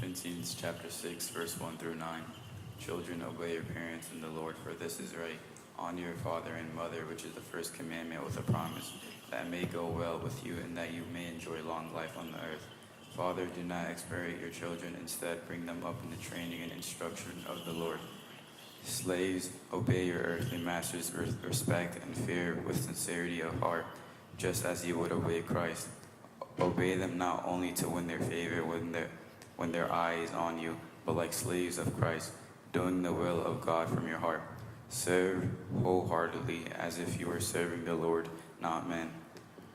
Corinthians chapter six, verse one through nine. Children, obey your parents in the Lord, for this is right. Honor your father and mother, which is the first commandment with a promise, that it may go well with you and that you may enjoy long life on the earth. Father, do not exasperate your children. Instead, bring them up in the training and instruction of the Lord. Slaves, obey your earthly masters with respect and fear, with sincerity of heart, just as you would obey Christ. Obey them not only to win their favor when their, when their eye is on you, but like slaves of Christ, doing the will of God from your heart. Serve wholeheartedly as if you were serving the Lord, not men,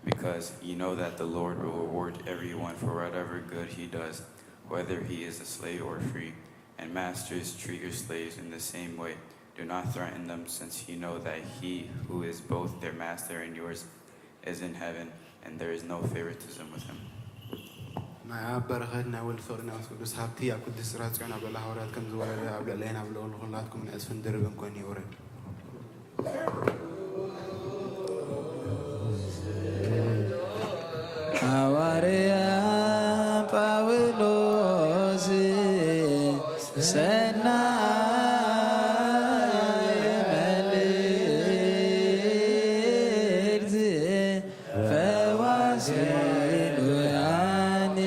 because you know that the Lord will reward everyone for whatever good he does, whether he is a slave or free. And masters, treat your slaves in the same way. Do not threaten them, since you know that he who is both their master and yours is in heaven, and there is no favoritism with him. ናይ ኣብ በረኸት ናይ ወልድ ፍቕሪ ናይ መንፈስ ቅዱስ ሃብቲ ኣብ ቅድስት ጽርሐ ጽዮን ኣብ ልዕሊ ሃዋርያት ከም ዝወረደ ኣብ ልዕለይን ኣብ ልዑል ንኹላትኩም ንዕጽፍን ድርብን ኮይኑ ይውረድ። ሃዋርያ ጳውሎስ ሰናይ መልእክት ፈዋሲ ሉያን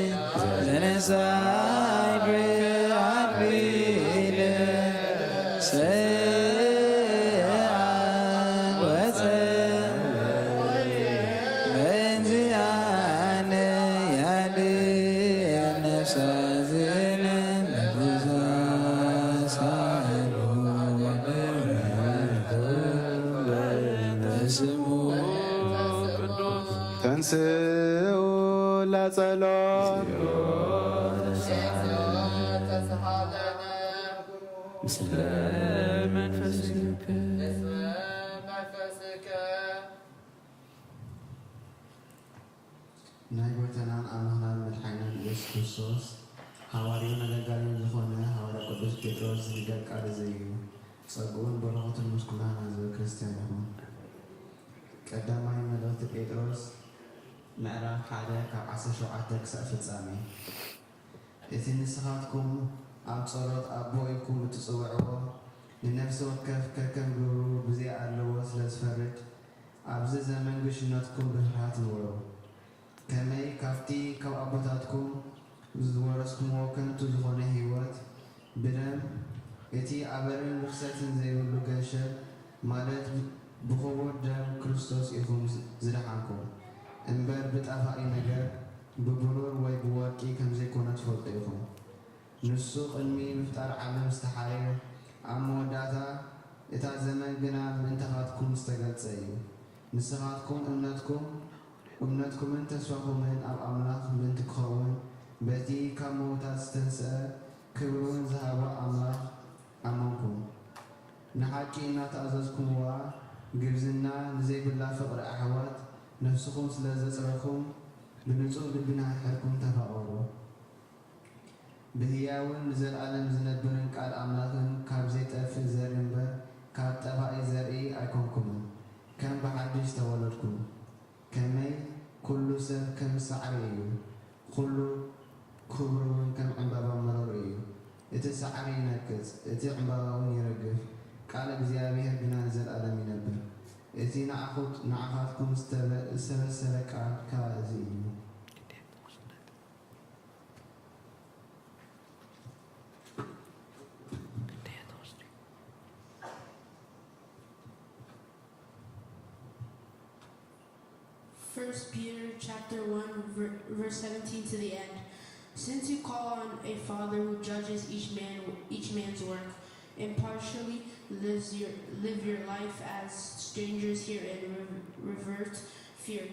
ዘነሳይ ብዓቢነ ሰዓን ወፀ በእንዚኣነ ያድን ነፍሳ ዝእለ ነፍሳ ሳሉ ወበረቱ በእንተ ስሙ ተንስኡ ለጸሎት ምስለ መንፈስከ ናይ ጎይታናን ኣምላኽናን መድሓኒናን ኢየሱስ ክርስቶስ ሃዋርዮን ኣገልጋሊን ዝኾነ ሃዋርያ ቅዱስ ጴጥሮስ ዝንገር ቃል እዚ እዩ። ጸግኡን በረኸቱን ምስ ኩላህና ህዝበ ክርስትያን ይኹን። ቀዳማይ መልእኽቲ ጴጥሮስ ምዕራፍ ሓደ ካብ ዓሰርተ ሸውዓተ ክሳብ ፍጻሜ። እቲ ንስኻትኩም ኣብ ጸሎት ኣቦ ኢልኩም እትጽውዕዎ ንነፍሲ ወከፍ ከከም ግብሩ ብዘይ ኣድልዎ ስለ ዝፈርድ ኣብዚ ዘመን ግሽነትኩም ብፍርሃት ንበሩ። ከመይ ካብቲ ካብ ኣቦታትኩም ዝወረስኩምዎ ከንቱ ዝኾነ ህይወት ብደም እቲ ኣበርን ርኽሰትን ዘይብሉ ገንሸል ማለት ብኽቡር ደም ክርስቶስ ኢኹም ዝደሓንኩም። እምበር ብጠፋኢ ነገር፣ ብብሩር ወይ ብወርቂ ከም ዘይኮነ ትፈልጡ ኢኹም። ንሱ ቅድሚ ምፍጣር ዓለም ዝተሓርየ፣ ኣብ መወዳእታ እታ ዘመን ግና ምእንታኻትኩም ዝተገልጸ እዩ። ንስኻትኩም እምነትኩም እምነትኩምን ተስፋኹምን ኣብ ኣምላኽ ምእንቲ ክኸውን፣ በቲ ካብ ምዉታት ዝተንስአ፣ ክብሪ እውን ዝሃቦ ኣምላኽ ኣመንኩም። ንሓቂ እናተኣዘዝኩምዋ፣ ግብዝና ንዘይብላ ፍቕሪ ኣሕዋት ነፍስኹም ስለ ዘጽረኹም፣ ብንጹህ ልቢ ንሓድሕድኩም ተፋቐሩ። ብህያውን ንዘለኣለም ዝነብርን ቃል ኣምላኽን ካብ ዘይጠፍእ ዘርኢ እምበር፣ ካብ ጠፋኢ ዘርኢ ኣይኮንኩምን፣ ከም ብሓድሽ ተወለድኩም። ከመይ? ኩሉ ሰብ ከም ሳዕሪ እዩ፣ ኩሉ ክብሩ እውን ከም ዕምባባ መረሩ እዩ። እቲ ሳዕሪ ይነቅጽ፣ እቲ ዕምባባ እውን ይረግፍ፣ ቃል እግዚኣብሔር ግና ንዘለኣለም ይነብር። እቲ ንዓኹት-፣ ንዓኻትኩም ዝተበ-፣ ዝተበሰረ ቃል ከኣ እዚ እዩ። First Peter chapter one, ver- verse seventeen to the end. Since you call on a Father who judges each man each man's work impartially, lives your live your life as strangers here and re- revert fear.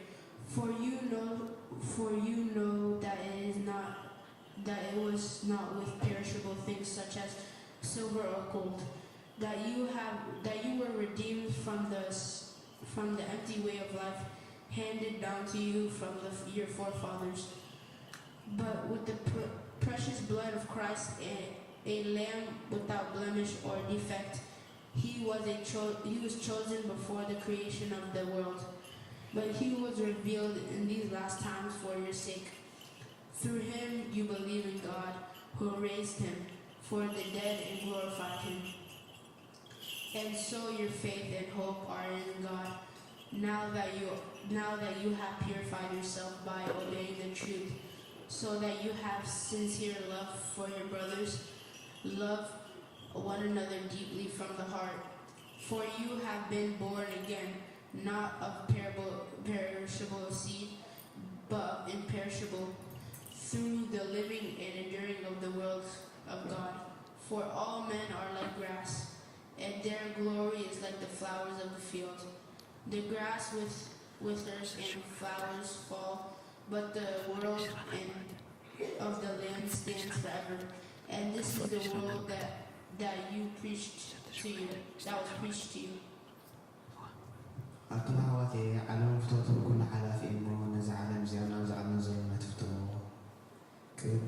For you know, for you know that it is not that it was not with perishable things such as silver or gold that you have that you were redeemed from the s- from the empty way of life handed down to you from the, your forefathers, but with the pr- precious blood of Christ, a, a lamb without blemish or defect. He was a cho- he was chosen before the creation of the world, but he was revealed in these last times for your sake. Through him you believe in God, who raised him for the dead and glorified him. And so your faith and hope are in God. Now that you now that you have purified yourself by obeying the truth, so that you have sincere love for your brothers, love one another deeply from the heart. For you have been born again, not of parable, perishable seed, but of imperishable, through the living and enduring of the words of God. For all men are like grass, and their glory is like the flowers of the field. The grass with, withers and flowers fall, but the world and of the land stands forever. And this is the world that that you preached to you, that was preached to you. ኣቱም ኣሕዋተየ፣ ዓለም ፍቶቱ ኩሉ ሓላፊ እሞ፣ ነዛ ዓለም እዚኣን ኣብዛ ዓለም ዘሎ ትፍትዎ። ቅዱስ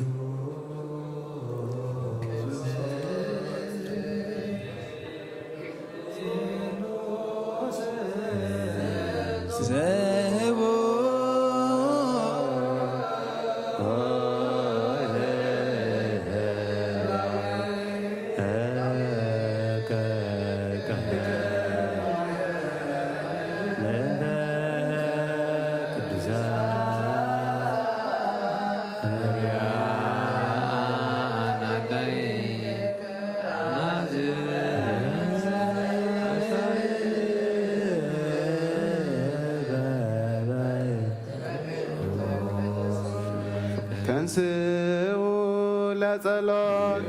ተንስኡ ለጸሎት።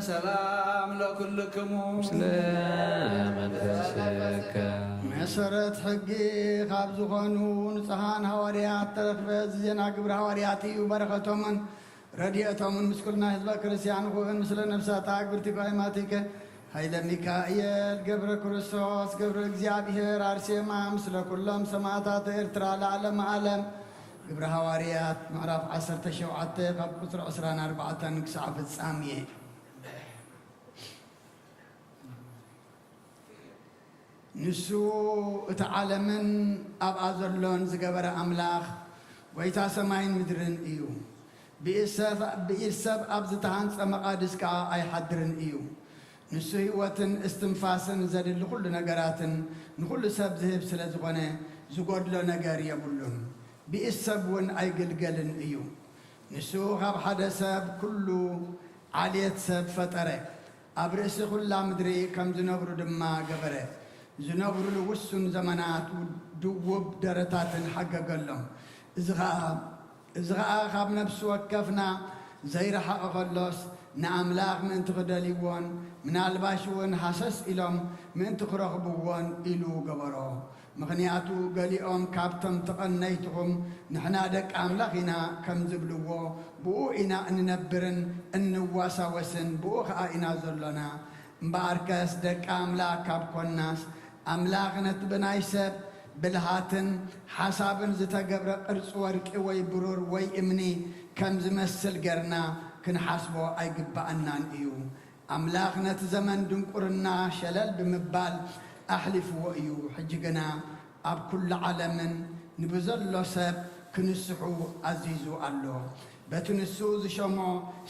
ሰላም ለኩልክሙ። ምስለ መንፈስከ። መሰረት ሕጊ ካብ ዝኾኑ ንጹሓን ሃዋርያት ተረኽበ። እዚ ዜና ግብሪ ሃዋርያት እዩ። በረኸቶምን ረድኤቶምን ምስ ኩልና ህዝበ ክርስቲያን ይኹን። ምስለ ነፍሳታ ግብርቲ ፋይማቲከ ኃይለ ሚካኤል ገብረ ክርስቶስ ገብረ እግዚኣብሔር ኣርሴማ ምስለ ኩሎም ሰማዕታት ኤርትራ ለዓለመ ዓለም። ግብረ ሃዋርያት ምዕራፍ ዓሰርተ ሸውዓተ ካብ ቁጽሪ ዕስራን ኣርባዕተን ክሳዕ ፍጻሜ። ንሱ እቲ ዓለምን ኣብኣ ዘሎን ዝገበረ ኣምላኽ፣ ጐይታ ሰማይን ምድርን እዩ። ብኢድ ሰብ ኣብ ዝተሃንጸ መቓድስ ከኣ ኣይሓድርን እዩ። ንሱ ህይወትን እስትንፋስን ዘድሊ ኹሉ ነገራትን ንኹሉ ሰብ ዝህብ ስለ ዝኾነ፣ ዝጎድሎ ነገር የብሉን። ብኢድ ሰብ እውን ኣይግልገልን እዩ። ንሱ ካብ ሓደ ሰብ ኩሉ ዓሌት ሰብ ፈጠረ፣ ኣብ ርእሲ ኹላ ምድሪ ከም ዝነብሩ ድማ ገበረ። ዝነብሩሉ ውሱን ዘመናት ድውብ ደረታትን ሓገገሎም። እዚ ኸኣ እዚ ኸኣ ካብ ነፍሲ ወከፍና ዘይረሓቐ ኸሎስ፣ ንኣምላኽ ምእንቲ ክደልይዎን ምናልባሽ እውን ሃሰስ ኢሎም ምእንቲ ክረኽብዎን ኢሉ ገበሮ። ምኽንያቱ፣ ገሊኦም ካብቶም ተቐነይትኹም፣ ንሕና ደቂ ኣምላኽ ኢና ከም ዝብልዎ፣ ብኡ ኢና እንነብርን እንዋሳወስን፣ ብኡ ኸኣ ኢና ዘሎና። እምበኣርከስ ደቂ ኣምላኽ ካብ ኮንናስ፣ ኣምላኽ ነቲ ብናይ ሰብ ብልሃትን ሓሳብን ዝተገብረ ቅርጺ ወርቂ ወይ ብሩር ወይ እምኒ ከም ዝመስል ጌርና ክንሓስቦ ኣይግብኣናን እዩ። ኣምላኽ ነቲ ዘመን ድንቁርና ሸለል ብምባል ኣሕሊፍዎ እዩ። ሕጂ ግና ኣብ ኩሉ ዓለምን ንብዘሎ ሰብ ክንስሑ ኣዚዙ ኣሎ። በቲ ንሱ ዝሸሞ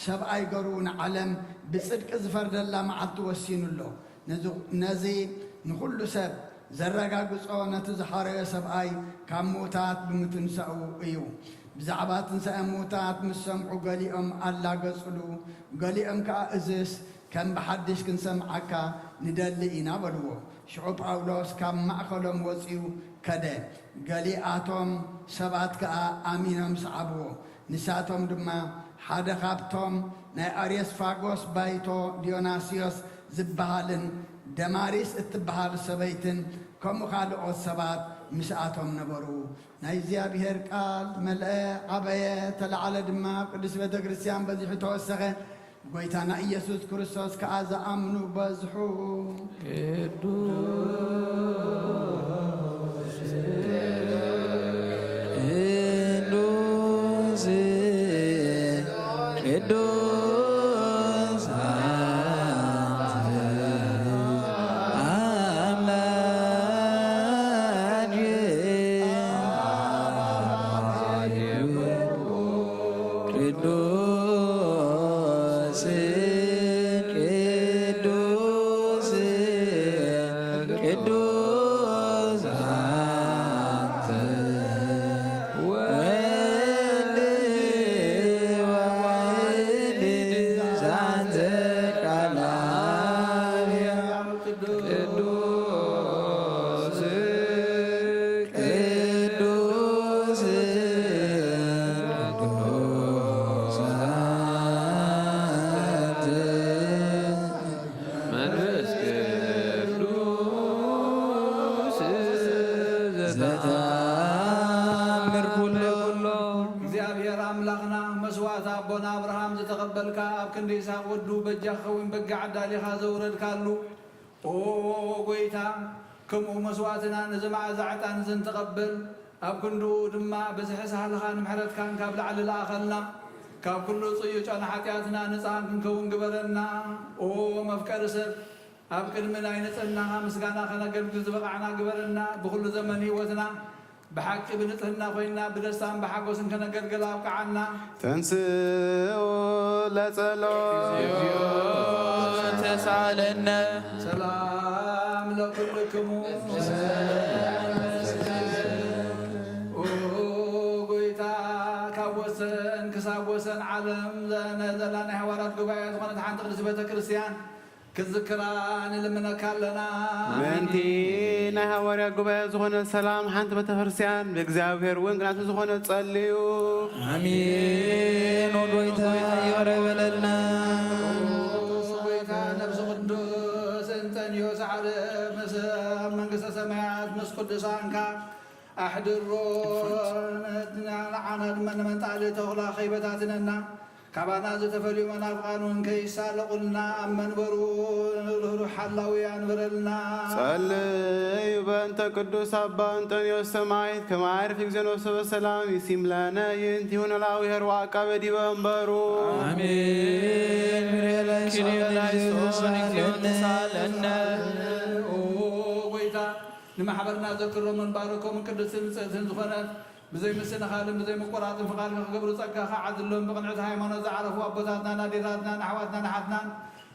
ሰብኣይ ገሩ ንዓለም ብጽድቂ ዝፈርደላ መዓልቲ ወሲኑ ኣሎ። ነዚ፣ ነዚ ንኹሉ ሰብ ዘረጋግጾ ነቲ ዝሓረዮ ሰብኣይ ካብ ምዉታት ብምትንሳኡ እዩ። ብዛዕባ ትንሳኤ ምዉታት ምስ ሰምዑ ገሊኦም ኣላገጹሉ፣ ገሊኦም ከኣ እዝስ ከም ብሓድሽ ክንሰምዓካ ንደሊ ኢና በልዎ። ሽዑ ጳውሎስ ካብ ማእከሎም ወጺኡ ከደ። ገሊኣቶም ሰባት ከኣ ኣሚኖም ሰዓብዎ። ንሳቶም ድማ ሓደ ካብቶም ናይ ኣርዮስፋጎስ ባይቶ ዲዮናስዮስ ዝበሃልን ደማሪስ እትበሃል ሰበይትን ከምኡ ካልኦት ሰባት ምስኣቶም ነበሩ። ናይ እግዚኣብሔር ቃል መልአ፣ ዓበየ፣ ተላዕለ ድማ፣ ቅድስት ቤተ ክርስቲያን በዚሑ ተወሰኸ። ጎይታና ኢየሱስ ክርስቶስ ከኣ ዝኣምኑ በዝሑ። ቅዱስ፣ ቅዱስ፣ ቅዱስ ኣንተ ኣምላክ። ቅዱስ፣ ቅዱስ፣ ቅዱስ ኣንተ ወልድ ዋሕድ ዛንተ ቃል ኣብ። ቅዱስ፣ ቅዱስ፣ ቅዱስ ኣንተ መንፈስ ቅዱስ ዘተኣምር ኩሎ። እግዚኣብሔር ኣምላኽና፣ መስዋዕቲ ኣቦና ኣብርሃም ዝተቐበልካ፣ ኣብ ክንዲ ይስሐቅ ወዱ በጃ ክኸውን በጊዕ ኣዳሊኻ ዘውረድካሉ፣ ኦ ጎይታ፣ ከምኡ መስዋዕትና ነዚ መኣዛ ዕጣን እዚ እንትቐበል፣ ኣብ ክንድኡ ድማ ብዝሒ ሳህልኻን ምሕረትካን ካብ ላዕሊ ለኣኸልና። ካብ ኩሉ ጽዩይ ጨና ሓጢኣትና ንጽሃን ክንከውን ግበረና። ኦ መፍቀሪ ሰብ፣ ኣብ ቅድሚ ናይ ንጽህናኻ ምስጋና ከነገልግል ዝበቓዕና ግበረና። ብኹሉ ዘመን ህይወትና ብሓቂ ብንጽህና ኮይንና ብደስታን ብሓጎስን ከነገልግል ኣብቅዓና። ተንስኡ ለጸሎት። እግዚኦ ተሳለነ። ሰላም ለኩልክሙ። ኦ ጎይታ፣ ካብ ወሰን ክሳብ ወሰን ዓለም ዘነ ዘላ ናይ ሃዋርያት ጉባኤ ዝኾነት ሓንቲ ቅድስት ቤተ ክርስቲያን ክትዝክራ ንልምነካ ኣለና። ምእንቲ ናይ ሃዋርያ ጉባኤ ዝኾነ ሰላም ሓንቲ ቤተ ክርስቲያን ብእግዚኣብሔር እውን ግናቱ ዝኾነ ጸልዩ። ኣሜን። ኦ ጎይታ ይቕረ በለልና። ኦ ጎይታ ነብሲ ቅዱስ እንጠንዮስ ዓርብ ምስ ኣብ መንግስተ ሰማያት ምስ ቅዱሳንካ ኣሕድሮ። ንዓና ድማ ንመንጣሊ ተኹላ ከይበታትነና ካባና ዝተፈልዩ መናፍቓን እውን ከይሳለቑልና ኣብ መንበሩ ርህሩህ ሓላዊ ኣንብረልና። ጸልዩ በእንተ ቅዱስ ኣባ እንጠንዮስ ሰማዕት ከመ ዓርፍ እግዚኦ ነፍሱ በሰላም ይሲም ለነ ይእንቲሁ ንላዊ ኄር ወዐቃበ ዲበ መንበሩ። ኣሜን። ኪርየ ላይሶን፣ ኪርየ ላይሶን፣ እግዚኦ ተሳለነ። ኦ ጎይታ፣ ንማሕበርና ዘክሮምን ባርኮምን ቅድስትን ንጽህትን ዝኾነት ብዘይ ምስንኻልን ብዘይ ምቁራጽን ፍቓድካ ክገብሩ ጸጋኻ ዓድሎም። ብቕንዕቲ ሃይማኖት ዝዓረፉ ኣቦታትናን ኣዴታትናን ኣሕዋትናን ኣሓትናን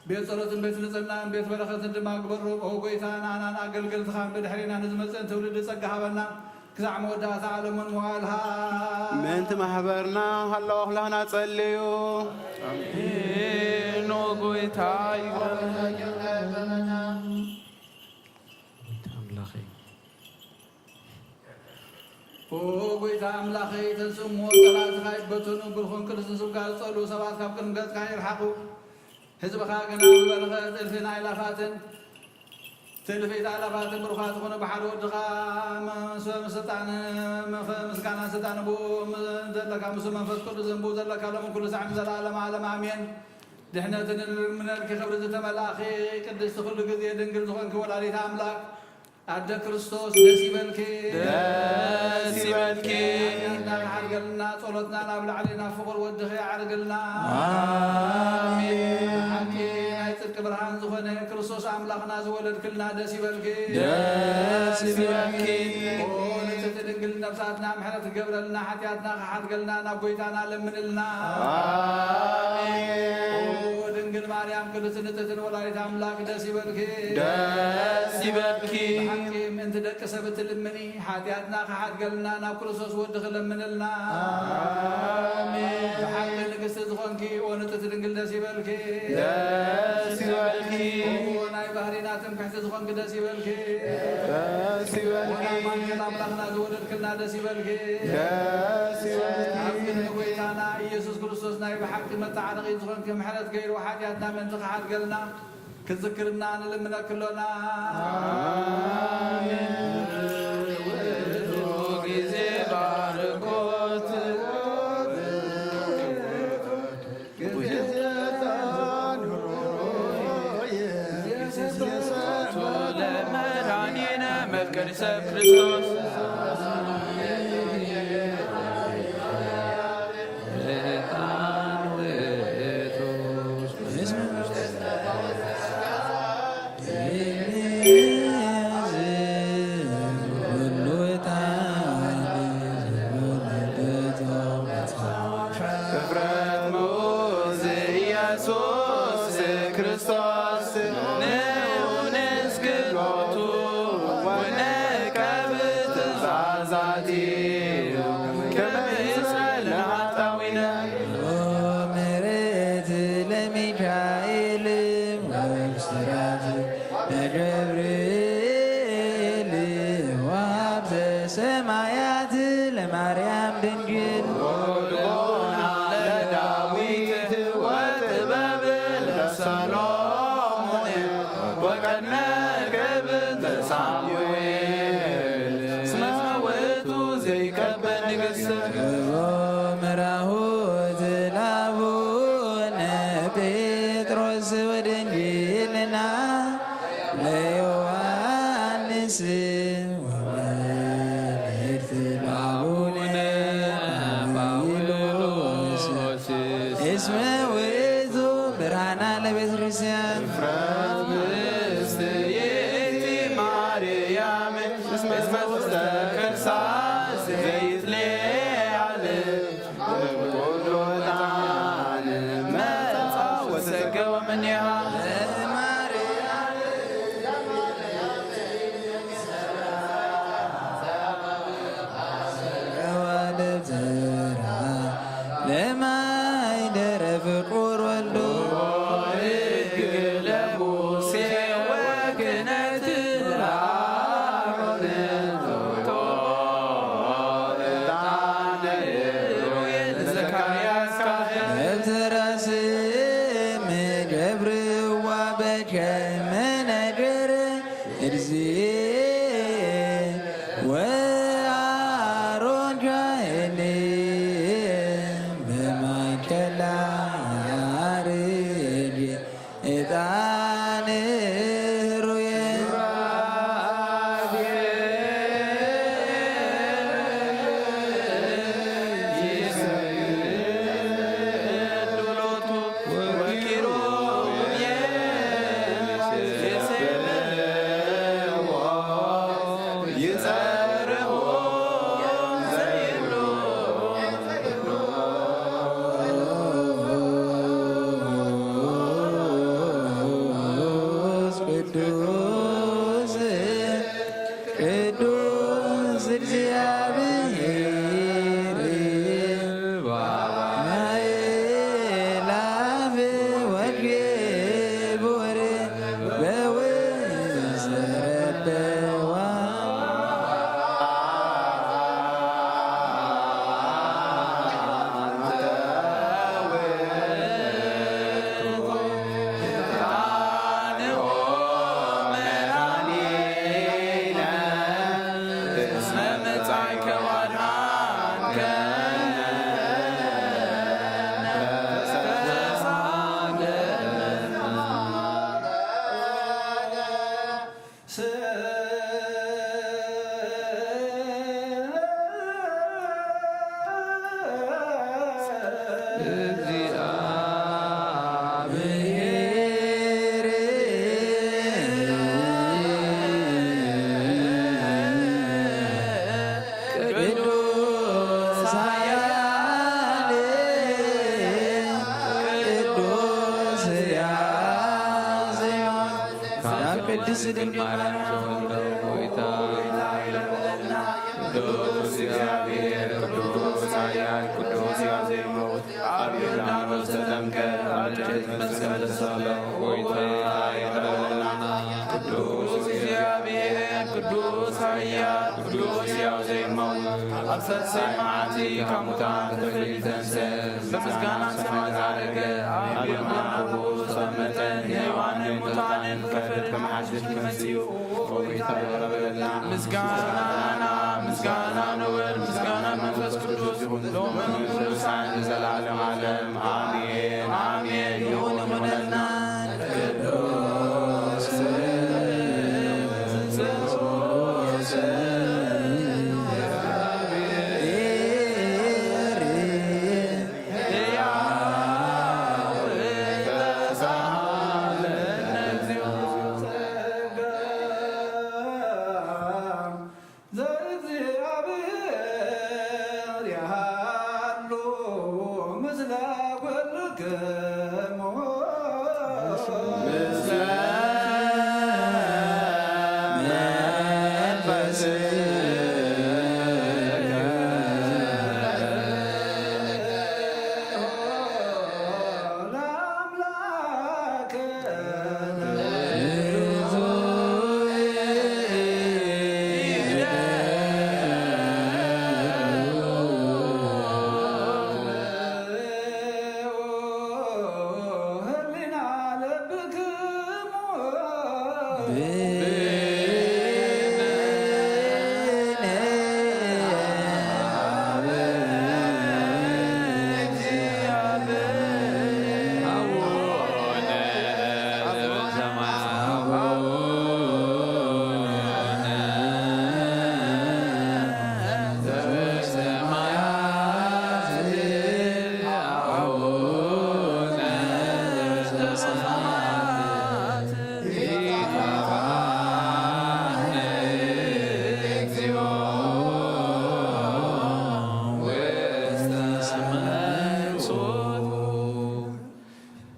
ቤት ጸሎትን ቤት ንጽህናን ቤት በረኸትን ድማ ግበሮም። ኦ ጎይታ፣ ንኣናን ኣገልገልትኻን ብድሕሪና ንዝመጽእን ትውልዲ ጸጋ ሃበና። ክሳዕ መወዳእታ ዓለምን መዋእልሃ። ምእንቲ ማሕበርና ሃለዋ ኩላህና ጸልዩ። ኣሜን። ኦ ጎይታ ይቕረ በለና። ኦ ጎይታ ኣምላኸይ፣ ተንስኡ እሞ ጸላእትኻ ይበተኑ፣ ብርኹን ቅዱስን ስምካ ዝጸልኡ ሰባት ካብ ቅድሚ ገጽካ ይርሓቑ። ህዝብኻ ግና ብበረኸት እልፍን ኣእላፋትን ትእልፊት ኣእላፋትን ብሩኻት ዝኾኑ ብሓደ ወድኻ ምስ ስልጣን ምስጋና ስልጣን ብኡ ዘለካ ምስ መንፈስ ቅዱስ ብኡ ዘለካ ሎምን ኩሉ ሳዕ ንዘለዓለም ዓለም ኣሜን። ድሕነትን እልልምነልኪ ክብሪ ዝተመላእኺ ቅድስቲ ኩሉ ግዜ ድንግል ዝኾንኪ ወላዲት ኣምላክ ኣደ ክርስቶስ ደስ ይበልኪ። ደስ ይበልኪ። ሓጢኣትና ሓድገልና፣ ጸሎትና ናብ ላዕሊ ናብ ፍቑር ወድኺ ኣዕርግልና። ኣሜን። ሓቂ ናይ ጽድቂ ብርሃን ዝኾነ ክርስቶስ ኣምላኽና ዝወለድክልና ደስ ይበልኪ። ደስ ይበልኪ። ኦ ንጽሕቲ ድንግል ነፍሳትና ምሕረት ክገብረልና ሓጢኣትና ክሓድገልና ናብ ጎይታና ለምንልና። ኣሜን። ኦ ድንግል ማርያም ቅድስት ንጽሕትን ወላዲት ኣምላክ ደስ ይበልኪ። ደስ ይበልኪ። ብሓቂ ምእንቲ ደቂ ሰብ እትልምኒ ሓጢኣትና ክሓድገልና ናብ ክርስቶስ ወድኺ ለምንልና። ኣሜን። ብሓቂ ንግስቲ ዝኾንኪ ኦ ንጽሕቲ ድንግል ደስ ይበልኪ። ደስ ይበልኪ። ኦ ናይ ባህሪና ትምክሕቲ ዝኾንኪ ደስ ይበልኪ። ደስ ይበልኪ። ኦ ናይ ኣማኑኤል ኣምላኽና ዝወለድክልና ደስ ይበልኪ። ደስ ይበልኪ። ኣብ ቅድሚ ጎይታና ኢየሱስ ክርስቶስ ናይ ብሓቂ መተዓረቒ ዝኾንኪ ምሕረት ገይሩ ሓጢኣትና ምእንቲ ክሓድገልና ክዝክርና ንልምነኪ ኣሎና። ኣሜን። ግዜ ባርኮት ለመድኃኒነ መፍቀሪ ሰብ ክርስቶስ። እፍረት ምኡዝ ኢየሱስ ክርስቶስ ንኡንስ ክብሎቱ ወነቀብ ትእዛዛቲሁ ከመ ይስዕል ለኃጣዊነ። ኦ ምሕረት ለሚካኤል ወብስራት ለገብርኤል ወሀብተ ሰማያት ለማርያም ድንግል። ልቦና ለዳዊት ወጥበብ ለሰሎሞን ወቀነቅብ ለሳሙኤል እስመ ውእቱ ዘይቀበል ንግሥት። እቦ ምራሁ ዝላቡነ ጴጥሮስ ወድንግልና ለዮሐንስ ወመልእክት ለአቡነ ጳውሎስ እስመ ውእቱ ብርሃና ለቤተ ክርስቲያን። እፍረት ምስት ይእቲ ማርያም እስመ ውስተ ከርሳ ዘይትሌ ዓለም። ኩሉ ዕጣን መጻ ወሰገወ እምኔሃ። ለማይደረ ፍቁር ወልዶ ሕግ ለሙሴ ወክህነት ለአሮን። እግዚአብሔር ቅዱስ ኃያል ቅዱስ ሕያው ዘኢይሞት። ካብ ቅድስት ድንግል ማርያም ተወልደ ጐይታ። ቅዱስ እግዚአብሔር ቅዱስ ኃያል ቅዱስ ሕያው ዘኢይሞት። ኣብ ዮርዳኖስ ተጠምቀ፣ ኣብ ደረት መስቀል ተሰቕለ። ጐይታ ይቕረ በለና። ቅዱስ እግዚአብሔር ቅዱስ ኃያል ቅዱስ ሕያው ዘኢይሞት። ኣብ ሳልሳይ መዓልቲ ካብ ሙታን ተፈልዩ ተንሥአ። በምስጋና ሰማያት ዓረገ። ኣብ የማነ ኣቦኡ ተቐመጠ። ንሕያዋንን ሙታንን ክፈርድ ከመሓድሽ መጺኡ። ጐይታ ይቕረ በለና። ምስጋና ምስጋና ነውር ምስጋና መንፈስ ቅዱስ ይኹን ሎምን ቅዱሳን ንዘለዓለም ዓለም ኣሜን ኣሜን። ይኹን ይኹነልና። ቅዱስ ቅዱስ ዘእግዚአብሔር ያሃሉ ምስለ ኩልክሙ። ምስለ መንፈስከ። ለአምላክ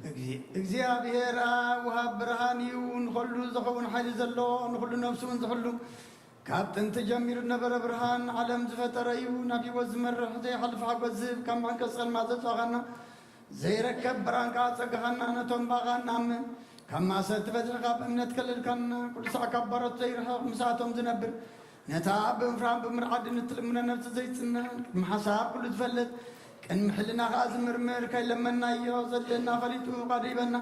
እግዚ-፣ እግዚኣብሔር ኣብ ወሃብ ብርሃን እዩ፣ ንኹሉ ዝኸውን ሓይሊ ዘለዎ፣ ንኹሉ ነፍሱ እውን ዝሕሉ፣ ካብ ጥንቲ ጀሚሩ ዝነበረ ብርሃን ዓለም ዝፈጠረ እዩ፣ ናብ ህይወት ዝመርሕ ዘይሓልፍ ሓጎስ ዝህብ፣ ካብ መሐንቀጺ ጸልማት ዘጽዋኻና፣ ዘይረከብ ብርሃን ከኣ ጸጋኻና፣ ነቶም ብኣኻ እንኣምን ካብ ማእሰርቲ ፈቲሕካ ብእምነት ከለልካና፣ ኩሉ ሳዕ ካብ ባሮት ዘይርሕቕ ምስኣቶም ዝነብር፣ ነታ ብምፍራህን ብምርዓድን እትልምኖ ነፍሲ ዘይጽነን፣ ቅድሚ ሓሳብ ኩሉ ዝፈልጥ፣ ቅድሚ ሕልና ከኣ ዝምርምር፣ ከይለመንናዮ ዘድልየና ፈሊጡ ቃል ይህበና።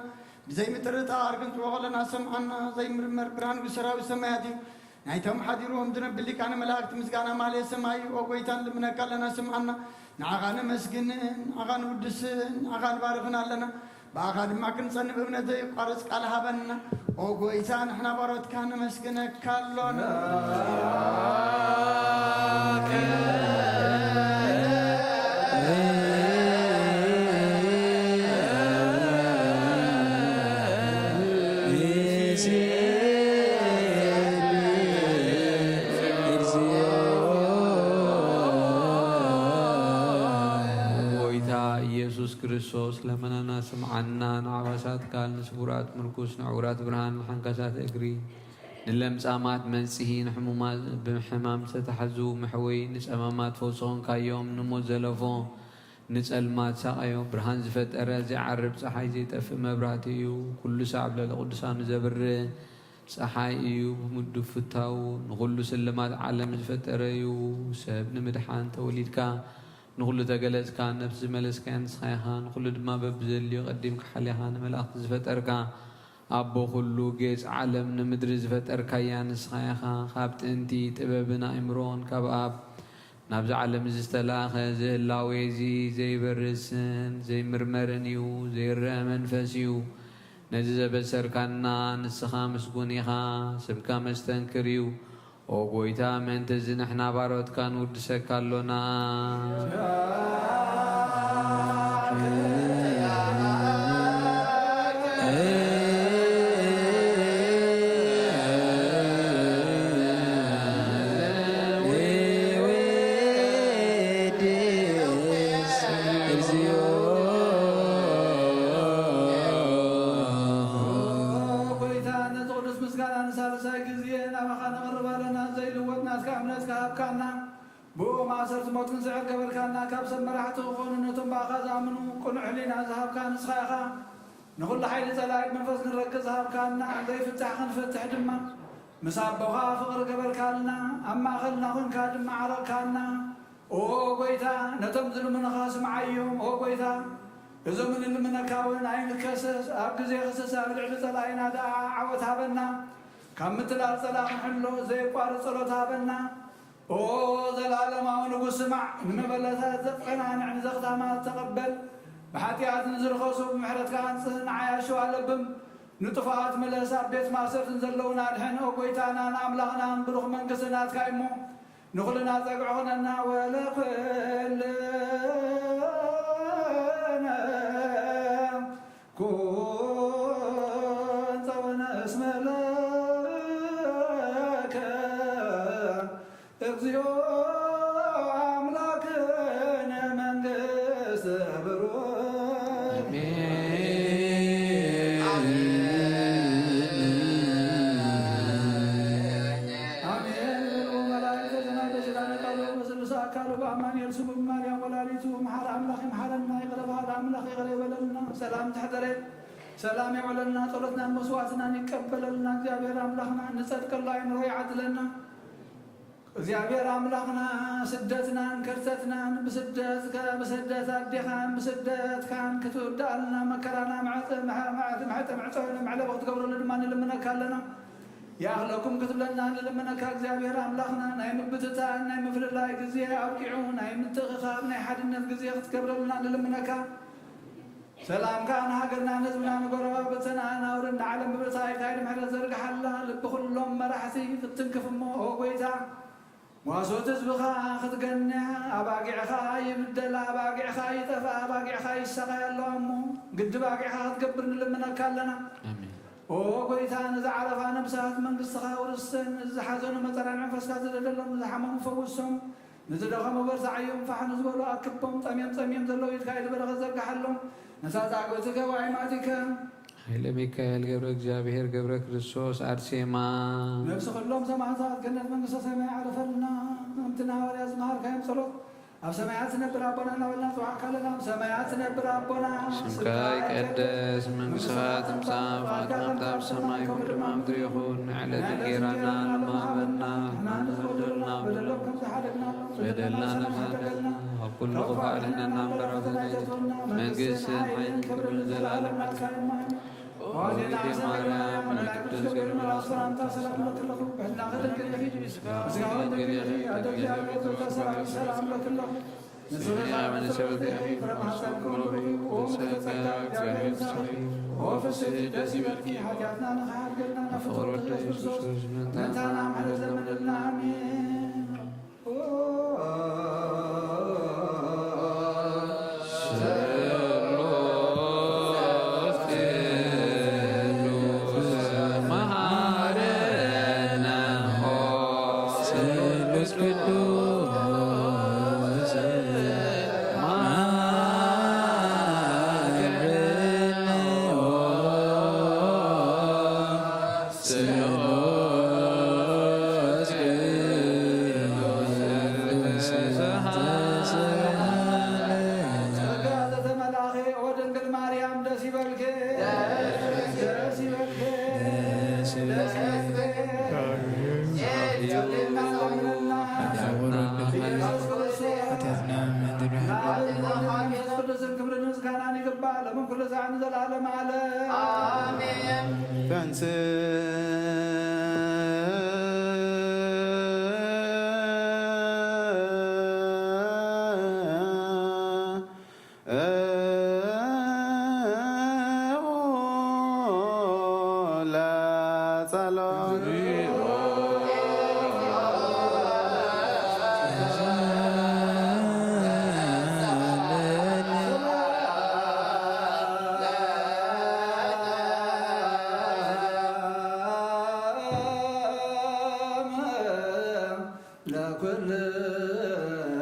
ብዘይ ምጥርጣር ክንጽውዖ ከለና ሰምዓና። ዘይምርመር ብርሃን ንጉስ ሰራዊት ሰማያት እዩ። ናይቶም ሓዲሮም ዝነብር ሊቃነ መላእክት ምስጋና ማህሌተ ሰማይ እዩ። ኦ ጐይታ ንልምነካ ኣለና፣ ስምዓና። ንዓኻ ነመስግንን ንዓኻ ንውድስን ንዓኻ ንባርኽን ኣለና። ብኣኻ ድማ ክንጸንዕ ብእምነት ዘየቋርጽ ቃል ሃበና። ኦ ጐይታ፣ ንሕና ባሮትካ ነመስግነካ ኣሎና። ጐይታ ኢየሱስ ክርስቶስ፣ ለመናና ስምዓና። ንዓባሳት ቃል፣ ንስቡራት ምርኩስ፣ ንዕውራት ብርሃን፣ ንሓንካሳት እግሪ፣ ንለምጻማት መጽሂ፣ ንሕሙማት፣ ብሕማም ዝተታሕዙ መሕወይ፣ ንጸማማት ፈውሲ ኾንካዮም፣ ንሞት ዘለፎ፣ ንጸልማት ሳቓዮ። ብርሃን ዝፈጠረ፣ ዘይዓርብ ጸሓይ፣ ዘይጠፍእ መብራህቲ እዩ። ኩሉ ሳዕ ኣብ ልዕሊ ቅዱሳኑ ዘብርህ ጸሓይ እዩ። ብምዱብ ፍታው ንኹሉ ስልማት ዓለም ዝፈጠረ እዩ። ሰብ ንምድሓን ተወሊድካ፣ ንኹሉ ተገለጽካ፣ ነፍሲ ዝመለስካያ ንስኻ ኢኻ። ንኹሉ ድማ በብዘድልዮ ቀዲምካ ሓሊኻ፣ ንመላእኽቲ ዝፈጠርካ፣ ኣቦ ኩሉ ጌጽ ዓለም ንምድሪ ዝፈጠርካያ ንስኻ ኢኻ። ካብ ጥንቲ ጥበብን ኣእምሮን ካብ ኣብ ናብዚ ዓለም እዚ ዝተላእኸ፣ እዚ ህላዌ እዚ ዘይበርስን ዘይምርመርን እዩ፣ ዘይረአ መንፈስ እዩ። ነዚ ዘበሰርካና ንስኻ ምስጉን ኢኻ፣ ስምካ መስተንክር እዩ። ኦ ጐይታ፣ ምእንቲ እዚ ንሕና ባሮትካ ንውድሰካ ኣሎና። ዝሃብካና፣ ብኡ ማእሰርቲ ሞት ክንስዕር ገበርካና። ካብ ሰብ መራሕቲ ክኾኑ ነቶም ብኣኻ ዝኣምኑ ቅኑዕ ህሊና ዝሃብካ ንስኻ ኢኻ። ንኹሉ ሓይሊ ጸላኢ ብመንፈስ ክንረግጽ ዝሃብካና፣ ዘይፍታሕ ክንፈትሕ ድማ ምስ ኣቦኻ ፍቕሪ ገበርካልና። ኣብ ማእኸልና ኮንካ ድማ ዓረቕካና። ኦ ጎይታ፣ ነቶም ዝልምኑኻ ስምዓዮም። ኦ ጎይታ፣ እዞም እንልምነካ እውን ኣይንከሰስ። ኣብ ግዜ ክሰስ ኣብ ልዕሊ ጸላኢና ደኣ ዓወት ሃበና። ካብ ምትላል ጸላኢ ክንሕሎ ዘየቋርጽ ጸሎት ሃበና። ኦ ዘላለማዊ ንጉስ፣ ስማዕ፣ ንመበለታት ዘጸናንዕ፣ ንዘኽታማት ተቐበል። ብሓጢኣት ንዝርኸሱ ብምሕረትካ ኣንጽህ፣ ንዓያሹ ኣለብም፣ ንጥፉኣት ምለስ፣ ኣብ ቤት ማእሰርትን ዘለዉን ኣድሕን። ኦ ጎይታናን ኣምላኽናን፣ ብሩኽ መንግስቲ ናትካ እሞ፣ ንኹልና ጸግዒ ኹነና። ወለኩልነ ኩን ጸወነ እስመ ለከ እግዚኦ አምላክነ መንግስት ብሩክ። አሜን። በልዑ መላእክተ ሰማይ በስልጣነ ቃሉ በስሉሰ አካሉ በአማኑኤል ስሙ በማርያም ወላዲቱ መሐረ አምላክ ይምሐረና፣ ይቅረ በሃለ አምላክ ይቅረ ይበለልና። ሰላም ትሕደረ፣ ሰላም የውዕለልና፣ ጸሎትናን መስዋዕትናን ይቀበለልና። እግዚኣብሔር አምላክና እንጸድቀሉ አይምሮ ይዓድለና። እግዚኣብሔር ኣምላኽና ስደትናን ከርተትናን ብስደትካ፣ ብስደት ኣዴኻን ብስደትካን ክትውድኣልና፣ መከራና መዕጸ-፣ መዕ-፣ መዕ-፣ መዕጸ-፣ መዕጸዊ መዕለቢ ክትገብረሉ ድማ ንልምነካ ኣለና። ይኣኽለኩም ክትብለና ንልምነካ እግዚኣብሔር ኣምላኽና። ናይ ምብትታን ናይ ምፍልላይ ግዜ ኣብቂዑ፣ ናይ ምትእኽኻብ ናይ ሓድነት ግዜ ክትገብረልና ንልምነካ። ሰላምካ ንሃገርና ንህዝብና ንጎረባብትና ናውርን ንዓለም ብብርታ ኢልካ ኢድ ምሕረት ዘርግሓላ። ልቢ ኩሎም መራሕቲ ክትትንክፍ እሞ ኦ ጎይታ፣ ጓሶት ህዝብኻ ክትገንሕ፣ ኣባጊዕኻ ይብደላ፣ ኣባጊዕኻ ይጠፍኣ፣ ኣባጊዕኻ ይሰቓያ ኣለዋ እሞ ግድብ ኣባጊዕኻ ክትገብር ንልምነካ ኣለና። ኣሜን። ኦ ጎይታ፣ ንዝዓረፋ ነብሳት መንግስትኻ ውርሰን፣ ንዝሓዘኑ መጸናንዒ መንፈስካ ዝደለሎም፣ ንዝሓመሙ ፈውሶም፣ ንዝደኸሙ በርትዓዮም፣ ፋሕ ንዝበሉ ኣክቦም፣ ጠምዮም ጸምዮም ዘለዉ ኢድካ ኢድ በረኸት ዘርግሓሎም፣ ነታ ጻግብቲ ገባይ ማእቲካ። ኃይለ ሚካኤል ገብረ እግዚኣብሔር ገብረ ክርስቶስ ኣርሴማ። ነፍሲ ኩሎም ሰማዕታት ገነት መንግስተ ሰማይ ዓርፈልና። ከምቲ ንሃዋርያት ዝመሃርካዮም ጸሎት ኣብ ሰማያት ትነብር ኣቦና እናበልና ንጽውዓካ ኣለና። ኣብ ሰማያት ትነብር ኣቦና፣ ስምካ ይቀደስ፣ መንግስትኻ ትምጻእ፣ ፍቓድካ ከምቲ ኣብ ሰማይ ከምኡ ድማ ኣብ ምድሪ ይኹን። ንዕለት እንጌራና ንህበና፣ ንሕና ንዝበደሉና በደሎም ከም ዝሓደግና በደልና ንሓደገልና፣ ካብ ኩሉ ክፉእ ኣድሕነና እምበር፣ ኣብ ፈተና ኣይተእትወና፣ መንግስትን ሓይልን ክብርን ንዘለኣለም ናትካ እዩ። እማኒ። ኦዜና ማርያም፣ ናይ ቅዱስ ገብርኤል መልኣክ ሰላምታ ሰላም እብለኪ ኣለኹ። ብሕልናኺ ድንግል ኢኺ፣ ስጋኺ ድንግል ኢኺ፣ ኣደ እግዚኣብሔር ዘወልደ ሰላም እብለኪ ኣለኹ። ንስብሐ መንሰብት ፍረ ማህፀንኪ ቡሩክ እዩ። ኦ ምልዕተ ጸጋ፣ እግዚኣብሔር ምሳኺ፣ ኦ ፍስሕቲ ደስ ይበልኪ፣ ሓጢኣትና ንኽሓድገልና ናብ ፍቕሪ ወልደ ኢየሱስ ክርስቶስ መታና ምሕረት ለምንልና። ኣሜን። ጸጋ ዘተመላኺ ኦ ድንግል ማርያም ደስ ይበልኪ፣ ደስ ይበልኪ፣ ደስ ይበልኪ። ጸልይልና ለምንልና። ሓጢኣትና ምሕረት ንዓለም። መንግስት ቅዱስን ክብርን ምስጋናን ይግባእ ለምን ኩሉ ሰዓት ንዘለዓለም ዓለም። ኣሜን። ተንስ ለጸሎት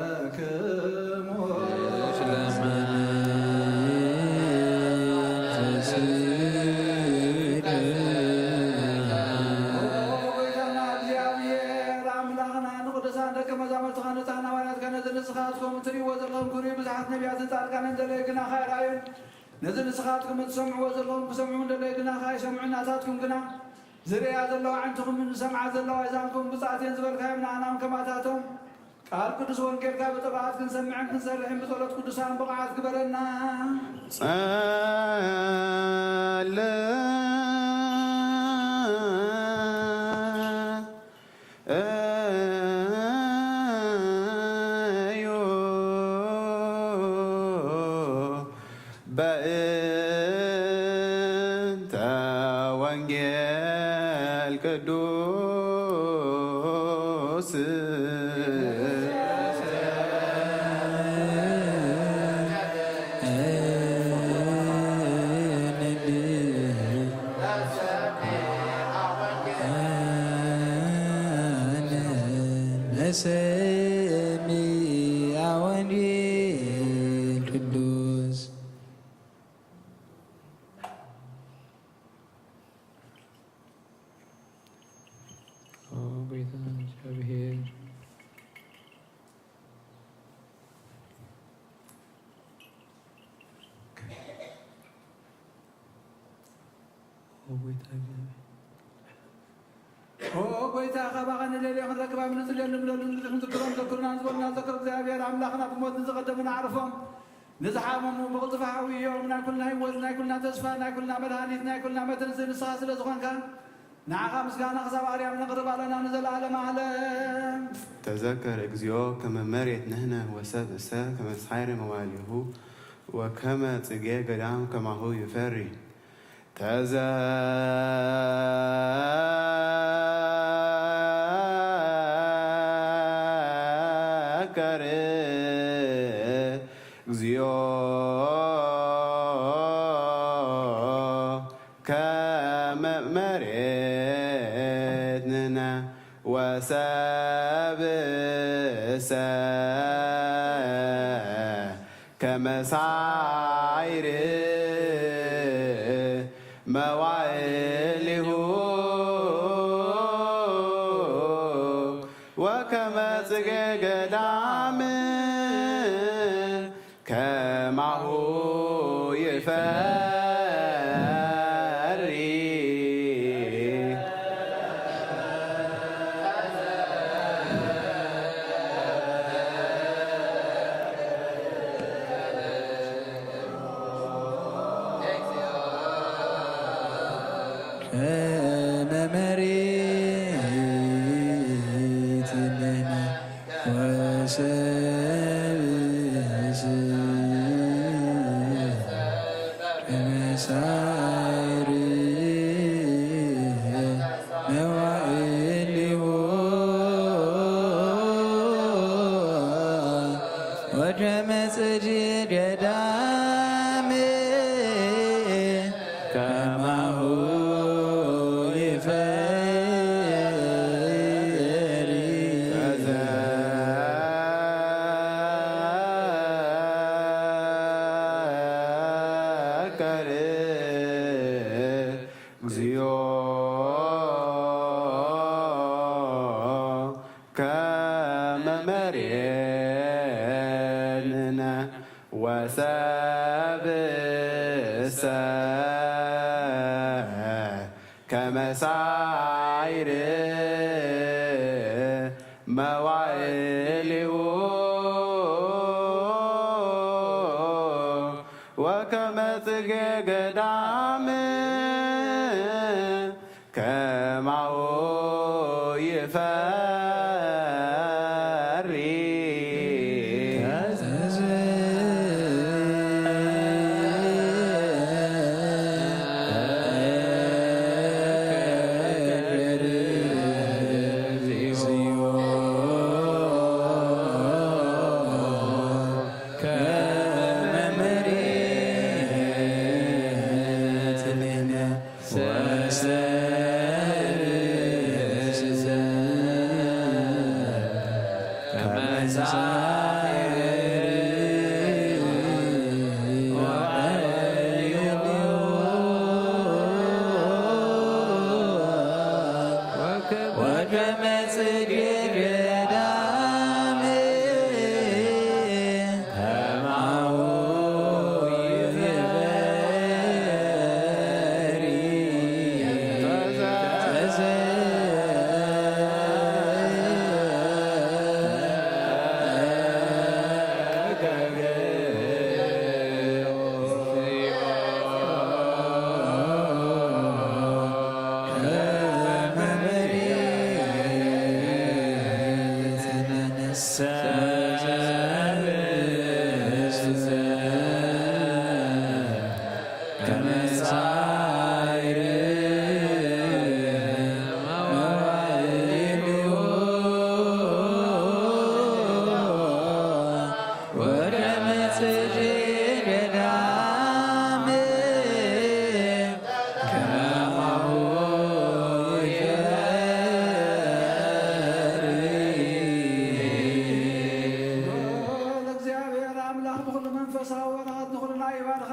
ለኩልክሙ ነቢያትን ጻድቃንን ደለዩ ግና ከኣይረኣዩን፣ ነዚ ንስኻትኩም እትሰምዕዎ ዘለኹም ክሰምዑ እንደለዩ ግና ከኣይሰምዑን፣ ናታትኩም ግና ዝርእያ ዘለዋ ኣዕንትኹምን ዝሰምዓ ዘለዋ ኣእዛንኩም ብጻት እየን ዝበልካዮም ንኣናውን ከማታቶም ቃል ቅዱስ ወንጌልካ ብጥብዓት ክንሰምዕን ክንሰርሕን ብጸሎት ቅዱሳን ብቕዓት ግበረና። ጸል እዩ በእንተ ወንጌል ቅዱስ። መሰሚዐ ወንጌል ቅዱስ። ኦ ጌታ እግዚኣብሔር። ኦ ጐይታ እግዚኣብሔር። ኦ ጐይታ፣ ካባኻ ንደልዮ ክንረክብ ኣብ ንጽልየሉ ንብለሉ ንድሕን ዝክሮም ዘክሩና ዝበሉና ዘክር እግዚኣብሔር ኣምላኽና፣ ብሞት ንዝቐደሙና ኣዕርፎም፣ ንዝሓመሙ ብቕልጡፍ ሓውዮም። ናይ ኩልና ህይወት፣ ናይ ኩልና ተስፋ፣ ናይ ኩልና መድሃኒት፣ ናይ ኩልና መተንስኢ ንስኻ ስለ ዝኾንካ፣ ንዓኻ ምስጋና ክሳብ ኣርያም ነቕርብ ኣለና ንዘለኣለመ ዓለም። ተዘከር እግዚኦ ከመ መሬት ንሕነ ወሰብ እሰ ከመ ሳይረ መዋሊሁ ወከመ ጽጌ ገዳም ከማሁ ይፈሪ። ተዘከር እግዚኦ ከመ መሬት ንሕነ ወሰብ እሰ ከመ ሳይር መዋዕሊሁ ወከመ ጽጌ ገዳም ከማሁ ይፈሪ። ከመ መሬት ንሕነ ወሰብ እሰ ከመ ሳይር መዋዕሊሁ ወከመ ጽጌ ገዳም ከማሁ ይፈሪ። ተዘከር እግዚኦ ከመ መሬት ንሕነ ወሰብ እሰ ከመ ሳይር መዋዕሊሁ ወከመ ጽጌ ገዳም ከማሁ ይፈሪ። ከመ መሬት ንሕነ ወሰብ እሰ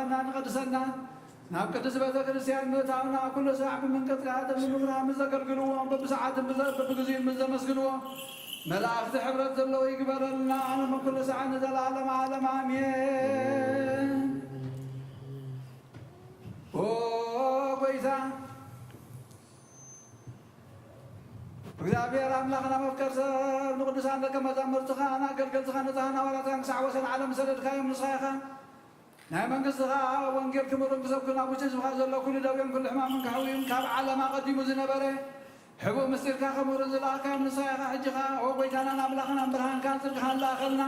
ንቐድሰና ናብ ቅድስት ቤተ ክርስቲያን ምእታውና ኩሉ ስራሕ ብምንቅጥቃጥን ብምግራምን ዘገልግልዎ በብሰዓትን ብዘ- በብግዚኡን ምስ ዘመስግንዎ መላእኽቲ ሕብረት ዘለዎ ይግበረልና። ኣነ ኩሉ ሰዓት ንዘለዓለም ዓለም ኣሜን። ኦ ጎይታ እግዚኣብሔር ኣምላኽና መፍቀር ሰብ ንቅዱሳን ደቀ መዛሙርትኻ ንኣገልገልትኻ ንጻህና ዋላትካን ክሳዕ ወሰን ዓለም ዝሰደድካዮም ንስኻ ኢኻ። ናይ መንግስትኻ ወንጌል ክምህሩን ክሰብኩን ኣብ ውሽጢ ህዝብኻ ዘሎ ኩሉ ደዌን ኩሉ ሕማምን ከሕውዩን ካብ ዓለም ኣቐዲሙ ዝነበረ ሕቡእ ምስጢርካ ከምህሩን ዝለኣኽካዮም ንስኻ ኢኻ። ሕጂ ኸኣ ኦ ጎይታናን ኣምላኽናን ብርሃንካን ጽድቅኻን ለኣኸልና።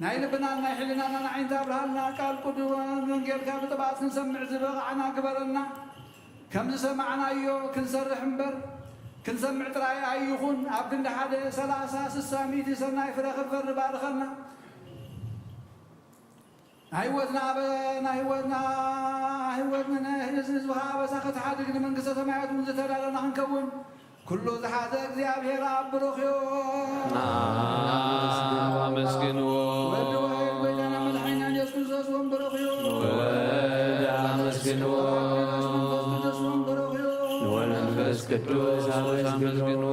ናይ ልብናን ናይ ሕልናናን ኣዒንቲ ኣብርሃልና። ቃል ቅዱስ ወንጌልካ ብጥብዓት ክንሰምዕ ዝበቓዕና ግበረና። ከም ዝሰማዕናዮ ክንሰርሕ እምበር ክንሰምዕ ጥራይ ኣይኹን። ኣብ ክንዲ ሓደ ሰላሳ ስሳ ሚእቲ ሰናይ ፍረ ክንፈሪ ባርኸና። ናይ ህይወትና ኣበ ናይ ህይወትና ህይወትና ህዝብኻ ኣበሳ ከተሓድግ ንመንግስተ ሰማያት እውን ዝተዳለና ክንከውን ኩሉ ዝሓዘ እግዚኣብሔር ኣብ ብሩኽዮ። ኣመስግንዎ። ወዲ ዋሕድ ጎይታና መድሓኒና ኢየሱስ ክርስቶስ እውን ብሩኽዮ። ወልድ ኣመስግንዎ። መንፈስ ቅዱስ እውን ብሩኽዮ። ወመንፈስ ቅዱስ ኣመስግንዎ።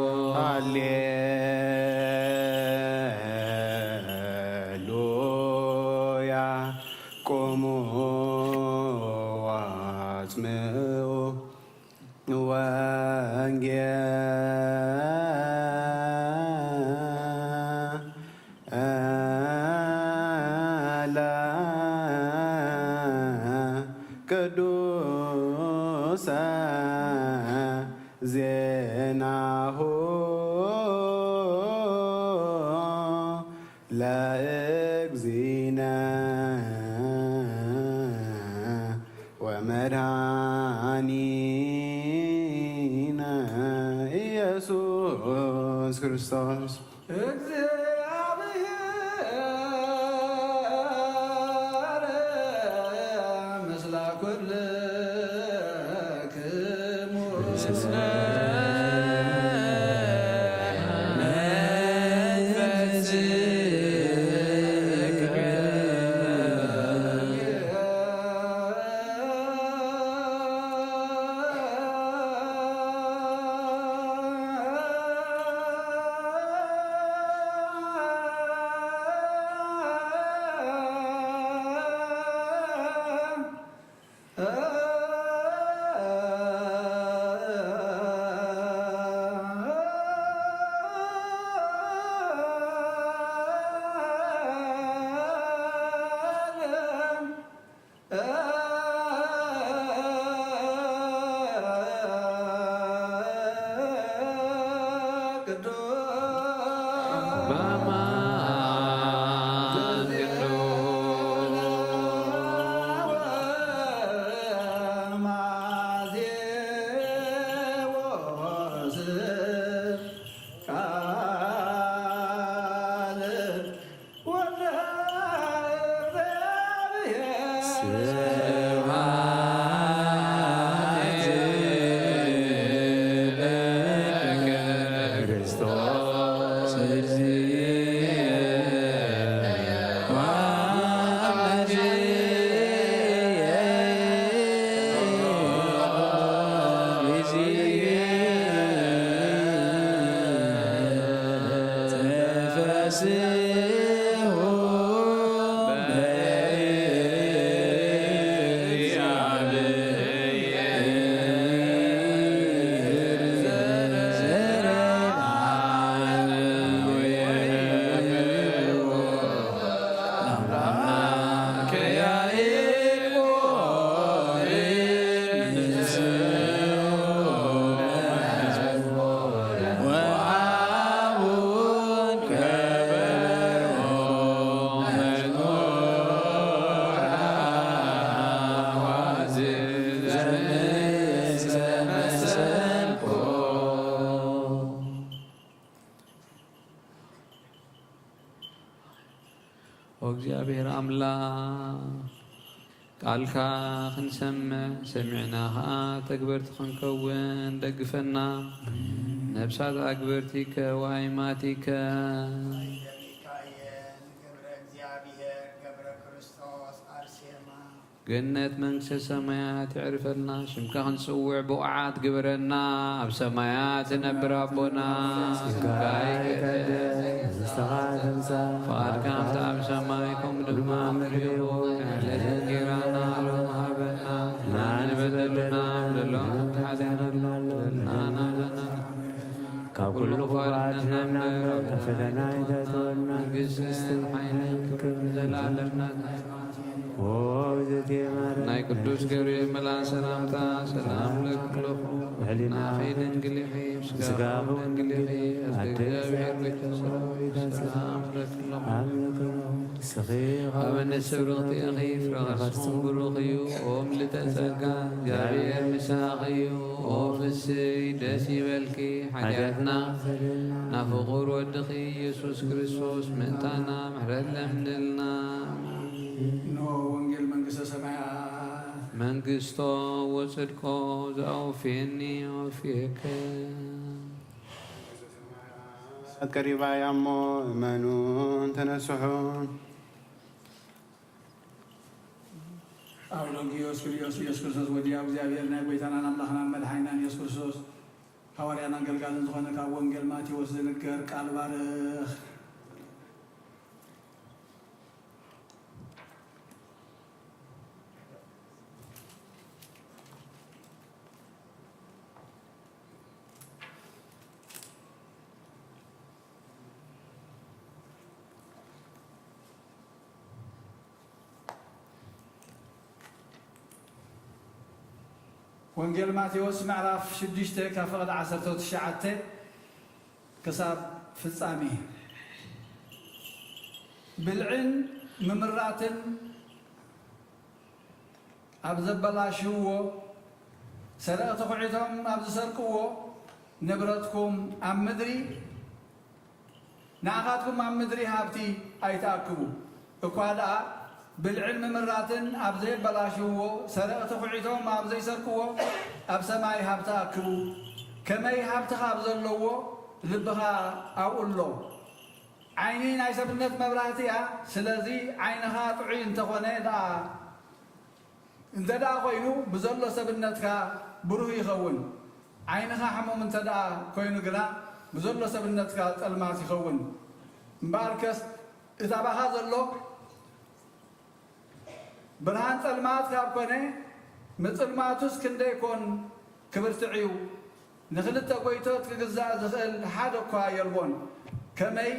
ሃሌሉያ። ቁሙ ወአጽምዑ ወንጌላ ቅዱሰ ዜናሁ ለእግዚእነ ወመድኃኒነ ኢየሱስ ክርስቶስ። እግዚአብሔር ምስለ ኩልክሙ። ኦ እግዚኣብሔር ኣምላኽ፣ ቃልካ ክንሰምዕ፣ ሰሚዕና ኸዓ ተግበርቲ ክንከውን ደግፈና። ነብሳት ኣግበርቲከ ወኣይማቲከ። ኣይደ ሚካኤል፣ ገብረ እግዚኣብሔር፣ ገብረ ክርስቶስ፣ ኣርሴማ፣ ገነት መንግስተ ሰማያት የዕርፈልና። ሽምካ ክንጽውዕ ብቑዓት ግበረና። ኣብ ሰማያት ትነብር ኣቦና፣ ስምካ ይትቀደስ፣ መንግስትኻ ትምጻእ፣ ፍቓድካ ከምቲ ኣብ ሰማይ ከምኡ ድማ ኣብ ምድሪ ይኹን። ዕለታዊ እንጌራና ሎሚ ሃበና፣ ንሕና ንበደሉና ንበድለሎም፣ ንዓና ካብ ኩሉ ክፉኣት ንሕና እምበር፣ ካብ ፈተና ኣይተእትወና፣ መንግስትን ሓይልን ክብርን ዘለኣለም ናትካ። ኦ እግዝእትየ ማርያም፣ ናይ ቅዱስ ገብርኤል መልኣክ ሰላምታ ሰላም እብለኪ ኣለኹ። ልዕሊ ናኺ ድንግል ኢኺ፣ ስጋኺ እውን ድንግል ኢኺ። ኣደ እግዚኣብሔር ቤተ ሰራዊት ሰላም እብለኪ ኣለኹ። ኣምልኮ ንስኺ ኣብ ኣንስቲ ብርኽቲ ኢኺ፣ ፍረ ከርስኺ እውን ብሩኽ እዩ። ኦ ምልዕተ ጸጋ፣ እግዚኣብሔር ምሳኺ እዩ። ኦ ፍስይ ደስ ይበልኪ፣ ሓጢኣትና ናብ ፍቑር ወድኺ ኢየሱስ ክርስቶስ ምእንታና ምሕረት ለምንልና። እንሆ ወንጌል መንግስተ ሰማያት። መንግስቶ ወጽድቆ ዘኣውፍየኒ ኣውፍየከ። ቀሪባ እያ እሞ እመኑን ተነስሑን። ኣውሎጊዮስ ክልዮስ ኢየሱስ ክርስቶስ ወዲያ እግዚኣብሔር ናይ ጎይታናን ኣምላኽናን መድሓኒናን ኢየሱስ ክርስቶስ ሃዋርያን ኣገልጋልን ዝኾነ ካብ ወንጌል ማቴዎስ ዝንገር ቃል ባርኽ። ወንጌል ማቴዎስ ምዕራፍ ሽዱሽተ ካብ ፍቕዲ ዓሰርተ ትሽዓተ ክሳብ ፍጻሜ። ብልዕን ምምራትን ኣብ ዘበላሽውዎ፣ ሰረቕቲ ኹዒቶም ኣብ ዝሰርቅዎ ንብረትኩም ኣብ ምድሪ ንኣኻትኩም ኣብ ምድሪ ሃብቲ ኣይትኣክቡ። እኳ ደኣ ብልዕን ምምራትን ኣብ ዘየበላሽውዎ፣ ሰረቕቲ ኹዒቶም ኣብ ዘይሰርቅዎ፣ ኣብ ሰማይ ሃብቲ ኣክቡ። ከመይ ሃብትኻ ኣብ ዘለዎ፣ ልብኻ ኣብኡ ኣሎ። ዓይኒ ናይ ሰብነት መብራህቲ እያ። ስለዚ ዓይንኻ ጥዑይ እንተኾነ ደኣ እንተ ደኣ ኮይኑ ብዘሎ ሰብነትካ ብሩህ ይኸውን። ዓይንኻ ሕሙም እንተ ደኣ ኮይኑ ግና ብዘሎ ሰብነትካ ጸልማት ይኸውን። እምበኣርከስ እቲ ኣባኻ ዘሎ ብርሃን ጸልማት ካብ ኮነ ምጽልማቱስ ክንደይ ኮን ክብርትዕ እዩ። ንኽልተ ጎይቶት ክግዛእ ዝኽእል ሓደ እኳ የልቦን። ከመይ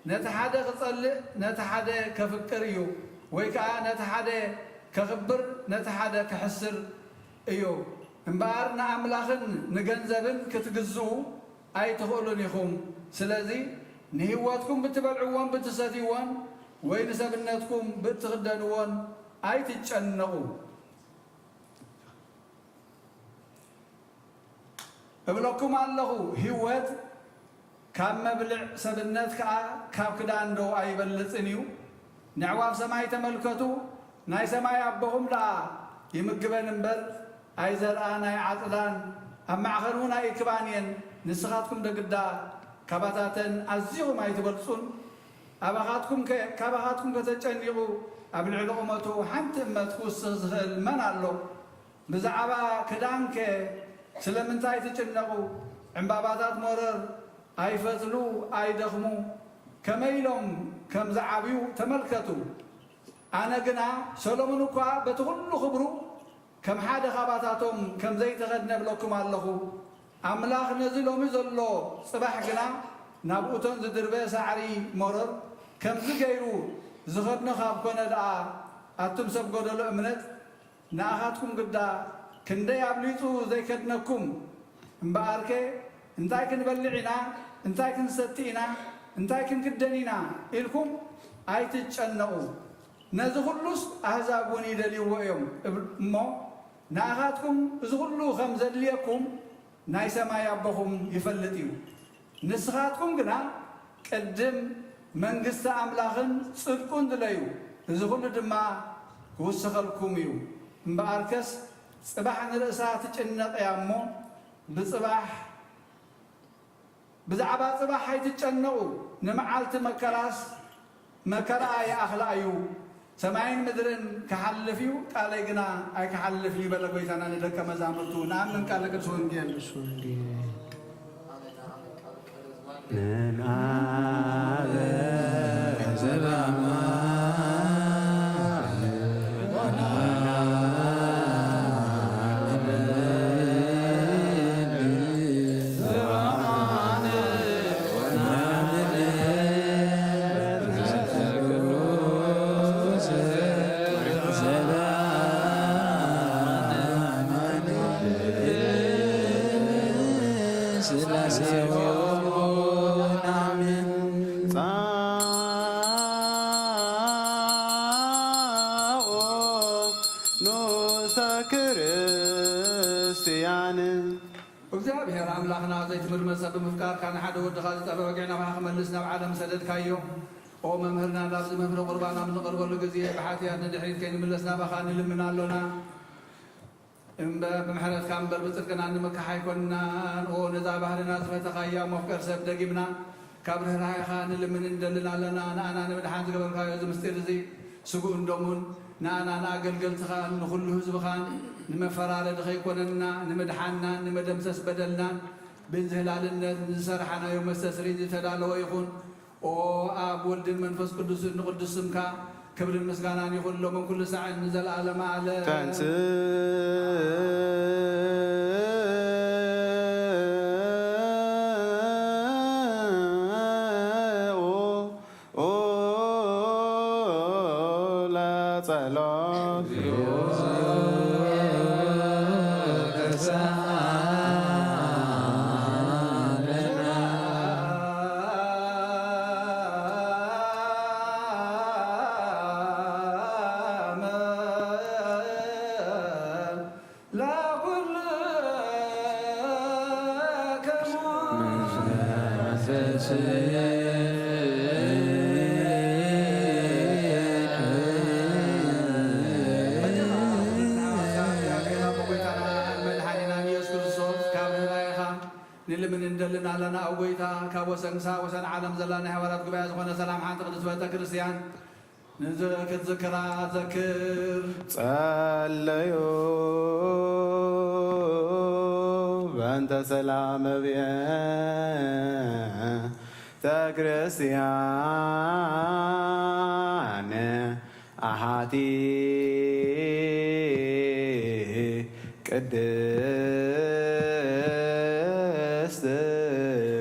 ነቲ ሓደ ክጸልእ ነቲ ሓደ ከፍቅር እዩ፣ ወይ ከኣ ነቲ ሓደ ከኽብር ነቲ ሓደ ክሕስር እዩ። እምበኣር ንኣምላኽን ንገንዘብን ክትግዝኡ ኣይትኽእሉን ኢኹም። ስለዚ ንህይወትኩም ብትበልዕዎን ብትሰትይዎን ወይ ንሰብነትኩም ብእትኽደንዎን ኣይትጨነቑ። እብለኩም ኣለኹ፣ ህይወት ካብ መብልዕ፣ ሰብነት ከኣ ካብ ክዳን ዶ ኣይበልጽን እዩ? ነዕዋፍ ሰማይ ተመልከቱ፣ ናይ ሰማይ ኣቦኹም ደኣ ይምግበን እምበር ኣይዘርኣን ኣይዓጽዳን፣ ኣብ ማዕኸን እውን ኣይእክባን እየን። ንስኻትኩም ዶ ግዳ ካባታተን ኣዚኹም ኣይትበልጹን? ኣባኻትኩም ከ፣ ካባኻትኩም ከተጨኒቑ ኣብ ልዕሊ ቁመቱ ሓንቲ እመት ክውስኽ ዝኽእል መን ኣሎ? ብዛዕባ ክዳንከ ስለምንታይ ትጭነቑ? ዕምባባታት መረር ኣይፈትሉ ኣይደኽሙ፣ ከመይ ኢሎም ከም ዝዓብዩ ተመልከቱ። ኣነ ግና ሰሎሞን እኳ በቲ ኹሉ ኽብሩ ከም ሓደ ኻባታቶም ከም ዘይተኸድነ እብለኩም ኣለኹ። ኣምላኽ ነዚ ሎሚ ዘሎ ጽባሕ ግና ናብ እቶን ዝድርበ ሳዕሪ መረር ከምዚ ገይሩ ዝኸድኖ ካብ ኮነ ደኣ ኣቱም ሰብ ጎደሎ እምነት ንኣኻትኩም ግዳ ክንደይ ኣብሊጹ ዘይከድነኩም። እምበኣርከ እንታይ ክንበልዕ ኢና፣ እንታይ ክንሰቲ ኢና፣ እንታይ ክንክደን ኢና ኢልኩም ኣይትጨነቑ። ነዚ ኹሉስ ኣህዛብ እውን ይደልይዎ እዮም እሞ ንኣኻትኩም እዚ ኹሉ ከም ዘድልየኩም ናይ ሰማይ ኣቦኹም ይፈልጥ እዩ። ንስኻትኩም ግና ቅድም መንግስቲ ኣምላኽን ጽድቁን ድለዩ፣ እዚ ኹሉ ድማ ክውሰኸልኩም እዩ። እምበኣርከስ ጽባሕ ንርእሳ ትጭነቕ እያ እሞ ብጽባሕ ብዛዕባ ጽባሕ ኣይትጨነቑ፣ ንመዓልቲ መከራስ መከራኣ ይኣኽላ እዩ። ሰማይን ምድርን ክሓልፍ እዩ፣ ቃለይ ግና ኣይክሓልፍን እዩ በለ ጎይታና ንደቀ መዛሙርቱ። ንኣምን ቃል ቅዱስ ወንጌል። እግዚኣብሔር ኣምላኽና ዘይትምርመር ሰብ ብምፍቃርካ ንሓደ ወድኻ ዝጠፍአ ወግዒ ናባኻ ክመልስ ናብ ዓለም ሰደድካዮ። ኦ መምህርና፣ ናብዚ መምህረ ቁርባን ኣብ ንቐርበሉ ግዜ ብሓትያት ንድሕሪት ከይንምለስ ናባኻ ንልምን ኣሎና። እምበር ብምሕረትካ እምበር ብጽድቅና ንምካሕ ኣይኮንናን። ኦ ነዛ ባህርና ዝፈተኻያ መፍቀር ሰብ ደጊምና ካብ ርህራሄኻ ንልምን እንደልን ኣለና። ንኣና ንምድሓን ዝገበርካዮ እዚ ምስጢር እዚ ስጉእን ደሙን ንኣና ንኣገልገልትኻን ንኹሉ ህዝብኻን ንመፈራረዲ ከይኮነና ንምድሓንናን ንመደምሰስ በደልናን ብዝህላልነት ንዝሰራሕናዮ መስተስሪት ዝተዳለወ ይኹን። ኦ ኣብ ወልድን መንፈስ ቅዱስን ንቕዱስ ስምካ ክብርን ምስጋናን ይኹን ሎምን ኩሉ ሳዕን ንዘለኣለመ ዓለም። ተንሥኡ ለጸሎት። ንልምን እንደልን ኣለና። ኣብ ጎይታ ካብ ወሰን ክሳብ ወሰን ዓለም ዘላ ናይ ሃዋርያት ጉባኤ ዝኾነ ሰላም ሓንቲ ቅድስት ቤተ ክርስቲያን ንዝ-፣ ክትዝክራ ዘክር። ጸለዩ በእንተ ሰላም ቤተ ክርስቲያን ኣሃቲ ቅድስት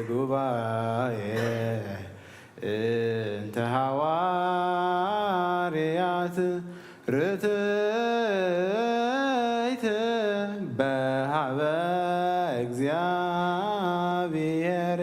ጉባኤ እንተ ሃዋርያት ርትዕት በሃበ እግዚኣብሔር።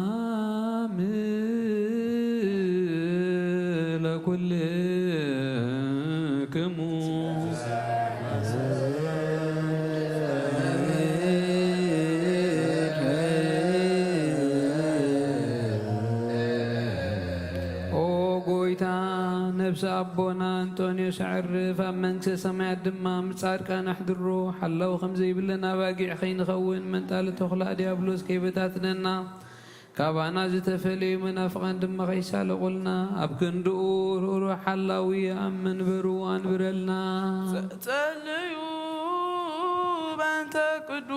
ሰላም ለኩልክሙ። ኦ ጎይታ፣ ነብሲ ኣቦና እንጦንዮስ ኣዕርፍ፣ ኣብ መንግስተ ሰማያት ድማ ምስ ጻድቃን ኣሕድሮ። ሓላው ከም ዘይብለን ኣባጊዕ ከይንኸውን፣ መንጣሊ ተኹላ ዲያብሎስ ከይበታትነና፣ ካባና ዝተፈለዩ መናፍቓን ድማ ከይሳለቑልና፣ ኣብ ክንድኡ ርኡሩህ ሓላዊ ኣብ መንበሩ ኣንብረልና። ጸ-፣ ጸልዩ በእንተ ቅዱስ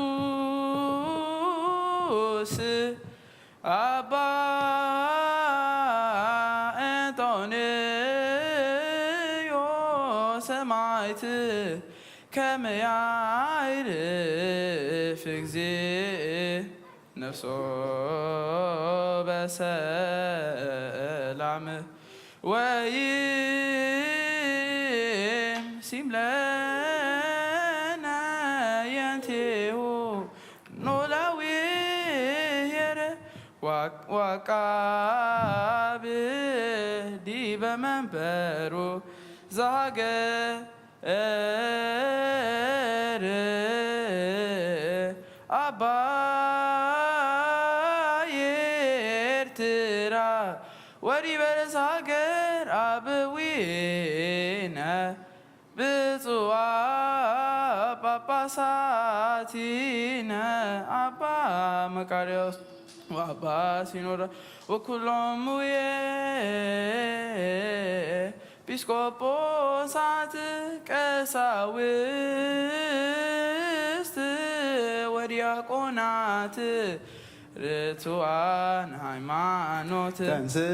ኣባ እንጦንዮስ ሰማዕት ከመ ያዕርፍ እግዚእ ነፍሶ በሰላም ወይም ሲምለነ የንቴሁ ኖላዊ ሄረ። ዓቃብ ዲበ መንበሩ ዘሃገር ኣባይ ኤርትራ ወዲበ ርእሰ ሃገር ኣብዊነ ብፁዓ ጳጳሳቲነ ኣባ መቃርዮስ ወኣባ ሲኖዳ ወኩሎም እውየ ኤጲስቆጶሳት ቀሳውስት ወዲያቆናት ርቱዓን ሃይማኖት ተንስእ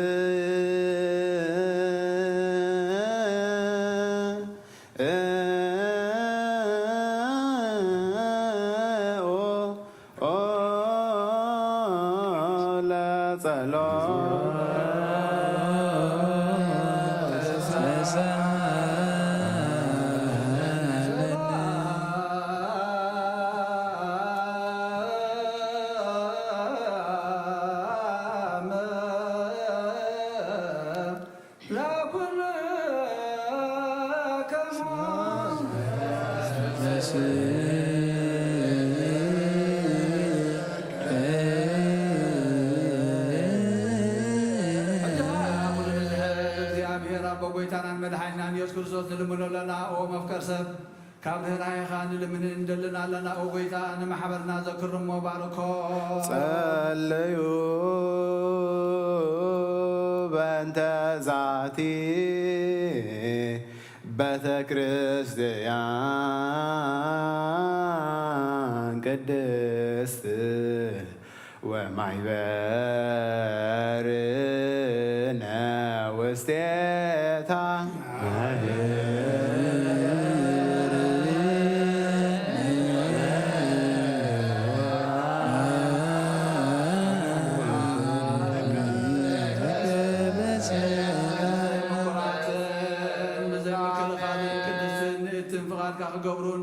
እግዚኣብሔር ኣቦ ጎይታናን መድሓኒናን ኢየሱስ ክርስቶስ ንልምኖ ኣለና። ኦ መፍቀር ሰብ፣ ካብ ርህራሄኻ ንልምንን እንደልን ኣለና። ኦ ጎይታ፣ ንማሕበርና ዘክር እሞ ባርኮ። ጸለዩ በእንተ ዛቲ ቤተ ክርስቲያን ቅድስት ወማይበርነ ውስቴታ። ምክልኻልን ቅድስትን ንእትን ፍቓድካ ክገብሩን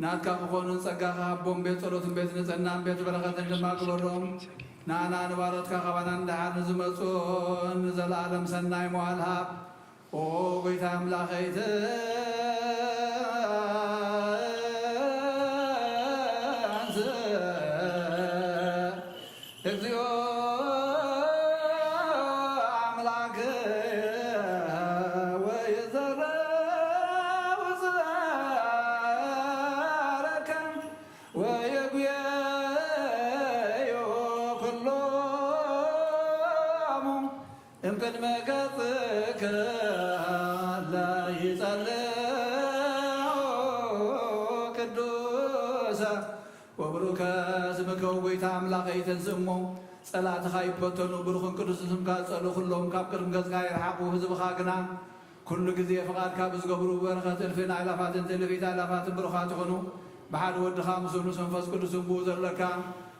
ናትካ ክኾኑን ጸጋኻ ሃቦም። ቤት ጸሎትን ቤት ንጽህናን ቤት በረኸትን ድማ ግበሮም። ንኣና ንባሮትካ ካባና ንደሓር ንዝመጹን ንዘለኣለም ሰናይ መዋል ሃብ። ኦ ጎይታ ኣምላኸይ፣ ተንስእ እግዚኦ ኣምላክ ወይዘረው ዘረከም ወየጉየዮ ኩሎሙ እምቅድመ ገጽከ ለይጸልኡ ቅዱሰ ወብሩከ ስምከ። ጎይታ ኣምላኸይ፣ ተንስእ እሞ ጸላእትኻ ይበተኑ፣ ብሩኽን ቅዱስን ስምካ ዝጸልኡ ኩሎም ካብ ቅድሚ ገጽካ ይርሓቑ። ህዝብኻ ግና ኩሉ ግዜ ፍቓድካ ብዝገብሩ ብበረኸት እልፍን ኣእላፋትን ትእልፊት ኣእላፋትን ብሩኻት ይኹኑ። ብሓደ ወድኻ ምስኡ ንመንፈስ ቅዱስን ብኡ ዘለካ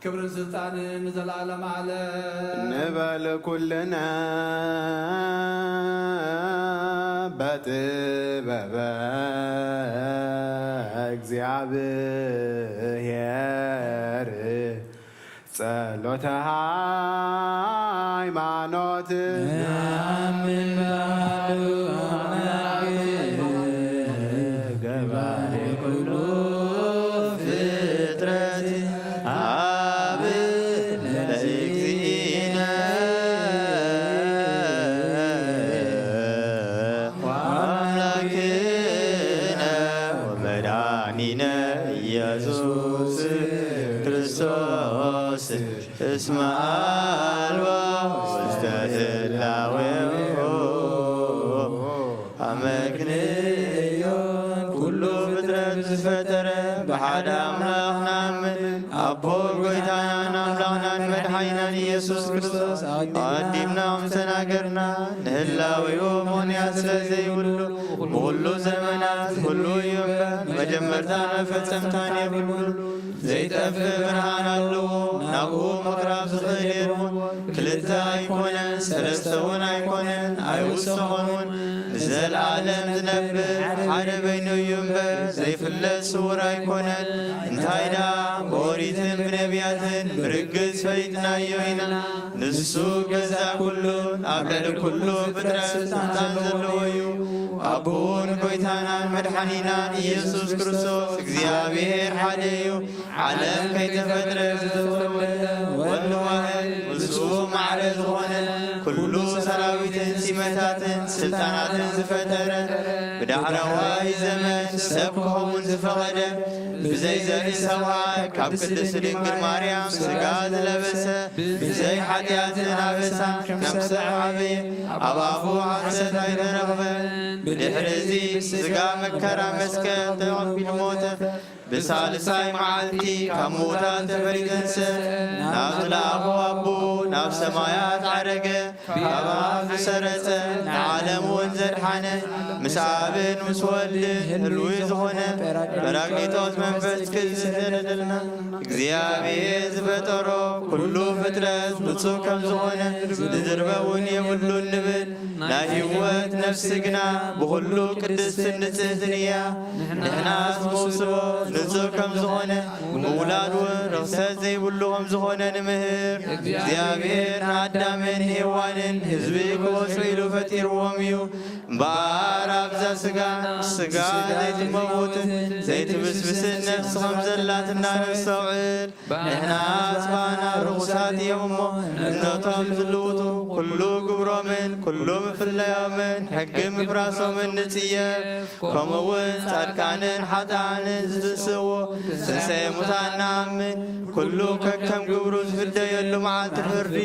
ክብርን ስልጣንን ንዘለኣለም ዓለም። ንበል ኩልነ በጥበበ እግዚኣብሔር ጸሎተ ሃይማኖት። ነአምን በአሐዱ አምላክ ገባሬ ኩሉ ፍጥረት አብ ለእግዚእነ ወአምላክነ ወመድኃኒነ ኢየሱስ ክርስቶስ እስመ አልቦ ውስተ ህላዌሁ አመክንዮ። ኩሉ ፍጥረት ዝፈጠረ ብሓደ ኣምላኽ ንኣምን፣ ኣቦ ጎይታናን ኣምላኽናን መድሓኒናን ኢየሱስ ክርስቶስ ኣቐዲምና ምስ ተናገርና፣ ንህላዌኡ ምኽንያት ስለ ዘይብሉ፣ ብኹሉ ዘመናት ኩሉ እዩ እምበር፣ መጀመርታን መፈጸምታን የብሉን። ዘይጠፍእ ብርሃን ኣለዎ፣ ናብኡ ምቕራብ ዝኽእል የልቦን። ክልተ ክልተ ኣይኮነን፣ ሰለስተ እውን ኣይኮነን፣ ኣይውሰኾን እውን፣ ንዘለኣለም ዝነብር ሓደ በይኑ እዩ እምበር፣ ዘይፍለጥ ስውር ኣይኮነን። እንታይ ደኣ ብኦሪትን ብነቢያትን ብርግጽ ፈሊጥናዮ ኢና። ንሱ ገዛ ኩሉን ኣብ ልዕሊ ኩሉ ፍጥረት ስልጣን ዘለዎ እዩ። ኣቦን ጎይታናን መድሓኒናን ኢየሱስ ክርስቶስ እግዚኣብሔር ሓደ እዩ። ዓለም ከይተፈጥረ ዝተወልደ ወልድ ዋህድ፣ ምስኡ ማዕረ ዝኾነ፣ ኩሉ ሰራዊትን ሲመታትን ስልጣናትን ዝፈጠረ፣ ብዳሕረዋይ ዘመን ሰብ ክኸውን ዝፈቐደ፣ ብዘይ ዘርኢ ሰብኣይ ካብ ቅድስት ድንግል ማርያም ስጋ ዝለበሰ፣ ብዘይ ሓጢኣትን ኣበሳን ከም ሰብ ዓበየ፣ ኣብ ኣፉ ሓሰት ኣይተረኽበ። ብድሕሪ እዚ ስጋ መከራ መስቀል ተቐቢሉ ሞተ። ብሳልሳይ መዓልቲ ካብ ምዉታት ተፈልዩ ተንስአ፣ ናብ ዝለኣኾ ኣቦ ናብ ሰማያት ዓረገ። ካብ ኣብ ዝሰረጸ ንዓለም እውን ዘድሓነ፣ ምስ ኣብን ምስ ወልድን ህልዊ ዝኾነ ጳራቅሊጦስ መንፈስ ቅዱስ ዘነደልና። እግዚኣብሔር ዝፈጠሮ ኩሉ ፍጥረት ንጹህ ከም ዝኾነ ዝድርበ እውን የብሉን ንብል። ናይ ህይወት ነፍሲ ግና ብኹሉ ቅድስትን ንጽህትን እያ። ንሕናስ መውስቦ ንጹህ ከም ዝኾነ፣ ምውላድ እውን ርኽሰት ዘይብሉ ከም ዝኾነ ንምህር። እግዚኣብሔር ንኣዳምን ሄዋንን ህዝቢ ክወስኑ ኢሉ ፈጢርዎም እዩ። እምበኣር ኣብዛ ስጋ፣ ስጋ ዘይትመውትን ዘይትብስብስን ነፍሲ ከም ዘላትና ነስተውዕል። ንሕናስ ባና ርኹሳት እዮም እሞ፣ እምነቶም ዝልውጡ፣ ኩሉ ግብሮምን ኩሉ ምፍላዮምን ሕጊ ምፍራሶምን ንጽየፍ። ከምኡ እውን ጻድቃንን ሓጥኣንን ዝትንስእዎ ትንሳኤ ሙታን ንኣምን። ኩሉ ከከም ግብሩ ዝፍደየሉ መዓልቲ ፍርዲ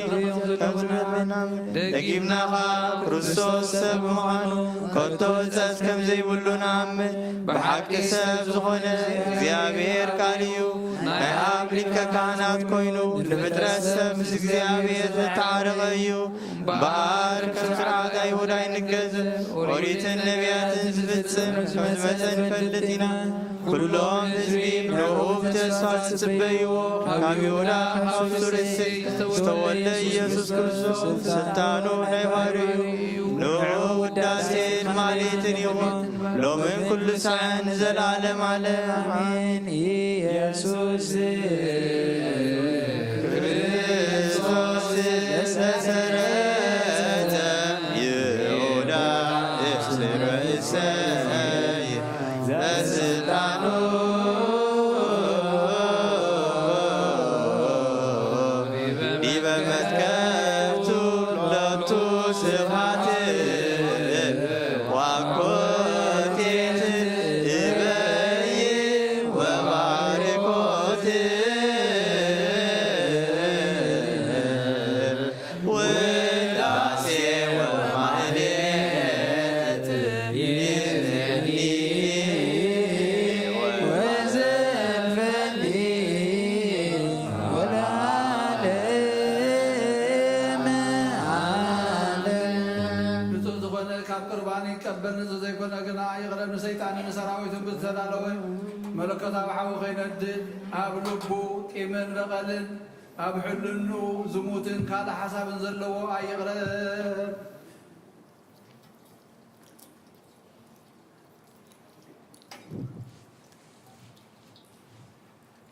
ከም ዝመጽእ ንኣምን። ደጊምና ኸኣ ክርስቶስ ሰብ ምዃኑ ከቶ ሕጸት ከም ዘይብሉ ንኣምን። ብሓቂ ሰብ ዝኾነ እግዚኣብሔር ቃል እዩ። ናይ ኣብ ሊቀ ካህናት ኮይኑ ንፍጥረት ሰብ ምስ እግዚኣብሔር ዘተዓረቐ እዩ። እምበኣር ከም ስርዓት ኣይሁድ ኣይንገዝእ፣ ኦሪትን ነቢያትን ዝፍጽም ከም ዝመጸ ንፈልጥ ኢና። ኩሎም ህዝቢ ንኡ ብተስፋ ዝጽበይዎ፣ ካብ ይሁዳ ካብ ሱር እሴይ ዝተወልደ ኢየሱስ ክርስቶስ ስልጣኑ ናይ ባሕርዩ እዩ። ንኡ ውዳሴን ማሌትን ይኹን ሎምን ኩሉ ሳዕን ንዘለዓለም ዓለም ኣሜን። ኢየሱስ ክርስቶስ መሰረተ ይሁዳ እስር እሰይ ዘስልጣኑ ዲበ መትከፍቱ ሎቱ ስብሐት ዋኮቴት እበይ ወባርኮት ውዳሴ ወማህሌት ይእዜኒ ወዘልፈኒ ወለዓለመ ዓለም። ንጹህ ዝኾነ ካብ ቁርባን ይቀበል፣ ንጹህ ዘይኮነ ግና ይቕረ። ንሰይጣንን ንሰራዊቱን ብዝተዳለወ መለኮታዊ ሓዊ ከይነድድ ኣብ ልቡ ቂምን በቐልን ኣብ ሕልንኡ ዝሙትን ካልእ ሓሳብን ዘለዎ ኣይቕረብ።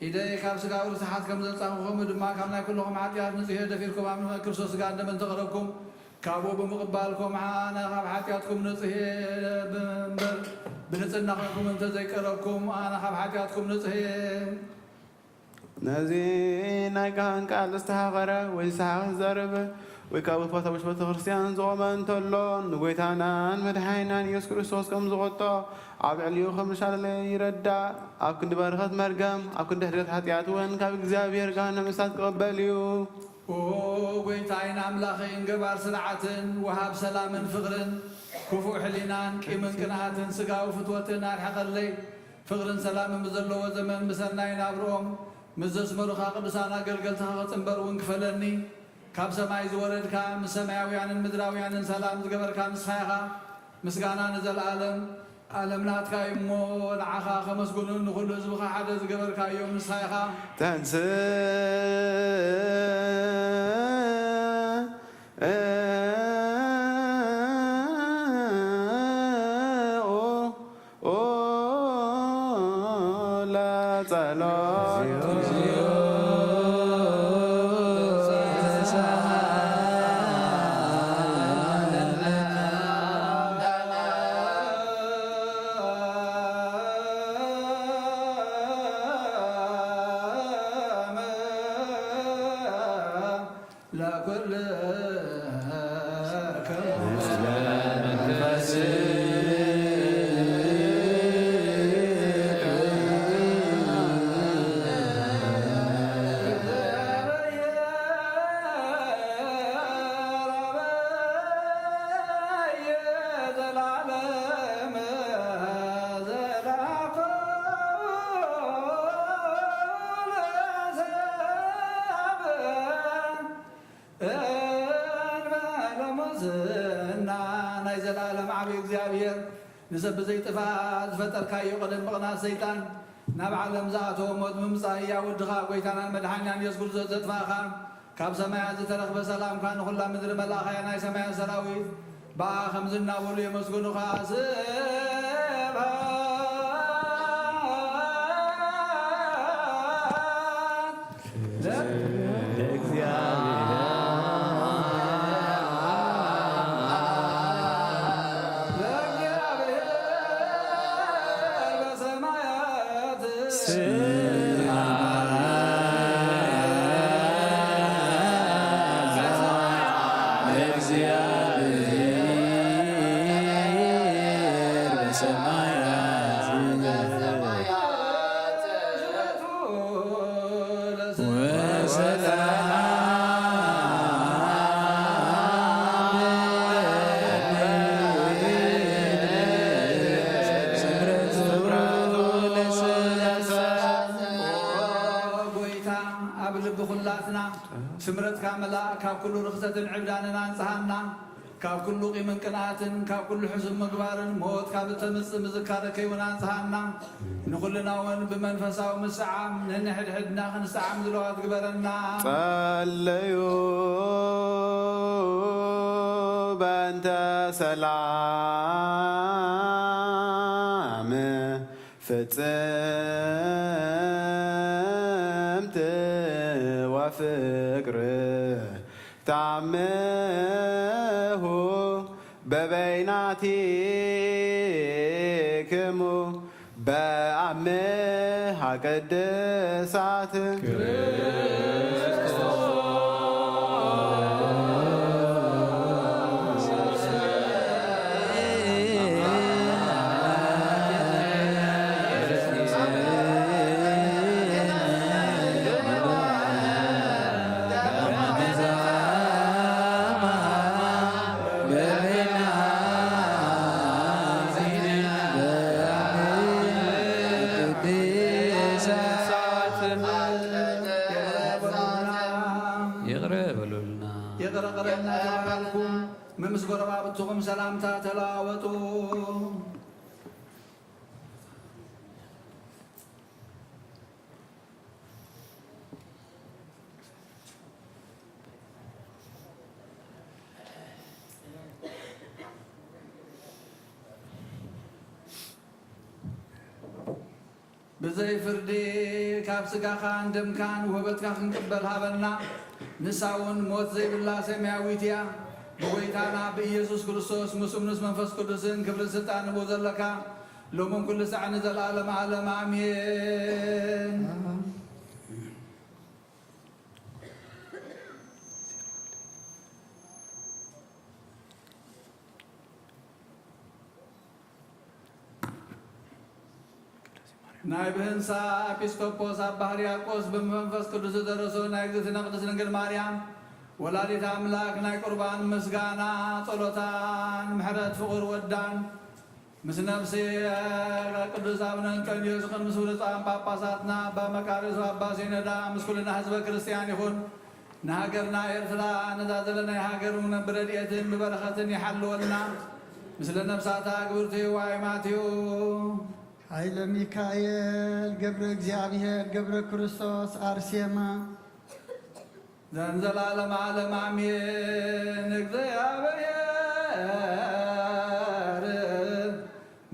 ኢደይ ካብ ስጋዊ ርስሓት ከም ዘንጻኹ፣ ከምኡ ድማ ካብ ናይ ኩልኹም ሓጢኣት ንጹሕ እየ። ደፊርኩም ኣብ ክርስቶስ ስጋን ደምን እንተቐረብኩም፣ ካብኡ ብምቕባልኩም፣ ኣነ ካብ ሓጢኣትኩም ንጹሕ እየ እምበር፣ ብንጽህና ኾንኩም እንተ ዘይቀረብኩም፣ ኣነ ካብ ሓጢኣትኩም ንጹሕ እየ። ነዚ ናይ ካህን ቃል ዝተሃቐረ ወይ ንስሓ ክዛረበ ወይ ካብ ቁጥቋጥ ኣብ ውሽጢ ቤተ ክርስቲያን ዝቖመ እንተሎ፣ ንጎይታናን መድሓኒናን ኢየሱስ ክርስቶስ ከም ዝቖጦ፣ ኣብ ልዕሊኡ ከም ዝሻለለ ይረዳእ። ኣብ ክንዲ በረኸት መርገም፣ ኣብ ክንዲ ሕድገት ሓጢኣት እውን ካብ እግዚኣብሔር ገሃነመ እሳት ክቕበል እዩ። ኦ ጎይታይን ኣምላኸይን፣ ገባር ስርዓትን ወሃብ ሰላምን ፍቕርን፣ ክፉእ ሕሊናን ቂምን ቅንኣትን ስጋዊ ፍትወትን ኣርሕቐለይ። ፍቕርን ሰላምን ብዘለዎ ዘመን ብሰናይ ናብርኦም ምስ ዘስመሩኻ ቅዱሳን ኣገልገልትኻ ክጽንበር እውን ክፈለኒ። ካብ ሰማይ ዝወረድካ፣ ምስ ሰማያውያንን ምድራውያንን ሰላም ዝገበርካ ንስኻ ኢኻ። ምስጋና ንዘለኣለም ኣለም ናትካ እዩ እሞ፣ ንዓኻ ከመስግኑን ንኹሉ ህዝብኻ ሓደ ዝገበርካዮም ንስኻ ኢኻ። ተንስእ ጸሎት። ለኩልክሙ እንበለ ሙስና ናይ ዘላለም ዓቢ እግዚኣብሔር፣ ንሰብ ብዘይጥፋእ ዝፈጠርካዮ፣ ቀደም ምቕናት ሰይጣን ናብ ዓለም ዝኣተወ ሞት ብምምጻእ ህያው ወድኻ፣ ጎይታናን መድሓኒናን የሱስ ክርስቶስ ዘጥፋእኻ፣ ካብ ሰማያት ዝተረኽበ ሰላምካ ንኹላ ምድሪ መላእኻያ ናይ ሰማያት ሰራዊት ብኣ ከምዚ እናበሉ የመስግኑኻ። ስብሐት ጎይታ ኣብ ልቢ ኩላትና ስምረትካ መላእ፣ ካብ ኩሉ ርኽሰትን ዕብዳንን ኣንጽሃና፣ ካብ ኩሉ ቂምን ቅንኣትን፣ ካብ ኩሉ ሕሱም ምግባርን፣ ሞት ካብ እተምጽእ ምዝካረ ከይውን ኣንጽሃና። ንኹልና እውን ብመንፈሳዊ ምስዓም ነንሕድሕድና ክንሰዓም ዝለዋት ግበረና። ጸለዩ በእንተ ሰላም ፍጽምት ወፍቅር ታምሁ በበይናቲክሙ በአምሃ ቅድሳት ይቕረ በሉልና። ይቕረ በለና ተባባልኩም፣ ምስ ጎረባብትኹም ሰላምታ ተለዋወጡ። ብዘይ ፍርዲ ካብ ስጋኻን ደምካን ውህበትካ ክንቅበል ሃበና። ንሳ እውን ሞት ዘይብላ ሰማያዊት እያ። ብጎይታና ብኢየሱስ ክርስቶስ ምስኡም ምስ መንፈስ ቅዱስን ክብርን ስልጣን ንብኡ ዘለካ ሎምን ኩሉ ሳዕ ንዘለዓለም ዓለም ኣሜን። ናይ ብህንሳ ኤጲስቆጶስ ኣባ ሕርያቆስ ብመንፈስ ቅዱስ ዝደረሶ ናይ እግዝእትነ ቅድስት ድንግል ማርያም ወላዲት ኣምላክ ናይ ቁርባን ምስጋና ጸሎታን ምሕረት ፍቕር ወዳን ምስ ነፍሲ ቅዱስ ኣቡነ እንጠንዮስ ቅድሚ ስውር ጻን ጳጳሳትና ኣባ መቃርዮስ ኣባ ሲኖዳ ምስ ኩልና ህዝበ ክርስቲያን ይኹን። ንሃገርና ኤርትራ ነዛ ዘለናይ ሃገር እውን ብረድኤትን ብበረኸትን ይሓልወልና። ምስለ ነፍሳታ ግብርቲ ዋይማትዩ ሓይለ ሚካኤል ገብረ እግዚኣብሔር ገብረ ክርስቶስ ኣርሴማ ዘንዘላለም ዓለም ኣሜን። እግዚኣብሔር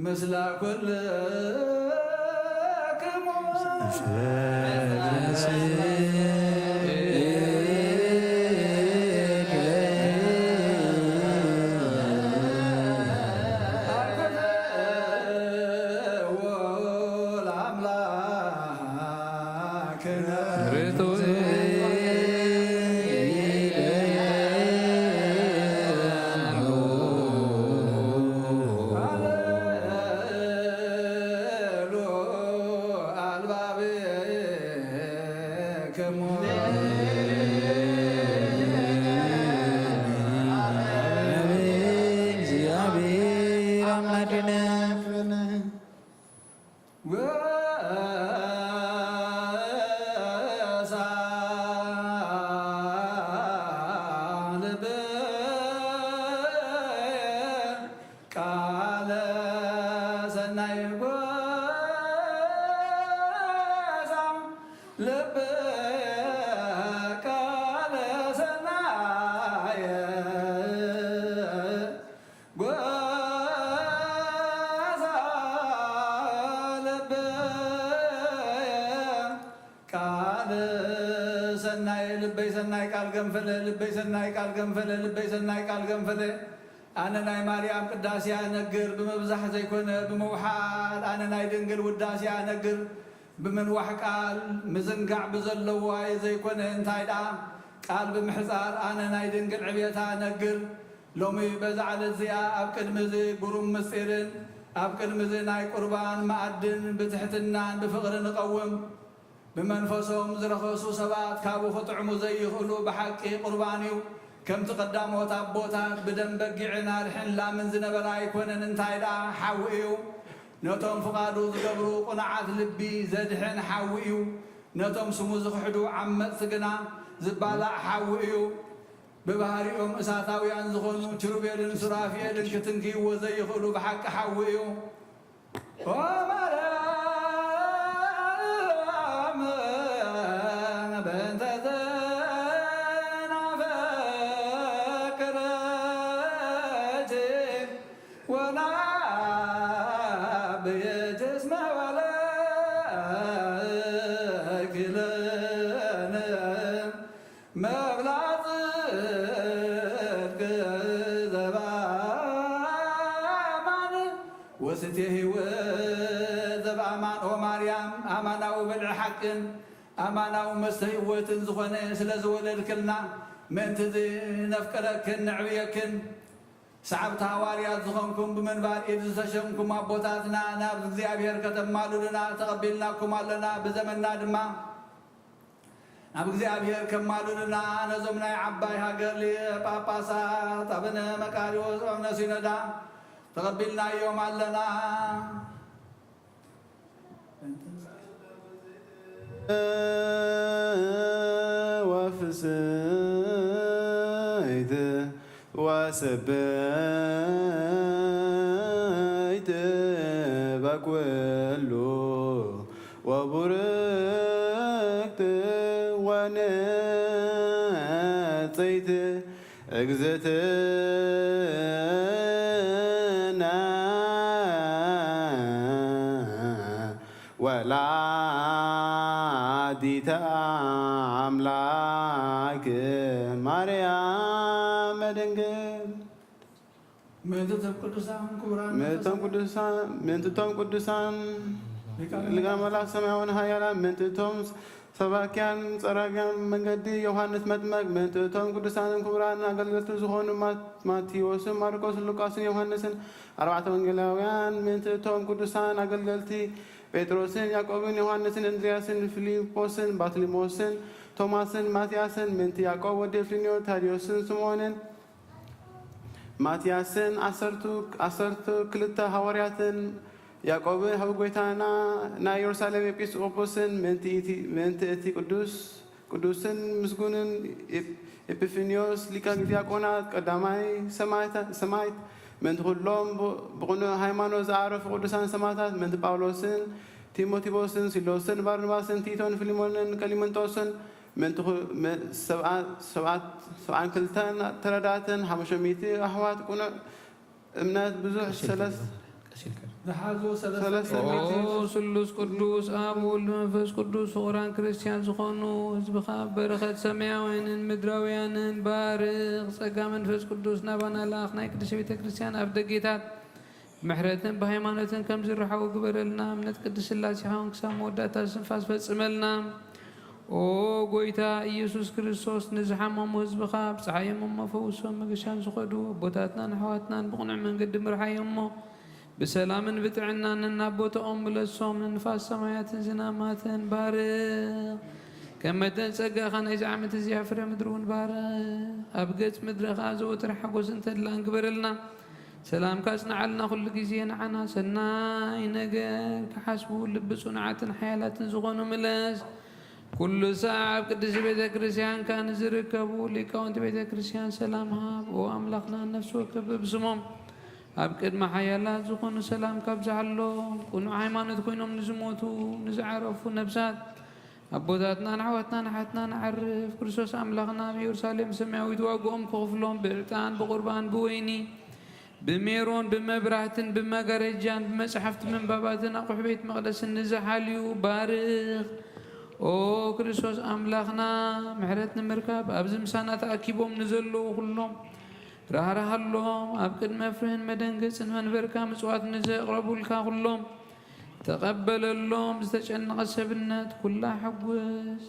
ምስለ ኩልክሙ። እግዚአብሔር አምላክነ ቃለ ሰናይ ጎሳ ልብ ቃለ ሰናየ ጎሳ ልብ ቃል ሰናይ ልበይ ሰናይ ቃል ገንፈለ ልበይ ሰናይ ቃል ገንፈለ ልበይ ሰናይ ቃል ገንፈለ ኣነ ናይ ማርያም ቅዳሴ ኣነግር ብምብዛሕ ዘይኮነ ብምውሓድ ኣነ ናይ ድንግል ውዳሴ ኣነግር ብምንዋሕ ቃል ምዝንጋዕ ብዘለዎ ኣየ ዘይኮነ እንታይ ደኣ ቃል ብምሕጻር ኣነ ናይ ድንግል ዕብየታ ኣነግር ሎሚ በዛ ዕለት እዚኣ ኣብ ቅድሚ እዚ ግሩም ምስጢርን ኣብ ቅድሚ እዚ ናይ ቁርባን መኣድን ብትሕትናን ብፍቕርን እቐውም። ብመንፈሶም ዝረኸሱ ሰባት ካብኡ ክጥዕሙ ዘይኽእሉ ብሓቂ ቁርባን እዩ። ከምቲ ቀዳሞት ኣቦታት ብደም በጊዕን ኣድሕን ላምን ዝነበረ ኣይኮነን፣ እንታይ ደኣ ሓዊ እዩ። ነቶም ፍቓዱ ዝገብሩ ቁኑዓት ልቢ ዘድሕን ሓዊ እዩ። ነቶም ስሙ ዝኽሕዱ ዓመጽቲ ግና ዝባላዕ ሓዊ እዩ። ብባህሪኦም እሳታውያን ዝኾኑ ኪሩቤልን ሱራፊኤልን ክትንክይዎ ዘይኽእሉ ብሓቂ ሓዊ እዩ። ኦ ማርያም በእንተ ዘናፈቅረኪ ወናብየኪ እስመ ወለድኪ ለነ መብላ ጽድቅ ዘበአማን ወስቴ ሕይወት ዘበአማን። ኦ ማርያም፣ ኣማናዊ ብልዒ ሓቅን ኣማናዊ መስተ ህይወትን ዝኾነ ስለ ዝወለድክልና፣ ምእንቲ እዚ ነፍቅረክን ነዕብየክን። ሰዓብቲ ሃዋርያት ዝኾንኩም ብምንባር ኢድ ዝተሸምኩም ኣቦታትና፣ ናብ እግዚኣብሔር ከተማልዱና ተቐቢልናኩም ኣለና። ብዘመንና ድማ ናብ እግዚኣብሔር ከማልዱና ነዞም ናይ ዓባይ ሃገር ሊቀ ጳጳሳት ኣቡነ መቃርዮስ ኣቡነ ሲኖዳ ተቐቢልናዮም ኣለና። ወፍስሕት ወስብሕት በኩሉ ወቡርክት ወንጽሕት እግዝእትነ ወላዲተ ኣምላክ ማርያም ድንግል። ምእንቲ እቶም ቅዱሳን ክቡራን ምእቶም ቅዱሳን፣ ምእንቲ እቶም ቅዱሳን ሊቃነ ሊቃነ መላእክት ሰማያውያን ኃያላን፣ ምእንቲ እቶም ሰባክያን ጸራግያን መንገዲ ዮሃንስ መጥመቅ፣ ምእንቲ እቶም ቅዱሳንን ክቡራን ኣገልገልቲ ዝኾኑ ማት-፣ ማቴዎስን ማርቆስን ሉቃስን ዮሃንስን፣ ኣርባዕተ ወንጌላውያን፣ ምእንቲ እቶም ቅዱሳን ኣገልገልቲ ጴጥሮስን ያዕቆብን ዮሃንስን እንድርያስን ፊልጶስን ባትሊሞስን ቶማስን ማትያስን፣ ምእንቲ ያዕቆብ ወዲ ፍልንዮ ታድዮስን ስምዖንን ማትያስን ዓሰርቱ፣ ዓሰርቱ ክልተ ሃዋርያትን ያዕቆብን ኣብ ጐይታና ናይ ኢየሩሳሌም ኤጲስቆጶስን ምእንቲ እቲ፣ ምእንቲ እቲ ቅዱስ፣ ቅዱስን ምስጉንን ኤፕ-፣ ኤጲፋንዮስ ሊቀ ዲያቆናት ቀዳማይ ሰማዕታ-፣ ሰማዕት፣ ምእንቲ ኵሎም ብ-፣ ብቕኑዕ ሃይማኖት ዝዓረፉ ቅዱሳን ሰማዕታት፣ ምእንቲ ጳውሎስን ጢሞቴዎስን ሲላስን ባርናባስን ቲቶን ፊልሞንን ቀሊመንጦስን፣ ምእንቲ ኹ-፣ ም-፣ ሰብኣ-፣ ሰብኣት-፣ ሰብዓን ክልተን ተረዳእትን ሓሙሽተ ሚእቲ ኣሕዋት ቅኑዕ እምነት ብዙሕ ቀሺ ሰለስ-፣ ኣይትበል። ዝሓዞ ሰለስተ ሰለስተ ሚእቲ። ኦ ስሉስ ቅዱስ ኣብ ወልድ መንፈስ ቅዱስ ፍቑራን ክርስቲያን ዝኾኑ ህዝብኻ በረኸት ሰማያውያንን ምድራውያንን ባርኽ። ጸጋ መንፈስ ቅዱስ ናባና ለኣኽ። ናይ ቅድስት ቤተ ክርስቲያን ኣፍ ደጌታት ምሕረትን ብሃይማኖትን ከም ዝረሓቑ ግበረልና። እምነት ቅድስት ሥላሴኻውን ክሳብ መወዳእታ ስንፋስ ፈጽመልና። ኦ ጎይታ ኢየሱስ ክርስቶስ፣ ንዝሓመሙ ህዝብኻ ኣብጽሓዮም እሞ ፈውሶም። መገሻን ዝኸዱ ኣቦታትናን ኣሕዋትናን ብቕኑዕ መንገዲ ምርሓዮም እሞ ብሰላምን ብጥዕናን ናብ ቦታኦም ምለሶም። ንንፋስ ሰማያትን ዝናማትን ባርኽ። ከም መጠን ጸጋኻ ናይዚ ዓመት እዚኣ ፍረ ምድሪ እውን ባርኽ። ኣብ ገጽ ምድሪ ኸኣ ዘወትር ሓጎስን ተድላን ግበረልና። ሰላምካ ኣጽንዓልና፣ ኩሉ ግዜ ንዓና ሰናይ ነገር ክሓስቡ ልቢ ጽኑዓትን ሓያላትን ዝኾኑ ምለስ። ኩሉ ሳዕ ኣብ ቅድስቲ ቤተ ክርስቲያንካ ንዝርከቡ ሊቃውንቲ ቤተ ክርስቲያን ሰላም ሃብ። ኦ ኣምላኽና፣ ነፍሲ ወከፍ ብስሞም ኣብ ቅድሚ ሓያላት ዝኾኑ ሰላምካ ኣብዝሓሎም። ቅኑዕ ሃይማኖት ኮይኖም ንዝሞቱ ንዝዓረፉ ነፍሳት ኣቦታትናን ኣሕዋትናን ኣሓትናን ዓርፍ። ክርስቶስ ኣምላኽና ኣብ ኢየሩሳሌም ሰማያዊት ዋግኦም ክኽፍሎም ብዕጣን ብቑርባን ብወይኒ ብሜሮን ብመብራህትን ብመጋረጃን ብመጻሕፍቲ ምንባባትን ኣቑሑ ቤት መቕደስን ንዝሓልዩ ባርኽ። ኦ ክርስቶስ ኣምላኽና፣ ምሕረት ንምርካብ ኣብዚ ምሳና ተኣኪቦም ንዘለዉ ኩሎም ራህራሃሎም። ኣብ ቅድሚ መፍርህን መደንገጽን መንበርካ ምጽዋት ንዘቕረቡልካ ኩሎም ተቐበለሎም። ዝተጨነቐ ሰብነት ኩላ ሕጉስ።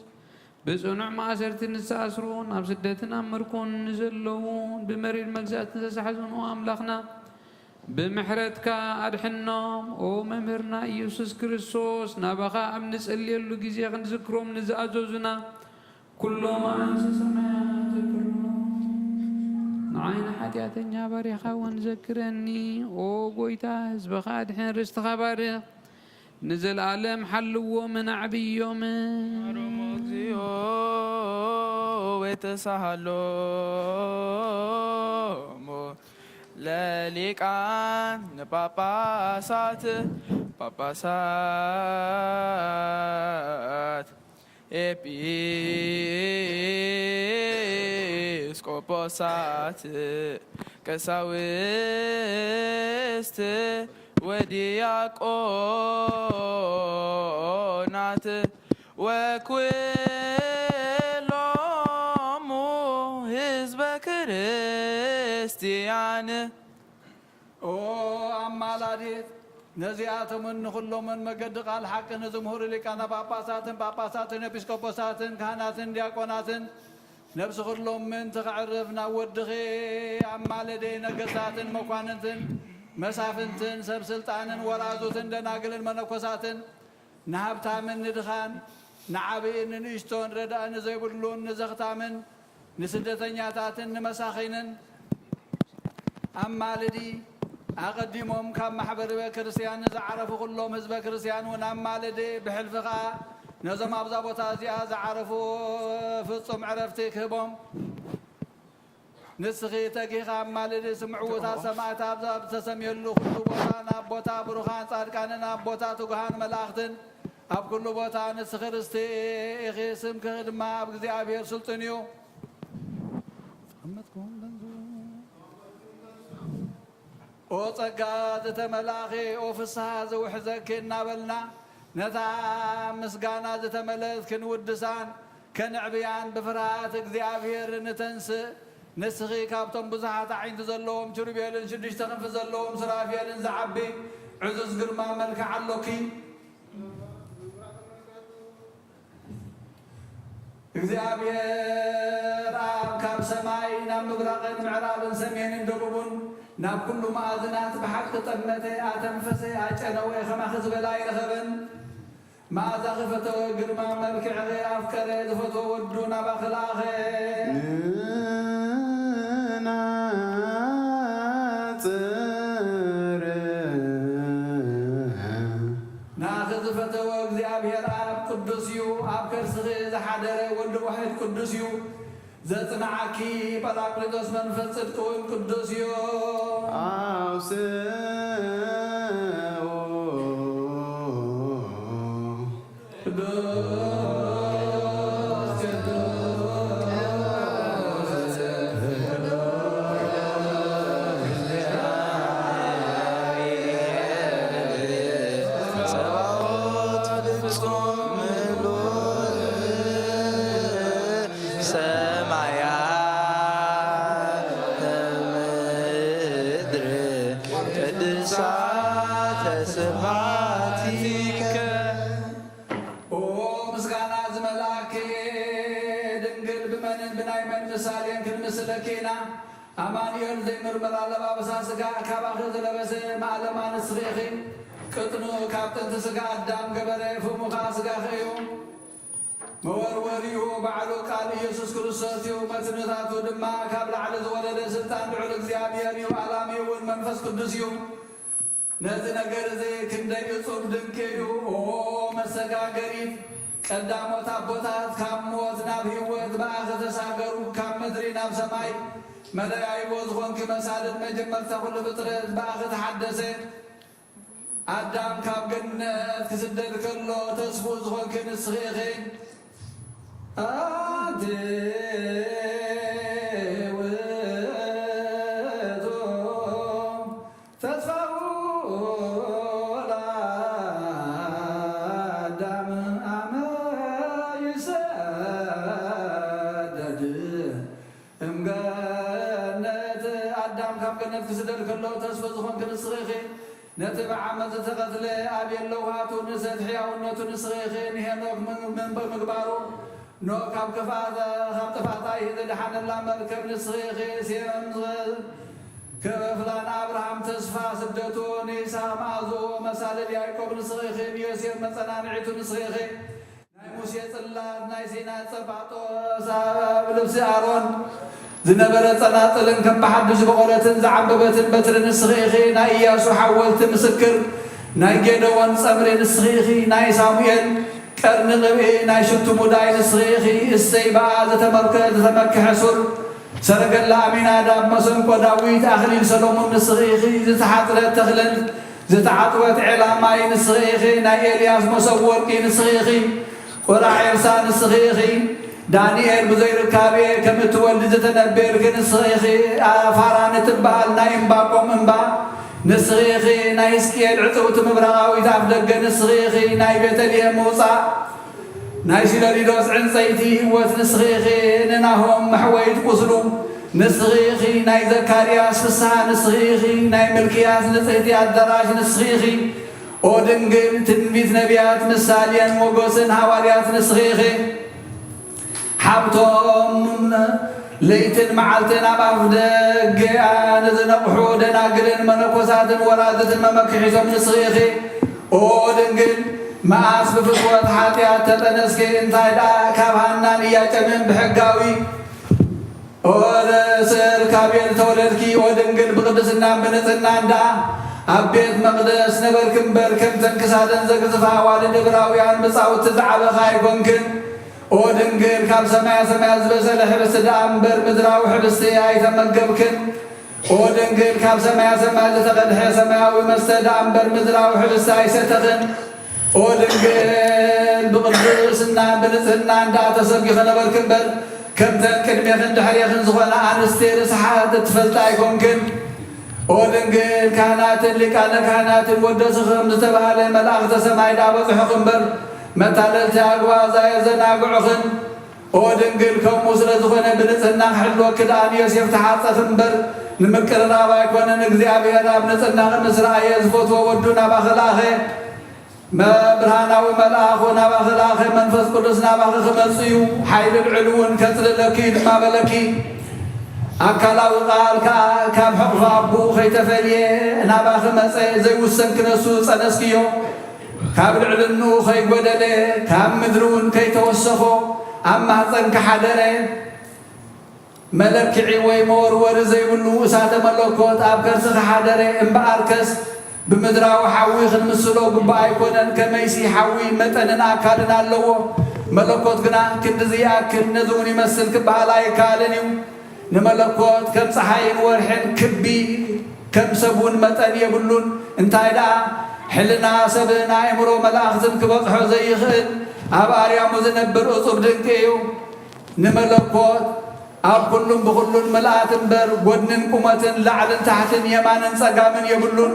ብጽኑዕ ማእሰርቲ ንዝተኣስሩን ኣብ ስደትን ኣብ ምርኮን ንዘለዉን ብመሪር መግዛእቲ ንዘሳሕዝኑ ኣምላኽና ብምሕረትካ ኣድሕኖም። ኦ መምህርና ኢየሱስ ክርስቶስ፣ ናባኻ ኣብ ንጸልየሉ ግዜ ክንዝክሮም ንዝኣዘዙና ኩሎም ኣንስቲ ሰማያት ዘክርሎም። ንዓይ ንሓጢኣተኛ ባሪኻ እውን ዘክረኒ። ኦ ጎይታ፣ ህዝብኻ ኣድሕን፣ ርስትኻ ባርኽ። ንዘለኣለም ሓልዎምን ኣዕብዮምን። ማሮሞ እግዚኦ ወተሳሃሎሙ ለሊቃን ንጳጳሳት ጳጳሳት ኤጲስቆጶሳት ቀሳውስት ወዲያቆናት ወኩሎሙ ህዝበ ክርስቲያን። ኦ ኣማላዲት፣ ነዚኣቶምን ንኹሎምን መገዲ ቃል ሓቂ ንዝምህሩ ሊቃነ ጳጳሳትን ጳጳሳትን ኤጲስቆጶሳትን ካህናትን ዲያቆናትን ነብሲ ኩሎም ምእንቲ ከዕርፍ ናብ ወድኺ ኣማልደይ። ነገሳትን መኳንንትን መሳፍንትን ሰብ ስልጣንን ወራዙትን ደናግልን መነኮሳትን ንሃብታምን ንድኻን ንዓብይን ንንእሽቶን ረዳኢ ንዘይብሉን ንዘኽታምን ንስደተኛታትን ንመሳኺንን ኣማልዲ። ኣቐዲሞም ካብ ማሕበረ ክርስቲያን ንዝዓረፉ ኩሎም ህዝበ ክርስቲያን እውን ኣማልዲ። ብሕልፊ ኸኣ ነዞም ኣብዛ ቦታ እዚኣ ዝዓረፉ ፍጹም ዕረፍቲ ክህቦም ንስኺ ተጊኻ ኣማልዲ። ስምዕውታት ሰማዕታት ኣብ ዝተሰምየሉ ኩሉ ቦታ ናብ ቦታ ብሩኻን ጻድቃንን ኣብ ቦታ ትጉሃን መላእኽትን ኣብ ኩሉ ቦታ ንስኺ ርስቲ ኢኺ። ስምኪ ድማ ኣብ እግዚኣብሔር ስልጡን እዩ። ኦ ጸጋ ዝተመላእኺ፣ ኦ ፍስሃ ዝውሕዘኪ እናበልና ነታ ምስጋና ዝተመልአት ክንውድሳን ከነዕብያን ብፍርሃት እግዚኣብሔር ንተንስእ። ንስኺ ካብቶም ብዙሓት ኣዒንቲ ዘለዎም ኪሩቤልን ሽዱሽተ ክንፊ ዘለዎም ሱራፌልን ዝዓቢ ዕዙዝ ግርማ መልክዕ ኣሎኪ። እግዚኣብሔር ኣብ ካብ ሰማይ ናብ ምብራቕን ምዕራብን ሰሜንን ደቡብን ናብ ኩሉ መኣዝናት ብሓቂ ጠመተ፣ ኣተንፈሰ፣ ኣጨነወ፣ ከማኺ ዝበለ ኣይረኸበን። መኣዛኺ ፈተወ፣ ግርማ መልክዕኺ ኣፍቀረ፣ ዝፈትዎ ወዱ ናባኺ ለኣኸ። ንናጽር። ናኺ ዝፈተወ እግዚኣብሔር ኣብ ቅዱስ እዩ፣ ኣብ ከርስኺ ዝሓደረ ወልድ ዋሕድ ቅዱስ እዩ። ዘጽንዓኪ ጳራቅሊጦስ መንፈስ ጽድቂ እውን ቅዱስ እዩ። ኣውስኡ። ቅዱስ ቅዱስ ሳተ ስብሐቲከ። ኦ ምስጋና ዝመልኣኪ ድንግል፣ ብመንን ብናይ መን ምሳሌን ክንምስለኪ ኢና? ኣማኑኤል ዘይምርመር ኣለባብሳ ስጋ ካባኺ ዝለበሰ ማእለማ ንስኺ ኢኺ። ቅጥኑ ካብ ጥንቲ ስጋ ኣዳም ገበረ፣ ፍሙ ኸኣ ስጋኺ እዩ። መወርወሪኡ ባዕሉ ቃል ኢየሱስ ክርስቶስ እዩ። መትንታቱ ድማ ካብ ላዕሊ ዝወረደ ስልጣን ልዑል እግዚኣብሔር እዩ። ኣላሚኡ እውን መንፈስ ቅዱስ እዩ። ነዚ ነገር እዚ ክንደይ እጹብ ድንቂ እዩ! ኦ መሰጋገሪት! ቀዳሞት ኣቦታት ካብ ሞት ናብ ህይወት ብኣኺ ተሳገሩ፣ ካብ ምድሪ ናብ ሰማይ መደያይቦ ዝኾንኪ መሳልል መጀመርታ ኩሉ ፍጥረት ብኣኺ ተሓደሰ። ኣዳም ካብ ገነት ክስደድ ከሎ ተስፉ ዝኾንኪ ንስኺ ኢኺ። ኣንቲ ውእቱ ተስፋሁ ለአዳም አመ ይሰደድ እምገነት። ኣዳም ካብ ገነት ክስደድ ከሎ ተስፉ ዝኾንኪ ንስኺ ኢኺ። ነቲ ብዓመጽ ዝተቐትለ ኣብ የለውሃቱ ንሰት ሕያውነቱ ንስኺ ኢኺ። ንሄኖክ ምን- ምን- ብምግባሩ ኖህ ካብ ክፍኣት ካብ ጥፍኣት ኣይሂ ዘድሓነላ መርከብ ንስኺ ኢኺ። ሴም ዝኸፍላ ንኣብርሃም ተስፋ ስደቱ፣ ንይስሐቅ መኣዝኡ፣ መሳልል ያዕቆብ ንስኺ ኢኺ። ንዮሴፍ መጸናንዒቱ ንስኺ ኢኺ። ናይ ሙሴ ጽላት ናይ ሲና ጸባጦስ ኣብ ልብሲ ኣሮን ዝነበረ ጸናጽልን ከም ብሓድሽ ዝበቖለትን ዝዓምበበትን በትሪ ንስኺ ኢኺ። ናይ ኢያሱ ሓወልቲ ምስክር ናይ ጌደዎን ጸምሪ ንስኺ ኢኺ። ናይ ሳሙኤል ቀርኒ ቅብኢ ናይ ሽቱ ሙዳይ ንስኺ ኢኺ። እሰይ ብኣ ዝተመርከ ዝተመክሐ ሱር ሰረገላ ኣሚናዳብ መሰንቆ ዳዊት ኣኽሊል ሰሎሞን ንስኺ ኢኺ። ዝተሓጽረት ተኽልን ዝተዓጥወት ዔላ ማይ ንስኺ ኢኺ። ናይ ኤልያስ መሶብ ወርቂ ንስኺ ኢኺ። ቁራዕ ኤልሳ ንስኺ ኢኺ። ዳንኤል ብዘይ ርካቤ ከም እትወልዲ ዝተነበየልኪ ንስኺ ኢኺ። ፋራን እትበሃል ናይ እምባቆም እምባ ንስኺ ኢኺ። ናይ ሕዝቅኤል ዕጽውቲ ምብራቓዊት ኣፍ ደገ ንስኺ ኢኺ። ናይ ቤተልሔም ምውጻእ ናይ ሲለሊዶስ ዕንጸይቲ ህይወት ንስኺ ኢኺ። ንናሆም መሕወይት ቁስሉ ንስኺ ኢኺ። ናይ ዘካርያስ ፍስሃ ንስኺ ኢኺ። ናይ ምልክያስ ንጽህቲ ኣዳራሽ ንስኺ ኢኺ። ኦ ድንግል፣ ትንቢት ነቢያት፣ ምሳሌን ሞገስን ሃዋርያት ንስኺ ኢኺ። ሓብቶም ለይትን መዓልትን ኣብ ኣፍ ደገኣ ንዝነቕሑ ደናግልን መነኮሳትን ወራዝትን መመክሒቶም ንስኺ ኢኺ። ኦ ድንግል፣ መኣስ ብፍትወት ሓጢኣት ተጠነስኪ፣ እንታይ ደኣ ካብ ሃናን ኢያቄምን ብሕጋዊ ኦ ርእሲ ርካቤል ተወለድኪ። ኦ ድንግል፣ ብቅድስናን ብንጽህናን ደኣ ኣብ ቤት መቕደስ ነበርኪ እምበር፣ ከምተን ክሳደን ዘግዝፋ ኣዋልድ እብራውያን ብጻውቲ ዝዓበኻ ኣይኮንክን። ኦ ድንግል፣ ካብ ሰማያ ሰማያት ዝበሰለ ሕብስቲ ደኣ እምበር፣ ምድራዊ ሕብስቲ ኣይተመገብክን። ኦ ድንግል፣ ካብ ሰማያ ሰማያት ዝተቐድሐ ሰማያዊ መስተ ደኣ እምበር፣ ምድራዊ ሕብስቲ ኣይሰተኽን። ኦ ድንግል፣ ብቕድስናን ብንጽህናን ደኣ ተሰጊኺ ነበርኪ እምበር፣ ከምተን ቅድሜኽን ድሕሬኽን ዝኾና ኣንስቲ ርስሓት እትፈልጣ ኣይኮንክን። ኦ ድንግል፣ ካህናትን ሊቃነ ካህናትን ወደስኺ ከም ዝተባህለ፣ መላእኽተ ሰማይ ደኣ በጽሑኺ እምበር፣ መታለልቲ ኣግባዝ ኣየዘናግዑኽን። ኦ ድንግል፣ ከምኡ ስለ ዝኾነ ብንጽህና ክሕልወኪ ደኣ ንዮሴፍ ተሓጸኺ እምበር፣ ንምቅርራብ ኣይኮነን። እግዚኣብሔር ኣብ ንጽህናኺ ምስ ረኣየ፣ ዝፈትዎ ወዱ ናባኺ ለኣኸ። መ-፣ ብርሃናዊ መልኣኹ ናባኺ ለኣኸ፣ መንፈስ ቅዱስ ናባኺ ክመጽእ እዩ፣ ሓይሊ ልዑል እውን ከጽልለኪ እዩ ድማ በለኪ። ኣካላዊ ቃል ከኣ ካብ ሕቑፊ ኣቦኡ ከይተፈልየ ናባኺ መጸ፣ ዘይውሰን ክነሱ ዝጸነስክዮ፣ ካብ ልዕልንኡ ከይጎደለ፣ ካብ ምድሪ እውን ከይተወሰኾ፣ ኣብ ማህጸንኪ ሓደረ። መለክዒ ወይ መወርወሪ ዘይብሉ እሳተ መለኮት ኣብ ከርስኺ ሓደረ። እምበኣርከስ፣ ብምድራዊ ሓዊ ክንምስሎ ግቡእ ኣይኮነን። ከመይሲ፣ ሓዊ መጠንን ኣካልን ኣለዎ፣ መለኮት ግና ክንድዚ ይኣክል፣ ነዚ እውን ይመስል ክበሃል ኣይከኣልን እዩ። ንመለኮት ከም ጸሓይን ወርሕን ክቢ፣ ከም ሰብ እውን መጠን የብሉን። እንታይ ደኣ፣ ሕልና ሰብን ኣእምሮ መላእኽትን ክበጽሖ ዘይኽእል፣ ኣብ ኣርያሙ ዝነብር እጹብ ድንቂ እዩ። ንመለኮት ኣብ ኩሉን ብኹሉን ምልኣት እምበር፣ ጐድንን ቁመትን፣ ላዕልን ታሕትን፣ የማንን ጸጋምን የብሉን።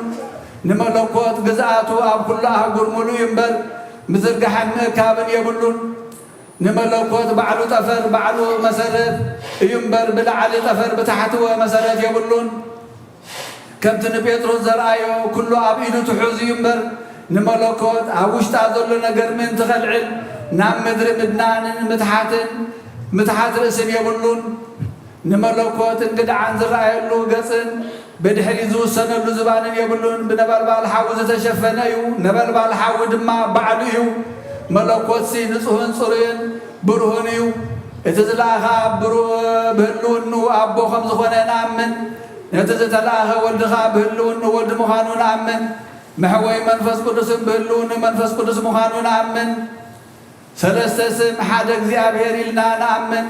ንመለኮት ግዝኣቱ ኣብ ኩሉ ኣህጉር ምሉእ እዩ እምበር፣ ምዝርጋሕን ምእካብን የብሉን። ንመለኮት ባዕሉ ጠፈር፣ ባዕሉ መሰረት እዩ እምበር፣ ብላዕሊ ጠፈር፣ ብታሕቲ ወ መሰረት የብሉን። ከምቲ ንጴጥሮስ ዘርኣዮ፣ ኩሉ ኣብ ኢዱ ትሑዝ እዩ እምበር፣ ንመለኮት ኣብ ውሽጣ ዘሎ ነገር ምእንቲ ኸልዕል፣ ናብ ምድሪ ምድናንን ምትሓትን፣ ምትሓት ርእስን የብሉን። ንመለኮት እንግድዓን ዝረኣየሉ ገጽን ብድሕሪት ዝውሰነሉ ዝባንን የብሉን። ብነበልባል ሓዊ ዝተሸፈነ እዩ፣ ነበልባል ሓዊ ድማ ባዕሉ እዩ። መለኮትሲ ንጹህን ጽሩይን ብሩህን እዩ። እቲ ዝለኣኸ ኣብ ብሩ-፣ ብህልውንኡ ኣቦ ከም ዝኾነ ንኣምን። ነቲ ዝተለኣኸ ወልዲ ኸኣ ብህልውንኡ ወልዲ ምዃኑ ንኣምን። መሕወይ መንፈስ ቅዱስን ብህልውንኡ መንፈስ ቅዱስ ምዃኑ ንኣምን። ሰለስተ ስም ሓደ እግዚኣብሔር ኢልና ንኣምን።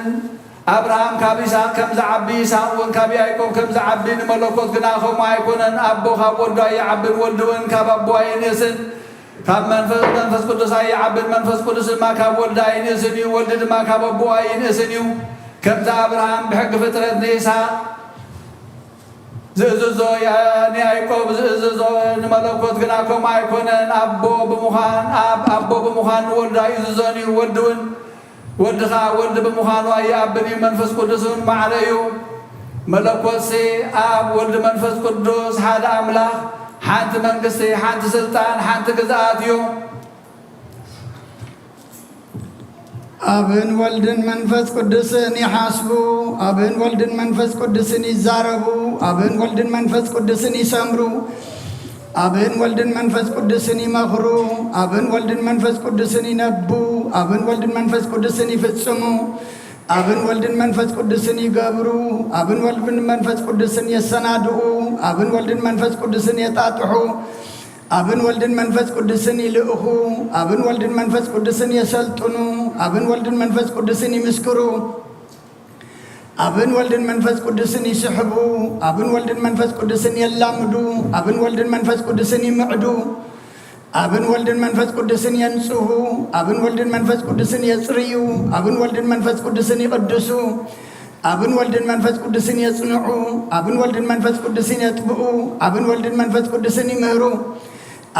ኣብርሃም ካብ ይስሐቅ ከም ዝዓቢ፣ ይስሐቅ እውን ካብ ያዕቆብ ከም ዝዓቢ፣ ንመለኮት ግና ከምኡ ኣይኮነን። ኣቦ ካብ ወዱ ኣይዓብን፣ ወልድ እውን ካብ ኣቦ ኣይንእስን። ካብ መንፈስ፣ መንፈስ ቅዱስ ኣይዓብን፣ መንፈስ ቅዱስ ድማ ካብ ወልድ ኣይንእስን እዩ፣ ወልድ ድማ ካብ ኣቦ ኣይንእስን እዩ። ከምቲ ኣብርሃም ብሕጊ ፍጥረት ንይስሐቅ ዝእዝዞ ያ-፣ ንያዕቆብ ዝእዝዞ ንመለኮት ግና ከምኡ ኣይኮነን። ኣቦ ብምዃን፣ ኣብ ኣቦ ብምዃን ንወልዱ ኣይእዝዞን እዩ። ወልድ እውን፣ ወልድ ኸኣ ወልድ ብምዃኑ ኣይኣብን እዩ። መንፈስ ቅዱስ እውን ማዕረ እዩ። መለኮትሲ ኣብ ወልድ መንፈስ ቅዱስ ሓደ ኣምላኽ፣ ሓንቲ መንግስቲ፣ ሓንቲ ስልጣን፣ ሓንቲ ግዝኣት እዩ። ኣብን ወልድን መንፈስ ቅዱስን ይሓስቡ፣ ኣብን ወልድን መንፈስ ቅዱስን ይዛረቡ፣ ኣብን ወልድን መንፈስ ቅዱስን ይሰምሩ፣ ኣብን ወልድን መንፈስ ቅዱስን ይመኽሩ፣ ኣብን ወልድን መንፈስ ቅዱስን ይነቡ፣ ኣብን ወልድን መንፈስ ቅዱስን ይፍጽሙ፣ ኣብን ወልድን መንፈስ ቅዱስን ይገብሩ፣ ኣብን ወልድን መንፈስ ቅዱስን የሰናድኡ፣ ኣብን ወልድን መንፈስ ቅዱስን የጣጥሑ፣ ኣብን ወልድን መንፈስ ቅዱስን ይልእኹ፣ ኣብን ወልድን መንፈስ ቅዱስን የሰልጥኑ፣ ኣብን ወልድን መንፈስ ቅዱስን ይምስክሩ፣ ኣብን ወልድን መንፈስ ቅዱስን ይስሕቡ፣ ኣብን ወልድን መንፈስ ቅዱስን የላምዱ፣ ኣብን ወልድን መንፈስ ቅዱስን ይምዕዱ፣ ኣብን ወልድን መንፈስ ቅዱስን የንጽሁ፣ ኣብን ወልድን መንፈስ ቅዱስን የጽርዩ፣ ኣብን ወልድን መንፈስ ቅዱስን ይቕድሱ፣ ኣብን ወልድን መንፈስ ቅዱስን የጽንዑ፣ ኣብን ወልድን መንፈስ ቅዱስን የጥብኡ፣ ኣብን ወልድን መንፈስ ቅዱስን ይምህሩ፣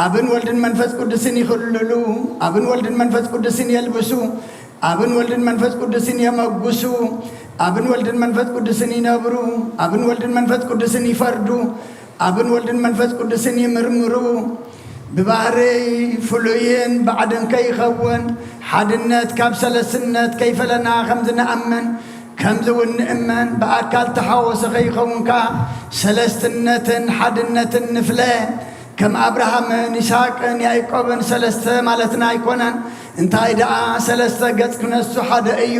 ኣብን ወልድን መንፈስ ቅዱስን ይኽልሉ፣ ኣብን ወልድን መንፈስ ቅዱስን የልብሱ፣ ኣብን ወልድን መንፈስ ቅዱስን የመጉሱ፣ ኣብን ወልድን መንፈስ ቅዱስን ይነብሩ፣ ኣብን ወልድን መንፈስ ቅዱስን ይፈርዱ፣ ኣብን ወልድን መንፈስ ቅዱስን ይምርምሩ። ብባህርይ ፍሉይን ባዕድን ከይኸውን፣ ሓድነት ካብ ሰለስነት ከይፈለና ከም ዝንኣምን፣ ከምዚ እውን ንእመን፣ ብኣካል ተሓወሰ ከይኸውን ከኣ ሰለስትነትን ሓድነትን ንፍለ። ከም ኣብርሃምን ይስሐቅን ያዕቆብን ሰለስተ ማለትና ኣይኮነን። እንታይ ደኣ፣ ሰለስተ ገጽ ክነሱ ሓደ እዩ።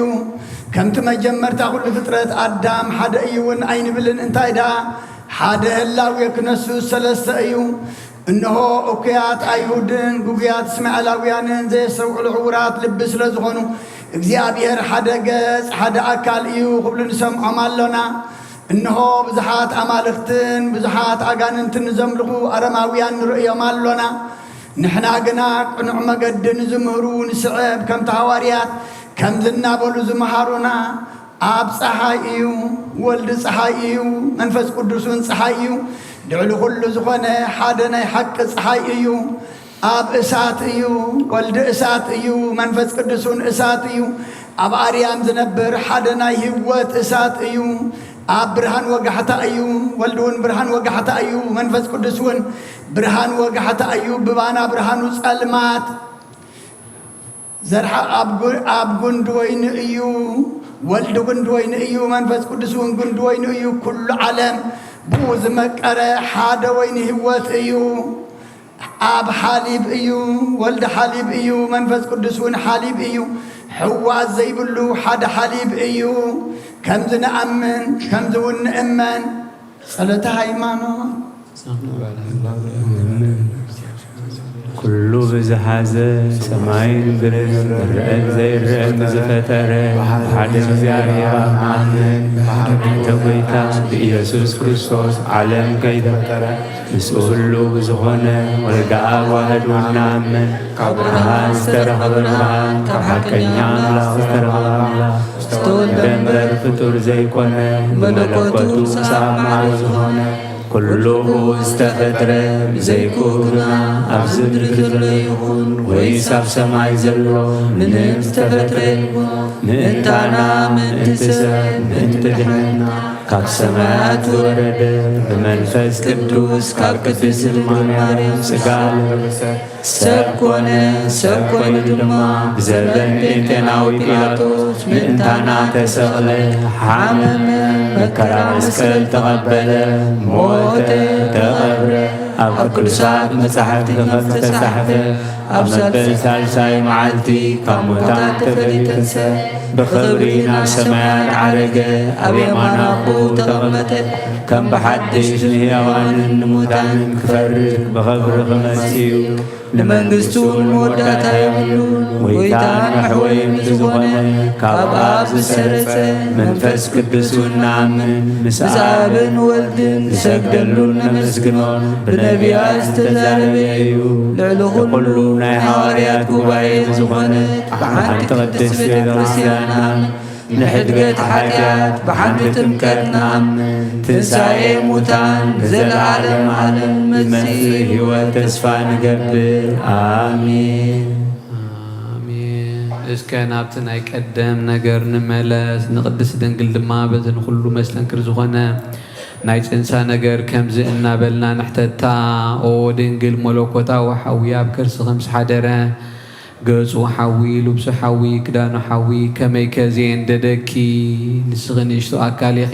ከምቲ መጀመርታ ኩሉ ፍጥረት ኣዳም ሓደ እዩ እውን ኣይንብልን። እንታይ ደኣ፣ ሓደ ህላዌ ክነሱ ሰለስተ እዩ። እንሆ፣ እኩያት ኣይሁድን ግጉያት እስማኤላውያንን ዘየስተውዕሉ ዕዉራት ልቢ ስለ ዝኾኑ፣ እግዚኣብሔር ሓደ ገጽ፣ ሓደ ኣካል እዩ ክብሉ ንሰምዖም ኣሎና። እንሆ፣ ብዙሓት ኣማልኽትን ብዙሓት ኣጋንንትን ዘምልኹ ኣረማውያን ንርእዮም ኣሎና። ንሕና ግና ቅኑዕ መገዲ ንዝምህሩ ንስዕብ፣ ከምቲ ሃዋርያት ከምዚ እናበሉ ዝመሃሩና፣ ኣብ ጸሓይ እዩ፣ ወልድ ጸሓይ እዩ፣ መንፈስ ቅዱስ እውን ጸሓይ እዩ፣ ልዕሊ ኩሉ ዝኾነ ሓደ ናይ ሓቂ ጸሓይ እዩ። ኣብ እሳት እዩ፣ ወልድ እሳት እዩ፣ መንፈስ ቅዱስ እውን እሳት እዩ። ኣብ ኣርያም ዝነብር ሓደ ናይ ህይወት እሳት እዩ። ኣብ ብርሃን ወጋሕታ እዩ፣ ወልድ እውን ብርሃን ወጋሕታ እዩ፣ መንፈስ ቅዱስ እውን ብርሃን ወጋሕታ እዩ። ብባና ብርሃኑ ጸልማት ዘርሓ ኣብ ጉ-፣ ኣብ ጉንዲ ወይኒ እዩ። ወልድ ጉንዲ ወይኒ እዩ፣ መንፈስ ቅዱስ እውን ጉንዲ ወይኒ እዩ። ኩሉ ዓለም ብኡ ዝመቀረ ሓደ ወይኒ ህይወት እዩ። ኣብ ሓሊብ እዩ፣ ወልድ ሓሊብ እዩ፣ መንፈስ ቅዱስ እውን ሓሊብ እዩ። ሕዋስ ዘይብሉ ሓደ ሓሊብ እዩ። ከምዚ ንኣምን፣ ከምዚ እውን ንእመን። ጸሎተ ሃይማኖት። ኩሉ ብዝሓዘ ሰማይን ምድርን ዝረአን ዘይረአን ብዝፈጠረ ብሓደ እግዚኣብሔር ኣምን፣ ብሓደ ጎይታ ብኢየሱስ ክርስቶስ ዓለም ከይፈጠረ ምስኡ ህሉ ብዝኾነ ወልደ ኣብ ዋህድ እውን ንኣምን። ካብ ብርሃን ዝተረኸበ ብርሃን፣ ካብ ሓቀኛ ኣምላኽ ዝተረኸበ ኣምላኽ ዝተወልደ እምበር ፍጡር ዘይኮነ፣ ብመለኮቱ ብመለኮቱ ሳብ ማዕረ ዝኾነ፣ ኩሉ ብኡ ዝተፈጥረ፣ ብዘይክኡ ግና ኣብዚ ምድሪ ዘሎ ይኹን ወይስ ኣብ ሰማይ ዘሎ ምንም ዝተፈጥረ የልቦ። ምእንታና፣ ምእንቲ ሰብ፣ ምእንቲ ድሕነትና ካብ ሰማያት ዝወረደ ብመንፈስ ቅዱስ ካብ ቅድስት ድንግል ማርያም ሥጋ ለበሰ። ሰብ ኮነ፣ ሰብ ኮይኑ ድማ ብዘበን ጴንጤናዊ ጲላጦስ ምእንታና ተሰቕለ፣ ሓመመ፣ መከራ መስቀል ተቐበለ፣ ሞተ፣ ተቐብረ። ኣብ ቅዱሳት መጻሕፍቲ ከም ዝተጻሕፈ ኣብ መበል ሳልሳይ መዓልቲ ካብ ሙታን ተፈልዩ ተንስአ፣ ብኽብሪ ናብ ሰማያት ዓረገ፣ ኣብ የማን ኣቦኡ ተቐመጠ። ከም ብሓድሽ ንሕያዋንን ንሙታንን ክፈርድ ብኽብሪ ክመጽእ እዩ። ንመንግስቱ እውን መወዳእታ የብሉን። ጎይታን መሕወይን ዝኾነ ካብ ኣብ ዝሰረጸ መንፈስ ቅዱስ እውን ንኣምን። ምስ ኣብን ወልድን ንሰግደሉን ነመስግኖን። ብነቢያት ዝተዛረበ እዩ። ልዕሊ ኩሉ ናይ ሃዋርያት ጉባኤ ዝኾነ ብሓንቲ ቅድስት ቤተ ክርስቲያን ንኣምን። ንሕድገት ሓጢኣት ብሓንቲ ጥምቀት ንኣምን። ትንሳኤ ሙታን ንዘለዓለም ዓለም መጽእ ህይወት ተስፋ ንገብር። ኣሜን። ኣሜን። እስከ ናብቲ ናይ ቀደም ነገር ንመለስ። ንቅድስት ድንግል ድማ በቲ ንኩሉ መስተንክር ዝኾነ ናይ ጽንሳ ነገር ከምዚ እናበልና ንሕተታ። ኦ ድንግል መለኮታዊ ሓዊ ኣብ ከርስኺ ምስ ሓደረ፣ ገጹ ሓዊ፣ ልብሱ ሓዊ፣ ክዳኑ ሓዊ፣ ከመይከ ዘየንደደኪ? ንስኺ ንእሽቶ ኣካል ኢኺ።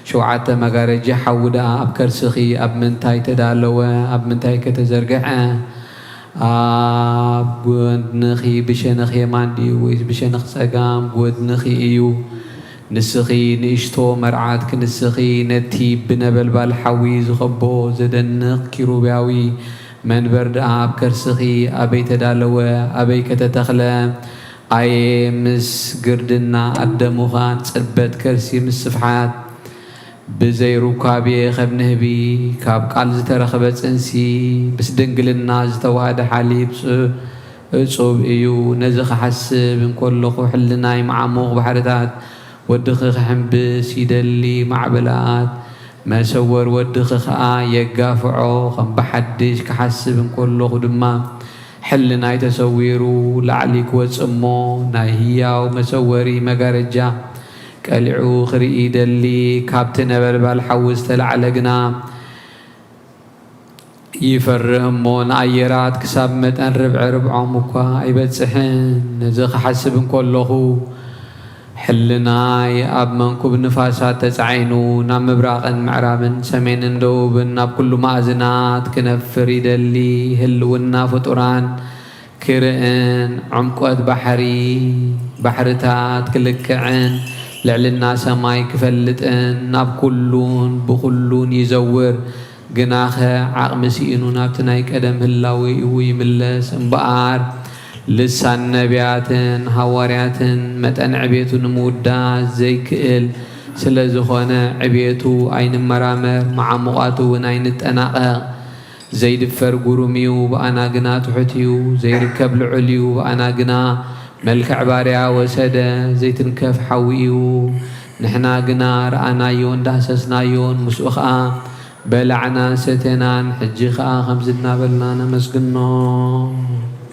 ሸውዓተ መጋረጃ ሓዊ ደኣ ኣብ ከርስኺ ኣብ ምንታይ ተዳለወ? ኣብ ምንታይ ከተዘርግሐ? ኣብ ጎድንኺ ብሸነኽ የማን ድዩ ወይስ ብሸነኽ ጸጋም ጎድንኺ እዩ? ንስኺ ንእሽቶ መርዓት ክንስኺ ነቲ ብነበልባል ሓዊ ዝኸቦ ዘደንቕ ኪሩብያዊ መንበር ደኣ ኣብ ከርስኺ ኣበይ ተዳለወ? ኣበይ ከተተኽለ? ኣየ ምስ ግርድና ኣደሙኻን ጽበት ከርሲ ምስ ስፍሓት ብዘይ ሩካቤ ከም ንህቢ ካብ ቃል ዝተረኽበ ጽንሲ ምስ ድንግልና ዝተዋህደ ሓሊብ ጽ-፣ እጹብ እዩ። ነዚ ክሓስብ እንከለኹ ሕልናይ መዓሙቕ ባሕርታት ወድኺ ክሕምብስ ይደሊ፣ ማዕበላት መሰወር ወድኺ ኸኣ የጋፍዖ፣ ከም ብሓድሽ ክሓስብ እንከለኹ ድማ ሕልናይ ተሰዊሩ ላዕሊ ክወጽእ እሞ ናይ ህያው መሰወሪ መጋረጃ ቀሊዑ ክርኢ ይደሊ። ካብቲ ነበልባል ሓዊ ዝተላዕለ ግና ይፈርህ እሞ ንኣየራት ክሳብ መጠን ርብዒ ርብዖም እኳ ኣይበጽሕን። ነዚ ክሓስብ እንከለኹ ሕልናይ ኣብ መንኩብ ንፋሳት ተጻዒኑ ናብ ምብራቕን ምዕራብን ሰሜንን ደቡብን ናብ ኩሉ ማእዝናት ክነፍር ይደሊ። ህልውና ፍጡራን ክርእን፣ ዕምቆት ባሕሪ፣ ባሕርታት ክልክዕን፣ ልዕልና ሰማይ ክፈልጥን፣ ናብ ኩሉን ብኹሉን ይዘውር። ግናኸ ዓቕሚ ስኢኑ ናብቲ ናይ ቀደም ህላዌኡ ይምለስ እምበኣር፣ ልሳን ነቢያትን ሃዋርያትን መጠን ዕቤቱ ንምውዳስ ዘይክእል ስለ ዝኾነ፣ ዕቤቱ ኣይንመራመር፣ መዓሙቓቱ እውን ኣይንጠናቐቕ። ዘይድፈር ጉሩም እዩ፣ ብኣና ግና ትሑት እዩ። ዘይርከብ ልዑል እዩ፣ ብኣና ግና መልክዕ ባርያ ወሰደ። ዘይትንከፍ ሓዊ እዩ፣ ንሕና ግና ረኣናዮን ዳህሰስናዮን፣ ምስኡ ኸኣ በላዕናን ሰተናን። ሕጂ ኸኣ ከምዚ እናበልና ነመስግኖ።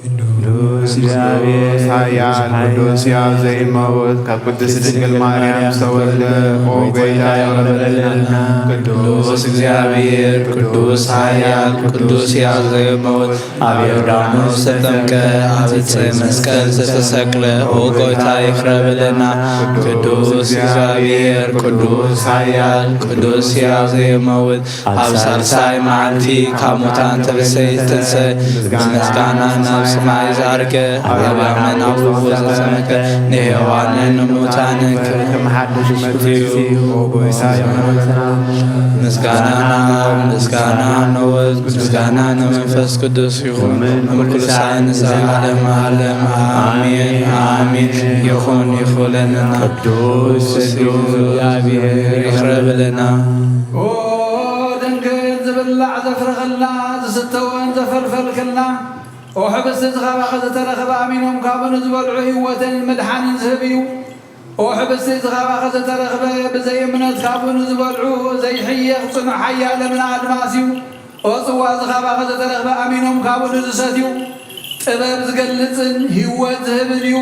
ቅዱስ እግዚኣብሔር፣ ኃያል፣ ቅዱስ ሕያው ዘይመውት፣ ካብ ቅድስት ድንግል ማርያም ዝተወልደ፣ ኦ ጐይታ፣ ይቕረ በለልና። ቅዱስ እግዚኣብሔር፣ ቅዱስ ኃያል፣ ቅዱስ ሕያው ዘይመውት፣ ኣብ ዮርዳኖስ ዝተጠምቀ፣ ኣብ ዕፀ መስቀል ዝተሰቅለ፣ ኦ ጐይታ፣ ይቕረ በለልና። ቅዱስ እግዚኣብሔር፣ ቅዱስ ኃያል፣ ቅዱስ ሕያው ዘይመውት፣ ኣብ ሳልሳይ መዓልቲ ካብ ሙታን ተበሰየ ዝተንሰ፣ ምስጋና ናብ ሰማይ ዝኣርገ፣ ኣብ የማን ኣቡኡ ዝተቐመጠ፣ ንሕያዋንን ንሙታንን ክመልስ መጺኡ፣ ምስጋና ናብ፣ ምስጋና ንወልድ፣ ምስጋና ንመንፈስ ቅዱስ ይኹን፣ እምኩሉ ሳዕ ንዘለዓለመ ዓለም። ኣሜን፣ ኣሜን። ይኹን፣ ይኹነልና። ቅዱስ፣ ቅዱስ እግዚኣብሔር ይቕረ በለና። ኦ ድንግል፣ ዝብላዕ ዘፍረኽልና፣ ዝስተወን ዘፈልፈልክልና፣ ኦ ሕብስቲ ዝኻባኸ ዝተረኽበ ኣሚኖም ካብኡ ንዝበልዑ ህይወትን ምድሓንን ዝህብ እዩ። ኦ ሕብስቲ ዝኻባኸ ዝተረኽበ ብዘይ እምነት ካብኡ ንዝበልዑ ዘይሕየኽ ጽኑዕ ሓያል እምነ ኣድማስ እዩ። ኦ ጽዋ ዝኻባኸ ዝተረኽበ ኣሚኖም ካብኡ ንዝሰትዩ ጥበብ ዝገልጽን ህይወት ዝህብን እዩ።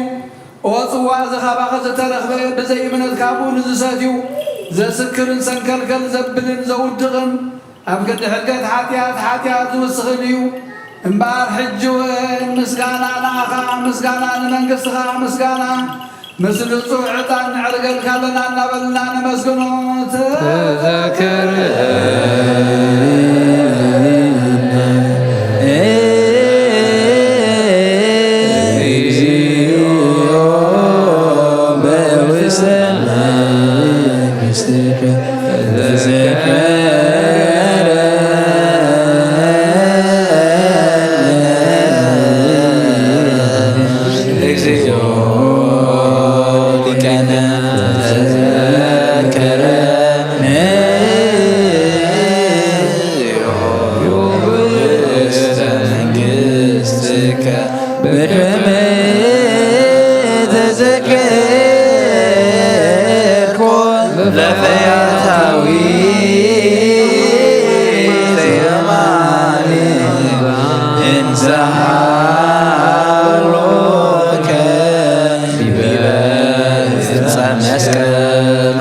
ኦ ጽዋ ዝኻባኸ ዝተረኽበ ብዘይ እምነት ካብኡ ንዝሰትዩ ዘስክርን ሰንከልከል ዘብልን ዘውድቕን ኣብ ክንዲ ሕድገት ሓጢኣት ሓጢኣት ዝውስኽን እዩ። እምበኣር ሕጂ እውን ምስጋና ንኣኻ፣ ምስጋና ንመንግስትኻ፣ ምስጋና ምስ ንጹሕ ዕጣን ነዕርገልካ ኣለና እናበልና ነመስግኖ። ተዘክር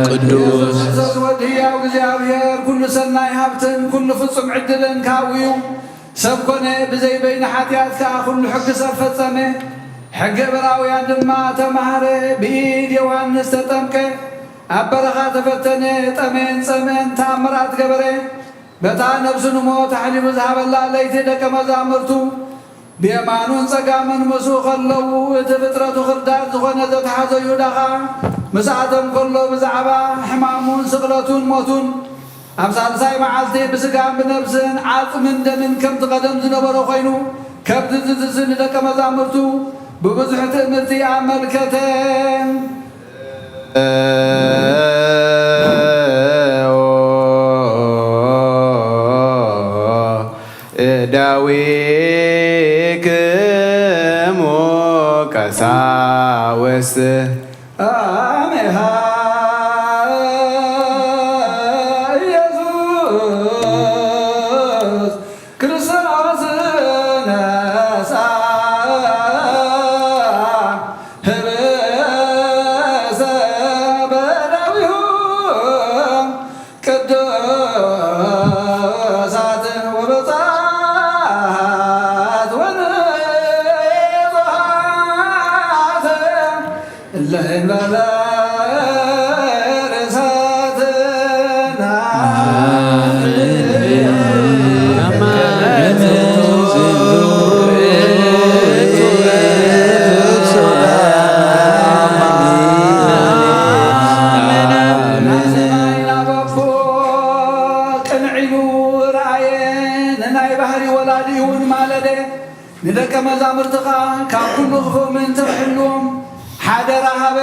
ቅዱስ ወዲ ህያው እግዚኣብሔር ኩሉ ሰናይ ሃብትን ኩሉ ፍጹም ዕድልን ካብኡ እዩ። ሰብ ኮነ፣ ብዘይ በይኑ ሓጢኣት ከኣ ኩሉ ሕጊ ሰብ ፈጸመ። ሕጊ ዕብራውያን ድማ ተማህረ፣ ብኢድ ዮሃንስ ተጠምቀ፣ ኣብ በረኻ ተፈተነ፣ ጠመየን ጸምአን ተኣምራት ገበረ። በታ ነብሱ ንሞት ኣሕሊፉ ዝሃበላ ለይቲ ደቀ መዛሙርቱ ብየማኑን ጸጋምን ምስኡ ከለዉ፣ እቲ ፍጥረቱ ክርዳድ ዝኾነ ዘተሓዞ ይሁዳ ኸኣ ምስኣቶም ከሎ ብዛዕባ ሕማሙን ስቕለቱን ሞቱን ኣብ ሳልሳይ መዓልቲ ብስጋን ብነብስን ዓጽምን ደምን ከምቲ ቀደም ዝነበሮ ኮይኑ፣ ከምቲ ዝዝዚ ንደቀ መዛሙርቱ ብብዙሕ ትእምርቲ ኣመልከተ። እደዊክሙ ቀሳውስት። አሜሃ ኢየሱስ ክርስቶስ ነሳ ህበሰ በዳዊሁ ቅዱሳት ወበጻት ወንጹሃት እለ እንበለ ርእሳትና ቅንዕ ኢሉ ረኣየ፣ ንናይ ባህሪ ወላዲኡ እውን ማለደ። ንደቀ መዛሙርትኻ ካብ ኩሉ ክፉእ ምእንቲ ክሕልዎም ሓደራ ሃበ።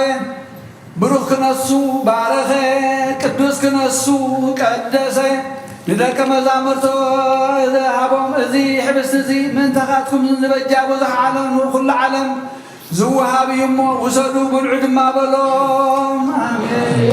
ብሩኽ ክነሱ ባረኸ፣ ቅዱስ ክነሱ ቀደሰ። ንደቀ መዛሙርቱ ዝሃቦም፣ እዚ ሕብስቲ እዚ ምእንታኻትኩም ንበጃ ብዙሕ ዓለም፣ ንኹሉ ዓለም ዝወሃብ እዩ እሞ ውሰዱ፣ ብልዑ ድማ በሎም። ኣሜን።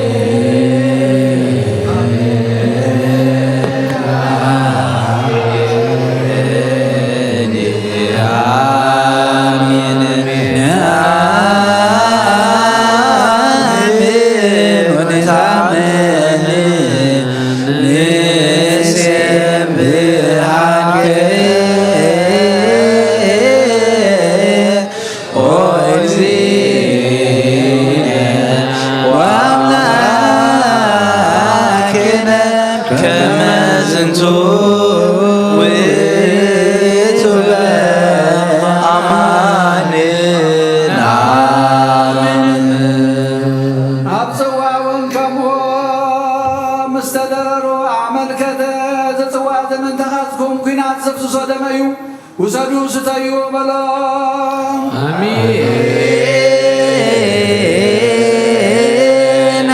ኣብ ጽዋውን ከምኡ ምስ ተደረሩ ኣመልከተ። እዚ ጽዋ እዚ ምእንታኻትኩም ኲናት ዘፍስሶ ደመ እዩ። ውሰዱ፣ ስተዩ በሎ። ኣሜን፣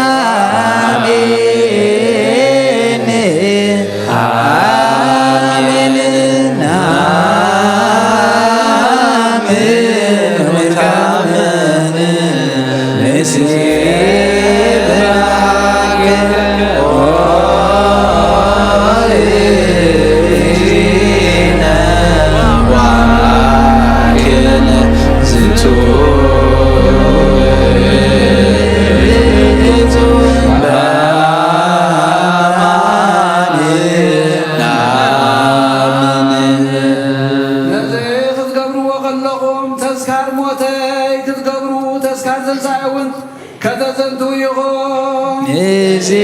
ኣሜን፣ ኣሜን፣ ኣሜን። ዘንቱ ይኹን። ንዚኑ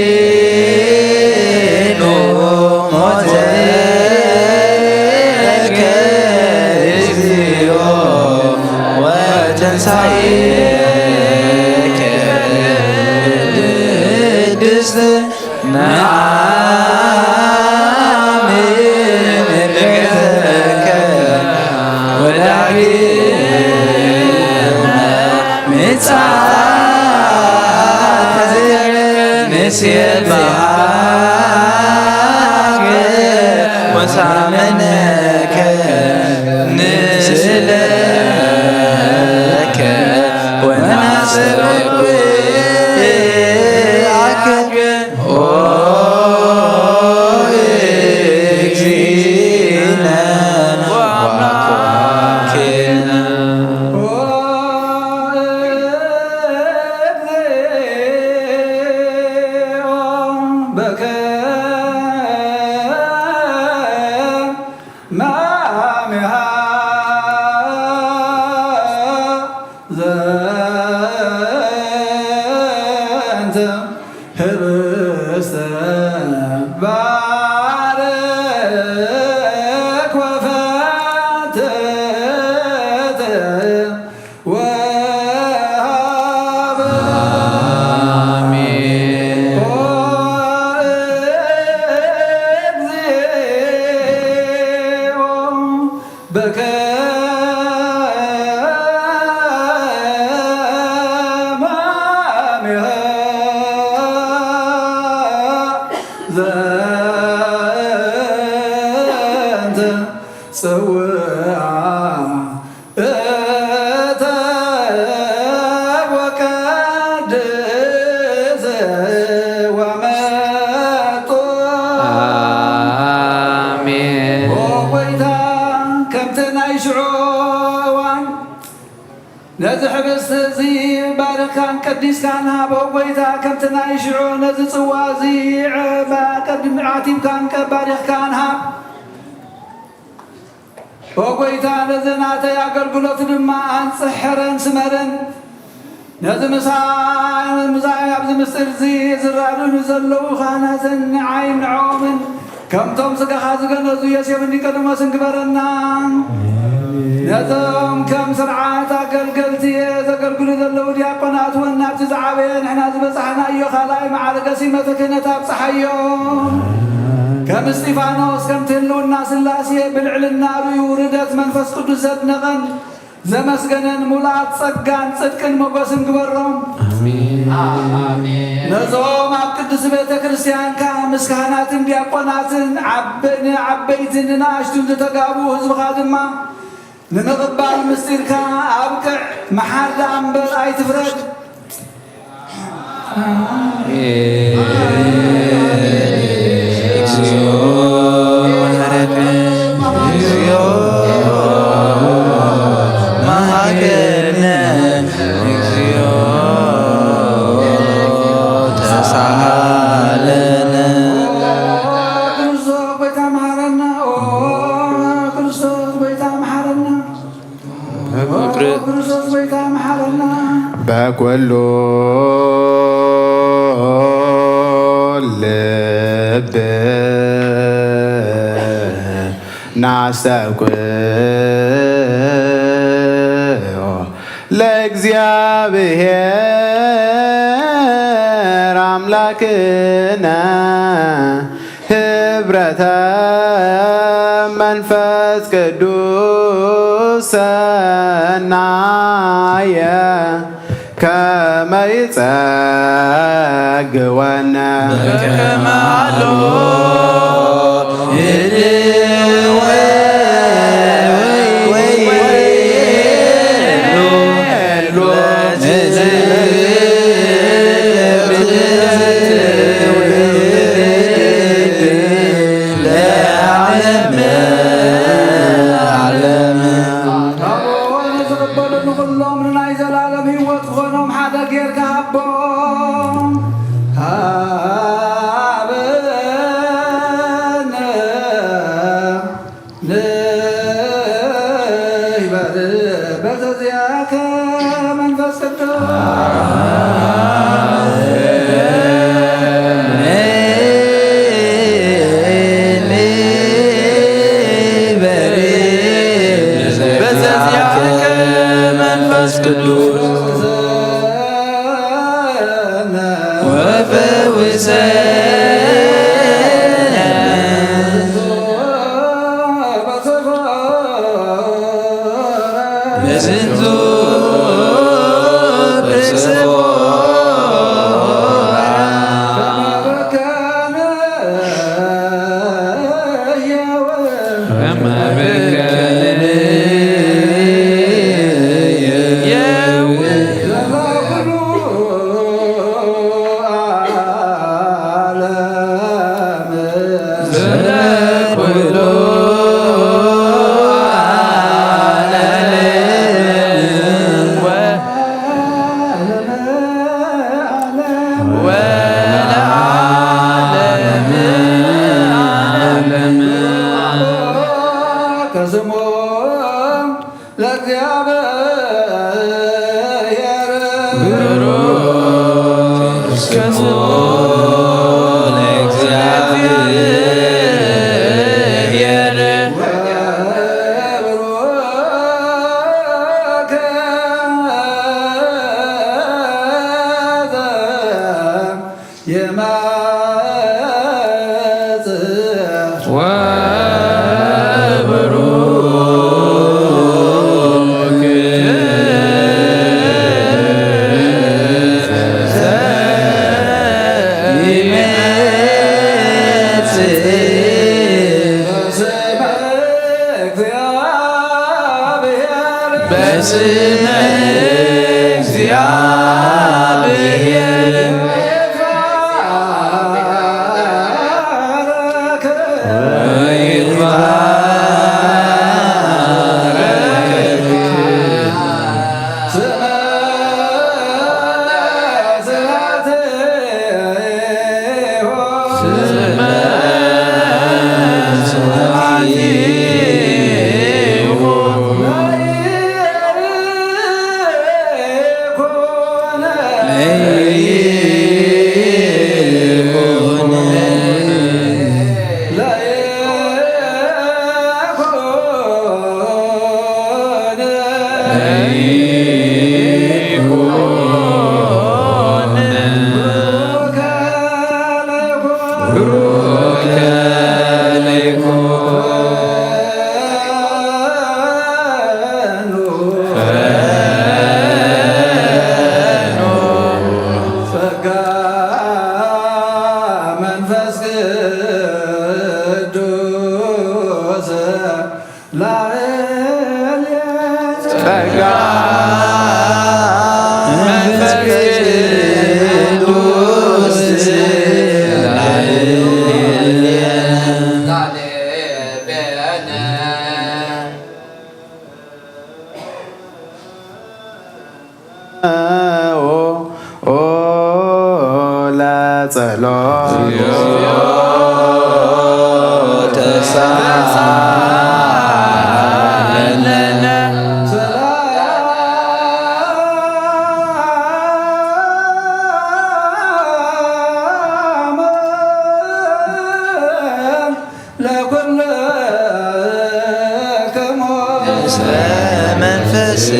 ሞተከ እግዚኦ ወትንሳኤከ ቅድስት ነአምን ልደተከ ወዳግመ ምጽአትከ ንሴብሐከ ወንሳመነከ ንስእለከ ወናስተብቅዓከ። ኦ እግዚእነ ወአምላክነ። ዘንተ ህብስተ ባርክ ወፈትት ወሃብ። አሜን። ኦ እግዚኦ በከመ ዘንተ ጽውዓ እተው ወቀድስ ወመጡ። አሜን። ኦ ጐይታ፣ ከምቲ ናይ ሽዑ እዋን ነዚ ሕብስቲ እዚ ባርኽካን ቀዲስካን ሃብ። ኦ ጐይታ፣ ከምቲ ናይ ሽዑ ነዚ ጽዋ እዚ ዐ-፣ ባ-፣ ቀድም-፣ ዓቲብካን ቀ-፣ ባሪኽካን ሃብ። ኦ ጐይታ፣ ነዚ ናተይ ኣገልግሎት ድማ ኣንጽሕ፣ ሕረን፣ ስመርን። ነዚ ምሳይ፣ ምሳይ ኣብዚ ምስጢር እዚ ዝራድኡኒ ዘለዉ ካህናትን ንዓይን ንዕኦምን ከምቶም ስጋኻ ዝገነዙ ዮሴፍን ኒቆዲሞስን ግበረና። ነዞም ከም ስርዓት ኣገልገልቲ ዘገልግሉ ዘለዉ ዲያቆናት እውን ናብቲ ዝዓበየ ንሕና ዝበጻሕናዮ ካልኣይ መዓርገ ሲመተ ክህነት ኣብጽሓዮም። ከም እስጢፋኖስ፣ ከምቲ ህልውና ሥላሴ ብልዕልና ርእዩ ርደት መንፈስ ቅዱስ ዘድነቐን ዘመስገነን፣ ሙሉኣት ጸጋን ጽድቅን ሞገስን ግበሮም። ኣሜን። ነዞም ኣብ ቅድስቲ ቤተ ክርስቲያንካ ምስ ካህናትን ዲያቆናትን ዓበ-፣ ንዓበይትን ንንኣሽቱን ዝተጋቡ ህዝብኻ ድማ ንምቕባል ምስጢርካ ኣብቅዕ። መሓር ደኣ እምበር ኣይትፍረድ። እግዚኦ መሐረነ፣ እግዚኦ መሐረነ፣ እግዚኦ ተሳሃለነ። ክርስቶስ ጐይታ መሐረና። ኦ ክርስቶስ ጐይታ መሐረና። በኩሉ ልብ ናስተውቅዖ ለእግዚኣብሔር ኣምላክነ ህብረተ መንፈስ ቅዱስ ሰናየ ከመ ይጸግወነ በከመ ሀሎ ህልወ ወይቤሎ ለዓለመ ዓለም። ካብኡ ንዝቕበሉ ንኹሎም ንናይ ዘላለም ህይወት ክኾኖም ሓደ ጌርካ ሃቦም። ሃበነ ንበል በዘዚኣከ መንፈስ ቅዱስ። ስንቱ ብጽፎ በስመ እግዚአብሔር ይትባረክ። ጸጋ መንፈስ ቅዱስ ላዕሌነ። ጸጋ መንፈስ ቅዱስ ላዕሌነ። ኦ፣ ኦ፣ ለጸሎት። ለኩልክሙ እስመ መንፈስከ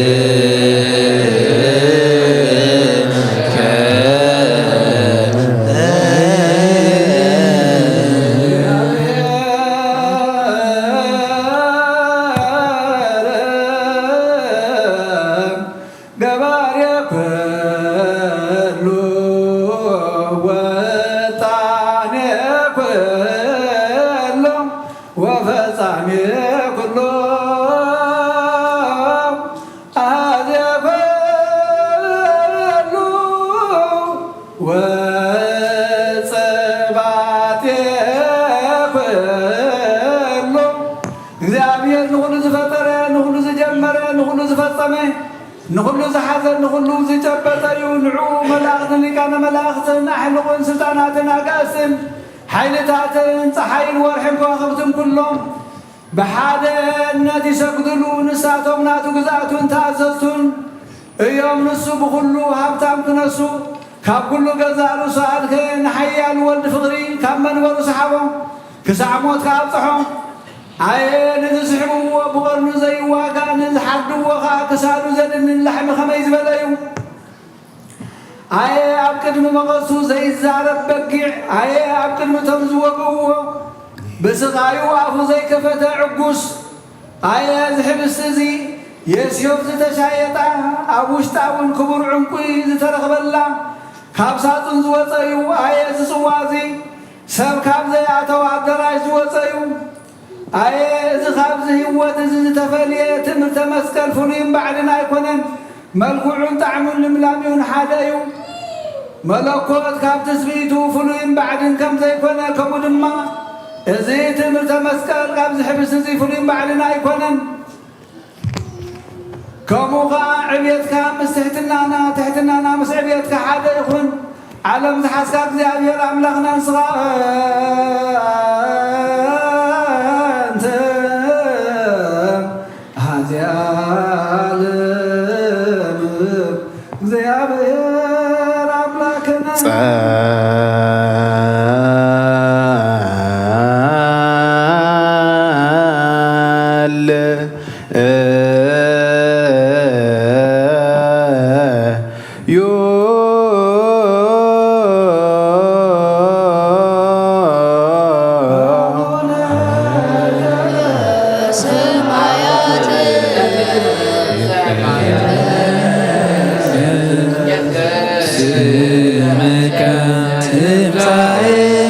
ገባሬ ኩሉ ወጣኔ ኩሉ ወፈጻሜ ኩሉ አሐዜ ኩሉ ወጸባቴ ኩሉ። እግዚኣብሔር ንኹሉ ዝፈጠረ፣ ንኹሉ ዝጀመረ፣ ንኹሉ ዝፈጸመ፣ ንኹሉ ዝሓዘ፣ ንኹሉ ዝጨበጠ እዩ። ንዑ መላእኽትን ሊቃነ መላእኽትን ኣሕሉቕን ስልጣናትን ኣጋእዝትን ሓይልታትን ጸሓይን ወርሕን ከዋኽብትን ኩሎም ብሓደነት ይሰግድሉ። ንሳቶም ናቱ ግዛእቱን ተኣዘዝቱን እዮም። ንሱ ብኹሉ ሃብታም ክነሱ ካብ ኩሉ ገዛእ ርእሱ ኣድከየ። ንሓያል ወልድ ፍቕሪ ካብ መንበሩ ሰሓቦ፣ ክሳዕ ሞት ከኣብጽሖ። ኣየ ንዝስሕብዎ ብቐርኑ ዘይዋጋእ፣ ንዝሓድዎ ኸኣ ክሳዱ ዘድንን ላሕሚ ከመይ ዝበለ እዩ! ኣየ ኣብ ቅድሚ መቐሱ ዘይዛረብ በጊዕ፣ ኣየ ኣብ ቅድሚ እቶም ዝወግእዎ ብስቓዩ ኣፉ ዘይከፈተ ዕጉስ፣ ኣየ እዚ ሕብስቲ እዚ የስዮፍ ዝተሻየጣ፣ ኣብ ውሽጣ እውን ክቡር ዕንቁ ዝተረኽበላ፣ ካብ ሳጹን ዝወጸ እዩ። ኣየ፣ እዚ ጽዋ እዚ ሰብ ካብ ዘይኣተወ ኣዳራሽ ዝወጸ እዩ። ኣየ፣ እዚ ካብዚ ህይወት እዚ ዝተፈልየ ትምህርተ መስቀል ፍሉይን ባዕድን ኣይኮነን። መልክዑን ጣዕሙን ልምላሜኡን ሓደ እዩ። መለኮት ካብ ትስብእቱ ፍሉይን ባዕድን ከም ዘይኮነ፣ ከምኡ ድማ እዚ ትምህርተ መስቀል ካብዚ ሕብስቲ እዚ ፍሉይን ባዕድን ኣይኮነን። ከምኡ ኸዓ ዕብየትካ ምስ ትሕትናና፣ ትሕትናና ምስ ዕብየትካ ሓደ ይኹን። ዓለም ዝሓዝካ እግዚኣብሔር ኣምላኽና ንስኻ ኣንተ ኣዝያ ዓለም እግዚኣብሔር ኣምላኽና። ጸል ዩ ስምከ ትምጻእ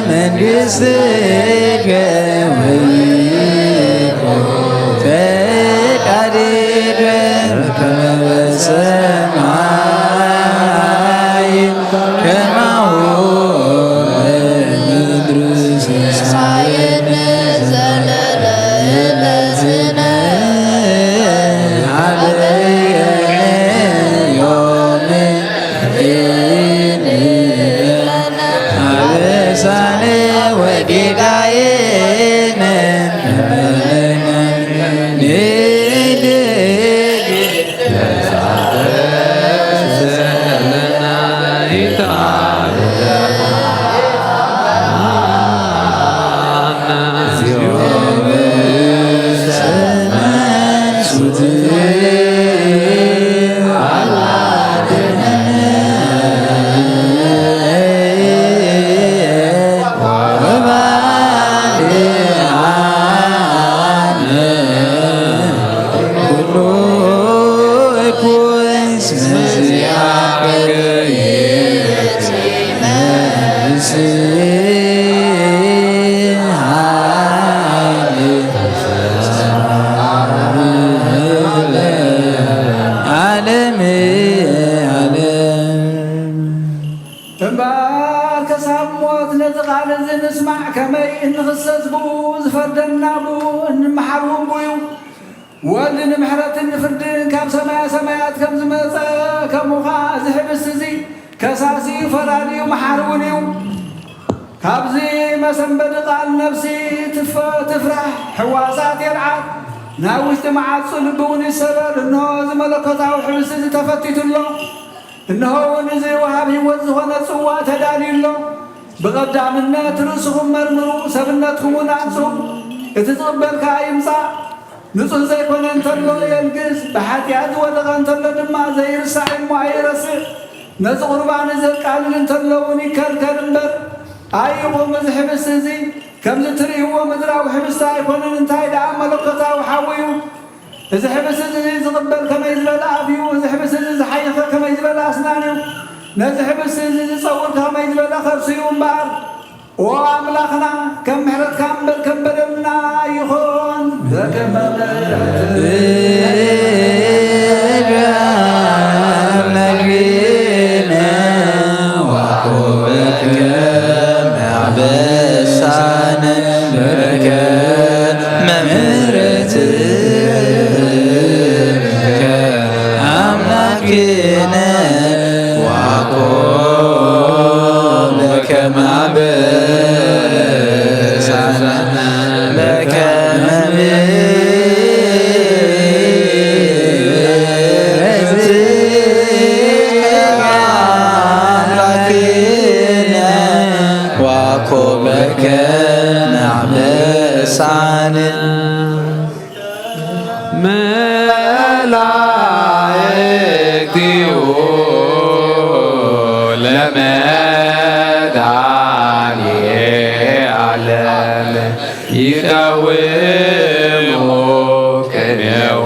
መንግስትከ ወይኩን ፈቃድከ በከመ በሰማይ ከማሁ በምድር። ሲሳየነ ዘለለዕለትነ ሀበነ ዮም አበሳነ ወጌጋየነ ዓለም ዓለም። እምበኣር ከሳብ ሞት ነዚ ቃል እዚ ንስማዕ፣ ከመይ እንኽሰስ ብኡ፣ ዝፈርደና ብኡ፣ እንመሓር እውን ብኡ እዩ። ወልድ ንምሕረትን ንፍርድን ካብ ሰማያ ሰማያት ከም ዝመጸ፣ ከምኡ ኸዓ እዚ ሕብስቲ እዚ ከሳሲ እዩ፣ ፈራዲ እዩ፣ መሓሪ እውን እዩ። ካብዚ መሰንበዲ ቃል ነፍሲ ትፈ-፣ ትፍራሕ፣ ሕዋሳት የርዓድ፣ ናይ ውሽጢ መዓጹ ልቢ እውን ይሰበር። እንሆ እዚ መለኮታዊ ሕብስቲ እዚ ተፈቲቱ ኣሎ። እንሆ እውን እዚ ወሃብ ህይወት ዝኾነ ጽዋእ ተዳልዩ ኣሎ። ብቐዳምነት ርእስኹም መርምሩ፣ ሰብነትኩም እውን ኣንጽሁ። እቲ ዝቕበል ከኣ ይምጻእ። ንጹህ ዘይኮነ እንተሎ የልግስ፣ ብሓጢኣት ዝወደቐ እንተሎ ድማ ዘይርሳዕ እሞ ኣይረስዕ። ነዚ ቁርባን እዚ ዘቃልል እንተሎ እውን ይከልከል እምበር፣ ኣይኹም፣ እዚ ሕብስቲ እዚ ከምዚ ትርእይዎ ምድራዊ ሕብስቲ ኣይኮነን፣ እንታይ ደኣ መለኮታዊ ሓዊ እዩ። እዚ ሕብስቲ እዚ ዝቕበል ከመይ ዝበለ ኣፍ እዩ፣ እዚ ሕብስቲ እዚ ዝሓይኸ ከመይ ዝበለ ኣስናን እዩ። ነዚ ሕብስቲ እዚ ዝጸውር ከመይ ዝበለ ከርሱ እዩ እምበኣር። ኦ ኣምላኽና፣ ከም ምሕረትካ እምበር ከም በደልና ኣይኹን። በከመ ምሕረትከ ኣምላክነ ወኮበከ ማበሳነ በከመ ምሕረትከ ኣምላክነ ወኮበከ ማበሳነ በከመ ምሕረትከ ኣምላክነ ወኮበከ ማበሳነ መላእክቲሁ ለመድኃኔ ዓለም ይቀውሙ ቅኔሁ።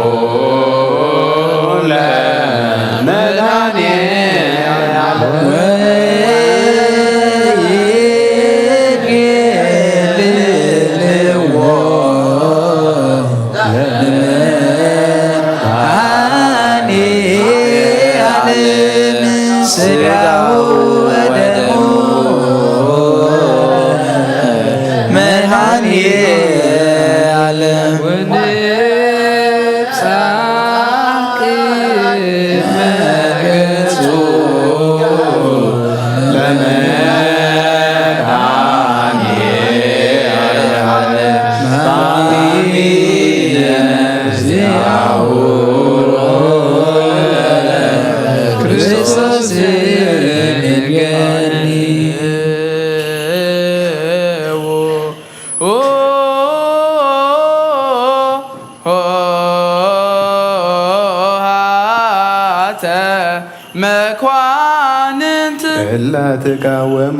መኳንንት እለ ትቃወሙ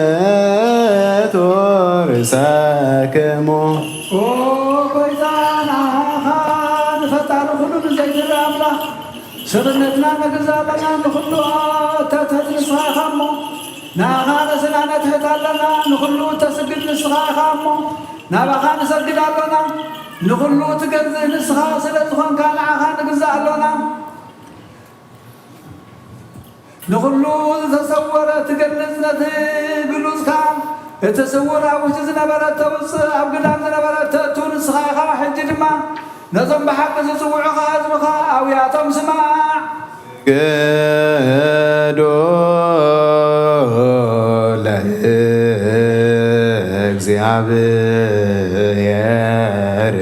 ኣትሕቱ ርእሰክሙ። ኦ ጎይታ፣ ንዓኻ ንፈጣሪ ኩሉ ንዘይትርኢ ኣምላኽ፣ ሰብነትና ነግዛ ኣለና፣ ንኹሉ ተትህት ንስኻ ኢኻ እሞ። ንዓኻ ርእስና ነትሕት ኣለና፣ ንኹሉ ተስግድ ንስኻ ኢኻ እሞ። ናባኻ ንሰግድ ኣሎና፣ ንኹሉ ትገዝእ ንስኻ ስለ ዝኾንካ፣ ንዓኻ ንግዛእ ኣሎና። ንኹሉ ዝተሰወረ ትገልጽ ነቲ ግሉጽካ፣ እቲ ስውር ኣብ ውሽጢ ዝነበረ ተውጽእ፣ ኣብ ግዳም ዝነበረ ተእቱ ንስኻ ኢኻ። ሕጂ ድማ ነዞም ብሓቂ ዝጽውዑኻ ህዝብኻ ኣውያቶም ስማዕ። ገዶ ለእግዚኣብሔር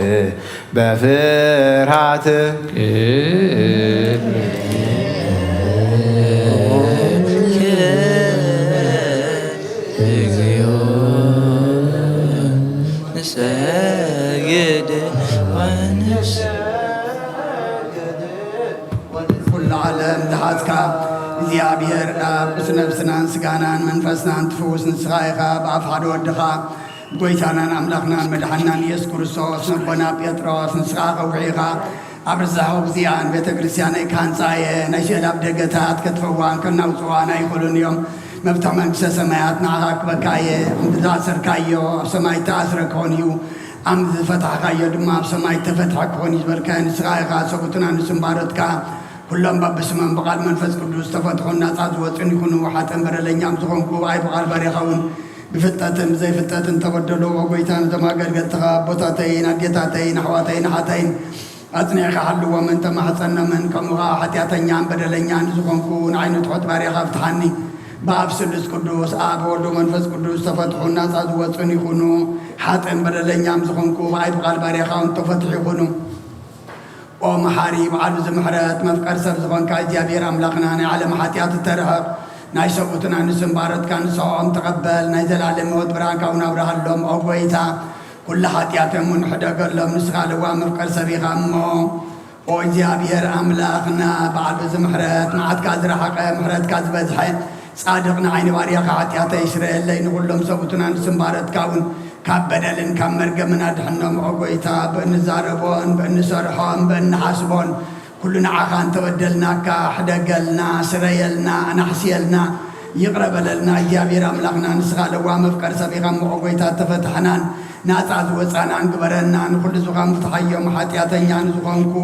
በፍርሃት። እግዚኦ ንሰግድ ወንሰግድ። ኩሉ ዓለም ዝሓዝካ እግዚኣብሔር ኣብ ርእሲ ነብስናን ስጋናን መንፈስናን ትፍውስ ንስኻ ኢኻ። ብኣፍ ሓደ ወድኻ ጎይታናን ኣምላኽናን መድሓናን ኢየሱስ ክርስቶስ ነቦና ጴጥሮስ ንስኻ ከውሒ ኢኻ። ኣብ ርዛሕ እዚኣን ቤተ ክርስቲያነይ ክሃንጻ እየ። ናይ ስእሊ ኣብ ደገታት ከጥፈዋን ከናውጽዋን ኣይኽእሉን እዮም። መፍትሒ መንግስተ ሰማያት ንዓኻ ክበካ እየ። እምቢ ዝኣሰርካዮ ኣብ ሰማይ ተኣስረ ክኾን እዩ። ኣም ዝፈታሕካዮ ድማ ኣብ ሰማይ ተፈትሐ ክኾን እዩ ዝበልካዮ ንስኻ ኢኻ። ሰብኡትን ኣንስትን ባሮትካ ኩሎም በብስሞም ብቓል መንፈስ ቅዱስ ተፈትሑን ናጻ ዝወጹን ይኹኑ። ሓጥእን በደለኛም ዝኾንኩ ብኣይ ብቓል ባርያኻ እውን ብፍልጠትን ብዘይፍልጠትን ተበደሉ። ኦ ጎይታ፣ ነዞም ኣገልገልትኻ ኣቦታተይን ኣዴታተይን ኣሕዋተይን ኣሓተይን ኣጽኒዕካ ሓልዎምን ተማሕጸኖምን፣ ከምኡ ኸኣ ሓጢኣተኛን በደለኛን ዝኾንኩ ንዓይ ንትሑት ባርያኻ ፍትሓኒ። ብኣብ ስሉስ ቅዱስ ኣብ ወልድ መንፈስ ቅዱስ ተፈትሑን ናጻ ዝወጹን ይኹኑ። ሓጥእን በደለኛም ዝኾንኩ ብኣይ ብቓል ባርያኻ እውን ተፈትሑ ይኹኑ። ኦ መሓሪ ብዓል ብዙ ምሕረት መፍቀር ሰብ ዝኾንካ እግዚኣብሔር ኣምላኽና፣ ናይ ዓለም ሓጢኣት እተርሕቕ፣ ናይ ሰብኡትን ኣንስትን ባሮትካ ንስሕኦም ተቐበል። ናይ ዘላለም ህይወት ብርሃንካ እውን ኣብርሃሎም። ኦ ጎይታ፣ ኩሉ ሓጢኣቶም እውን ሕደገሎም። ንስኻ ለዋህ መፍቀር ሰብ ኢኻ እሞ። ኦ እግዚኣብሔር ኣምላኽና፣ በዓል ብዙ ምሕረት፣ መዓትካ ዝረሓቐ፣ ምሕረትካ ዝበዝሐ፣ ጻድቕ ንዓይ ንባርያኻ ሓጢኣተይ ይስረየለይ፣ ንኹሎም ሰብኡትን ኣንስትን ባሮትካ እውን ካብ በደልን ካብ መርገምን ኣድሕኖም። ኦ ጎይታ፣ ብእንዛረቦን ብእንሰርሖን ብእንሓስቦን ኩሉ ንዓኻ እንተበደልናካ፣ ሕደገልና፣ ስረየልና፣ ኣናሕስየልና፣ ይቕረ በለልና። እግዚኣብሔር ኣምላኽና፣ ንስኻ ለዋህ መፍቀር ሰብ ኢኻ እሞ፣ ኦ ጎይታ፣ ተፈታሕናን ናጻ ዝወጻናን ግበረና። ንኹሉ ዝኻን ፍትሓዮም፣ ሓጢኣተኛ ንዝኾንኩ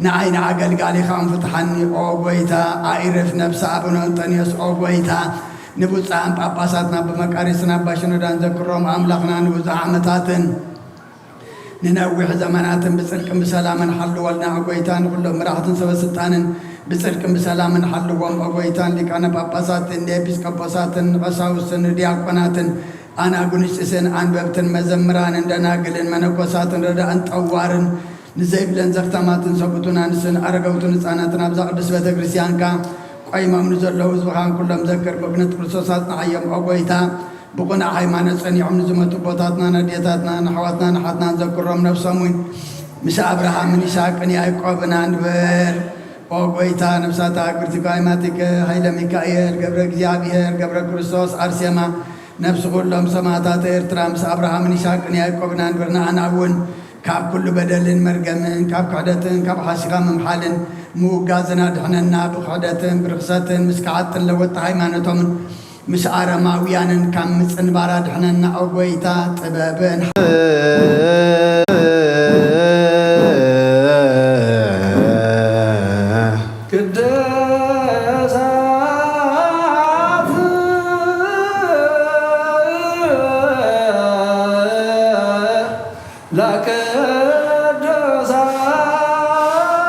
ንዓይ ንኣገልጋሊኻን ፍትሓኒ። ኦ ጎይታ፣ ኣኢርፍ ነብሲ ኣቡነ እንጠንዮስ። ኦ ጎይታ፣ ንብፁዓን ጳጳሳትና ብመቃርዮስን ኣባ ሽኖዳን ዘክሮም ኣምላኽና ንብዙሕ ዓመታትን ንነዊሕ ዘመናትን ብጽድቅን ብሰላምን ሓልወልና። ኦ ጎይታ፣ ንኹሎም መራሕትን ሰበ ስልጣንን ብጽድቅን ብሰላምን ሓልዎም። ኦ ጎይታ፣ ንሊቃነ ጳጳሳትን ንኤጲስቆጶሳትን ንቐሳውስትን ንዲያቆናትን ኣናጉንስጢስን ኣንበብትን መዘምራንን ደናግልን መነኮሳትን ረዳእን ጠዋርን ንዘይብለን ዘኽታማትን ሰብኡትን ኣንስትን ኣረገውትን ህጻናትን ኣብዛ ቅድስት ቤተ ክርስቲያንካ ቆይሞም ንዘለዉ ህዝብኻን ኩሎም ዘክር። ብእግነት ክርስቶስ ኣጽንዓዮም። ኦ ጎይታ፣ ብቕኑዕ ሃይማኖት ጸኒዖም ንዝመቱ ኣቦታትናን ኣዴታትናን ኣሕዋትናን ኣሓትናን ዘክሮም። ነፍሶም እውን ምስ ኣብርሃምን ይስሐቅን ያዕቆብን ኣንብር። ኦ ጎይታ፣ ነፍሳት ኣግብርቲ ጓይማቲከ፣ ኃይለ ሚካኤል፣ ገብረ እግዚኣብሔር፣ ገብረ ክርስቶስ፣ ኣርሴማ፣ ነፍሲ ኩሎም ሰማዕታት ኤርትራ ምስ ኣብርሃምን ይስሐቅን ያዕቆብን ኣንብር። ንኣና እውን ካብ ኩሉ በደልን መርገምን፣ ካብ ክሕደትን ካብ ሓሲኻ ምምሓልን ምውጋዝን ኣድሕነና። ብክሕደትን ብርኽሰትን ምስ ከሓድትን ለወጥቲ ሃይማኖቶምን ምስ ኣረማውያንን ካብ ምጽንባር ኣድሕነና። ኦ ጎይታ፣ ጥበብን ቅድሳት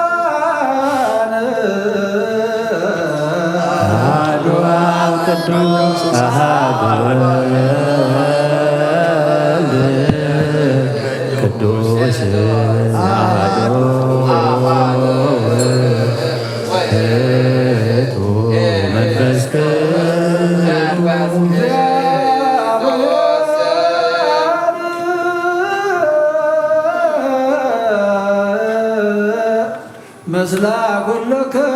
ለቅዱሳን አሐዱ አብ ቅዱስ አሐዱ ወልድ ቅዱስ አሐዱ ውእቱ መንፈስ ቅዱስ ምስላ ኩልክሙ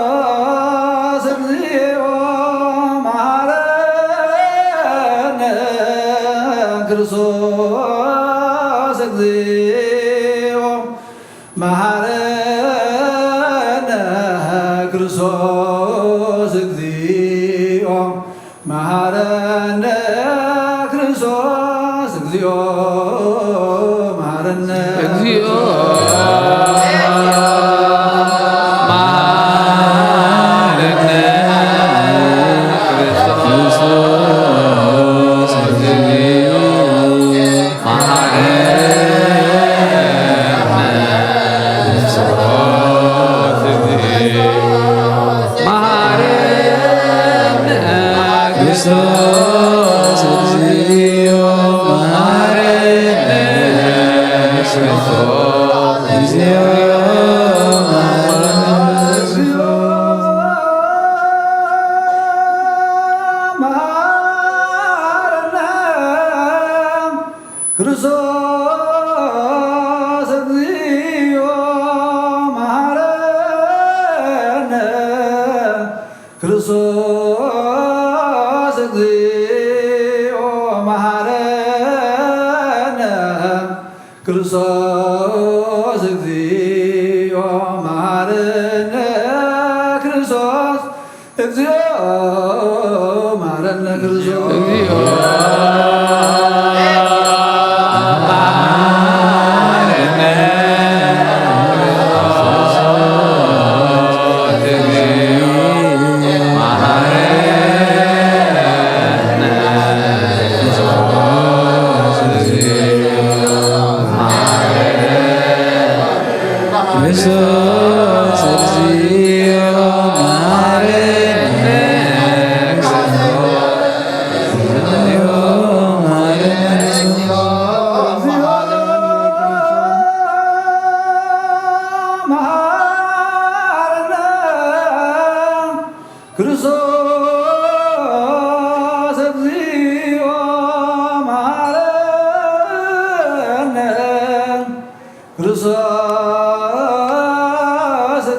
ክርስቶስ እግዚኦ መሐረነ። ክርስቶስ እግዚኦ መሐረነ። ክርስቶስ እግዚኦ መሐረነ። ክርስቶስ እግዚኦ መሐረነ። እግዚኦ መሐረነ። ክርስቶስ እግዚኦ መሐረነ። መሐረነ። ክርስቶስ ክርስቶስ እግዚኦ መሐረነ። ክርስቶስ እግዚኦ መሐረነ። ክርስቶስ እግዚኦ መሐረነ። ክርስቶስ እግዚኦ መሐረነ። ክርስቶስ እግዚኦ ክርስቶስ እግዚኦ መሐረነ። ክርስቶስ እግዚኦ መሐረነ። ክርስቶስ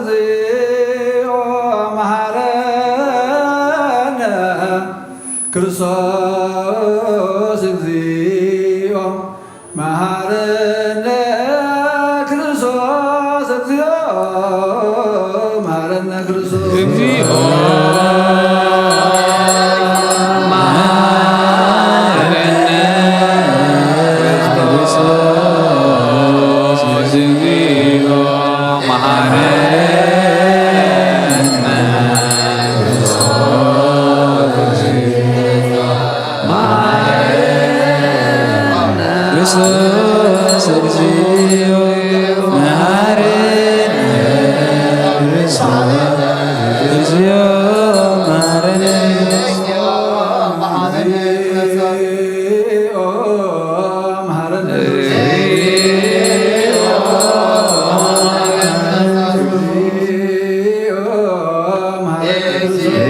እግዚኦ መሐረነ። ክርስቶስ እግዚኦ መሐረነ። ክርስቶስ እግዚኦ መሐረነ። ክርስቶስ እግዚኦ መሐረነ። ክርስቶስ እግዚኦ መሐረነ። ክርስቶስ እግዚኦ መሐረነ። ክርስቶስ እግዚኦ መሐረነ።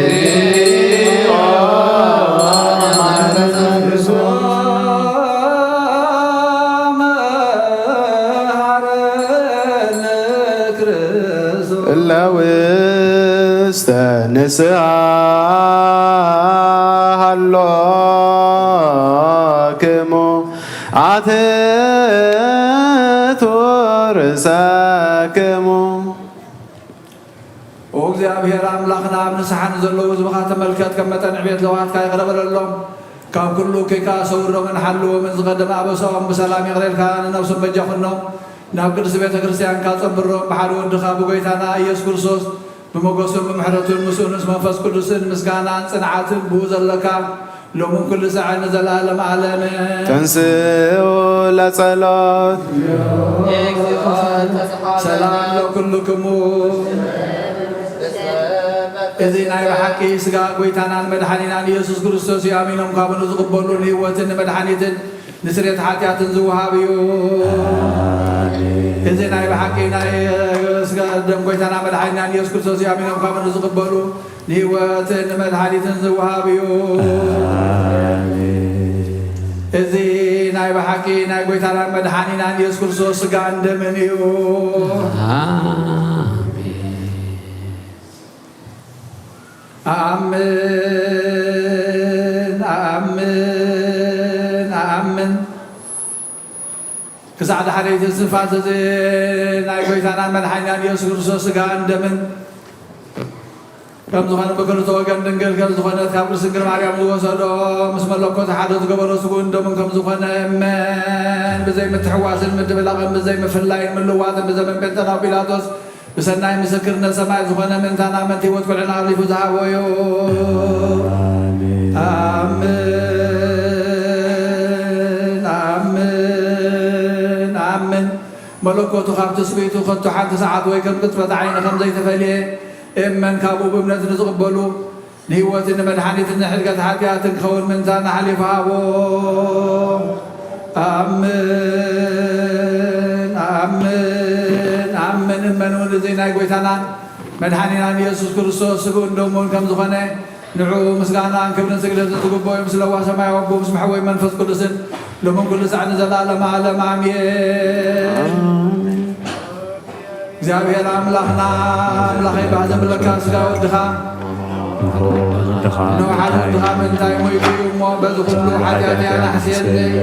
እለ ውስተ ንስሓ ሃሎክሙ ኣትሕቱ ርእሰክሙ። ኦ እግዚኣብሔር ኣምላኽና፣ ኣብ ንስሓ ንዘለዉ ህዝብኻ ተመልከት፣ ከም መጠን ዕቤት ለውሃትካ ይቕረ በለሎም። ካብ ኩሉ እከይካ ሰውሮምን ሓልዎምን፣ ዝቐደመ ኣበሳኦም ብሰላም ይቕረ ኢልካ ንነብሶም በጃ ኩኖም። ናብ ቅድስቲ ቤተ ክርስቲያንካ ጸንብሮም፣ ብሓደ ወድኻ ብጎይታና ኢየሱስ ክርስቶስ ብመጎሱን ብምሕረቱን ምስኡ ምስ መንፈስ ቅዱስን ምስጋናን ጽንዓትን ብኡ ዘለካ ሎምን ኩሉ ሳዕን ንዘለዓለም ዓለምን። ተንስኡ ለጸሎት። ሰላም ለኩልክሙ። እዚ ናይ ብሓቂ ስጋ ጎይታናን መድሓኒናን ኢየሱስ ክርስቶስ እዩ። ኣሚኖም ካብኡ ንዝቕበሉ ንህይወትን ንመድሓኒትን ንስርየት ሓጢኣትን ዝወሃብ እዩ። ኣሜን። እዚ ናይ ብሓቂ ናይ ስጋ ደም ጎይታና መድሓኒናን ኢየሱስ ክርስቶስ እዩ። ኣሚኖም ካብኡ ንዝቕበሉ ንህይወትን ንመድሓኒትን ዝወሃብ እዩ። ኣሜን። እዚ ናይ ብሓቂ ናይ ጎይታናን መድሓኒናን ኢየሱስ ክርስቶስ ስጋን ደምን እዩ። ኣሜን። ኣኣምን፣ ኣኣምን፣ ኣኣምን። ክሳዕ ዳሕረይቲ እስትንፋስ እዚ ናይ ጎይታናን መድሓኒናን ኢየሱስ ክርስቶስ ስጋን ደምን ከም ዝኾነ፣ ብክልተ ወገን ድንግል ከም ዝኾነት፣ ካብ ቅድስት ድንግል ማርያም ዝወሰዶ፣ ምስ መለኮት ሓደ ዝገበሮ ስግኡን ደሙን ከም ዝኾነ እመን። ብዘይ ምትሕዋስን ምድብላቕን፣ ብዘይ ምፍላይን ምልዋጥን ብዘመን ጴንጠናዊ ጲላጦስ ብሰናይ ምስክርነት ሰማይ ዝኾነ ምእንታና ምእንቲ ህይወት ኩልና ኣሕሊፉ ዝሃቦ እዩ። ኣሜን። ኣምን፣ ኣምን፣ ኣምን። መለኮቱ ካብ ትስብእቱ ከቶ ሓንቲ ሰዓት ወይ ከም ቅጽበት ዓይኒ ከም ዘይተፈልየ እመን። ካብኡ ብእምነት ንዝቕበሉ ንህይወትን ንመድሓኒትን ንሕድገት ሓጢኣትን ክኸውን ምእንታና ሓሊፉ ሃቦ። ኣምን፣ ኣምን። ንእመን እውን እዚ ናይ ጐይታናን መድሓኒናን ኢየሱስ ክርስቶስ ስግኡን ደሙን ከም ዝኾነ፣ ንዕኡ ምስጋናን ክብርን ስግደትን ዝግብኦ እዩ፣ ምስ ለዋህ ሰማያዊ ኣቦ፣ ምስ መሕወይ መንፈስ ቅዱስን፣ ሎምን ኩሉ ሳዕ ንዘለኣለመ ዓለም፣ ኣሜን። ኣሜን። እግዚኣብሔር ኣምላኽና፣ ኣምላኸይ፣ ባህ ዘብለካ ስጋ ወድኻ ንውሓት ወድኻ ምእንታይ ሞይቱ እዩ እሞ፣ በዚ ኩሉ ሓጢኣተይ ኣናሕስየለይ።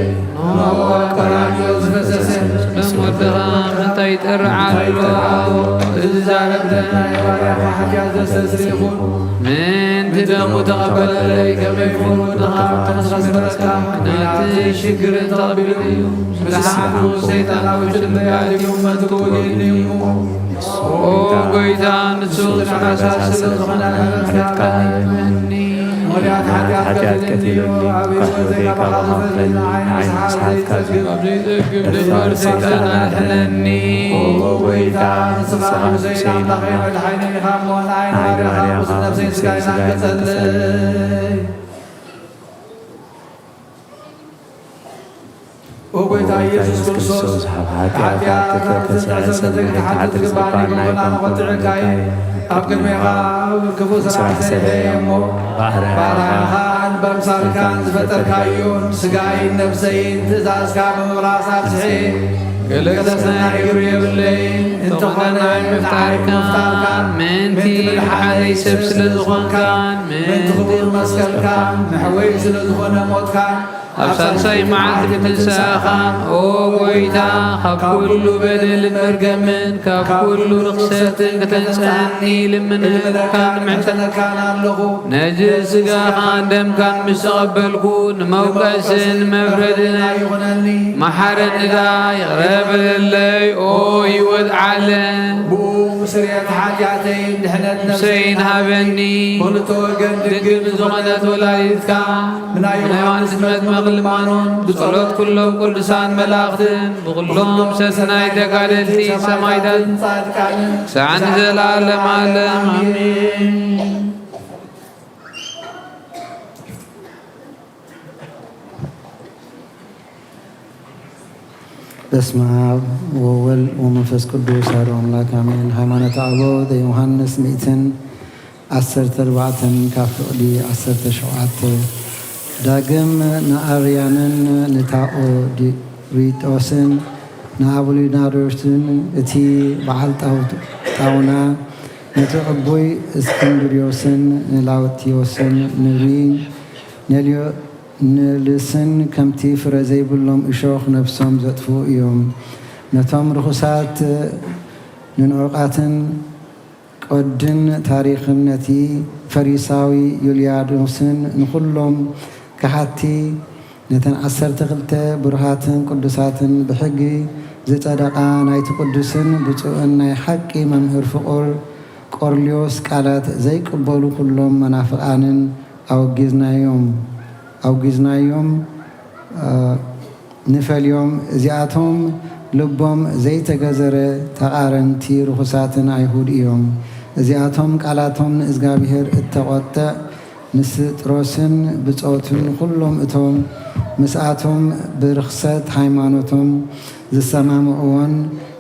እነሆ ኣብ ቀራንዮ ዝፈሰሰ ደም ወድኻ ምእንታይ ይጠርዕ ኣሎ? እዚ ዛረብ ደም ናይ ባርያኻ ሓጢኣት ዘስተስሪ ይኹን። ምእንቲ ደሙ ተቐበለለይ፣ ከመይ ይኹን ወድኻ ተኸስበረካ፣ ናብቲ ሽግርን ተቐቢሉ እዩ። ምስላ ሓንቱ ሰይጣናዊ ትድበያ እዩ፣ መትኩ ወጌን እዩ። ኦ ጐይታ፣ ንሱ ዝነኣሳ ስለ ዝኾነ ምሕረትካ እመኒ። ምኽንያት ሓጢኣት ቀቲሉኒ፣ ካብ ሕይወተይ ካባኻ ክፈለኒ፣ ንዓይ ንስሓትካ ዘይጸግብ፣ ዘይጸግብ ደፋር ሰይጣን ኣድሕነኒ። ኦ ጐይታ፣ ንስኻ ንጉሰይን ኣምላኸይ መድሓኒን ኢኻ እሞ፣ ንዓይ ንባርያኻ ንጉስ ነፍሰይን ስጋይን ኣንግጸለይ። ኦ ጐይታ ኢየሱስ ክርስቶስ፣ ካብ ሓጢኣት ተተስዐ ሰብነት ክትሓትት ዝግባኒ ኣይኮንኩን፣ ቆጢዐካ እየ። ኣብ ቅድሜኻ ክፉእ ስራሕ ሰሪሐ እየ እሞ፣ ባርያኻን በምሳልካን ዝፈጠርካዮን ስጋይን ነፍሰይን ትእዛዝካ ብምፍራስ ኣብስሐ። ገለ ሰናይ ግብሪ የብለይን፣ እንተኾነ ምፍጣርካ ምእንቲ ምድሓነይ ሰብ ስለ ዝኾንካን ምእንቲ ክቡር መስቀልካን መሕወይ ስለ ዝኾነ ሞትካን ኣብ ሳልሳይ መዓልቲ ትንሳእኻን፣ ኦ ጐይታ፣ ካብ ኩሉ በደልን መርገምን ካብ ኩሉ ርኽሰትን ክተንጽሃኒ ልምነካን ምሕጸነካን ኣለኹ። ነዚ ስጋኻን ደምካን ምስ ተቐበልኩ፣ ንመውቀስን መፍረድን ኣይኹነኒ። መሓረኒ ደኣ፣ ይቕረ በለለይ፣ ኦ ህይወት ዓለም። ብኡ ስርየት ሓጢኣተይን ድሕነት ነፍሰይን ሃበኒ። ክልተ ወገን ድንግል ዝኾነት ወላዲትካ ብናይ ዮሃንስ መጥምቕ ልማኖን ብጸሎት ኩሎም ቅዱሳን መላእኽትን ብኩሎም ሰናይ ተጋደልቲ ሰማዕታትን ጻድቃንን ክሳዕ ንዘለዓለም ዓለም ኣሜን። በስመ አብ ወወልድ ወመንፈስ ቅዱስ አሐዱ አምላክ አሜን። ሃይማኖተ አበው ዘዮሐንስ ሚእትን ዓሰርተ ኣርባዕተን ካብ ፍቕዲ ዓሰርተ ሸውዓተ። ዳግም ንኣርያንን ንታኦዲሪጦስን ንኣቡሊናሪዎስን እቲ በዓል ጣው-፣ ጣውና ነቲ ዕቡይ እስክንድርዮስን ንላውቲዮስን ንሪ-፣ ነልዮ-፣ ንልስን ከምቲ ፍረ ዘይብሎም እሾኽ ነፍሶም ዘጥፍኡ እዮም። ነቶም ርኹሳት ንንዑቓትን ቀድን ታሪኽን ነቲ ፈሪሳዊ ዩልያኖስን ንኹሎም ከሓቲ ነተን ዓሰርተ ክልተ ብሩሃትን ቅዱሳትን ብሕጊ ዝጸደቓ ናይቲ ቅዱስን ብጹእን ናይ ሓቂ መምህር ፍቑር ቆርኔሌዎስ ቃላት ዘይቅበሉ ኩሎም መናፍቓንን ኣውጊዝናዮም፣ ኣውጊዝናዮም፣ እ፣ ንፈልዮም። እዚኣቶም ልቦም ዘይተገዘረ ተቓረንቲ ርኹሳትን ኣይሁድ እዮም። እዚኣቶም ቃላቶም ንእዝጋብሄር እተቖጥዕ ንስጥሮስን ብጾቱን ኩሎም እቶም ምስኣቶም ብርኽሰት ሃይማኖቶም ዝሰማምዕዎን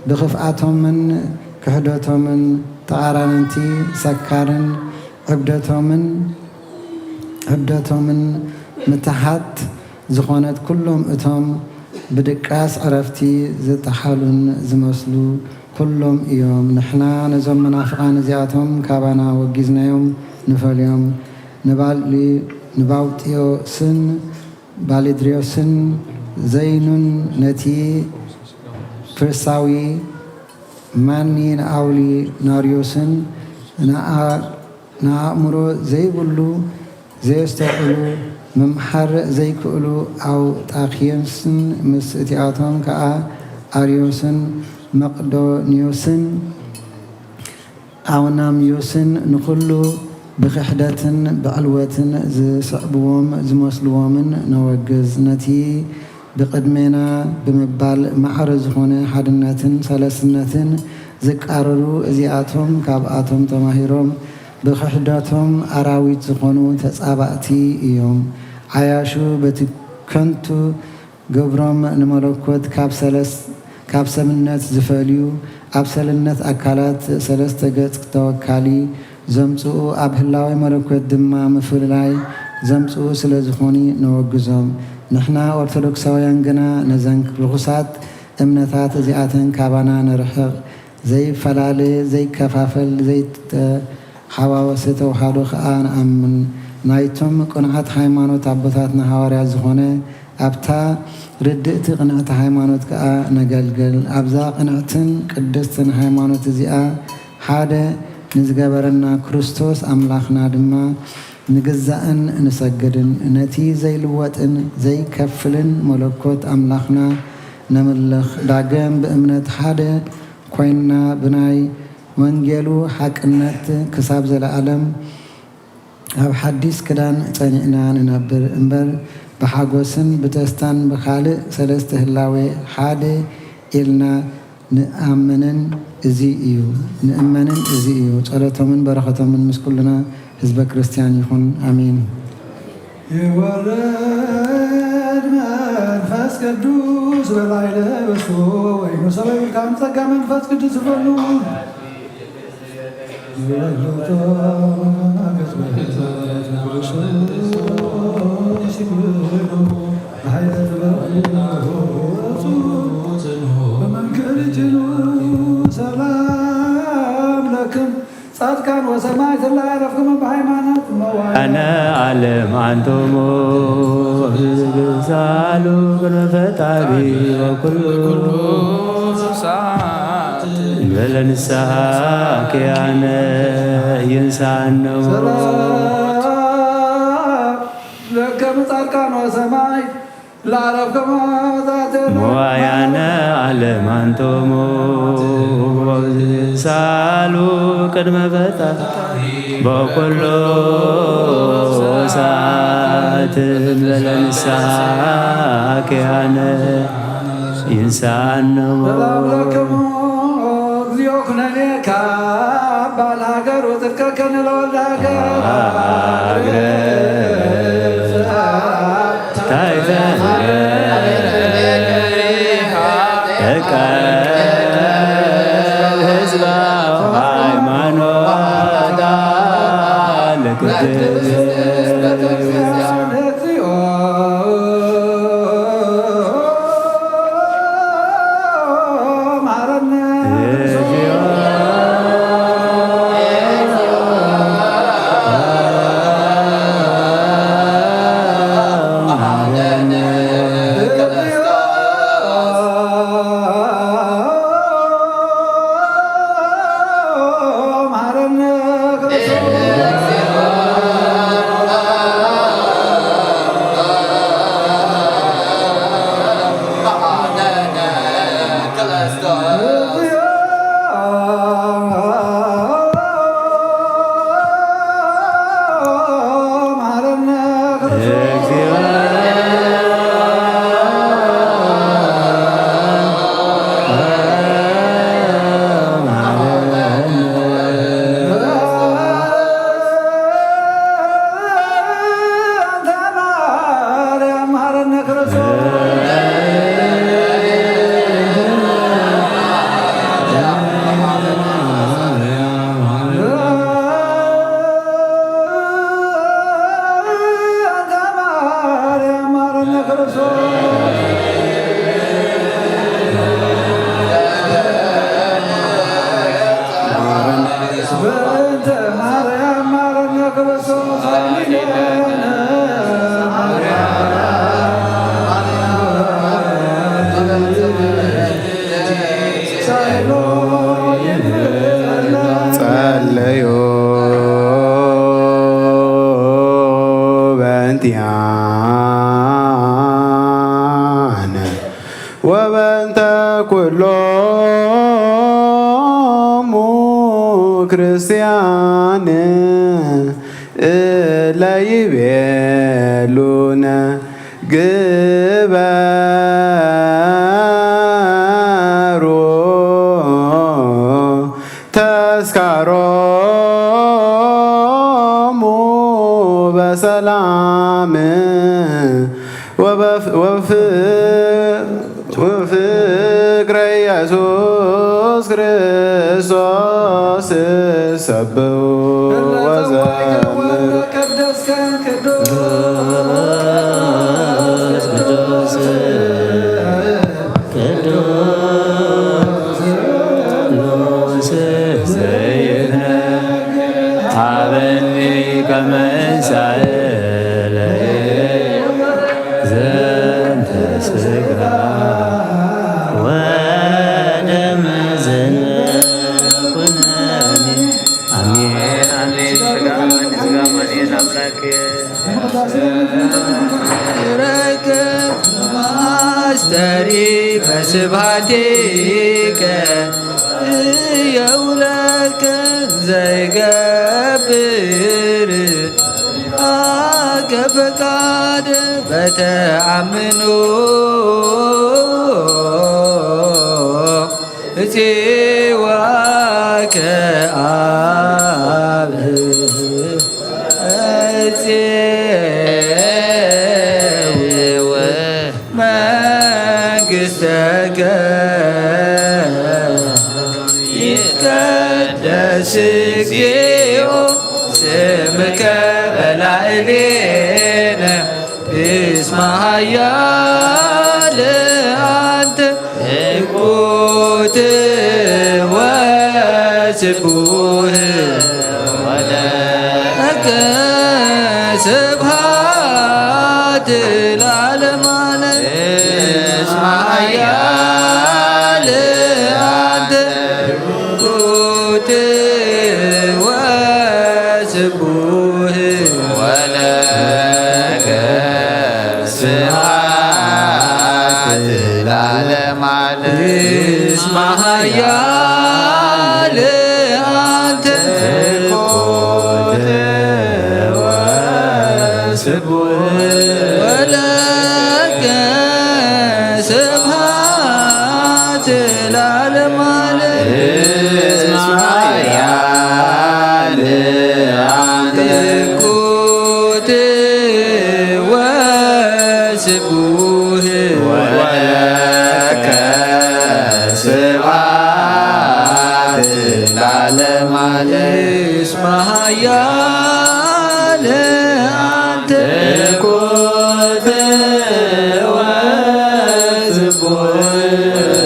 ብኽፍኣቶምን ክሕደቶምን ተቓራንቲ ሰካርን ዕብደቶምን ዕብደቶምን ምትሓት ዝኾነት ኩሎም እቶም ብድቃስ ዕረፍቲ ዝጠሓሉን ዝመስሉ ኩሎም እዮም። ንሕና ነዞም መናፍቓን እዚኣቶም ካባና ወጊዝናዮም ንፈልዮም። ንባሊ-፣ ንባውጥዮስን ባሊድርዮስን ዘይኑን ነቲ ፍርሳዊ ማኒ ንኣውሊናርዮስን ንኣ-፣ ንኣእምሮ ዘይብሉ ዘየስተውዕሉ ምምሓር ዘይክእሉ ኣውጣክዮስን ምስ እቲኣቶም ከኣ ኣርዮስን መቕዶንዮስን ኣውናምዮስን ንኹሉ ብኽሕደትን ብዕልወትን ዝስዕብዎም ዝመስልዎምን ነወግዝ። ነቲ ብቕድሜና ብምባል ማዕረ ዝኾነ ሓድነትን ሰለስነትን ዝቃረሩ እዚኣቶም ካብኣቶም ተማሂሮም ብኽሕደቶም ኣራዊት ዝኾኑ ተጻባእቲ እዮም። ዓያሹ በቲ ከንቱ ግብሮም ንመለኮት ካብ ሰለስ-፣ ካብ ሰብነት ዝፈልዩ ኣብ ሰለነት ኣካላት ሰለስተ ገጽ ተወካሊ ዘምጽኡ፣ ኣብ ህላዌ መለኮት ድማ ምፍልላይ ዘምጽኡ ስለ ዝኾኑ ነወግዞም። ንሕና ኦርቶዶክሳውያን ግና ነዘን ርኹሳት እምነታት እዚኣተን ካባና ነርሕቕ። ዘይፈላለ፣ ዘይከፋፈል፣ ዘይተሓዋወሰ ተዋህዶ ከኣ ንኣምን። ናይቶም ቅኑዓት ሃይማኖት ኣቦታትና ሃዋርያት ዝኾነ ኣብታ ርድእቲ ቅንዕቲ ሃይማኖት ከኣ ነገልግል። ኣብዛ ቅንዕትን ቅድስትን ሃይማኖት እዚኣ ሓደ ንዝገበረና ክርስቶስ ኣምላኽና ድማ ንግዛእን ንሰግድን። ነቲ ዘይልወጥን ዘይከፍልን መለኮት ኣምላኽና ነምልኽ። ዳግም ብእምነት ሓደ ኮይንና ብናይ ወንጌሉ ሓቅነት ክሳብ ዘለኣለም ኣብ ሓዲስ ክዳን ጸኒዕና ንነብር እምበር፣ ብሓጎስን ብደስታን ብኻልእ ሰለስተ ህላዌ ሓደ ኢልና ንኣምንን እዚ እዩ፣ ንእመንን እዚ እዩ። ጸሎቶምን በረኸቶምን ምስ ኩልና ህዝበ ክርስቲያን ይኹን። ኣሜን። ይወርድ መንፈስ ቅዱስ በላዕለ በሱ ወይኑ ሰበ ይብልካም ጸጋ መንፈስ ቅዱስ ይፈሉ። ሰላም ለክም ጻድቃን ወሰማዕት እለ ዐረፍክሙ በሃይማኖት መዋዕለ። ኣነ ዓለም ኣንቶሙ ብዝሳሉ ቅድመ ፈጣሪ ወኩሉ በለ ንስሓ ኪያነ ይንሳኖ። ሰላም ለከሙ ጻድቃን ወሰማዕት ለዐረፍክሙ ዛተ መዋያነ ዓለም ኣንቶሙ ሳሉ ቅድመ ፈጣሪ በኩሉ ሰዓት በለ ንስሓ ኪያነ ይንሳኖ። ሰላም ለክሙ እግዚኦ ኩነኔ ካብ ባል ሃገር ወጽድቀከ ንለወልደ ሃገር። ሃገር ታይተ እቀ ህዝባ ሃይማኖታ ለቅድስ ጸለዮ በእንቲአነ ወበእንተ ኩሎሙ ክርስቲያን እለ ይቤሉነ ግበሩ ተስካሮሙ በሰላም ወበፍ-፣ ወፍ-፣ ፍቅረ ኢየሱስ ክርስቶስ እሰብሑ ወዘምር። ቅዱስ ቅዱስ ቅዱስ ዘይትነግር ሀበኒ ከመ እንሳእለ ዘንተ ስጋ ወደም ዘኩነኒ። አሜን፣ አሜን። ስጋ አማን፣ ስጋ አማን አምላክ ረከብ ማስተሪ በስብሐቲከ የውለከ ዘይገብር አከ ፈቃድ በተአምኖ እፄዋከ አብ እፄው መንግሥተከ ይትቀደስ እግዚኦ ስምከ በላዕሌነ እስመ ኃያል አንተ ትኩት ወስቡህ ወለከ ስብሐት ለዓለመ ዓለም። እስመ ኃያል አንተ ትኩት ወስቡህ ወለከ ስብሐት ለዓለመ ዓለም። እስመ ኃያል አንተ ትኩት ወስቡህ ወለከ ስብሐት ለዓለመ ዓለም። እስመ ኃያል አንተ ትኩት ወስቡህ ወለከ ስብሐት ለዓለመ ዓለም። እስመ ኃያል አንተ ትኩት ወስቡህ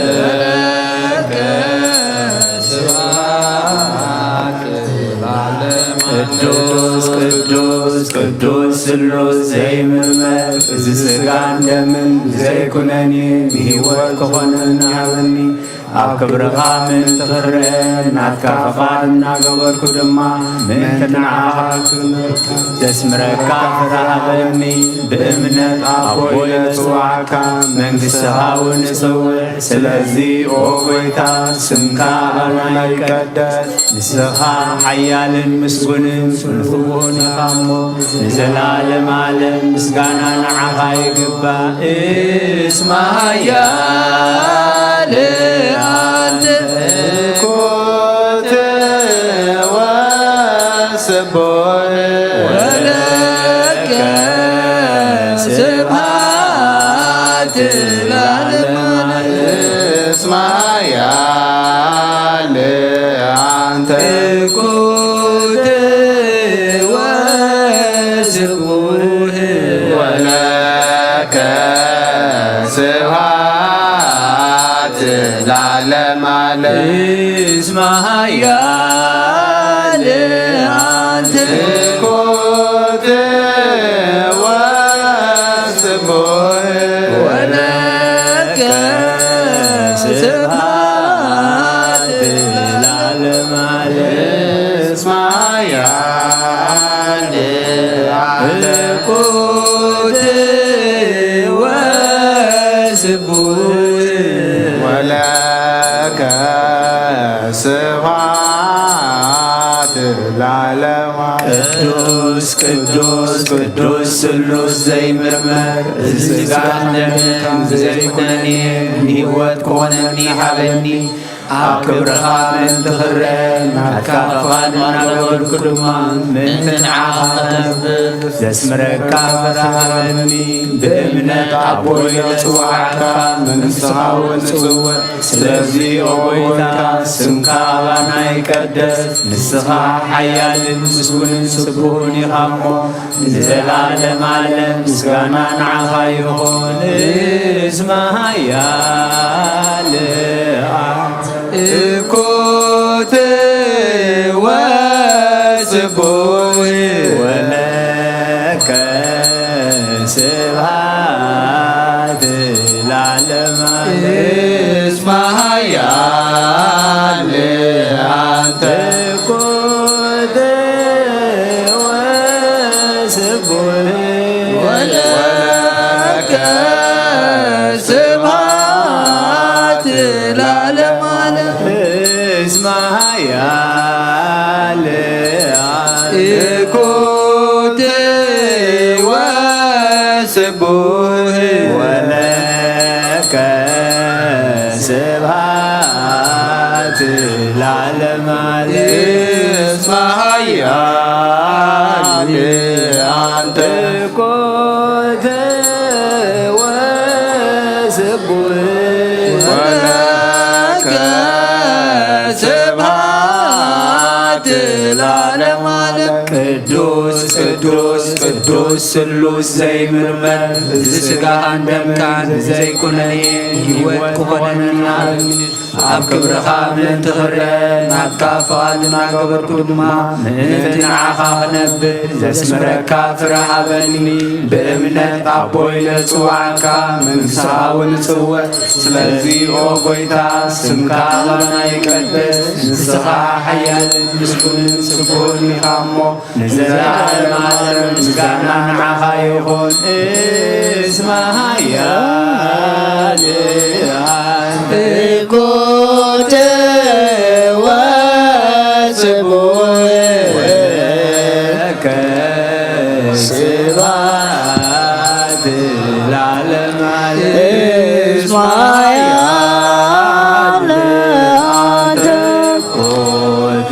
ወለከ ስብሐት ለዓለመ ዓለም። ቅዱስ ቅዱስ ቅዱስ ስሉስ ዘይምርመር፣ እዚ ሥጋን ደምን ዘይኩነኔ ንህይወት ክኾነኒ ሃበኒ። ኣብ ክብርኻ ምእንቲ ክርአ ናትካ ፈቓድ እናገበርኩ ድማ ምእንቲ ንዓኻ ክምርካ ደስምረካ ፍትሕ ሃበኒ። ብእምነት ኣቦ ኢለ እጽውዓካ፣ መንግሥትኻ እውን እጸውዕ። ስለዚ ኦ ጐይታ፣ ስምካ ኣበና ይቀደስ። ንስኻ ሓያልን ምስጉንን ጽንፉውን ኢኻ እሞ፣ ንዘለዓለም ዓለም ምስጋና ንዓኻ ይግባእ። እስመ ኃያል አንተ ትኩት ወስቡሕ ወለከ ስብሐት ለዓለመ ዓለም። እስመ ኃያል አንተ ትኩት ወስቡሕ ወለከ ስብሐት ለዓለመ ዓለም። እስመ ኃያል አንተ ትኩት ወስቡሕ ወለከ ስብሐት ለዓለመ ዓለም። እስመ ኃያል አንተ ትኩት ወስቡሕ ወለከ ስብሐት ለዓለመ ዓለም። ቅዱስ ቅዱስ ቅዱስ ስሉስ ዘይምርመር፣ እዚ ሥጋን ደምን ዘይኩነኔ ንህይወት ክኾነኒ ሃበኒ። ኣብ ክብርኻ ምእንቲ ክረአ ናትካ ፍቓድ እናገበርኩ ድማ ምእንቲ ንዓኻ ክነብር ዘስምረካ ፍረ ሃበኒ። ብእምነት ኣቦይ ለጽዋዕካ መንግስትኻ እውን ጽውዕ። ስለዚ ኦ ጎይታ ስምካ ኣባና ይቀደስ። ንስኻ ሓያልን ምስጉንን ስቡህን ኢኻ እሞ ንዘለዓለም ዓለም ምስጋና ንዓኻ ይኹን። እስመ ኃያል እኮት ወስቡህ ወለከ ስብሐት ለዓለመ ዓለም። እስመ ኃያል አንተ እኮት ወስቡህ ወለከ ስብሐት ለዓለመ ዓለም። እስመ ኃያል እኮት ወስቡህ ወለከ ስብሐት ለዓለመ ዓለም። እስመ ኃያል አንተ እኮት ወስቡህ ወለከ ስብሐት ለዓለመ ዓለም። ቅዱስ ቅዱስ ቅዱስ ስሉስ ዘይምርመር፣ እዚ ስጋኻን ደምካን ብዘይኩነኔ ህይወት ክኾነና ኣብ ክብርኻ ምእንቲ ክረአ ናትካ ፍቓድ እናገበርኩ ድማ ምእንቲ ንዓኻ ክነብር ዘስምረካ ፍረ ሃበኒ። ብእምነት ኣቦይ ለጽዋዕካ መንግስትኻ እውን እጽውዕ። ስለዚ ኦ ጎይታ ስምካ ኣባና ይቀደስ። ንስኻ ሓያልን ምስጉንን ስቡህን ኢኻ እሞ ንዘለዓለም ዓለም ምስጋና ንዓኻ ይኹን። እስመ ኃያል አንተ እኮት ወስቡህ ወለከ ስብሐት ለዓለመ ዓለም። እስመ ኃያል አንተ እኮት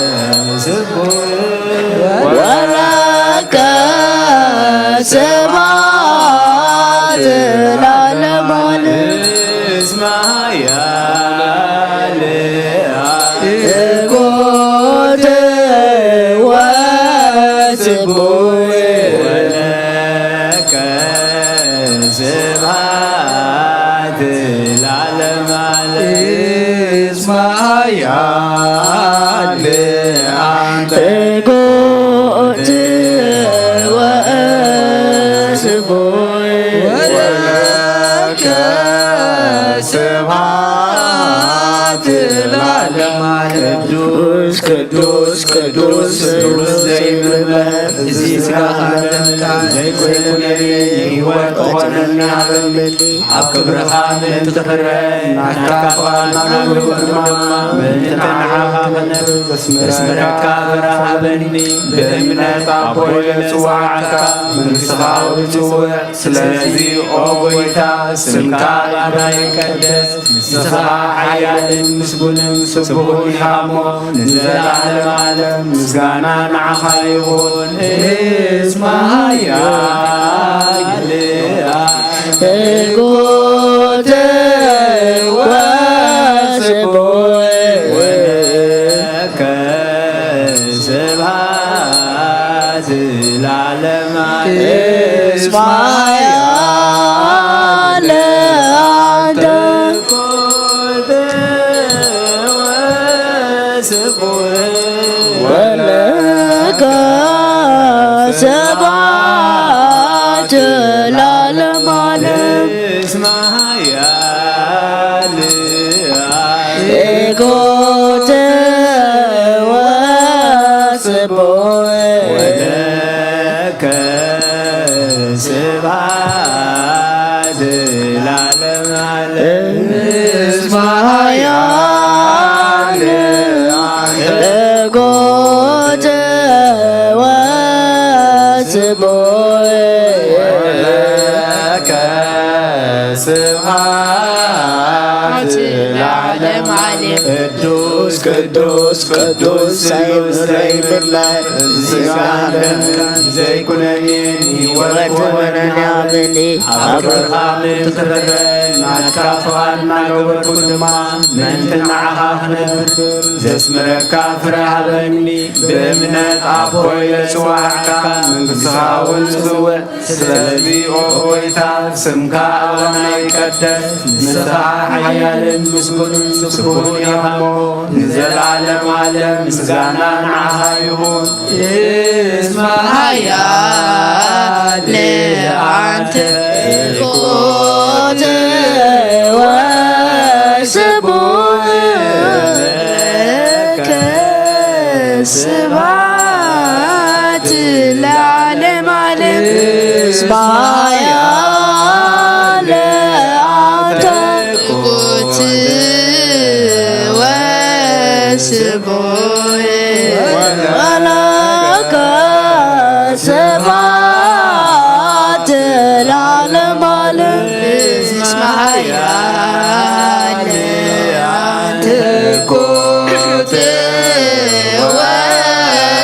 ወስቡህ ወለከ ስብሐት ለዓለመ ዓለም። እስመ ኃያል እኮት ወስቡህ ወለከ ስብሐት ለዓለመ ዓለም። እስመ ኃያል አንተ እኮት ወስቡህ ወለከ ስብሐት ለዓለመ ዓለም። ቅዱስ ቅዱስ ቅዱስ ስሉስ ዘይምርመር፣ እዚ ስጋኻ ደምካ ዘይኮይኩነኒ ህይወት ክኾነኒ ሃበኒ። ኣብ ክብርኻ ምእንቲ ክረአ ናትካ ፍቓድ እናገበርኩ ድማ ምእንቲ ንዓኻ ክነብር ዘስምረካ ፍረ ሃበኒ። ብእምነት ኣቦይ ለጽዋዕካ መንግስትኻ ውጽውዕ። ስለዚ ኦ ጎይታ ስምካ ኣባና ይቀደስ። ንስኻ ሓያልን ምስጉንን ስቡህን ኢኻ እሞ ንዘለዓለም ዓለም ምስጋና ንዓኻ ይኹን። እስመ ኃያል እኮት ወስቡህ ወለከ ስብሐት ለዓለመ ዓለም። እስመ ኃያል አንተ እኮት ወስቡህ ወለከ ስብሐት ለዓለመ ዓለም። እስመ ኃያል እኮት ወስቡህ ወለከ ስብሐት ለዓለመ ዓለም። እስመ ኃያል አንተ እኮት ወስቡህ ወለከ ስብሐት ቅዱስ ቅዱስ ስሉስ ዘይምርመር ስጋን ደምካን ዘይኩነኔን ህይወት ክኾነኒ ሃበኒ። ኣብ ብርሃን ትኽርረ ናትካ ፍቓድ እናገበርኩ ድማ ምእንቲ ንዓኻ ክነብር ዘስምረካ ፍረ ሃበኒ። ብእምነት ኣቦይ ለጽዋዕካ መንግስትኻ እውን ጽውዕ። ስለዚ ኦ ጎይታ ስምካ ኣባና ይቀደስ፣ ንስኻ ሓያልን ምስጉንን ስቡሕን ኢኻ እሞ ንዘለዓለም ዓለም ምስጋና ንዓኻ ይኹን። እስመ ኃያል አንተ ትኩት ወስቡሕ ለከ ስብሐት ለዓለመ ዓለም። እስመ ኃያል አንተ ትኩት ወስቡሕ ወለከ ስብሐት ለዓለመ ዓለም። እስመ ኃያል ትኩት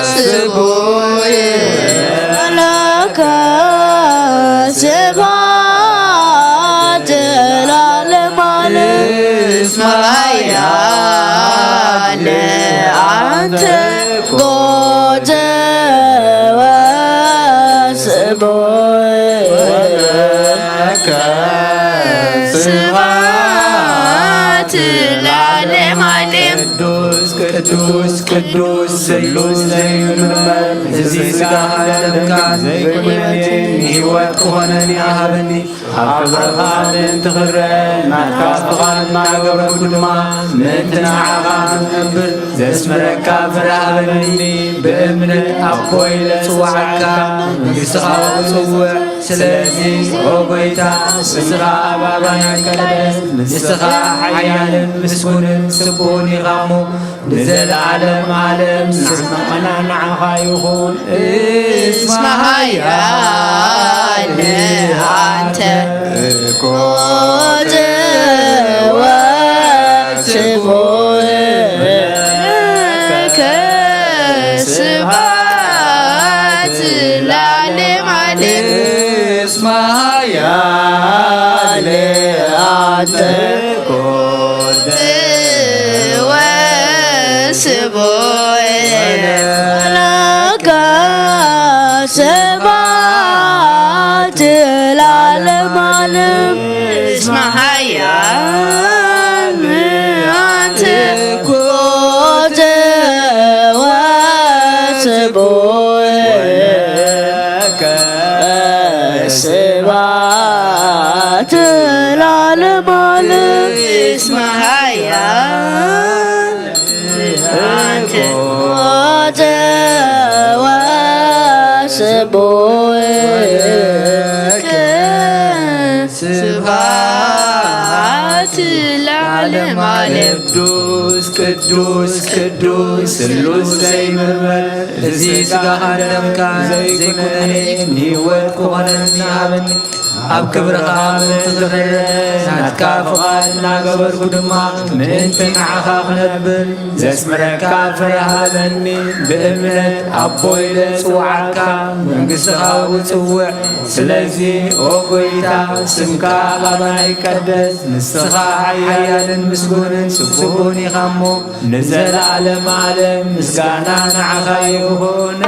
ወስቡሕ ለከ ስብሐት ለዓለመ ዓለም። እስመ ኃያል አንተ ትኩት ወስቡሕ ለከ ስብሐት ለዓለመ ዓለም። ቅዱስ ቅዱስ ቅዱስ ስሉስ ዘይምርመር እዚ ስጋኻ ደምካ ዘይኩነኔ ንህይወት ክኾነኒ ሃበኒ። ኣብ ክብርኻ ምእንቲ ክረአ ናትካ ፍቓድ እናገበርኩ ድማ ምእንቲ ንዓኻ ክነብር ዘስምረካ ፍረ ሃበኒ። ብእምነት ኣቦይ ለጽዋዕካ መንግስትኻ ክጽውዕ። ስለዚ ኦ ጎይታ ስምካ ኣባና ይቀደስ። ንስኻ ሓያልን ምስጉንን ስቡሕን ኢኻ እሞ ንዘለዓለም ዓለም ምስጋና ንዓኻ ይኹን። እስመ ኃያል አንተ ትኩት ወስቡሕ ለከ ስብሐት ለዓለመ ዓለም። እስመ ኃያል አንተ ትኩት ወስቡሕ ለከ ስብሐት ለዓለመ ዓለም። እስመ ኃያል አንተ ትኩት ወስቡሕ ለከ ስብሐት ለዓለመ ዓለም። እስመ ኃያል አንተ ትኩት ወስቡሕ ለከ ስብሐት ለዓለመ ዓለም። ቅዱስ ቅዱስ ቅዱስ ስሉስ ዘይምርመር እዚ ስጋኻ ደምካ ዘይኩነኔ ንህይወት ክኾነኒ ሃበኒ። ኣብ ክብርኻ ምእንቲ ክኽረ ናትካ ፍቓድ እናገበርኩ ድማ ምእንቲ ንዓኻ ክነብር ዘስምረካ ፍረ ሃበኒ። ብእምነት ኣቦይ ለጽውዓካ መንግስትኻ ውጽውዕ። ስለዚ ኦ ጎይታ ስምካ ኣባና ይቀደስ። ንስኻ ሓያልን ምስጉንን ስቡሕን ኢኻ እሞ ንዘለዓለም ዓለም ምስጋና ንዓኻ ይኹን።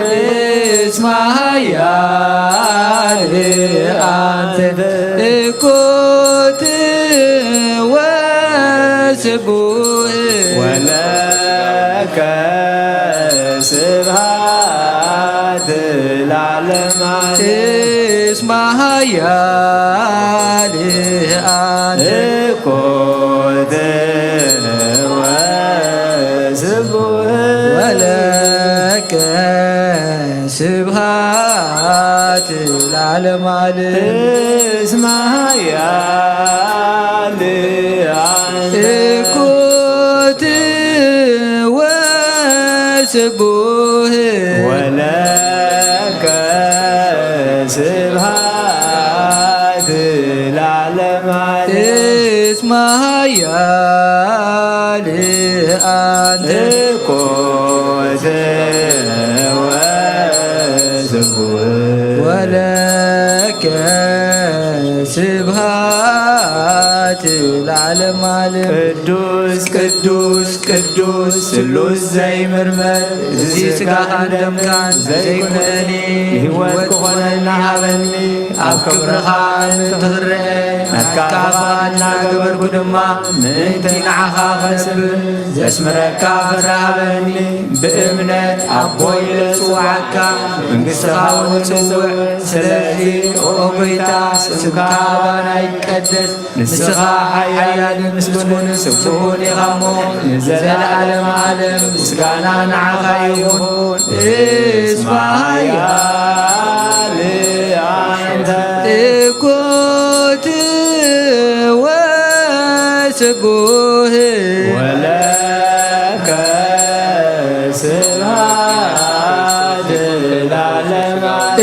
እስመ ኃያል አንተ ትኩት ወስቡሕ ወለከ ስብሐት ለዓለመ ዓለም። እስመ ኃያል አንተ ትኩት ወስቡሕ ወለከ ስብሐት ለዓለመ ዓለም። እስመ ኃያል አንተ ትኩት ወስቡሕ ወለከ ስብሐት ለዓለመ ዓለም። እስመ ኃያል አንተ ወስቡህ ወለከ ስብሃት ለዓለም ዓለም። ቅዱስ ቅዱስ ቅዱስ ስሉስ ዘይምርመር፣ እዚ ስጋኻን ደምካን ዘይኩነኒ፣ ንህይወት ክኾነኒ ሃበኒ። ኣብ ክብርኻ ምእንቲ ክረአ፣ ናትካ ፍቓድ እናገበርኩ ድማ፣ ምእንቲ ንዓኻ ከስብህ ዘስምረካ ፍረ ሃበኒ። ብእምነት ኣቦ ኢለ ጽውዓካ፣ መንግሥትኻ እውን ጽውዕ። ስለዚ ኦ ጐይታ፣ ስምካ ኣባና ይቀደስ። ንስኻ ሓያልን ምስጉንን ስቡሕን ኢኻ እሞ፣ ንዘለዓለመ ዓለም ምስጋና ንዓኻ ይኹን። እስመ ኃያል ኣንተ። እኩት ወስቡህ ወለከ ስብሐት ለዓለመ ዓለም።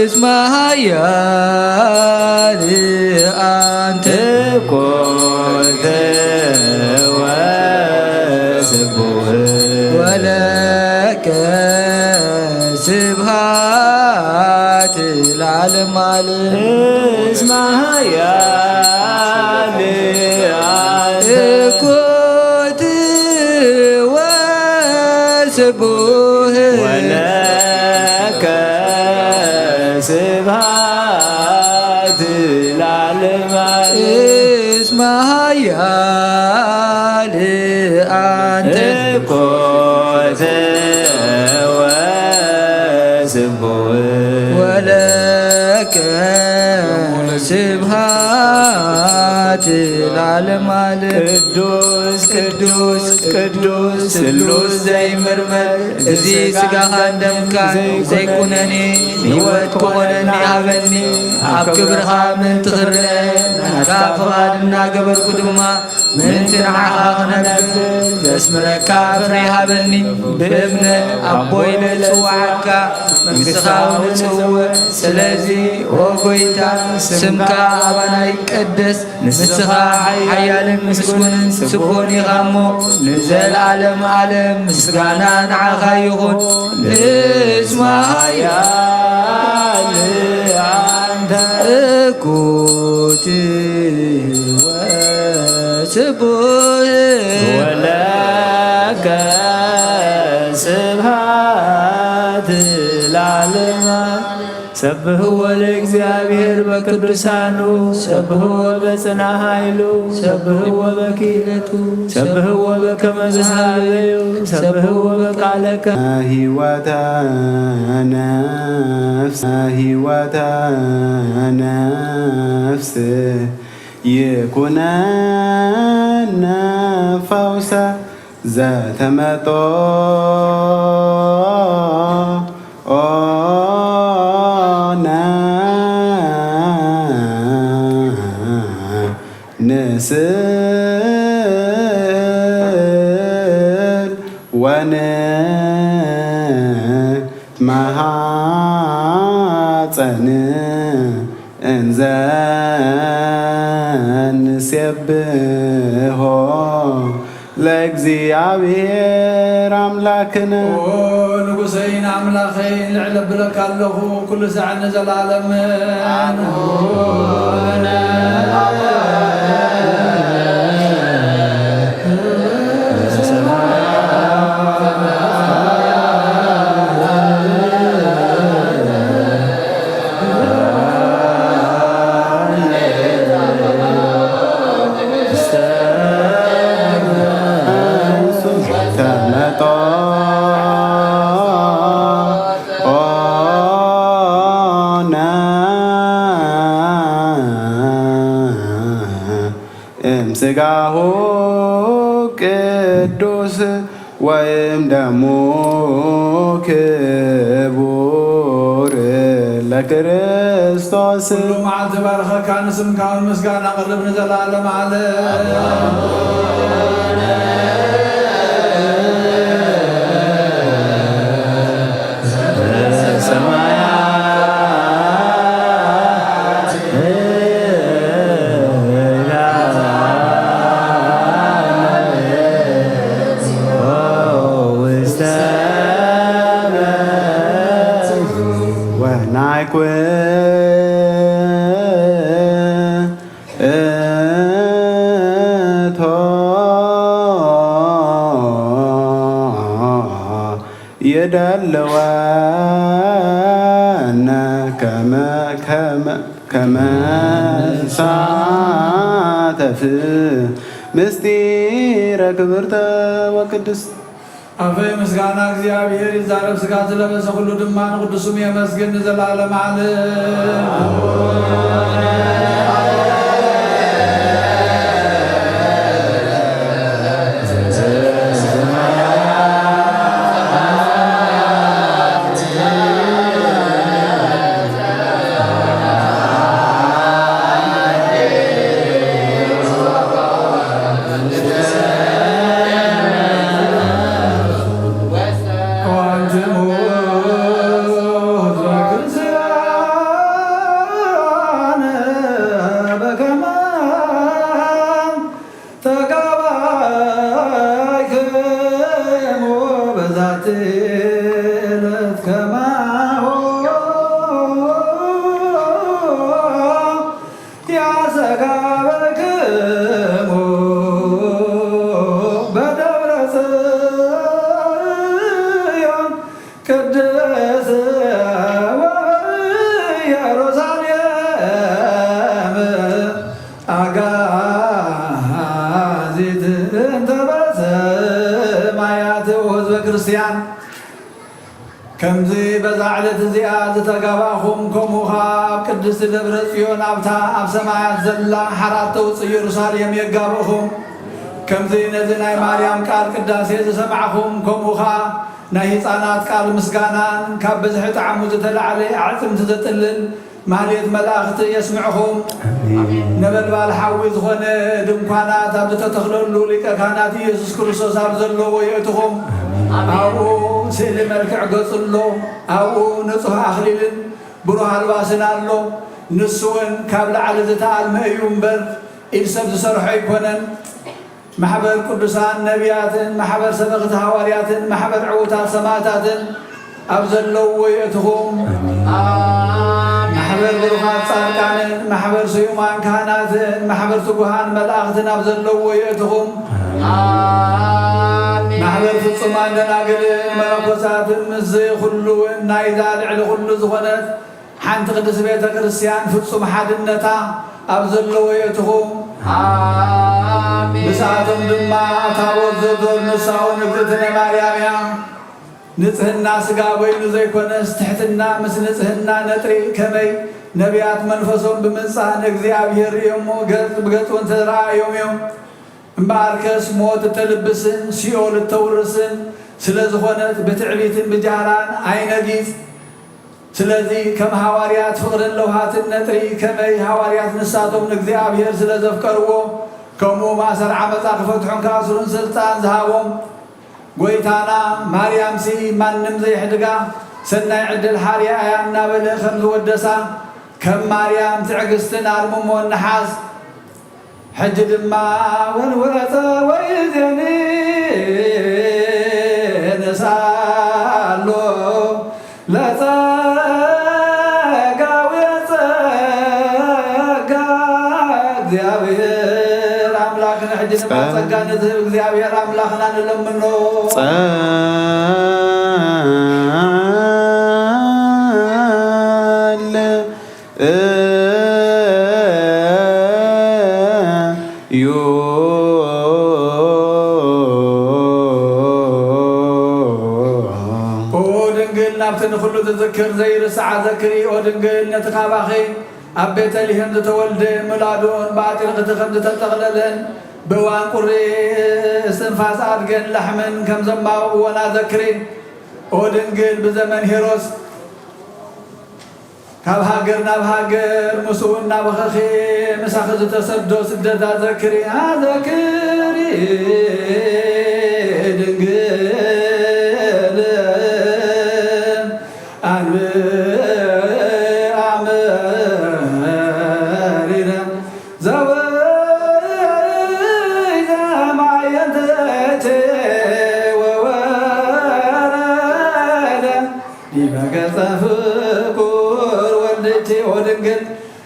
እስመ ኃያል ኣንተ። እኩት ወስቡህ ወለከ ስብሐት ለዓለመ ዓለም። እስመ ኃያል ኣንተ። እኩት ወስቡህ ወለከ ስብሐት ለዓለመ ዓለም። እስመ ኃያል ኣንተ። እኩት ወስቡህ ወለከ ስብሐት ለዓለመ ዓለም። ቅዱስ ቅዱስ ቅዱስ ስሉስ ዘይምርመር፣ እዚ ስጋኻን ደምካን ዘይኩነኒ፣ ህይወት ክኾነኒ ሃበኒ። ኣብ ክብርኻ ምእንቲ ክረአ፣ ናትካ ፍቓድ እናገበርኩ ድማ፣ ምእንቲ ንዓኻ ክነብር ዘስምረካ ፍረ ሃበኒ። ብእምነት ኣቦ ኢለ ዝጽውዓካ፣ መንግሥትኻ እውን ጽውዕ። ስለዚ ኦ ጐይታ፣ ስምካ ኣባና ይቀደስ። ንስኻ ሓያልን ምስጉንን ስቡሕን ኢኻ እሞ፣ ንዘለዓለም ዓለም ምስጋና ንዓኻ ይኹን። እስመ ኃያል ኣንተ። እኩት ወስቡህ ወለከ ስብሐት ለዓለመ። ሰብሕዎ ለእግዚኣብሔር በቅዱሳኑ፣ ሰብሕዎ በጽና ኃይሉ፣ ሰብሕዎ በኪነቱ፣ ሰብሕዎ በከመ ዝሃበዩ፣ ሰብሕዎ በቃለ ከ-፣ ሕይወተ ነፍስ፣ ሕይወተ ነፍስ ይኩነነ ፈውሰ ዘተመጦ ኦነ ንስእል ወንትመሃፀን እንዘ ንሴብሖ ለእግዚኣብሔር ኣምላክነ። ኦ ንጉሰይን ኣምላኸይን፣ ልዕል ኣብለካ ኣለኹ፣ ኩሉ ሳዕ ንዘለዓለምን። ተመጦ ኦነ እምስጋሁ ቅዱስ ወይም ደሙ ክቡር ለክርስቶስ። ኩሉ መዓልቲ ባርኸካ፣ ንስምካ እውን ምስጋና ኣቕርብ ንዘለዓለም ዓለም። ዋነ ከመ ከመ ከመ ሳተፍ ምስጢረ ክብርተ ወቅድስት። ኣፈይ ምስጋና እግዚኣብሔር ይዛረብ፣ ስጋ ዝለበሰ ኩሉ ድማ ንቅዱስም የመስግን ንዘላለም ዓለም። ተጋባይክሙ በዛቲ ዕለት ከማሁ ያሰጋበክሙ በደብረ ጽዮን ቅድስ ወበኢየሩሳሌም አጋዚት እንተ በሰማያት። ህዝበ ክርስቲያን ከምዚ በዛ ዕለት እዚኣ ዝተጋባእኹም፣ ከምኡ ኸዓ ኣብ ቅድስቲ ደብረ ጽዮን ኣብታ ኣብ ሰማያት ዘላ ሓራት ተውፅእ ኢየሩሳሌም የጋብእኹም። ከምዚ ነዚ ናይ ማርያም ቃል ቅዳሴ ዝሰማዕኹም፣ ከምኡ ኸዓ ናይ ህፃናት ቃል ምስጋናን ካብ ብዝሒ ጣዕሙ ዝተላዕለ ኣዕፅምቲ ዘጥልል ማህሌት መላእኽቲ የስምዕኹም። ኣሜን። ነበልባል ሓዊ ዝኾነ ድንኳናት ኣብ ዝተተኽለሉ ሊቀ ካህናት ኢየሱስ ክርስቶስ ኣብ ዘለዎ የእትኹም። ኣሜን። ኣብኡ ስእሊ መልክዕ ገጹ ኣሎ። ኣብኡ ንጹህ ኣኽሊልን ብሩህ ኣልባስን ኣሎ። ንሱ እውን ካብ ላዕሊ ዝተኣልመ እዩ እምበር፣ ኢድ ሰብ ዝሰርሖ ኣይኮነን። ማሕበር ቅዱሳን ነቢያትን፣ ማሕበር ሰበኽቲ ሃዋርያትን፣ ማሕበር ዕዉታት ሰማዕታትን ኣብ ዘለውዎ የእትኹም። ኣሜን። ማሕበር ብሩኻት ጻድቃንን፣ ማሕበር ስዩማን ካህናትን፣ ማሕበር ትጉሃን መላእኽትን ኣብ ዘለውዎ የእትኹም። ኣሜን። ማሕበር ፍጹማን ደናግልን መነኮሳትን ምስዚ ኩሉ እውን ናይዛ ልዕሊ ኩሉ ዝኾነት ሓንቲ ቅድስት ቤተ ክርስቲያን ፍጹም ሓድነታ ኣብ ዘለዎ የእትኹም። ኣሜን። ምስኣቶም ድማ ታቦት ዘዞር ንሳ እውን እግዝእትነ ማርያም እያ። ንጽህና ስጋ በይኑ ዘይኮነስ፣ ትሕትና ምስ ንጽህና ነጥሪ። ከመይ ነቢያት መንፈሶም ብምጻእ ንእግዚኣብሔር ርእዮሞ፣ ገጽ ብገጽ እውን ተራእዮም እዮም። እምበኣርከስ ሞት እተልብስን ሲኦል እተውርስን ስለ ዝኾነት፣ ብትዕቢትን ብጃህራን ኣይነጊጽ። ስለዚ ከም ሃዋርያት ፍቕርን ለውሃትን ነጥሪ። ከመይ ሃዋርያት ንሳቶም ንእግዚኣብሔር ስለ ዘፍቀርዎ፣ ከምኡ ማእሰር ዓመጻ ክፈትሑን ክኣስሩን ስልጣን ዝሃቦም ጎይታና፣ ማርያምሲ ማንም ዘይሕድጋ ሰናይ ዕድል ሓርያ እያ እናበለ ከም ዝወደሳ፣ ከም ማርያም ትዕግስትን ኣርምሞን ንሓዝ። ሕጂ ድማ ወንወፀ ወይዜኒ ንሳሎ ለጸጋዊ ጸጋ እግዚኣብሔር ኣምላኽን። ሕጂ ድማ ጸጋ ንዝህብ እግዚኣብሔር ኣምላኽና ንለምኖ። ጸል እዩ። ኦ ድንግል፣ ናብቲ ንኹሉ ዝዝክር ዘይርስዓ ዘክሪ። ኦ ድንግል፣ ነቲ ካባኺ ኣብ ቤተልሔም ዝተወልደ ምላዶን ብኣጢርቕቲ ከም ዝተጠቕለለን ብእዋን ቁሪ እስትንፋስ ኣድገን ላሕምን ከም ዘማውእዎን ኣዘክሪ። ኦ ድንግል፣ ብዘመን ሄሮስ ካብ ሃገር ናብ ሃገር ምስኡ እናበኸኺ ምሳኺ ዝተሰዶ ስደት ኣዘክሪ፣ ኣዘክሪ ድንግል ኣንብኣ መሪረ ዘወይ ዘማየንተቼ ወወረደ ዲበ ገጸ ፍቁር ወልድኪ። ኦ ድንግል፣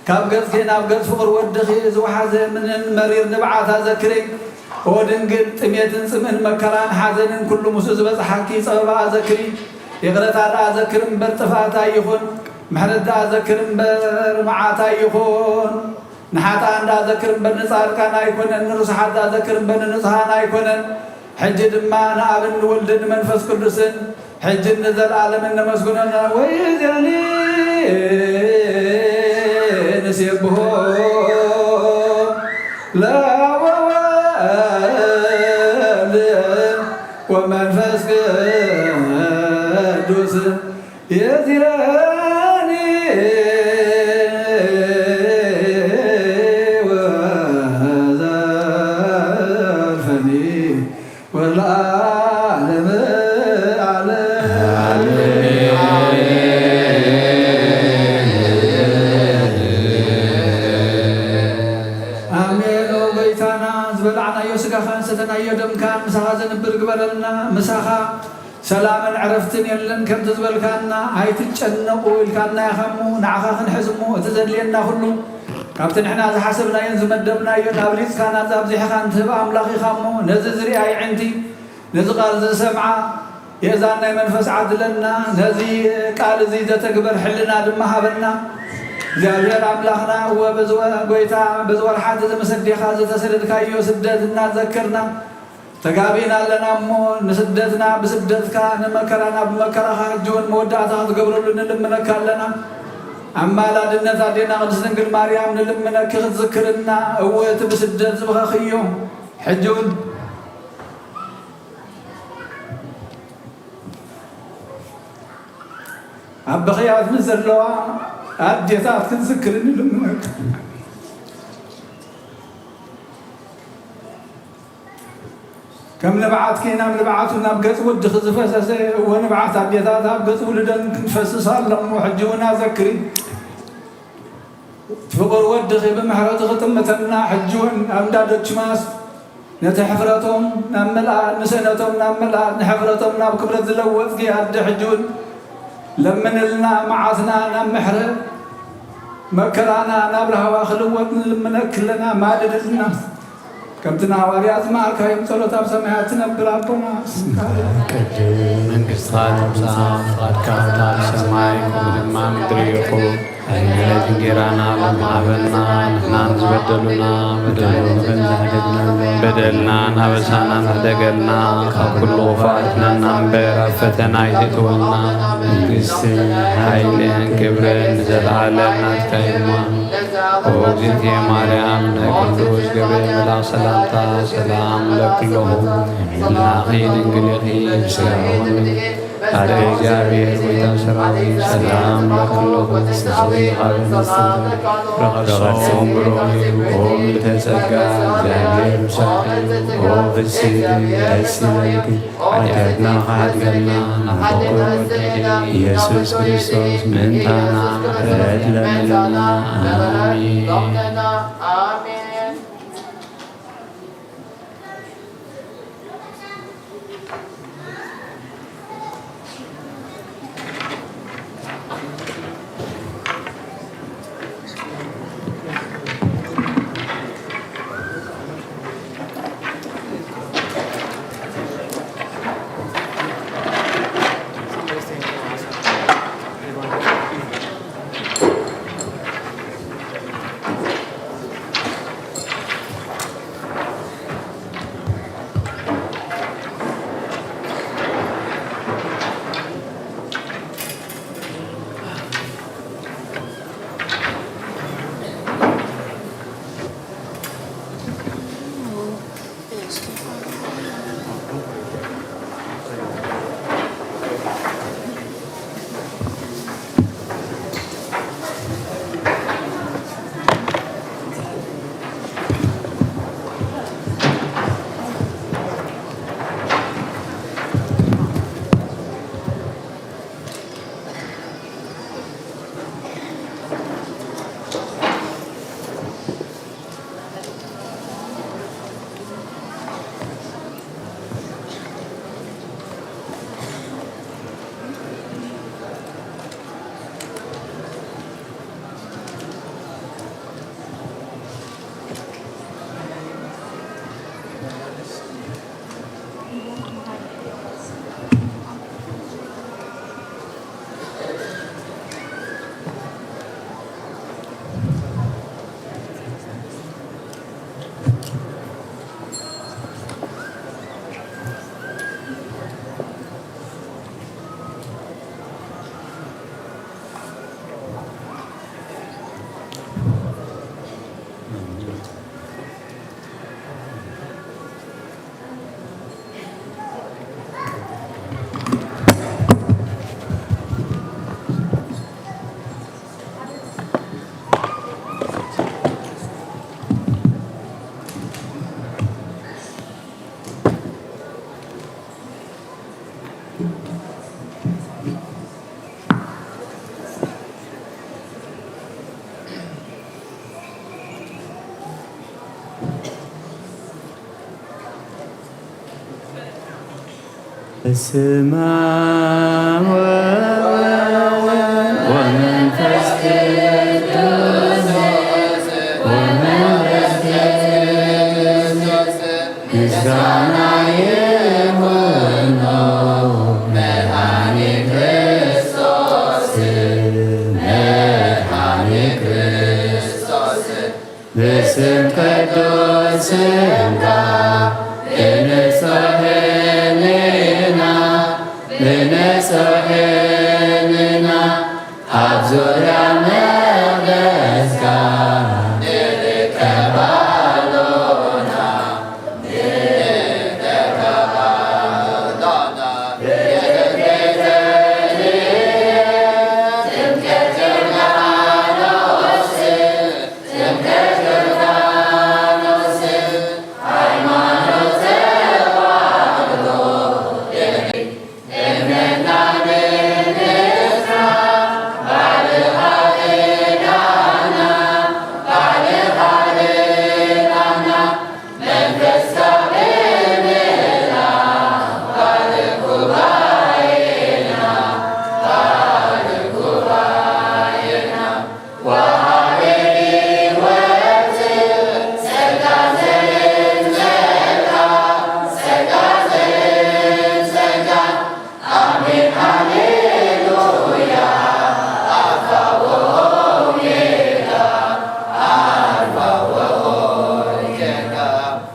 ካብ ገጽኪ ናብ ገጽ ፍቁር ወድኺ ዝወሓዘ ምንን መሪር ንብዓት ኣዘክሪ። ኦ ድንግል፣ ጥሜትን ጽምእን መከራን ሓዘንን ኩሉ ምስኡ ዝበጽሓኪ ጸበባ ኣዘክሪ። ይቕረታ ደኣ ዘክር እምበር ጥፍኣት ኣይኹን፣ ምሕረት ደኣ ዘክር እምበር መዓት ኣይኹን። ንሓጥኣን ደኣ ዘክር እምበር ንጻድቃን ኣይኮነን፣ ንርሱሓት ደኣ ዘክር እምበር ንንጹሃን ኣይኮነን። ሕጂ ድማ ንኣብን ንወልድን ንመንፈስ ቅዱስን ሕጂ ንዘለዓለምን ነመስግኖ። ወይእዜኒ ንሴብሖ ለወወልድ ወመንፈስ ቅዱስ። የዚረኒ ወዘልፈኒ ወለዓለመ ዓለም። ኣሜን። ኦ ጎይታና፣ ዝበላዕናዮ ስጋኻን ሰተናዮ ደምካን ምሳኻ ዘንብር ግበረልና። ምሳኻ ሰላምን ዕረፍትን የለን ከምቲ ዝበልካና፣ ኣይትጨነቑ ኢልካና ኢኻ እሞ፣ ንዓኻ ክንሕዝ እሞ፣ እቲ ዘድልየና ኩሉ ካብቲ ንሕና ዝሓሰብናዮን ዝመደብናዮን ኣብሊጽካ ናጻ ኣብዚሕኻ እንትህብ ኣምላኽ ኢኻ እሞ፣ ነዚ ዝርኣ ኣዒንቲ፣ ነዚ ቃል ዝሰምዓ የእዛን ናይ መንፈስ ዓድለና፣ ነዚ ቃል እዚ ዘተግበር ሕልና ድማ ሃበና። እግዚኣብሔር ኣምላኽና፣ እወ፣ በዚ ወ-፣ ጎይታ፣ በዚ ወርሓት እዚ ምስ ኣዴኻ ዝተሰደድካዮ ስደት እናዘከርና፣ ተጋቢእና ኣለና እሞ፣ ንስደትና ብስደትካ፣ ንመከራና ብመከራኻ፣ ሕጂ እውን መወዳእታ ክትገብረሉ ንልምነካ ኣለና። ኣማላድነት ኣዴና ቅድስት ድንግል ማርያም ንልምነኪ ክትዝክርና፣ እወ፣ እቲ ብስደት ዝበኸኽዮ፣ ሕጂ እውን ኣብ ብኽያት ምስ ዘለዋ ኣዴታት ክትዝክርኒ ልምነካ። ከም ንብዓትኪ ናብ ንብዓቱ፣ ናብ ገጽ ወድኺ ዝፈሰሰ፣ እወ፣ ንብዓት ኣዴታት ኣብ ገጽ ውሉደን ክፈስስ ኣሎ እሞ፣ ሕጂ እውን ኣዘክሪ። ፍቑር ወድኺ ብምሕረቱ ክጥምተና፣ ሕጂ እውን ኣብ እንዳ ዶችማስ ነቲ ሕፍረቶም ናብ ምልኣት፣ ንስእነቶም ናብ ምልኣት፣ ንሕፍረቶም ናብ ክብረት ዝለወጥኪ ኣደ፣ ሕጂ እውን ለምንልና፣ መዓትና ናብ ምሕረት፣ መከራና ናብ ራህዋ ክልወጥ ንልምነኪ ኣለና፣ ማልድልና። ከምቲ ንሃዋርያት ዝመሃርካዮም ጸሎት ኣብ ሰማያት ትነብር ኣቦና፣ ስምካ ይትቀደስ፣ መንግስትኻ ትምጻእ፣ ፍቓድካ ትኹን ኣብ ሰማይ ከምኡ ድማ ምድሪ ይኹን። ዕለት እንጌራና ሎሚ ሃበና፣ ንሕናን ዝበደሉና በደሎም ከም ዝሕደግና፣ በደልናን ኣበሳናን ሕደገልና፣ ካብ ኩሉ ክፉእ ኣድሕነና እምበር፣ ኣብ ፈተና ኣይተእትወና። መንግስትን ሓይልን ክብርን ንዘለዓለም ናትካ እዩ እሞ። ኦ እግዝእትየ ማርያም፣ ናይ ቅዱስ ገብርኤል መልኣኽ ሰላምታ ሰላም እብለኪ ኣለኹ። እምናኺ ድንግል ኢኺ፣ ብስጋኺ እውን ኣደ እግዚኣብሔር ጎይታ ሰራዊት ሰላም እብለኪ ኣለኹ። ጽንዕቲ ካብ ኣንስቲ ረኸብቲ ብሩኽ እዩ። ኦ ምልዕተ ጸጋ፣ እግዚኣብሔር ምሳኺ እዩ። ኦ ፍስሕቲ ደስ ይበልኪ፣ ሓጢኣትና ክሓድገልና ንፍቁር ወድኺ ኢየሱስ ክርስቶስ ምእንታና ምሕረት ለምንልና። ኣሜን። ስማ ወወልድ ወመንፈስ ቅዱስ ወመንፈስ ቅዱስ ምስጋና ይኹኖ መድኃኒ ክርስቶስ መድኃኒ ክርስቶስ ብስም ቅዱስ ስምካ ብንጹሕ ሕሊና ብንጹሕ ሕሊና ኣብ ዙርያ መቕደስካ ንርከብ ኣሎና።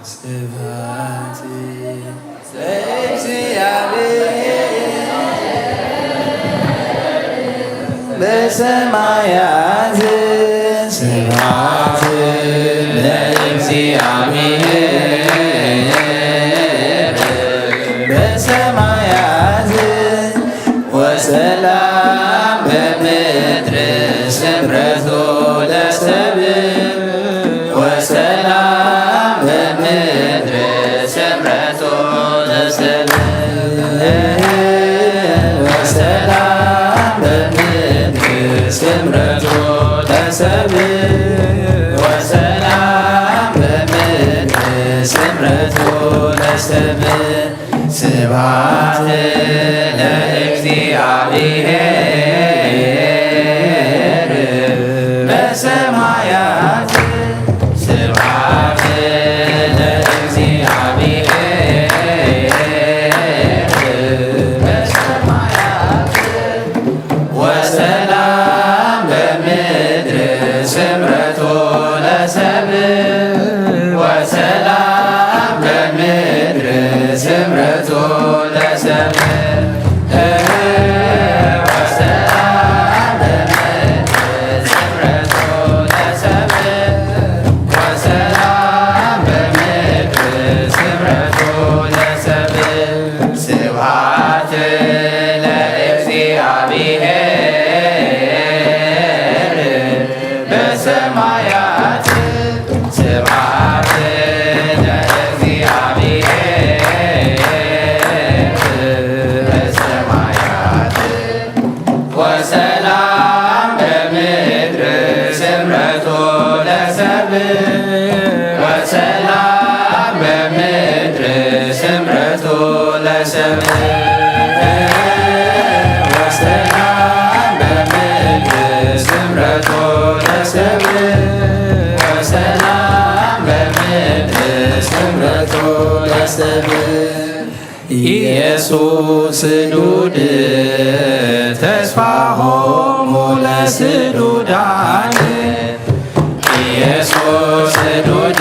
ስብሐት ለእግዚአብሔር በሰማያት፣ ስብሐት ለእግዚአብሔር በሰማያት፣ ወሰላም በምድር ስምረቱ ለሰብእ፣ ወሰላም በምድር ስምረቱ ለሰብእ፣ ወሰላም በምድር ስምረቱ ለሰብእ፣ ወሰላም በምድር ስምረቱ ለሰብእ። ስብሐት ለእግዚአብሔር በሰማያት፣ ስብሐት ለእግዚአብሔር በሰማያት፣ ወሰላም በምድር ስምረቱ ለሰብእ፣ ወሰላም በምድር ስምረቱ ለሰብእ፣ ወሰላም በምድር ስምረቱ ለሰብእ፣ ወሰላም በምድር ስምረቱ ለሰብእ። ስብሐት ለእግዚአብሔር በሰማያት፣ ስብሐት ለእግዚአብሔር በሰማያት፣ ወሰላም በምድር ስምረቱ ለሰብእ፣ ወሰላም በምድር ስምረቱ ለሰብእ፣ ወሰላም በምድር ስምረቱ ለሰብእ፣ ወሰላም በምድር ስምረቱ ለሰብእ። ኢየሱስ ስዱድ ተስፋሆሙ ለስዱዳን፣ ኢየሱስ ስዱድ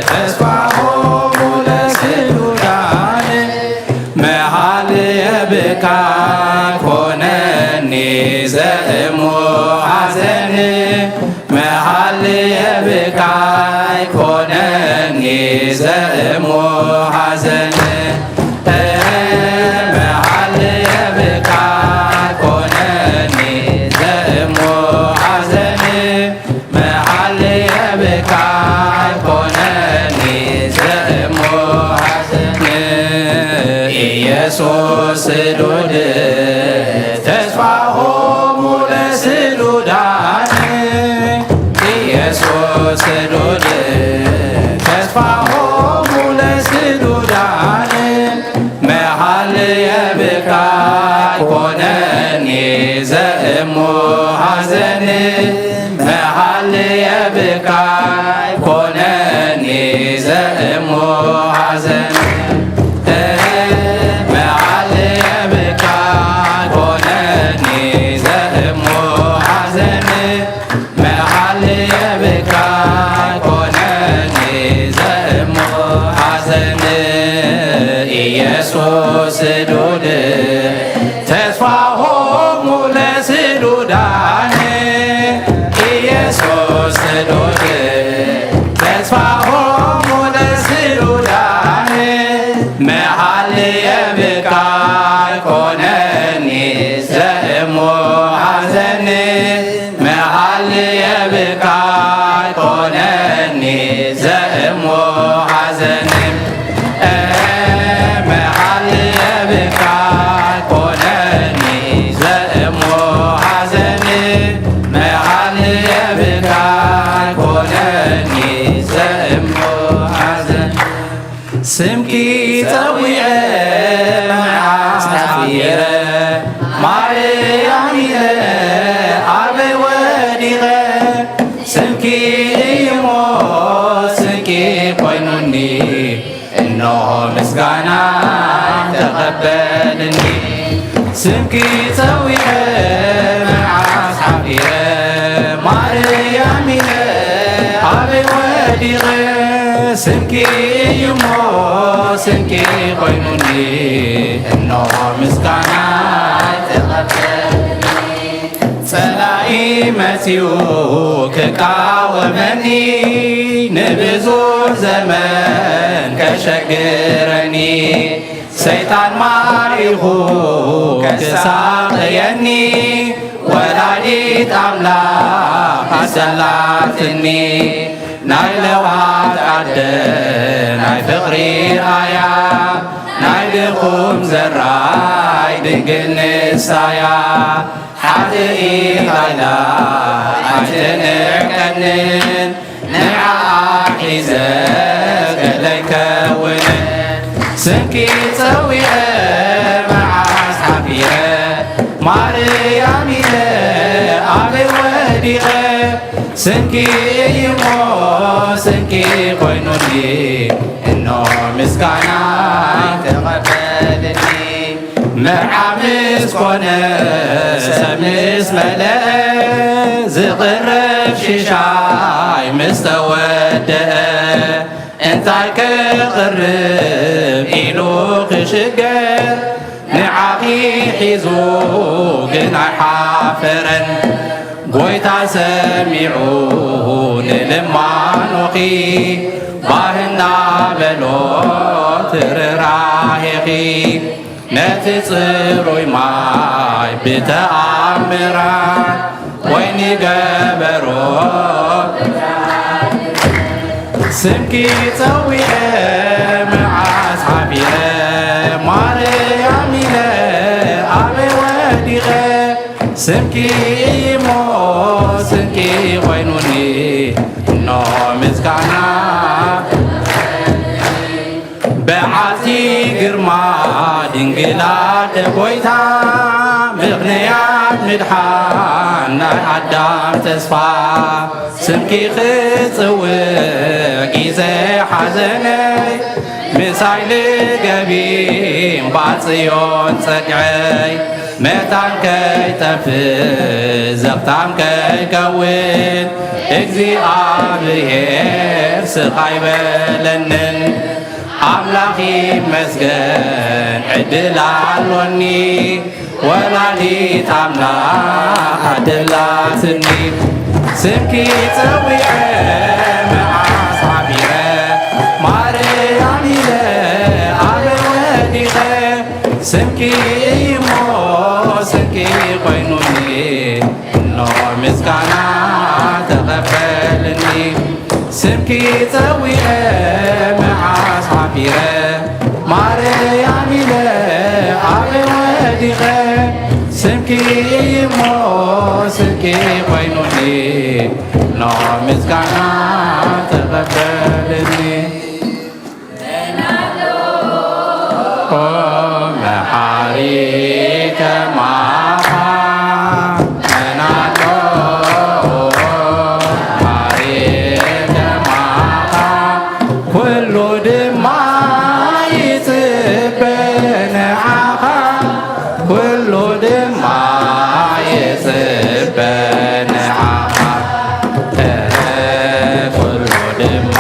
ተስፋሆሙ ለስዱዳን፣ መሃልየ ብካይ ኮነኒ ዘእሙ ሐዘን፣ መሃልየ ብካይ ኮነኒ ዘእሙ ሐዘን፣ መሃልየ ብካይ ኮነኒ ዘእሙ ሐዘን፣ መሃልየ ብካይ ኮነኒ ዘእሙ ሐዘን። ኢየሱስ ስዱድ ተስፋሆሙ ለስዱዳን፣ ኢየሱስ ስዱድ ተስፋሆሙ ለስዱዳን፣ መሃልየ ዘእሞ ሐዘን መሃልየ ብካይ ኮነኒ ዘእሞ ሐዘን መሃልየ ብካይ ኮነኒ ዘእሞ ሐዘን መሃልየ ብካይ ኮነኒ ዘእሞ ሐዘን ኢየሱስ ዱድ ተስፋሆሙ ለስዱዳን ኢየሱስ ስዱድ ተስፋሆሙ ለስዱዳን መሃልየ ብካይ ኮነኒ ዘእሞ ሐዘን መሃልየ ብካይ ኮነኒ ዘእሞ ሐዘን መሃልየ ብካይ ኮነኒ ዘእሞ ሐዘን መሃልየ ብካይ ኮነኒ ዘእሞ ሐዘን ስምኪ ጸዊዐ መዓስ ሓፊረ ማርያም ኢለ ኣበይ ወዲቐ ስምኪ እዩሞ ስንቂ ኮይኑኒ እነሆ ምስጋና ተቐበልኒ ስምኪ ጸዊዐ መዓስ ሓፊረ ማርያም ኢለ ኣበይ ወዲቐ ስምኪ እዩሞ ስንቂ ኮይኑኒ እነሆ ምስጋና ተቐበልኒ ጸላኢ መጺኡ ክቃወመኒ ንብዙሕ ዘመን ከሸግረኒ ሰይጣን ማሪኹ ከሳቕየኒ ወላዲት ኣምላኽ ኣሰላትኒ ናይ ለውሃት ኣደ ናይ ፍቕሪ ኣያ ናይ ድኹም ዘራይ ድንግል ንሳያ ሓጥኢት ኣይላ ኣይትንዕቀንን ንዓኣ ሒዘ ገለይ ከውንን ስምኪ ጸዊዐ መዓስ ሓፊረ ማርያም ኢለ ኣበይ ወዲቐ ስንኪ እዩሞ ስንኪ ኮይኑኒ እኖ ምስጋና ተቐበልኒ መርዓ ምስ ኮነ ሰብ ምስ መለአ ዝቕረብ ሽሻይ ምስ ተወደአ እንታይ ክቕርብ ኢሉ ክሽገር ንዓኺ ሒዙ ግን ኣይሓፈረን ጎይታ ሰሚዑ ንልማኖኺ ባህና በሎ ትርራሄኺ ነቲ ጽሩይ ማይ ብተኣምራት ወይኒ ገበሮ ስምኪ ጸዊዐ መዓስ ሓፊረ ማርያም ኢለ ኣበይ ወዲቐ ስምኪ እሞ ስንቂ ኮይኑኒ እኖ ምስጋና በዓልቲ ግርማ ድንግል ኣደ ጎይታ ምኽንያት ምድሓን ናይ ኣዳም ተስፋ ስምኪ ክጽውዕ ግዜ ሓዘነይ ምሳይ ልገቢም ባጽዮን ጸግዐይ መታን ከይጠፍእ ዘኽታም ከይከውን እግዚኣብሔር ስቕ ኣይበለንን ኣምላኽ ይመስገን ዕድል ኣሎኒ ወላዲት ኣምላኽ ኣደላትኒ ስምኪ ጸዊዐ መዓስ ሓፊረ ማርያም ኢለ ኣበይ ወዲቐ ስምኪ እዩሞ ስንቂ ኮይኑኒ እኖ ምስጋና ተቐበልኒ ስምኪ ጸዊዐ መዓስ ሓፊረ ማርያም ኢለ ኣበይ ወዲቐ ስምኪ እዩሞ ስንቂ ኮይኑኒ እኖ ምስጋና ተቐበልኒ ኦ መሓሪ ከማኻ ይጽበ ንዓኻ፣ ኩሉ ድማ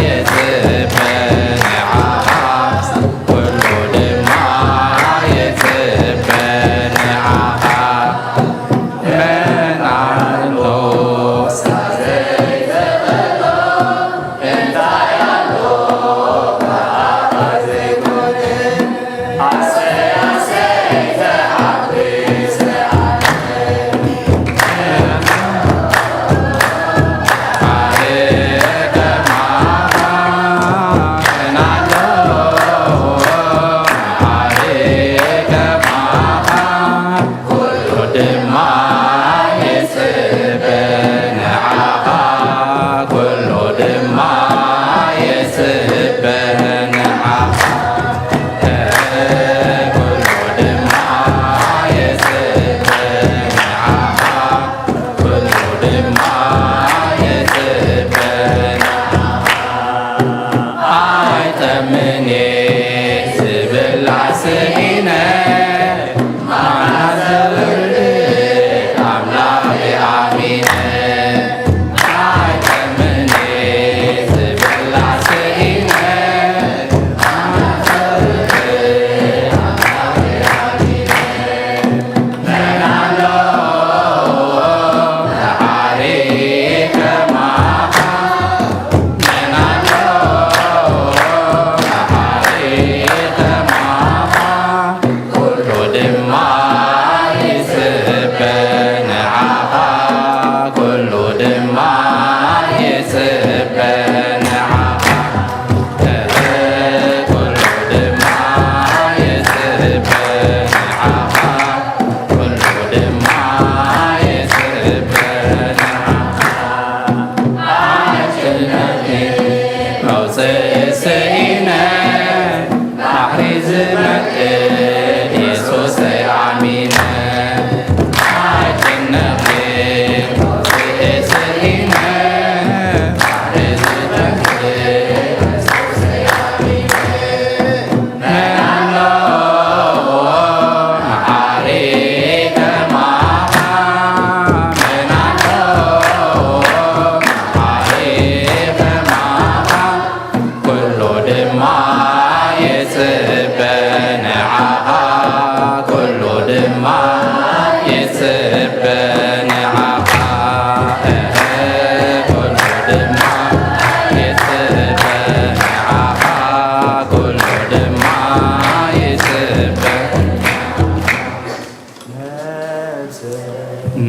ይጽበ ንዓኻ፣ ኩሉ ድማ ይጽበ ንዓኻ። መን ኣሎ ኣይጠምን ዝብላ ስኢነ፣ ማና ዘውርድ ኣምላኽ ኣሚነ። ኣይጠምን ዝብላ ስኢነ፣ ማና ዘውርድ ኣምላኽ ኣሚነ።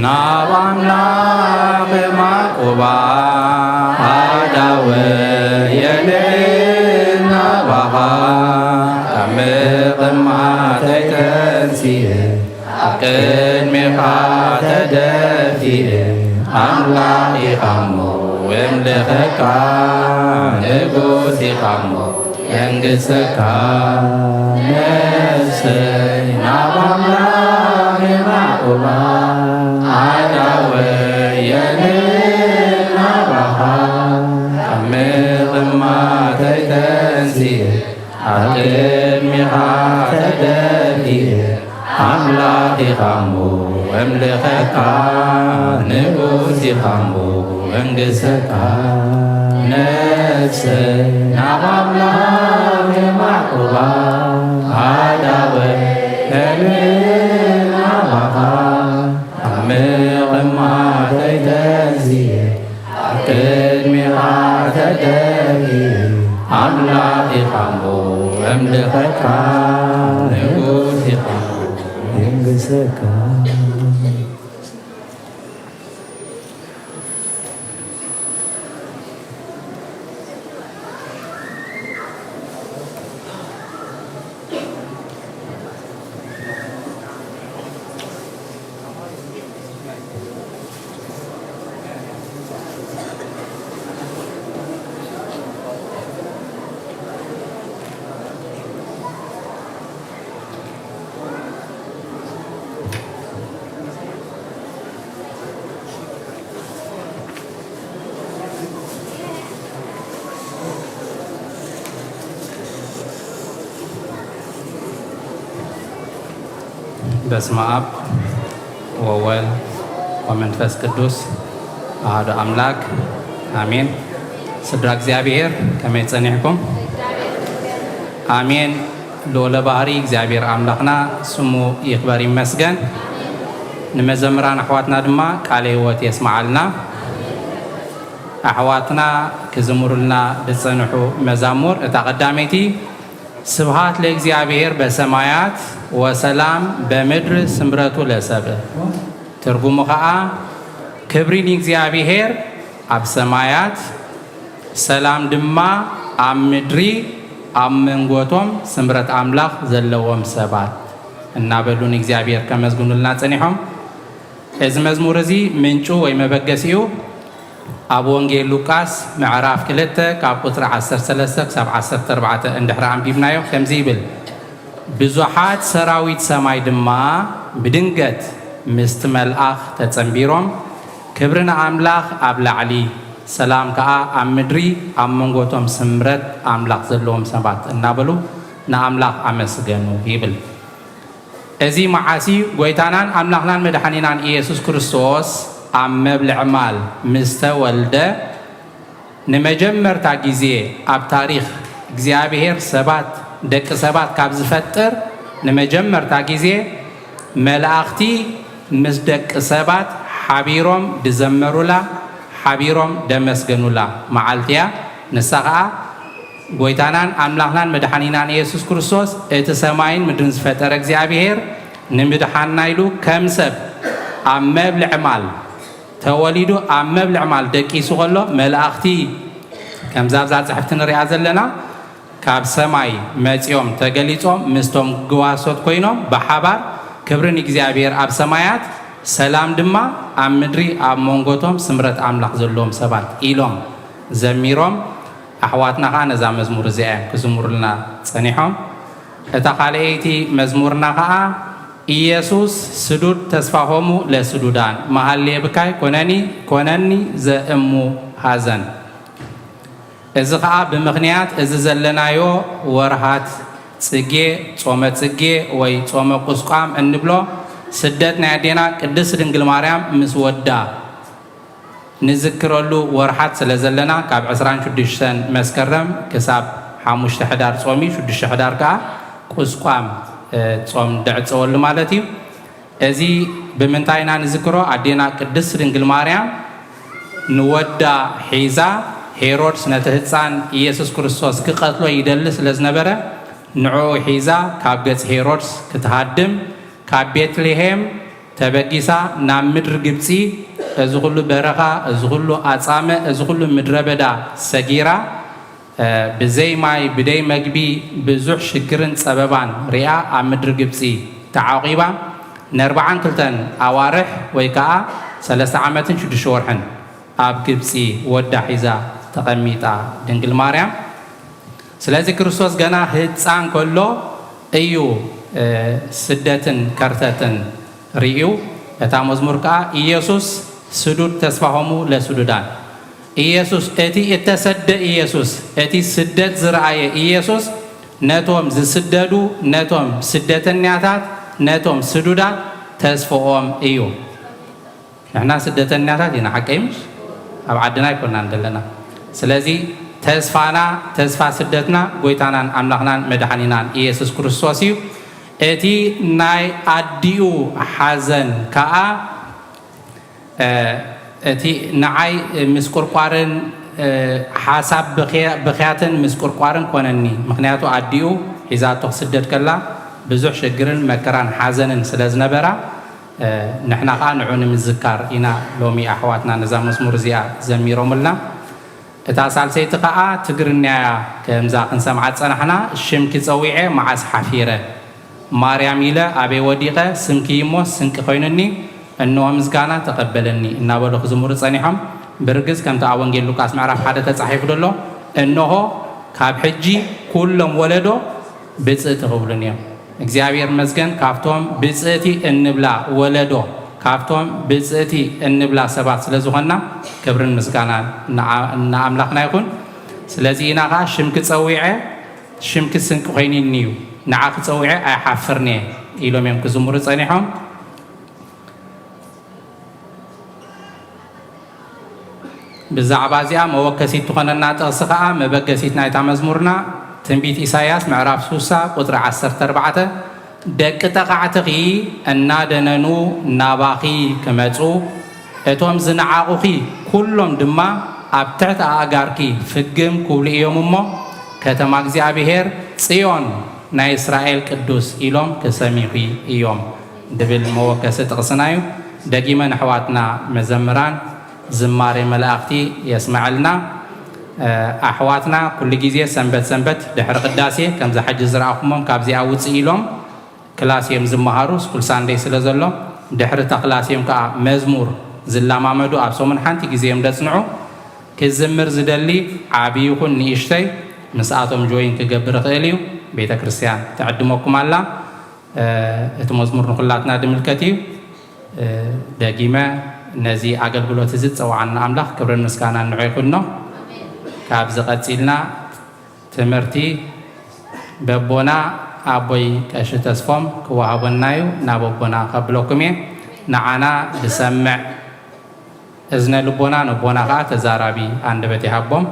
ናብ ኣምላኽ የማቁባ ኣዳወ የልዕል ናባኻ ካብ ምቕማተይ ተንሲእ ኣብ ቅድሜኻ ተደፊእ ኣምላኽ ኢኻሞ የምልኸካ ንጉስ ኢኻሞ የንግሰካ ነፍሰይ ናብ ኣምላኽ የማቁባ ኣዳወ የልዕል ናባኻ ካብ ምቕማተይ ተንሲእ ኣብ ቅድሜኻ ተደፊእ ኣምላኽ ኢኻሞ እምልኸካ ንጉስ ኢኻሞ እንግሰካ ነፍሰይ ናብ ኣምላኽ የማቁባ ኣዳወ እልል ናባኻ ኣብ ምቕማተይ ተንሲእ ኣብ ቅድሜኻ ተደፊእ ኣምላኽ ኢኻሞ እምልኸካ ንጉስ ኢኻሞ የንግሰካ። በስመ አብ ወወልድ ወመንፈስ ቅዱስ ኣሐዱ ኣምላክ ኣሜን። ስድራ እግዚኣብሔር ከመይ ጸኒሕኩም? ኣሜን። ልዑለ ባህሪ እግዚኣብሔር ኣምላኽና ስሙ ይኽበር ይመስገን። ንመዘምራን ኣሕዋትና ድማ ቃለ ሕይወት የስምዓልና። ኣሕዋትና ክዝምሩልና ዝጸንሑ መዛሙር፣ እታ ቀዳመይቲ ስብሃት ለእግዚኣብሔር በሰማያት ወሰላም በምድር ስምረቱ ለሰብእ። ትርጉሙ ኸኣ ክብሪ ንእግዚኣብሔር ኣብ ሰማያት፣ ሰላም ድማ ኣብ ምድሪ፣ ኣብ መንጎቶም ስምረት ኣምላኽ ዘለዎም ሰባት እናበሉ ንእግዚኣብሔር ከመስግኑልና ጸኒሖም። እዚ መዝሙር እዚ ምንጩ ወይ መበገሲኡ ኣብ ወንጌል ሉቃስ ምዕራፍ ክልተ ካብ ቁጽሪ ዓሰርተ ሰለስተ ክሳብ ዓሰርተ ኣርባዕተ እንድሕር ኣንቢብናዮ ከምዚ ይብል፣ ብዙሓት ሰራዊት ሰማይ ድማ ብድንገት ምስቲ መልኣኽ ተጸንቢሮም፣ ክብሪ ንኣምላኽ ኣብ ላዕሊ፣ ሰላም ከኣ ኣብ ምድሪ፣ ኣብ መንጎቶም ስምረት ኣምላኽ ዘለዎም ሰባት እናበሉ ንኣምላኽ ኣመስገኑ ይብል። እዚ መዓሲ ጐይታናን ኣምላኽናን መድሓኒናን ኢየሱስ ክርስቶስ ኣብ መብልዕ ማል ምስ ተወልደ ንመጀመርታ ግዜ ኣብ ታሪኽ እግዚኣብሔር ሰባት፣ ደቂ ሰባት ካብ ዝፈጥር ንመጀመርታ ግዜ መላእኽቲ ምስ ደቂ ሰባት ሓቢሮም ድዘመሩላ፣ ሓቢሮም ደመስገኑላ መዓልቲ እያ። ንሳ ኸኣ ጐይታናን ኣምላኽናን መድሓኒናን ኢየሱስ ክርስቶስ እቲ ሰማይን ምድርን ዝፈጠረ እግዚኣብሔር ንምድሓንና ኢሉ ከም ሰብ ኣብ መብልዕ ማል ተወሊዱ ኣብ መብልዕ ማል ደቂሱ ከሎ መላእኽቲ ከምዛ ኣብዛ ጽሕፍቲ ንሪኣ ዘለና ካብ ሰማይ መጺኦም ተገሊጾም ምስቶም ግዋሶት ኮይኖም ብሓባር ክብሪ ንእግዚኣብሔር ኣብ ሰማያት ሰላም ድማ ኣብ ምድሪ ኣብ መንጎቶም ስምረት ኣምላኽ ዘለዎም ሰባት ኢሎም ዘሚሮም ኣሕዋትና ኸዓ ነዛ መዝሙር እዚኣ እዮም ክዝምሩልና ጸኒሖም። እታ ካልኣይቲ መዝሙርና ኸዓ ኢየሱስ ስዱድ ተስፋሆሙ ለስዱዳን መሃሌ ብካይ ኮነኒ ኮነኒ ዘእሙ ሐዘን። እዚ ኸዓ ብምኽንያት እዚ ዘለናዮ ወርሃት ጽጌ፣ ጾመ ጽጌ ወይ ጾመ ቁስቋም እንብሎ ስደት ናይ ኣዴና ቅድስት ድንግል ማርያም ምስ ወዳ ንዝክረሉ ወርሓት ስለ ዘለና ካብ ዕስራን ሽዱሽተን መስከረም ክሳብ ሓሙሽተ ሕዳር ጾም እዩ። ሽዱሽተ ሕዳር ከኣ ቁስቋም ጾም ደዕጸወሉ ማለት እዩ። እዚ ብምንታይ ኢና ንዝክሮ? ኣዴና ቅድስት ድንግል ማርያም ንወዳ ሒዛ ሄሮድስ ነቲ ህጻን ኢየሱስ ክርስቶስ ክቐትሎ ይደሊ ስለ ዝነበረ ንዕኡ ሒዛ ካብ ገጽ ሄሮድስ ክትሃድም ካብ ቤትልሄም ተበጊሳ ናብ ምድሪ ግብጺ፣ እዚ ኹሉ በረኻ፣ እዚ ኹሉ ኣጻምእ፣ እዚ ኹሉ ምድረ በዳ ሰጊራ፣ ብዘይ ማይ፣ ብደይ መግቢ፣ ብዙሕ ሽግርን ጸበባን ሪኣ ኣብ ምድሪ ግብጺ ተዓቂባ፣ ንኣርብዓን ክልተን ኣዋርሕ ወይ ከኣ ሰለስተ ዓመትን ሽዱሽተ ወርሕን ኣብ ግብጺ ወዳ ሒዛ ተቐሚጣ ድንግል ማርያም። ስለዚ ክርስቶስ ገና ህጻን ከሎ እዩ ስደትን ከርተትን ርእዩ። እታ መዝሙር ከኣ ኢየሱስ ስዱድ ተስፋሆሙ ለስዱዳን። ኢየሱስ እቲ እተሰደ ኢየሱስ እቲ ስደት ዝረኣየ ኢየሱስ ነቶም ዝስደዱ ነቶም ስደተኛታት ነቶም ስዱዳት ተስፍኦም እዩ። ንሕና ስደተኛታት ኢና ሓቀይ ምሽ ኣብ ዓድና ኣይኮናን ዘለና። ስለዚ ተስፋና ተስፋ ስደትና ጎይታናን ኣምላኽናን መድሓኒናን ኢየሱስ ክርስቶስ እዩ። እቲ ናይ ኣዲኡ ሓዘን ከኣ እቲ ንዓይ ምስ ቁርቋርን ሓሳብ ብኽያትን ምስ ቁርቋርን ኮነኒ። ምክንያቱ ኣዲኡ ሒዛቶ ክስደድ ከላ ብዙሕ ሽግርን መከራን ሓዘንን ስለ ዝነበራ ንሕና ከኣ ንዑ ንምዝካር ኢና ሎሚ ኣሕዋትና ነዛ መዝሙር እዚኣ ዘሚሮምልና። እታ ሳልሰይቲ ከኣ ትግርኛ እያ። ከምዛ ክንሰምዓ ዝጸናሕና ሽምኪ ጸዊዐ መዓስ ሓፊረ ማርያም ኢለ ኣበይ ወዲቐ ስምኪ እሞ ስንቂ ኮይኑኒ እንሆ ምስጋና ተቐበለኒ እናበሉ ክዝምሩ ጸኒሖም። ብርግጽ ከምቲ ኣብ ወንጌል ሉቃስ ምዕራፍ ሓደ ተጻሒፉ ዘሎ እንሆ ካብ ሕጂ ኩሎም ወለዶ ብጽእቲ ክብሉኒ እዮም። እግዚኣብሔር ይመስገን ካብቶም ብጽእቲ እንብላ ወለዶ ካብቶም ብጽእቲ እንብላ ሰባት ስለ ዝኾንና ክብርን ምስጋናን ንኣምላኽና ይኹን። ስለዚ ኢና ኸዓ ሽምኪ ጸዊዐ ሽምኪ ስንቂ ኮይኑኒ እዩ ንዓኺ ጸዊዐ ኣይሓፍርን እየ ኢሎም እዮም ክዝምሩ ጸኒሖም። ብዛዕባ እዚኣ መወከሲት ትኾነና ጥቕሲ ኸኣ መበገሲት ናይታ መዝሙርና ትንቢት ኢሳይያስ ምዕራፍ ስሳ ቁጽሪ ዓሰርተ ኣርባዕተ፣ "ደቂ ጠቓዕትኺ እናደነኑ ናባኺ ክመጹ፣ እቶም ዝነዓቑኺ ኩሎም ድማ ኣብ ትሕቲ ኣእጋርኪ ፍግም ክብሉ እዮም እሞ፣ ከተማ እግዚኣብሔር ጽዮን ናይ እስራኤል ቅዱስ ኢሎም ክሰምዩኺ እዮም" ድብል መወከሲ ጥቕስና እዩ። ደጊመ ንኣሕዋትና መዘምራን ዝማሬ መላእኽቲ የስመዐልና። ኣሕዋትና ኩሉ ግዜ ሰንበት ሰንበት ድሕሪ ቅዳሴ ከምዛ ሕጂ ዝረኣኹሞም ካብዚኣ ውፅእ ኢሎም ክላስ እዮም ዝመሃሩ፣ ስኩል ሳንደይ ስለ ዘሎ። ድሕሪ እታ ክላስ እዮም ከዓ መዝሙር ዝለማመዱ፣ ኣብ ሰሙን ሓንቲ ግዜ እዮም ደፅንዑ። ክዝምር ዝደሊ ዓብዪ ይኹን ንእሽተይ ምስኣቶም ጆይን ክገብር ይኽእል እዩ። ቤተ ክርስቲያን ትዕድመኩም ኣላ። እቲ መዝሙር ንኹላትና ድምልከት እዩ። ደጊመ ነዚ ኣገልግሎት እዚ ዝጸውዓና ኣምላኽ ክብርን ምስጋናን ንዑ ይኹኖ። ካብዚ ቀጺልና ትምህርቲ በቦና ኣቦይ ቀሺ ተስፎም ክወሃበና እዩ። ናብ ኣቦና ከብለኩም እየ። ንዓና ዝሰምዕ እዝነ ልቦና፣ ነቦና ኸዓ ተዛራቢ ኣንደበት ይሃቦም።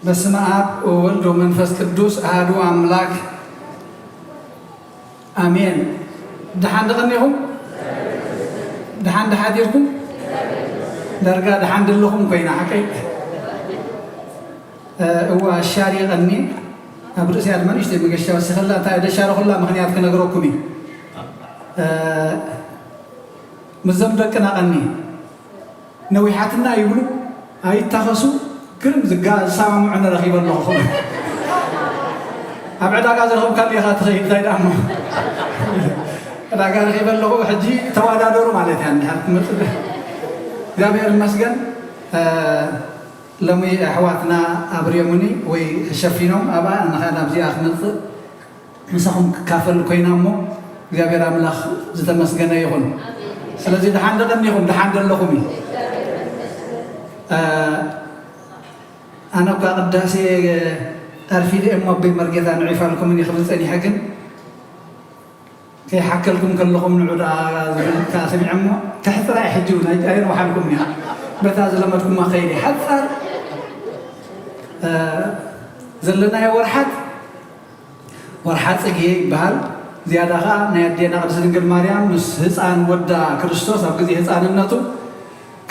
በስመ አብ ወወልድ ወመንፈስ ቅዱስ አሐዱ አምላክ አሜን። ደሓን ደቐኒኹም? ደሓን ደሓዲርኩም? ዳርጋ ደሓን ደለኹም ኮይና ሓቀይ። እዋ ሻሪ ቀኒ ኣብ ርእሲያ ድማ ንእሽተይ መገሻ ወሲኸላ፣ እንታይ ደሻረኹላ ምኽንያት ክነግረኩም እዩ። ምስዞም ደቅና ቀኒ ነዊሓትና ይብሉ፣ ኣይታኸሱ፣ ግርም ዝጋ-፣ ዝሰማምዑ ንረኺበ ኣለኹ። ኣብ ዕዳጋ ዝረኸብካሉ ኢኻ ትኸይድ፣ እንታይ ደኣ እሞ። ዕዳጋ ረኺበ ኣለኹ፣ ሕጂ ተወዳደሩ ማለት እያ፣ እንድሕር ትመጽእ። እግዚኣብሔር ይመስገን። ሎሚ ኣሕዋትና ኣብርዮምኒ ወይ ሸፊኖም ኣብኣ ንኻ ናብዚኣ ክመጽእ ምሳኹም ክካፈል ኮይና እሞ እግዚኣብሔር ኣምላኽ ዝተመስገነ ይኹን። ስለዚ ደሓን ደቐኒኹም፣ ደሓን ደለኹም እዩ። ኣነ እኳ ቅዳሴ ኣርፊደ እሞ ኣቦይ መርጌታ ንዒፋልኩምን ይኽብል ጸኒሐ ግን ከይሓከልኩም ከለኹም ንዑ ደኣ ዝብል ከኣ ሰሚዐ እሞ፣ ከሕጽራ እየ ሕጂ እውን ኣይ-፣ ኣይረብሓልኩምን እያ። በታ ዝለመድኩማ ከይደ። ሓጻር፣ እ፣ ዘለናዮ ወርሓት፣ ወርሓ ጽጌ ይበሃል። ዝያዳ ከኣ ናይ ኣዴና ቅድስት ድንግል ማርያም ምስ ህጻን ወዳ ክርስቶስ ኣብ ግዜ ህጻንነቱ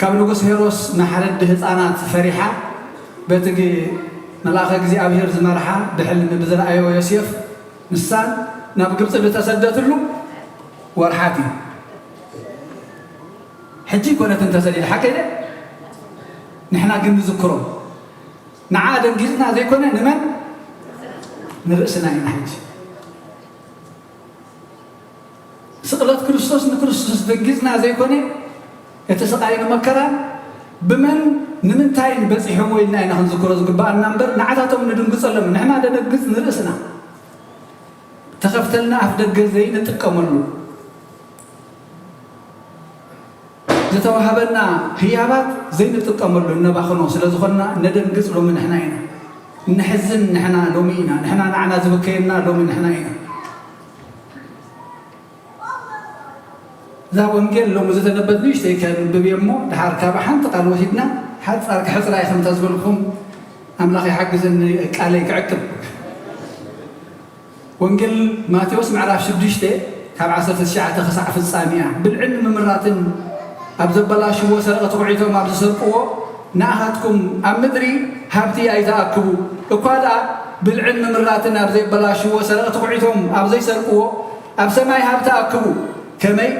ካብ ንጉስ ሄሮስ ንሓረዲ ህጻናት ፈሪሓ፣ በቲ ግ-፣ መልኣኸ እግዚኣብሔር ዝመርሓ ብሕልሚ ብዝረኣዮ ዮሴፍ ንሳን ናብ ግብጺ ዝተሰደትሉ ወርሓት እዩ። ሕጂ ኣይኮነትን ተሰዲዳ፣ ሓቀይ ድየ? ንሕና ግን ንዝክሮ። ንዓ ደንጊጽና ዘይኮነ ንመን? ንርእስና ኢና ሕጂ። ስቕለት ክርስቶስ ንክርስቶስ ደንጊጽና ዘይኮነ፣ እቲ ስቓይን መከራን ብመን ንምንታይን በጺሖምዎ ኢልና ኢና ክንዝክሮ ዝግብኣና እምበር፣ ንዓታቶም ንድንግጸሎም። ንሕና ደነግጽ ንርእስና። ተኸፍተልና ኣፍ ደገ ዘይንጥቀመሉ፣ ዝተዋህበና ህያባት ዘይንጥቀመሉ፣ እነባኽኖ ስለ ዝኾንና፣ እነደንግጽ ሎሚ ንሕና ኢና። እነሕዝን ንሕና ሎሚ ኢና። ንሕና ንዓና ዝበከየና ሎሚ ንሕና ኢና። እዛ ወንጌል ሎሚ ዝተነበብት ንእሽተይ ከንብብ እየ እሞ፣ ድሓር ካብ ሓንቲ ቃል ወሲድና፣ ሓጻር ክሕጽራ እየ ከምታ ዝበልኩም፣ ኣምላኽ ይሓግዘኒ ቃለይ ክዕቅብ። ወንጌል ማቴዎስ ምዕራፍ ሽዱሽተ ካብ ዓሰርተ ትሽዓተ ክሳዕ ፍጻሜኣ። ብልዕን ምምራትን ኣብ ዘበላሽዎ ሰረቕቲ ኹዒቶም ኣብ ዝሰርቅዎ ንኣኻትኩም ኣብ ምድሪ ሃብቲ ኣይትኣክቡ። እኳ ደኣ ብልዕን ምምራትን ኣብ ዘይበላሽዎ ሰረቕቲ ኹዒቶም ኣብ ዘይሰርቅዎ ኣብ ሰማይ ሃብቲ ኣክቡ። ከመይ?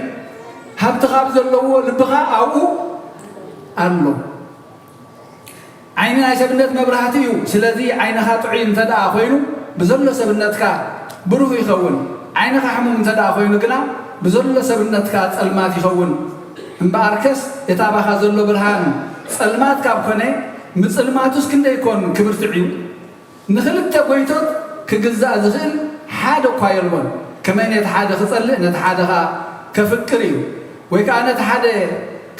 ሃብቲ ካብ ዘለዎ ልብኻ ኣብኡ ኣሎ። ዓይኒ ናይ ሰብነት መብራህቲ እዩ። ስለዚ ዓይንኻ ጥዑይ እንተ ደኣ ኮይኑ ብዘሎ ሰብነትካ ብሩህ ይኸውን። ዓይንኻ ሕሙም እንተ ደኣ ኮይኑ ግና ብዘሎ ሰብነትካ ጸልማት ይኸውን። እምበኣርከስ እቲ ኣባኻ ዘሎ ብርሃን ጸልማት ካብ ኮነ ምጽልማቱስ ክንደይ ኮን ክብርትዕ እዩ። ንኽልተ ጎይቶት ክግዛእ ዝኽእል ሓደ እኳ የልቦን። ከመይ ነቲ ሓደ ክጸልእ ነቲ ሓደ ኸኣ ከፍቅር እዩ፣ ወይ ከኣ ነቲ ሓደ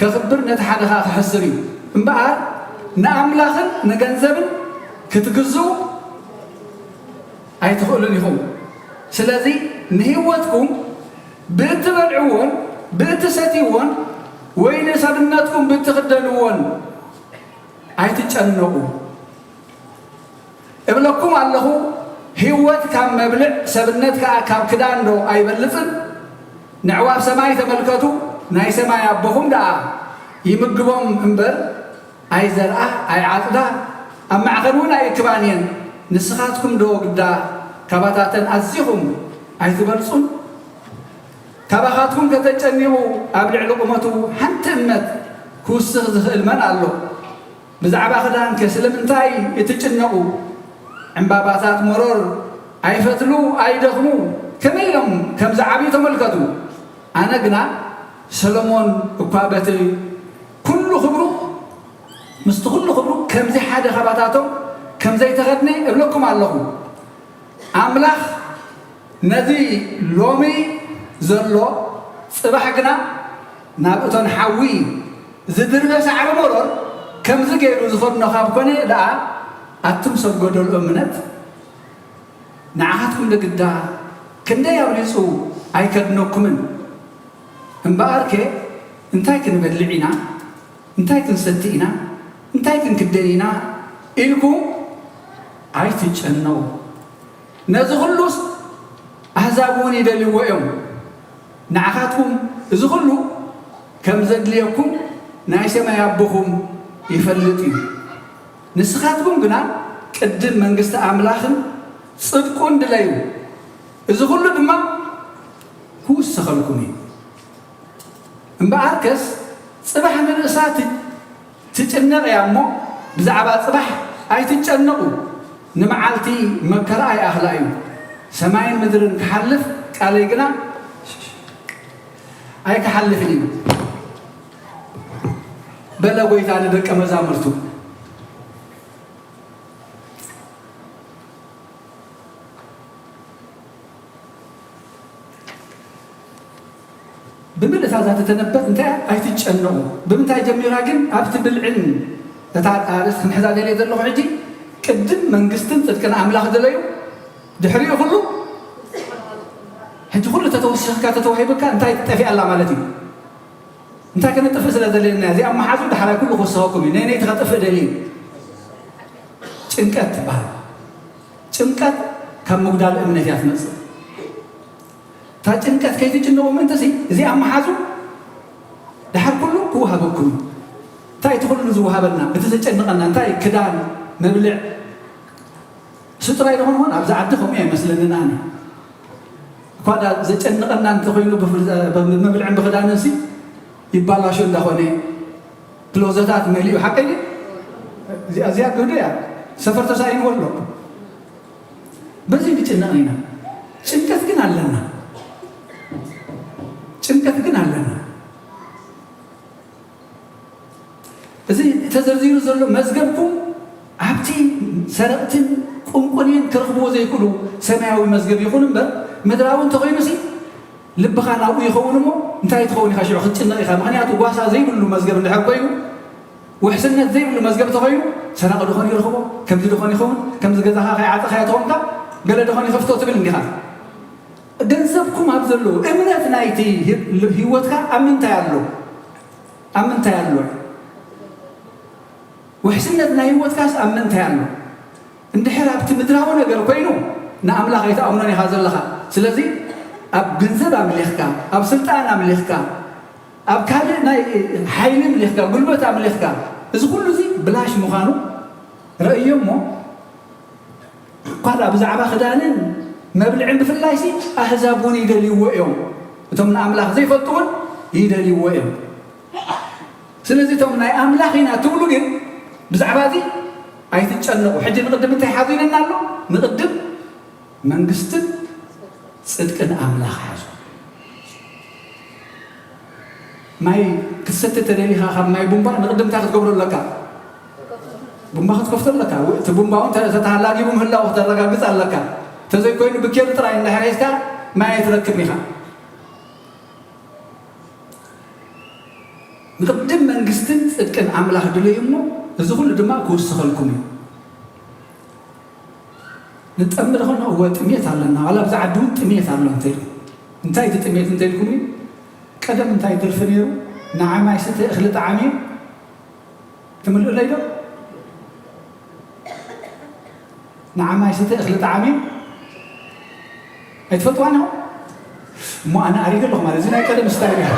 ከኽብር ነቲ ሓደ ኸኣ ክሕስር እዩ። እምበኣር ንኣምላኽን ንገንዘብን ክትግዝኡ ኣይትኽእሉን ኢኹም። ስለዚ ንህይወትኩም ብእትበልዕዎን ብእትሰትይዎን ወይ ንሰብነትኩም ብእትኽደንዎን ኣይትጨነቑ። እብለኩም ኣለኹ፣ ህይወት ካብ መብልዕ፣ ሰብነት ከኣ ካብ ክዳን ዶ ኣይበልጽን? ንዕዋፍ ሰማይ ተመልከቱ፣ ናይ ሰማይ ኣቦኹም ደኣ ይምግቦም እምበር፣ ኣይዘርኣ፣ ኣይዓጽዳ፣ ኣብ ማዕኸን እውን ኣይእክባን እየን። ንስኻትኩም ዶ ግዳ ካባታተን ኣዚኹም ኣይትበልጹን? ካባኻትኩም ከተጨኒቑ ኣብ ልዕሊ ቁመቱ ሓንቲ እምነት ክውስኽ ዝኽእል መን ኣሎ? ብዛዕባ ክዳንከ ስለምንታይ እትጭነቑ? ዕምባባታት መሮር ኣይፈትሉ ኣይደኽሙ፣ ከመይ ኢሎም ከም ዝዓብዩ ተመልከቱ። ኣነ ግና ሰሎሞን እኳ በቲ ኩሉ ክብሩ፣ ምስቲ ኩሉ ክብሩ ከምዚ ሓደ ካባታቶም ከም ዘይተኸድነ እብለኩም ኣለኹ። ኣምላኽ ነዚ ሎሚ ዘሎ ጽባሕ ግና ናብ እቶን ሓዊ ዝድርበ ሳዕሪ መሮር ከምዚ ገይሩ ዝኸድኖ ካብ ኮነ ደኣ፣ ኣቱም ሰብ ጎደሎ እምነት፣ ንዓኻትኩም ንግዳ ክንደይ ኣብሊጹ ኣይከድነኩምን። እምበኣርከ እንታይ ክንበልዕ ኢና? እንታይ ክንሰቲ ኢና? እንታይ ክንክደን ኢና? ኢልኩም ኣይትጨነቑ። ነዚ ኹሉስ ኣህዛብ እውን ይደልይዎ እዮም። ንዓኻትኩም እዚ ኹሉ ከም ዘድልየኩም ናይ ሰማይ ኣቦኹም ይፈልጥ እዩ። ንስኻትኩም ግና ቅድም መንግስቲ ኣምላኽን ጽድቁን ድለዩ፣ እዚ ኹሉ ድማ ክውሰኸልኩም እዩ። እምበኣርከስ ጽባሕ ንርእሳ ት-፣ ትጭነቕ እያ እሞ፣ ብዛዕባ ጽባሕ ኣይትጨነቑ። ንመዓልቲ መከራኣ ይኣኽላ እዩ። ሰማይን ምድርን ክሓልፍ፣ ቃለይ ግና ኣይክሓልፍን እዩ፣ በለ ጐይታ ንደቀ መዛሙርቱ። ብምልእታ እዛ ተተነበየት እንታይ እያ? ኣይትጨነቑ። ብምንታይ ጀሚራ ግን? ኣብቲ ብልዕን፣ እታ ኣርእስቲ ክንሕዛ ደልየ ዘለኹ ሕጂ፣ ቅድም መንግስትን ጽድቅን ኣምላኽ ድለዩ፣ ድሕሪኡ ኩሉ፣ ሕጂ ኩሉ ተተወሲኽካ፣ ተተዋሂብካ፣ እንታይ ትጠፊእ ኣላ ማለት እዩ? እንታይ ከነጥፍእ ስለ ዘለና፣ እዚኣ መሓዙ ዳሕራይ ኩሉ ክወስኸኩም እዩ። ነይ ነይ ትኸጥፍእ ደልዩ። ጭንቀት ትበሃል። ጭንቀት ካብ ምጉዳል እምነት እያ ትመጽእ። እታ ጭንቀት ከይትጭነቑ ምእንተሲ፣ እዚኣ መሓዙ ዳሕር ኩሉ ክወሃበኩም እዩ። እንታይ እቲ ኩሉ ዝወሃበና፣ እቲ ዘጨንቐና፣ እንታይ ክዳን፣ መብልዕ፣ እሱ ጥራይ ዶ ኾን ኾን ኣብዚ ዓዲ ከምኡ እየ መስለኒ ኣነ። እኳ ዳ ዘጨንቐና እንተኾይኑ ብፍል-፣ ብ-፣ ብመብልዕን ብኽዳንን ሲ ይባላሾ እንዳኾነ ክሎዘታት መሊኡ ሓቀይ እዚኣ፣ እዚኣ ግህዶ እያ። ሰፈር ተሳኢንዎ ኣሎ። በዚ ንጭነቕ ኢና። ጭንቀት ግን ኣለና። ጭንቀት ግን ኣለና። እዚ ተዘርዚሩ ዘሎ መዝገብኩም ኣብቲ ሰረቕትን ቁንቁንየን ክረኽብዎ ዘይክእሉ ሰማያዊ መዝገብ ይኹን እምበር፣ ምድራዊ እንተኾይኑሲ ልብኻ ናብኡ ይኸውን እሞ እንታይ ትኸውን ኢኻ ሽዑ ክትጭነቕ ኢኻ። ምኽንያቱ ጓሳ ዘይብሉ መዝገብ እንድሕር ኮይኑ፣ ውሕስነት ዘይብሉ መዝገብ እንተኾይኑ ሰራቒ ዶ ኾን ይረኽቦ? ከምዚ ዶ ኾን ይኸውን? ከምዚ ገዛኻ ከይዓጸኻዮ ተኾንካ ገለ ዶ ኾን ይኸፍቶ ትብል እንዲኻ። ገንዘብኩም ኣብ ዘለዎ እምነት ናይቲ ህይወትካ ኣብ ምንታይ ኣሎ? ኣብ ምንታይ ኣሎ? ውሕስነት ናይ ህይወትካስ ኣብ ምንታይ ኣሎ? እንድሕር ኣብቲ ምድራዊ ነገር ኮይኑ ንኣምላኽ ኣይትኣምኖን ኢኻ ዘለኻ። ስለዚ ኣብ ገንዘብ ኣምሊኽካ፣ ኣብ ስልጣን ኣምሊኽካ፣ ኣብ ካልእ ናይ ሓይሊ ኣምሊኽካ፣ ጉልበት ኣምሊኽካ፣ እዚ ኩሉ እዚ ብላሽ ምዃኑ ረእዮ እሞ፣ እኳ ደኣ ብዛዕባ ክዳንን መብልዕን ብፍላይሲ ኣህዛብ እውን ይደልይዎ እዮም። እቶም ንኣምላኽ ዘይፈልጡ እውን ይደልይዎ እዮም። ስለዚ እቶም ናይ ኣምላኽ ኢና ትብሉ ግን ብዛዕባ እዚ ኣይትጨነቑ። ሕጂ ንቕድም እንታይ ሓዚሉና ኣሎ? ንቕድም መንግስትን ጽድቅን ኣምላኽ ሓዙ። ማይ ክትሰቲ ተደሊኻ ካብ ማይ ቡምባ ንቕድም እንታይ ክትገብሮ ኣለካ? ቡምባ ክትከፍቶ ኣለካ። እቲ ቡምባ እውን ተተሃላጊቡ ምህላው ክተረጋግጽ ኣለካ። እንተዘይኮይኑ ብኬሪ ጥራይ እንድሕር ሒዝካ ማይ ኣይትረክብን ኢኻ። ንቕድም መንግስትን ጽድቅን ኣምላኽ ድለዩ እሞ እዚ ኩሉ ድማ ክውስኸልኩም እዩ። ንጠሚ ዶ ኾን? እወ ጥሜት ኣለና። ዋላ ኣብዚ ዓዲ እውን ጥሜት ኣሎ እንተኢሉ። እንታይ እቲ ጥሜት እንተኢልኩም እዩ? ቀደም እንታይ ደርፊ ነይሩ? ንዓማይ ስተ እኽሊ ጣዕም እዩ። ትምልእለይ ዶ? ንዓማይ ስተ እኽሊ ጣዕም እዩ። ኣይትፈልጥዋን ኢኹም? እሞ ኣነ ኣሪገ ኣለኹ ማለት እዚ ናይ ቀደም ስታይል እዩ።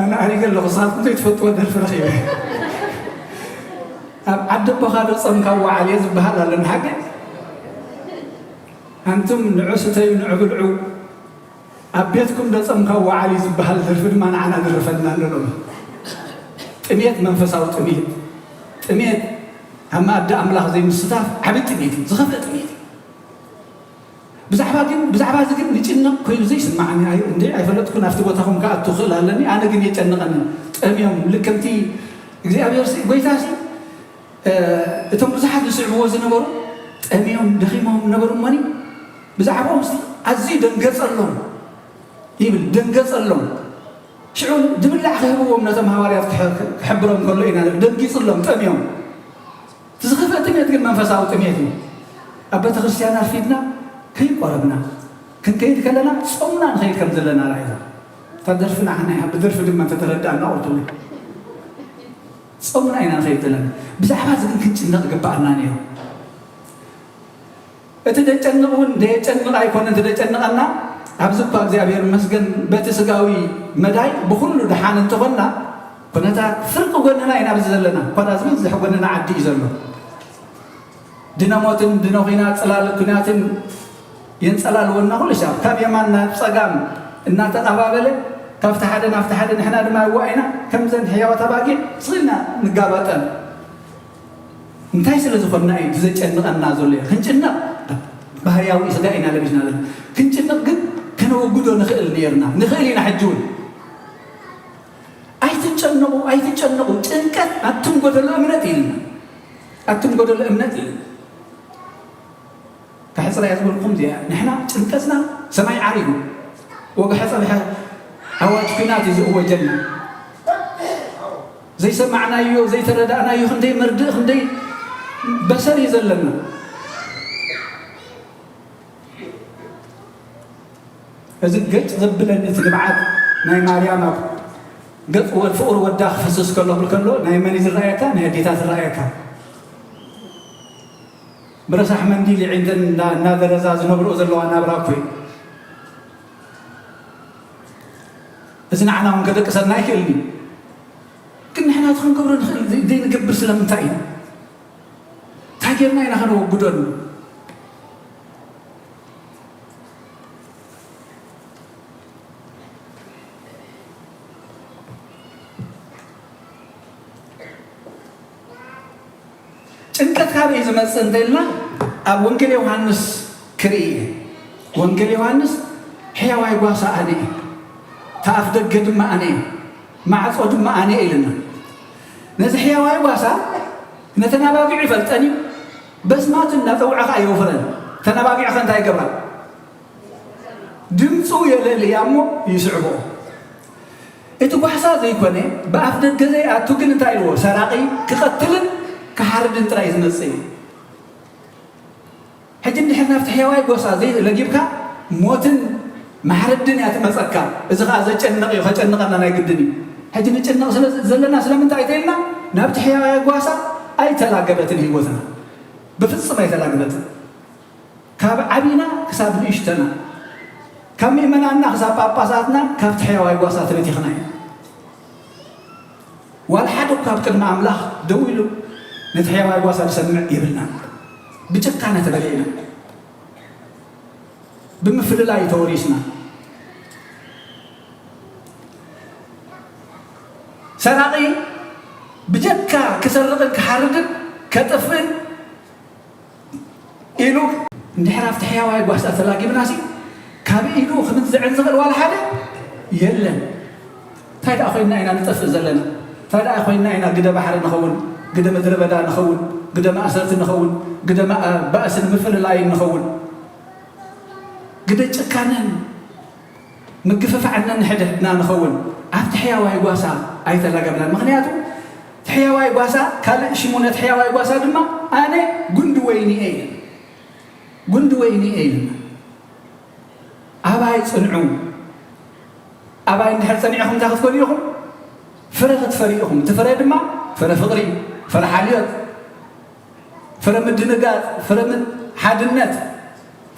ኣነ ኣሪገ ኣለኹ፣ ንስኻትኩም ዘይትፈልጥዎ ደርፊ ረኺበ። ኣብ ዓዲ ኣቦኻ ዶ ጸምካ ወዓል እየ ዝበሃል ኣሎ፣ ንሓቂ? ኣንቱም ንዑ ስተዩ፣ ንዑ ብልዑ፣ ኣብ ቤትኩም ዶ ጸምካ ወዓል እዩ ዝበሃል ደርፊ ድማ ንዓና ድርፈልና ኣሎ ሎሚ። ጥሜት፣ መንፈሳዊ ጥሜት። ጥሜት ኣብ መኣዲ ኣምላኽ ዘይምስታፍ ዓቢ ጥሜት እዩ፣ ዝኸፍአ ጥሜት እዩ። ብዛዕባ ግን፣ ብዛዕባ እዚ ግን ንጭነቕ ኮይኑ ዘይስምዓኒ ኣይ-፣ እንዴ ኣይፈለጥኩን፣ ኣብቲ ቦታኹም ክኣቱ ክእል ኣለኒ፣ ኣነ ግን የጨንቐኒ። ጠምዮም፣ ልክምቲ እግዚኣብሔር ሲ-፣ ጎይታ ሲ-፣ እ፣ እቶም ብዙሓት ዝስዕብዎ ዝነበሩ ጠምዮም፣ ደኺሞም ነበሩ እሞኒ፣ ብዛዕባኦም ሲ ኣዝዩ ደንገጸሎም ይብል፣ ደንገጸሎም። ሽዑ ድብላዕ ክህብዎም ነቶም ሃዋርያት ክሕ-፣ ክሕብሮም ከሎ ኢና ንርኢ። ደንጊጽሎም፣ ጠምዮም። እቲ ዝኸፍአ ጥሜት ግን መንፈሳዊ ጥሜት እዩ። ኣብ ቤተ ክርስቲያን ኣርፊድና ከይቆረብና ክንከይድ ከለና ጾምና ንኸይድ ከም ዘለና ርኣይና። እታ ደርፊ ንዓና እያ፣ ብደርፊ ድማ እንተተረዳእና ቁርጡሉ ጾምና ኢና ንኸይድ ዘለና። ብዛዕባ እዚ ግን ክንጭነቕ ይግብኣና ነይሩ። እቲ ደጨንቕ እውን ደየጨንቕ ኣይኮነን፣ እቲ ደጨንቐና ኣብዚ እኳ እግዚኣብሔር ይመስገን በቲ ስጋዊ መዳይ ብኹሉ ደሓን እንተኾንና፣ ኩነታት ፍርቂ ጎንና ኢና ኣብዚ ዘለና። እኳ ዳኣ ዝበዝሕ ጎንና ዓዲ እዩ ዘሎ። ድነ ሞትን ድነ ኹናት፣ ጽላል ኩናትን የንጸላልወና ኩሉ ሻብ። ካብ የማን ናብ ጸጋም እናተቐባበለ፣ ካብቲ ሓደ ናብቲ ሓደ ንሕና ድማ ይዋኢና፣ ከምዘን ሕያዋት ኣባጊዕ ስቕ ኢልና ንጋባጠል። እንታይ ስለ ዝኾንና እዩ ዘጨንቐና ዘሎ? ክንጭነቕ ባህርያዊ ስጋ ኢና ለቢስና ዘለና። ክንጭነቕ ግን ከነወግዶ ንኽእል ነይርና። ንኽእል ኢና ሕጂ እውን። ኣይትጨነቑ፣ ኣይትጨነቑ። ጭንቀት ኣቱም ጎደሎ እምነት ኢልና። ኣቱም ጎደሎ እምነት ኢልና። ከሕጽራ እየ ዝበልኩም እዚኣ። ንሕና ጭንቀትና ሰማይ ዓሪጉ። ወግሐ ጸብሐ ኣዋጅ ኲናት እዩ ዝእወጀልና። ዘይሰማዕናዮ፣ ዘይተረዳእናዮ ክንደይ መርድእ፣ ክንደይ በሰር እዩ ዘለና። እዚ ገጭ ዘብለኒ እቲ ንብዓት ናይ ማርያም ኣብ ገጽ ወ-፣ ፍቑር ወዳ ክፈስስ ከሎ ክብል ከሎ ናይ መን እዩ ዝረኣየካ? ናይ ኣዴታት ዝረኣየካ። ብረሳሕ መንዲል የዒንተን እንዳ-፣ እናደረዛ ዝነብርኦ ዘለዋ ናብራ እኮ እዩ። እዚ ንዓና እውን ከደቅሰና ይኽእል እዩ። ግን ንሕና እቲ ክንገብሮ ንኽእል ዘይ-፣ ዘይንገብር ስለምንታይ እዩ? እንታይ ጌርና ኢና ከነወግዶ? ጭንቀት ካበይ ዝመጽእ እንተኢልና፣ ኣብ ወንጌል ዮሃንስ ክርኢ እየ። ወንጌል ዮሃንስ፣ "ሕያዋይ ጓሳ ኣነ እየ፣ እቲ ኣፍ ደገ ድማ ኣነ እየ፣ ማዕጾ ድማ ኣነ እየ" ኢልና። ነዚ ሕያዋይ ጓሳ፣ ነተን ኣባጊዑ ይፈልጠን እዩ፣ በስማቱ እናጸውዐ ኸኣ የውፍረን። እተን ኣባጊዑ ኸ እንታይ ይገብራ? ድምፁ የለልያ እሞ ይስዕቦ። እቲ ጓሳ ዘይኮነ፣ ብኣፍ ደገ ዘይኣቱ ግን እንታይ ኢልዎ? ሰራቒ፣ ክቐትልን ክሓርድን ጥራይ ዝመጽእ እዩ። ሕጂ እንድሕር ናብቲ ሕያዋይ ጓሳ ዘይለጊብካ፣ ሞትን ማሕረድን እያ ትመጸካ። እዚ ኸኣ ዘጨንቕ እዩ፣ ከጨንቐና ናይ ግድን እዩ። ሕጂ ንጭነቕ ስለ ዘለና ስለምንታይ ተኢልና፣ ናብቲ ሕያዋይ ጓሳ ኣይተላገበትን ህይወትና። ብፍጹም ኣይተላገበትን። ካብ ዓቢና ክሳብ ንእሽተና፣ ካብ ምእመናንና ክሳብ ጳጳሳትና ካብቲ ሕያዋይ ጓሳ ተበቲኽና ኢና። ዋላ ሓደ እኳ ኣብ ቅድሚ ኣምላኽ ደው ኢሉ ነቲ ሕያዋይ ጓሳ ዝሰምዕ የብልናን። ብጭካነ ተበሊዕና፣ ብምፍልላይ ተወሪስና። ሰራቒ ብጀካ ክሰርቕን ክሓርድን ከጥፍእን ኢሉ እንድሕር ኣብቲ ሕያዋይ ጓሳ ተላጊብናሲ ካብ ኢዱ ክምንዝዕን ዝኽእል ዋላ ሓደ የለን። እንታይ ደኣ ኮይንና ኢና ንጠፍእ ዘለና? እንታይ ደኣ ኮይንና ኢና ግደ ባሕሪ ንኸውን፣ ግደ ምድረ በዳ ንኸውን፣ ግደ ማእሰርቲ ንኸውን፣ ግደ ማ- ባእስን ምፍልላይን ንኸውን፣ ግደ ጭካነን ምግፍፋዕን ነንሕድሕድና ንኸውን? ኣብቲ ሕያዋይ ጓሳ ኣይተላገብናን። ምኽንያቱ እቲ ሕያዋይ ጓሳ ካልእ ሽሙ ነቲ ሕያዋይ ጓሳ ድማ ኣነ ጉንዲ ወይኒ እየ ኢለን። ጉንዲ ወይኒ እየ ኢለን። ኣባይ ጽንዑ። ኣባይ እንድሕር ጸኒዕኹም እንታይ ክትኮኑ ኢኹም? ፍረ ክትፈሪ ኢኹም። እቲ ፍረ ድማ ፍረ ፍቕሪ፣ ፍረ ሓልዮት፣ ፍረ ምድንጋጽ፣ ፍረ ም- ሓድነት፣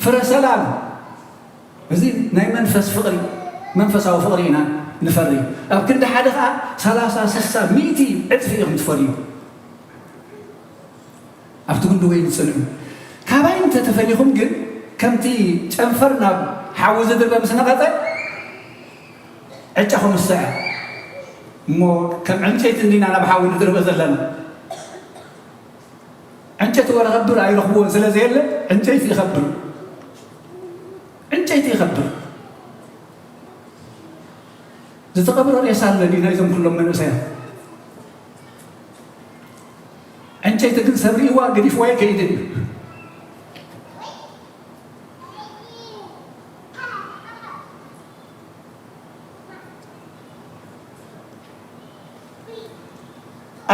ፍረ ሰላም። እዚ ናይ መንፈስ ፍቕሪ፣ መንፈሳዊ ፍቕሪ ኢና ንፈሪ። ኣብ ክንዲ ሓደ ኸኣ ሰላሳ፣ ስሳ፣ ሚእቲ ዕጽፊ ኢኹም ትፈርዩ። ኣብቲ ጉንዲ ወይኒ ጽንዑ። ካባይ እንተተፈሊኹም ግን ከምቲ ጨንፈር ናብ ሓዊ ዝድርበ ምስ ነቐጸ ዕጫኹም እሳ እያ። እሞ ከም ዕንጨይቲ እንዲና ናብ ሓዊ ንድርበ ዘለና። ዕንጨይቲ ወረ ከብር ኣይረኽብዎን ስለ ዘየለ ዕንጨይቲ ይኸብር። ዕንጨይቲ ይኸብር። ዝተቐብረ ሬሳ ኣሎ ድዩ ናይዞም ኩሎም መንእሰያት? ዕንጨይቲ ግን ሰብሪዋ ገዲፍዋ ኣይከይድን።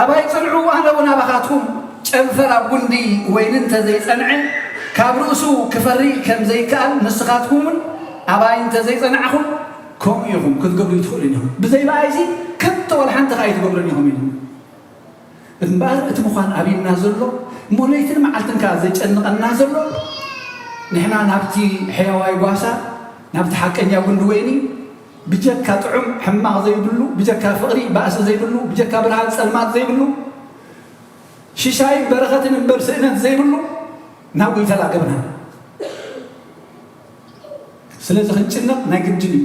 ኣባይ ጽንዑ ኣነ እውን ኣባኻትኩም ጨንፈር ኣብ ጉንዲ ወይኒ እንተ ዘይጸንዐ ካብ ርእሱ ክፈሪ ከም ዘይከኣል ንስኻትኩም እውን ኣባይ እንተ ዘይጸናዕኹም ከምኡ ኢኹም ክትገብሩ ይትኽእሉን ኢኹም። ብዘይ ብኣይሲ ከቶ ወላ ሓንቲ ከኣ ኣይትገብሩን ኢኹም ኢሉ። እምበኣር እቲ ምዃን ኣብይና ዘሎ እሞ ለይትን መዓልትን ከኣ ዘጨንቐና ዘሎ ንሕና ናብቲ ሕያዋይ ጓሳ ናብቲ ሓቀኛ ጉንዲ ወይኒ ብጀካ ጥዑም ሕማቕ ዘይብሉ፣ ብጀካ ፍቕሪ ባእሲ ዘይብሉ፣ ብጀካ ብርሃን ጸልማት ዘይብሉ፣ ሽሻይን በረኸትን እምበር ስእነት ዘይብሉ ናብኡ ይተላገብና። ስለዚ ክንጭነቕ ናይ ግድን እዩ።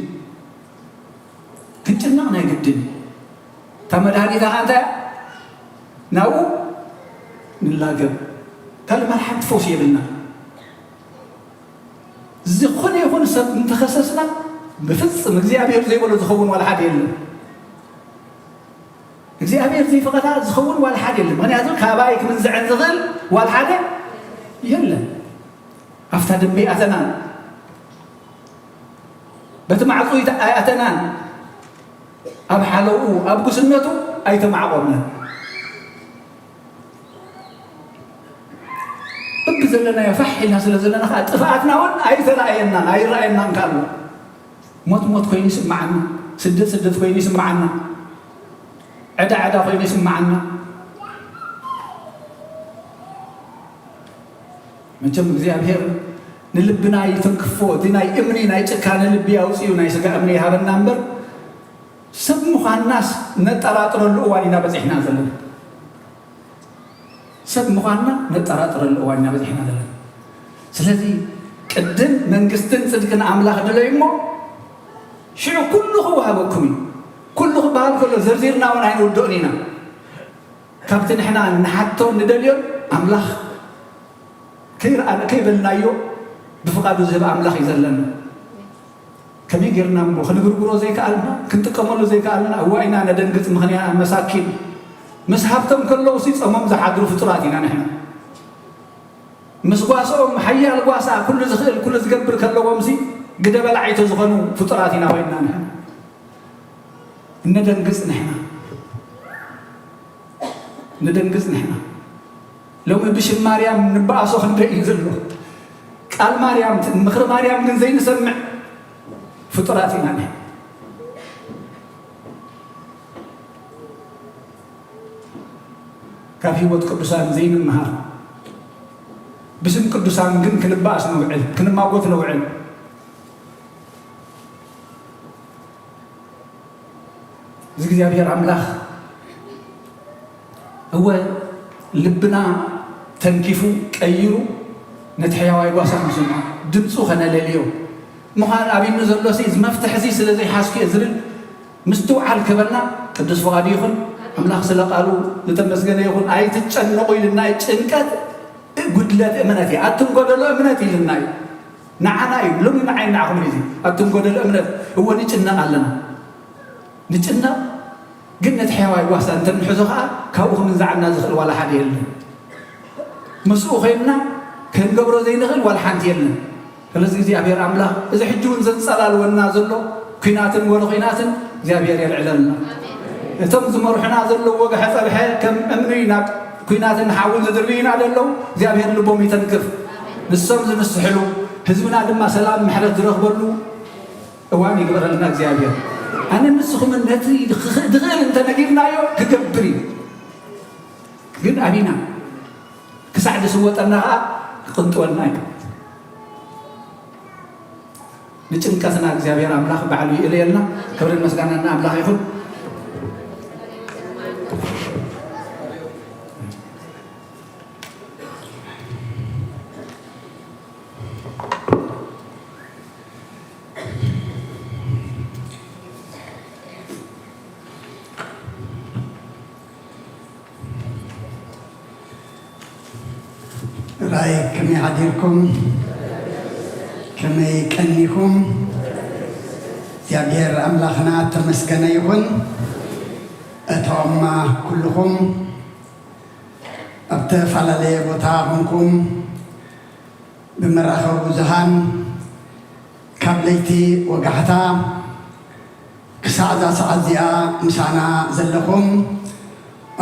ክንጭነቕ ናይ ግድን እዩ። እታ መድሃኒታ ከ እንታይ እያ? ናብኡ ንላገብ። ካልእ መድሓኒት ፈውሲ የብልና። ዝኾነ ይኹን ሰብ እንተኸሰስና ብፍጽም እግዚኣብሔር ዘይበሎ ዝኸውን ዋላ ሓደ የለን። እግዚኣብሔር ዘይፈቐዳ ዝኸውን ዋላ ሓደ የለን። ምኽንያቱ ካባይ ክምንዝዐን ዝኽእል ዋላ ሓደ የለን። ኣብታ ደንበ ኣይኣተናን፣ በቲ ማዕጾ ኣይተ- ኣይኣተናን፣ ኣብ ሓለውኡ ኣብ ጉስነቱ ኣይተማዕቆብናን። በብዘለናዮ ፋሕ ኢልና ስለ ዘለና ከዓ ጥፍኣትና እውን ኣይተራእየናን ኣይረኣየናን ከኣሎ። ሞት ሞት ኮይኑ ይስምዓና፣ ስደት ስደት ኮይኑ ይስምዓና፣ ዕዳ ዕዳ ኮይኑ ይስምዓና። መቸም እግዚኣብሔር ንልብና ይትንክፎ፣ እቲ ናይ እምኒ ናይ ጭካነ ልቢ ኣውፅኡ ናይ ስጋ እምኒ ይሃበና እምበር ሰብ ምዃንናስ ነጠራጥረሉ እዋን ኢና በፂሕና ዘለና። ሰብ ምዃንና ነጠራጥረሉ እዋን ኢና በፂሕና ዘለና። ስለዚ ቅድም መንግስትን ፅድቅን ኣምላኽ ድለዩ እሞ ሽዑ ኩሉ ክወሃበኩም እዩ። ኩሉ ክበሃል ከሎ ዘርዚርና እውን ኣይንውድኦን ኢና። ካብቲ ንሕና ንሓቶን ንደልዮን ኣምላኽ ከይረኣና ከይበልናዮ ብፍቓዱ ዝህብ ኣምላኽ እዩ ዘለና። ከመይ ጌርና እሞ ክንብርብሮ ዘይከኣልና ክንጥቀመሉ ዘይከኣልና እዋ ኢና ነደንግጽ። ምኽንያት መሳኪን ምስ ሃብቶም ከለውሲ ጸሞም ዝሓድሩ ፍጡራት ኢና ንሕና። ምስ ጓስኦም ሓያል ጓሳ ኩሉ ዝኽእል ኩሉ ዝገብር ከለዎምሲ ግደ በላዒ ተዝኾኑ ፍጡራት ኢና ኮይንና ንሕና። እነደንግጽ ንሕና። ንደንግጽ ንሕና። ሎሚ ብሽም ማርያም ንበኣሶ ክንደይ እዩ ዘሎ። ቃል ማርያም ምኽሪ ማርያም ግን ዘይንሰምዕ ፍጡራት ኢና ንሕና። ካብ ህይወት ቅዱሳን ዘይንመሃር ብስም ቅዱሳን ግን ክንበኣስ ንውዕል ክንማጎት ንውዕል። እዚ እግዚኣብሔር ኣምላኽ እወ ልብና ተንኪፉ ቀይሩ ነቲ ሕያዋይ ጓሳ ክንስምዖ ድምፁ ከነለልዮ ምዃን ኣብይኑ ዘሎሲ እዚ መፍትሕዚ ስለ ዘይሓዝኩ እየ ዝብል ምስትውዓል ክበና ቅዱስ ፍቓዱ ይኹን። ኣምላኽ ስለ ቃሉ ዝተመስገነ ይኹን። ኣይትጨነቑ ኢልና እዩ። ጭንቀት ጉድለት እምነት እዩ። ኣቱም ጎደሎ እምነት ኢልና እዩ። ንዓና እዩ። ሎሚ ንዓይ ንዓኹም እዩ እዚ። ኣቱም ጎደሎ እምነት። እወ ንጭነቕ ኣለና። ንጭነቕ ግን ነቲ ሕያዋይ ጓሳ እንተንሕዞ ኸዓ ካብኡ ክምንዝዓና ዝኽእል ዋላ ሓደ የለን። ምስኡ ኮይንና ክንገብሮ ዘይንኽእል ዋላ ሓንቲ የለን። ስለዚ እግዚኣብሔር ኣምላኽ እዚ ሕጂ እውን ዘንጸላልወና ዘሎ ኲናትን ወረ ኲናትን እግዚኣብሔር የልዕለልና። እቶም ዝመርሑና ዘለዉ ወግሐ ጸብሐ ከም እምኒ ናብ ኲናትን ሓውን ዝድርብዩና ዘለዉ እግዚኣብሔር ልቦም ይተንክፍ። ንሶም ዝንስሕሉ ህዝብና ድማ ሰላም ምሕረት ዝረኽበሉ እዋን ይግበረልና እግዚኣብሔር። ኣነ ንስኹም ነቲ ድኽእል እንተነጊርናዮ ክገብር እዩ። ግን ኣቢና ክሳዕ ዝስወጠና ኸዓ ክቕንጥወልና እዩ። ንጭንቀትና እግዚኣብሔር ኣምላኽ ባዕሉ ይእለየልና። ክብርን ምስጋናን ንኣምላኽ ይኹን። ራይ ከመይ ሓዲርኩም? ከመይ ቀኒኹም? እግዚኣብሔር ኣምላኽና ተመስገነ ይኹን። እቶም ኩልኹም ኣብ ተፈላለየ ቦታ ኾንኩም ብመራኸቢ ብዙሃን ካብ ለይቲ ወጋሕታ ክሳዕ እዛ ሰዓት እዚኣ ምሳና ዘለኹም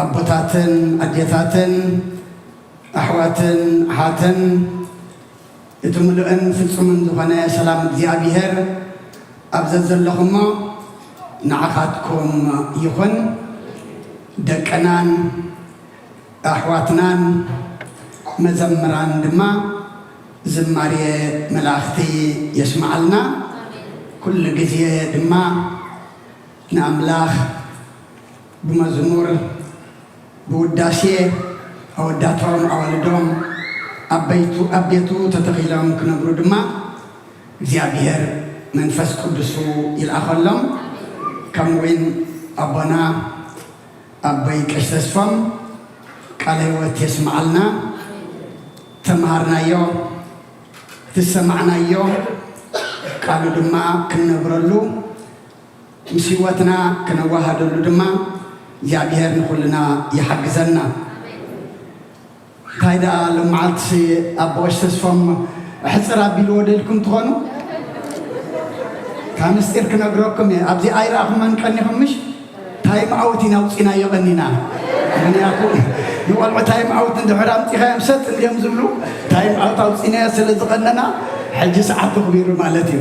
ኣቦታትን ኣዴታትን ኣሕዋትን ኣሓትን እቲ ምሉእን ፍጹምን ዝኾነ ሰላም እግዚኣብሔር ኣብ ዘዘለኹሞ ንዓኻትኩም ይኹን። ደቅናን ኣሕዋትናን መዘምራን ድማ ዝማሬ መላእኽቲ የስምዓልና። ኩሉ ግዜ ድማ ንኣምላኽ ብመዝሙር ብውዳሴ ኣወዳቶም ኣዋልዶም ኣብ ቤቱ ኣብ ቤቱ ተተኺሎም ክነብሩ ድማ እግዚኣብሔር መንፈስ ቅዱሱ ይልኣኸሎም። ከምኡውን ኣቦና ኣቦይ ቀሽ ተስፎም ቃለ ህይወት የስምዓልና። ተምሃርናዮ፣ ዝሰማዕናዮ ቃሉ ድማ ክንነብረሉ ምስ ህይወትና ክነዋሃደሉ ድማ እግዚኣብሔር ንኹልና ይሓግዘና። እንታይ ደኣ ሎመዓልትሲ ኣቦ ቀሽ ተስፎም ሕፅር ኣቢልዎ ደልኩም ትኾኑ? ካብ ምስጢር ክነግረኩም እየ። ኣብዚ ኣይረኣኹመን ቀኒኹም ምሽ? ታይም ኣውት ኢና ኣውፂናዮ ቀኒና። ምክንያቱ ንቆልዑ ታይም ኣውት እንድሕር ኣምፂኻዮም ሰጥ እንዲዮም ዝብሉ፣ ታይም ኣውት ኣውፂናዮ ስለ ዝቐነና ሕጂ ሰዓቱ ክቢሩ ማለት እዩ።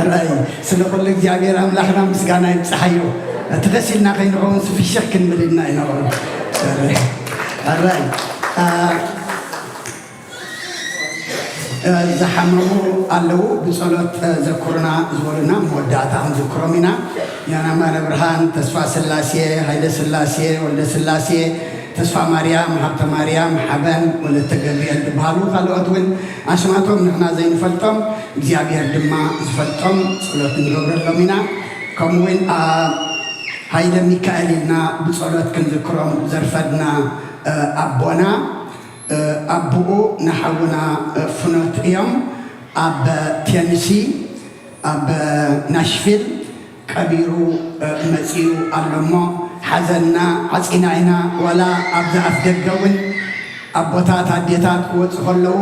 ኣራይ ስለ ኩሉ እግዚኣብሔር ኣምላኽና ምስጋና ይብፅሓዮ። እቲ ከሲልና ከይንኸውን ፍሽኽ ክንብል ኢልና ኢና። ኣራይ ዝሓመሙ ኣለዉ፣ ብጸሎት ዘኩሩና ዝበሉና መወዳእታ ክንዝክሮም ኢና። ዮና ማረ ብርሃን፣ ተስፋ ስላሴ፣ ሃይለ ስላሴ፣ ወልደ ስላሴ፣ ተስፋ ማርያም፣ ሃብተ ማርያም፣ ሓበን፣ ወለተ ገብርኤል ዝበሃሉ ካልኦት እውን ኣስማቶም ንሕና ዘይንፈልጦም እግዚኣብሔር ድማ ዝፈልጦም ጸሎት ንገብረሎም ኢና። ከምኡ እውን ኣብ ሃይለ ሚካኤል ኢልና ብጸሎት ክንዝክሮም ዘርፈድና ኣቦና ኣቦኡ ንሓውና ፍኖት እዮም። ኣብ ቴንሲ ኣብ ናሽቪል ቀቢሩ መጺኡ ኣሎ እሞ ሓዘንና ዓጺና ኢና። ዋላ ኣብዚ ኣፍ ደገ እውን ኣቦታት ኣዴታት ክወጹ ከለዉ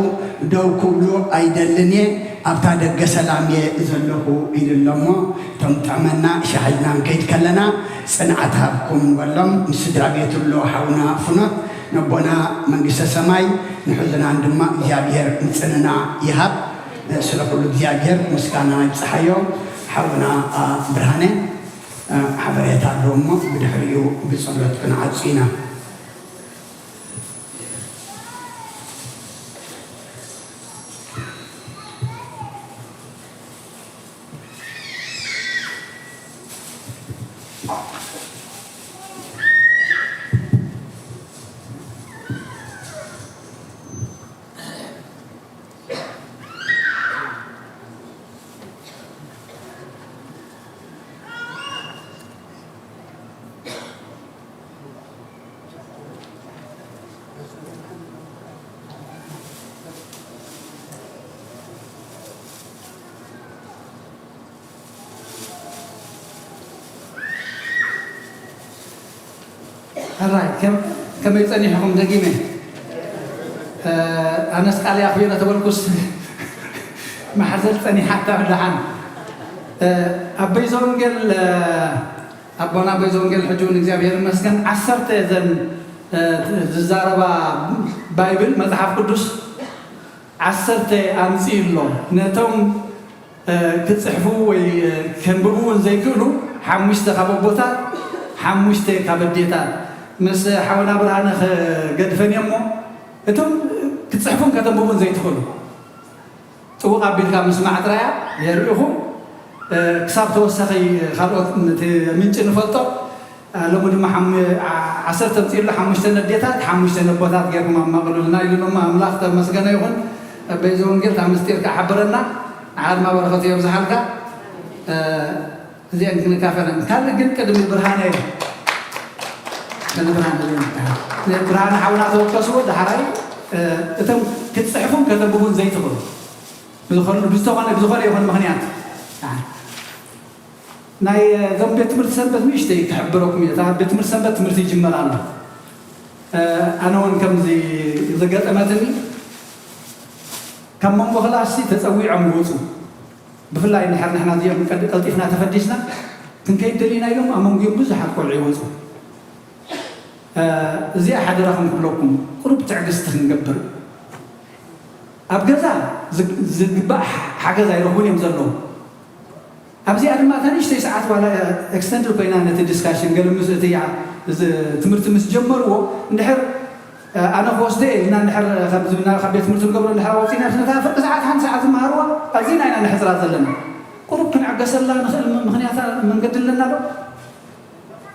ደው ክብሉ ኣይደልን እየ። ኣብታ ደገ ሰላም እየ ዘለኹ ኢሉ ኣሎ እሞ እቶም ጥዕመና ሻሂ ኢልና ክንከይድ ከለና ጽንዓት ሃብኩም ንበሎም። ምስ ስድራ ቤቱ ኣሎ ሓውና ፍኖት ነቦና መንግስተ ሰማይ ንሕዙናን ድማ እግዚኣብሔር ምጽንና ይሃብ። ስለ ኩሉ እግዚኣብሔር ምስጋና ይብጽሓዮ። ሓውና ብርሃነ ሓበሬታ ኣለዎ እሞ ብድሕሪኡ ብጸሎት ክንዓጹ ኢና። ሕራይ ከም-፣ ከመይ ጸኒሕኹም? ደጊመ፣ እ፣ ኣነስ ቃል ኣኽቢረ ተበልኩስ፣ ማሕዘል ጸኒሓታ ብደሓን። እ፣ ኣቦይ ዘወንጌል፣ እ፣ ኣቦና ኣቦይ ዘወንጌል ሕጂ እውን እግዚኣብሔር ይመስገን፣ ዓሰርተ እዘን፣ እ፣ ዝዛረባ ባይብል፣ መጽሓፍ ቅዱስ ዓሰርተ ኣምጺኡ ኣሎ። ነቶም እ፣ ክጽሕፉ ወይ፣ እ፣ ከንብቡ እውን ዘይክእሉ ሓሙሽተ ካብ ኣቦታት፣ ሓሙሽተ ካብ ኣዴታት። ምስ ሓውና ብርሃነ ክገድፈን እየ እሞ፣ እቶም ክጽሕፉን ከተንብቡን ዘይትኽእሉ፣ ጥውቕ ኣቢልካ ምስማዕ ጥራያ የርእኹም። እ፣ ክሳብ ተወሳኺ ካልኦት ነቲ ምንጪ ንፈልጦ። እ፣ ሎሚ ድማ ሓሙ-፣ ዓ-፣ ዓሰርተ ኣምጺኡሉ፣ ሓሙሽተ ነዴታት፣ ሓሙሽተ ነቦታት ጌርኩም ኣማቕሉልና ኢሉና እሞ፣ ኣምላኽ ተመስገነ ይኹን። ኣቦይ ዘወንጌል፣ እታ ምስጢር ከኣ ሓብረና። ንዓ ድማ በረኸቱ የብዝሓልካ። እ፣ እዚአን ክንካፈለን። ካልእ ግን ቅድሚ ብርሃነ፣ ቅድሚ ብርሃነ፣ ብርሃነ ሓውና ተወከስዎ፣ ዳሕራይ፣ እ፣ እቶም ክትጽሕፉን ከተንብቡን ዘይትኽእሉ፣ ብዝኾነ፣ ብዝተኾነ፣ ብዝኾነ ይኹን ምኽንያት፣ ናይ፣ እ፣ እዞም ቤት ትምህርቲ ሰንበት ንእሽተይ ክሕብረኩም እየ። እታ ቤት ትምህርቲ ሰንበት ትምህርቲ ይጅመር ኣሎ። እ፣ ኣነ እውን ከምዚ ዝገጠመትኒ፣ ካብ መንጎ ክላስ ተጸዊዖም ይወጹ። ብፍላይ እንድሕር ንሕና እዚኦም ቀድ-፣ ቀልጢፍና ተፈዲስና ክንከይድ ደሊና ኢሎም ኣብ መንጎኦም ብዙሓት ቆልዑ ይወጹ። እ፣ እዚኣ ሓደራኹም ክብለኩም፣ ቁሩብ ትዕግስቲ ክንገብር። ኣብ ገዛ ዝ-፣ ዝግባእ ሓ-፣ ሓገዝ ኣይረኽቡን እዮም ዘለዉ። ኣብዚኣ ድማ እታ ንእሽተይ ሰዓት ዋላ ኤክስተንድድ ኮይና ነቲ ዲስካሽን ገለ ምስ እቲ ያ-፣ እዚ ትምህርቲ ምስ ጀመርዎ፣ እንድሕር፣ እ፣ ኣነ ክወስደ እየ ኢልና እንድሕር ከምዚ ናብ፣ ካብ ቤት ትምህርቲ ንገብሮ እንድሕር ኣውፂእና፣ ነታ ፍርቂ ሰዓት ሓንቲ ሰዓት ዝመሃርዋ ኣዚና ኢና ንሕፅራ ዘለና። ቁሩብ ክንዕገሰላ ንኽእል ም-፣ ምኽንያት መንገዲ ኣለና ዶ?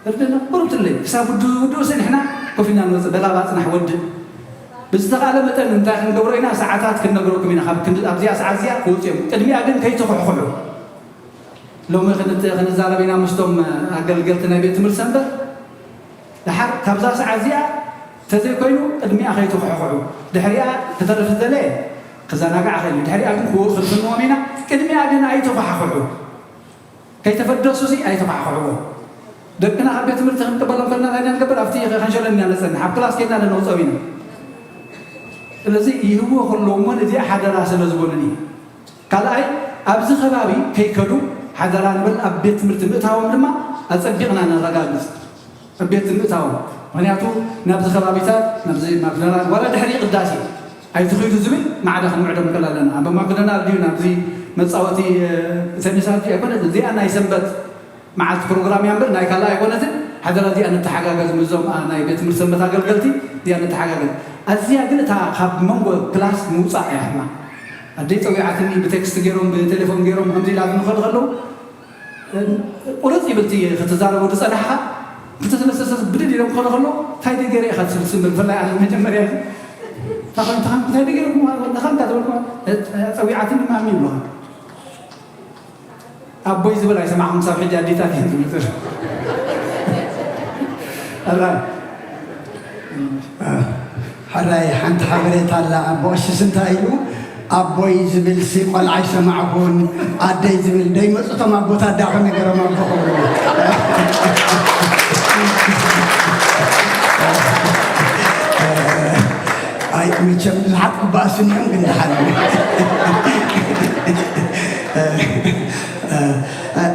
እርድና ቁሩብ ትለይ ክሳብ ውድ-፣ ውድኡ ሲ ንሕና ኮፍ ኢና ንወፅእ። በላባ ፅናሕ ወድእ። ብዝተኻእለ መጠን እንታይ ክንገብሮ ኢና? ሰዓታት ክንነግረኩም ኢና። ካብ ክንዲ ኣብዚኣ ሰዓት እዚኣ ክወፁ እዮም። ቅድሚኣ ግን ከይትኹሕኩሑ። ሎሚ ክንት-፣ ክንዛረብ ኢና ምስቶም ኣገልገልቲ ናይ ቤት ትምህርቲ ሰንበት። ደሓር ካብዛ ሰዓት እዚኣ ተዘይኮይኑ ቅድሚኣ ከይትኹሕኩሑ። ድሕሪኣ ክተርፍ ዝደለየ ክዘናጋዕ ኽእል እዩ። ድሕሪኣ ግን ክው-፣ ክንፍንዎም ኢና። ቅድሚኣ ግን ኣይትኹሓኩሑ። ከይተፈደሱ ሲ ኣይትኹሓኩሕዎ። ደቅና ካብ ቤት ትምህርቲ ክንቅበሎም ከለና እንታይ ኢና ንገብር? ኣብቲ ከንሸለን ኢና ነጸንሕ። ኣብ ክላስ ኬድና ነውጸው ኢና። ስለዚ ይህብዎ ከለዉ እሞ ነዚኣ ሓደራ ስለ ዝበሉኒ። ካልኣይ፣ ኣብዚ ከባቢ ከይከዱ ሓደራ ንብል፣ ኣብ ቤት ትምህርቲ ምእታዎም ድማ ኣጸቢቕና ነረጋግጽ። ኣብ ቤት ትምህርቲ ምእታዎም። ምኽንያቱ ናብዚ ከባቢታት፣ ናብዚ ማክዶናልድ፣ ዋላ ድሕሪ ቅዳሴ ኣይትኺዱ ዝብል ማዕዳ ክንምዕዶም ንኽእል ኣለና። ኣብ ማክዶናልድ ድዩ ናብዚ መጻወቲ፣ እ፣ ቴኒስ ድዩ ኣይኮነትን። እዚኣ ናይ ሰንበት መዓልቲ ፕሮግራም እያ እምበር ናይ ካልእ ኣይኮነትን። ሓደራ እዚኣ ንተሓጋገዝ ምስዞም፣ ኣ፣ ናይ ቤት ትምህርቲ ሰንበት ኣገልገልቲ እዚኣ ንተሓጋገዝ። ኣዝያ ግን እታ ካብ መንጎ ክላስ ምውጻእ እያ ሕማቕ። ኣደይ ጸዊዓትኒ ብቴክስት ገይሮም ብቴሌፎን ገይሮም ከምዚ ኢላትኒ ክኸዱ ከለዉ፣ ቁርጽ ይብል እቲ ክትዛረቡ ዝጸናሕካ ክልተ ሰለስተ ሰብ ብድድ ኢሎም ክኸዱ ከለዉ እንታይ ደገይረ ኢኻ ትብል ስምብል ብፍላይ ኣነ መጀመርያ እዩ። እንታይ እንታይ እንታይ ደገይረ ወላ ከምታ ዝበልኩ ጸዊዓትኒ ማሚ ይብሉኻ። ኣቦይ ዝብል ኣይሰማዕኩም፣ ክሳብ ሕጂ ኣዴታት እየን ዝብል ዘሎ። ኣላ። ሕራይ ሓንቲ ሓበሬታ ኣላ። ኣቦ ቀሽስ እንታይ ኢሉ? ኣቦይ ዝብል ሲ ቆልዓ ኣይሰማዕኩን፣ ኣደይ ዝብል ደይመጹ እቶም ኣቦታት ዳኸ ነገሮም ኣቦ ክብሉ። ኣይ መቸም ብዙሓት ክበኣሱ እኒኦም ግን ደሓን።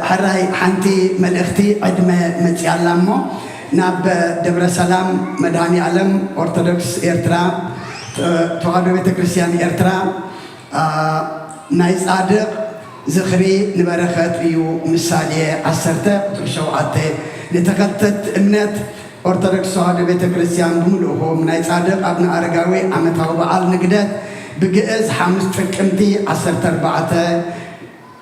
ሕራይ ሓንቲ መልእኽቲ ዕድመ መፅያ ኣላ እሞ ናብ ደብረ ሰላም መድኃኔ ዓለም ኦርቶዶክስ ኤርትራ ተዋህዶ ቤተ ክርስቲያን ኤርትራ፣ አ፣ ናይ ጻድቕ ዝኽሪ ንበረኸት እዩ። ምሳሌ ዓሰርተ ቁጽሪ ሸውዓተ። ንተኸተልቲ እምነት ኦርቶዶክስ ተዋህዶ ቤተ ክርስቲያን ብምልእኹም ናይ ጻድቕ ኣብነ ኣረጋዊ ዓመታዊ በዓል ንግደት ብግእዝ ሓሙስ ጥቅምቲ ዓሰርተ ኣርባዕተ፣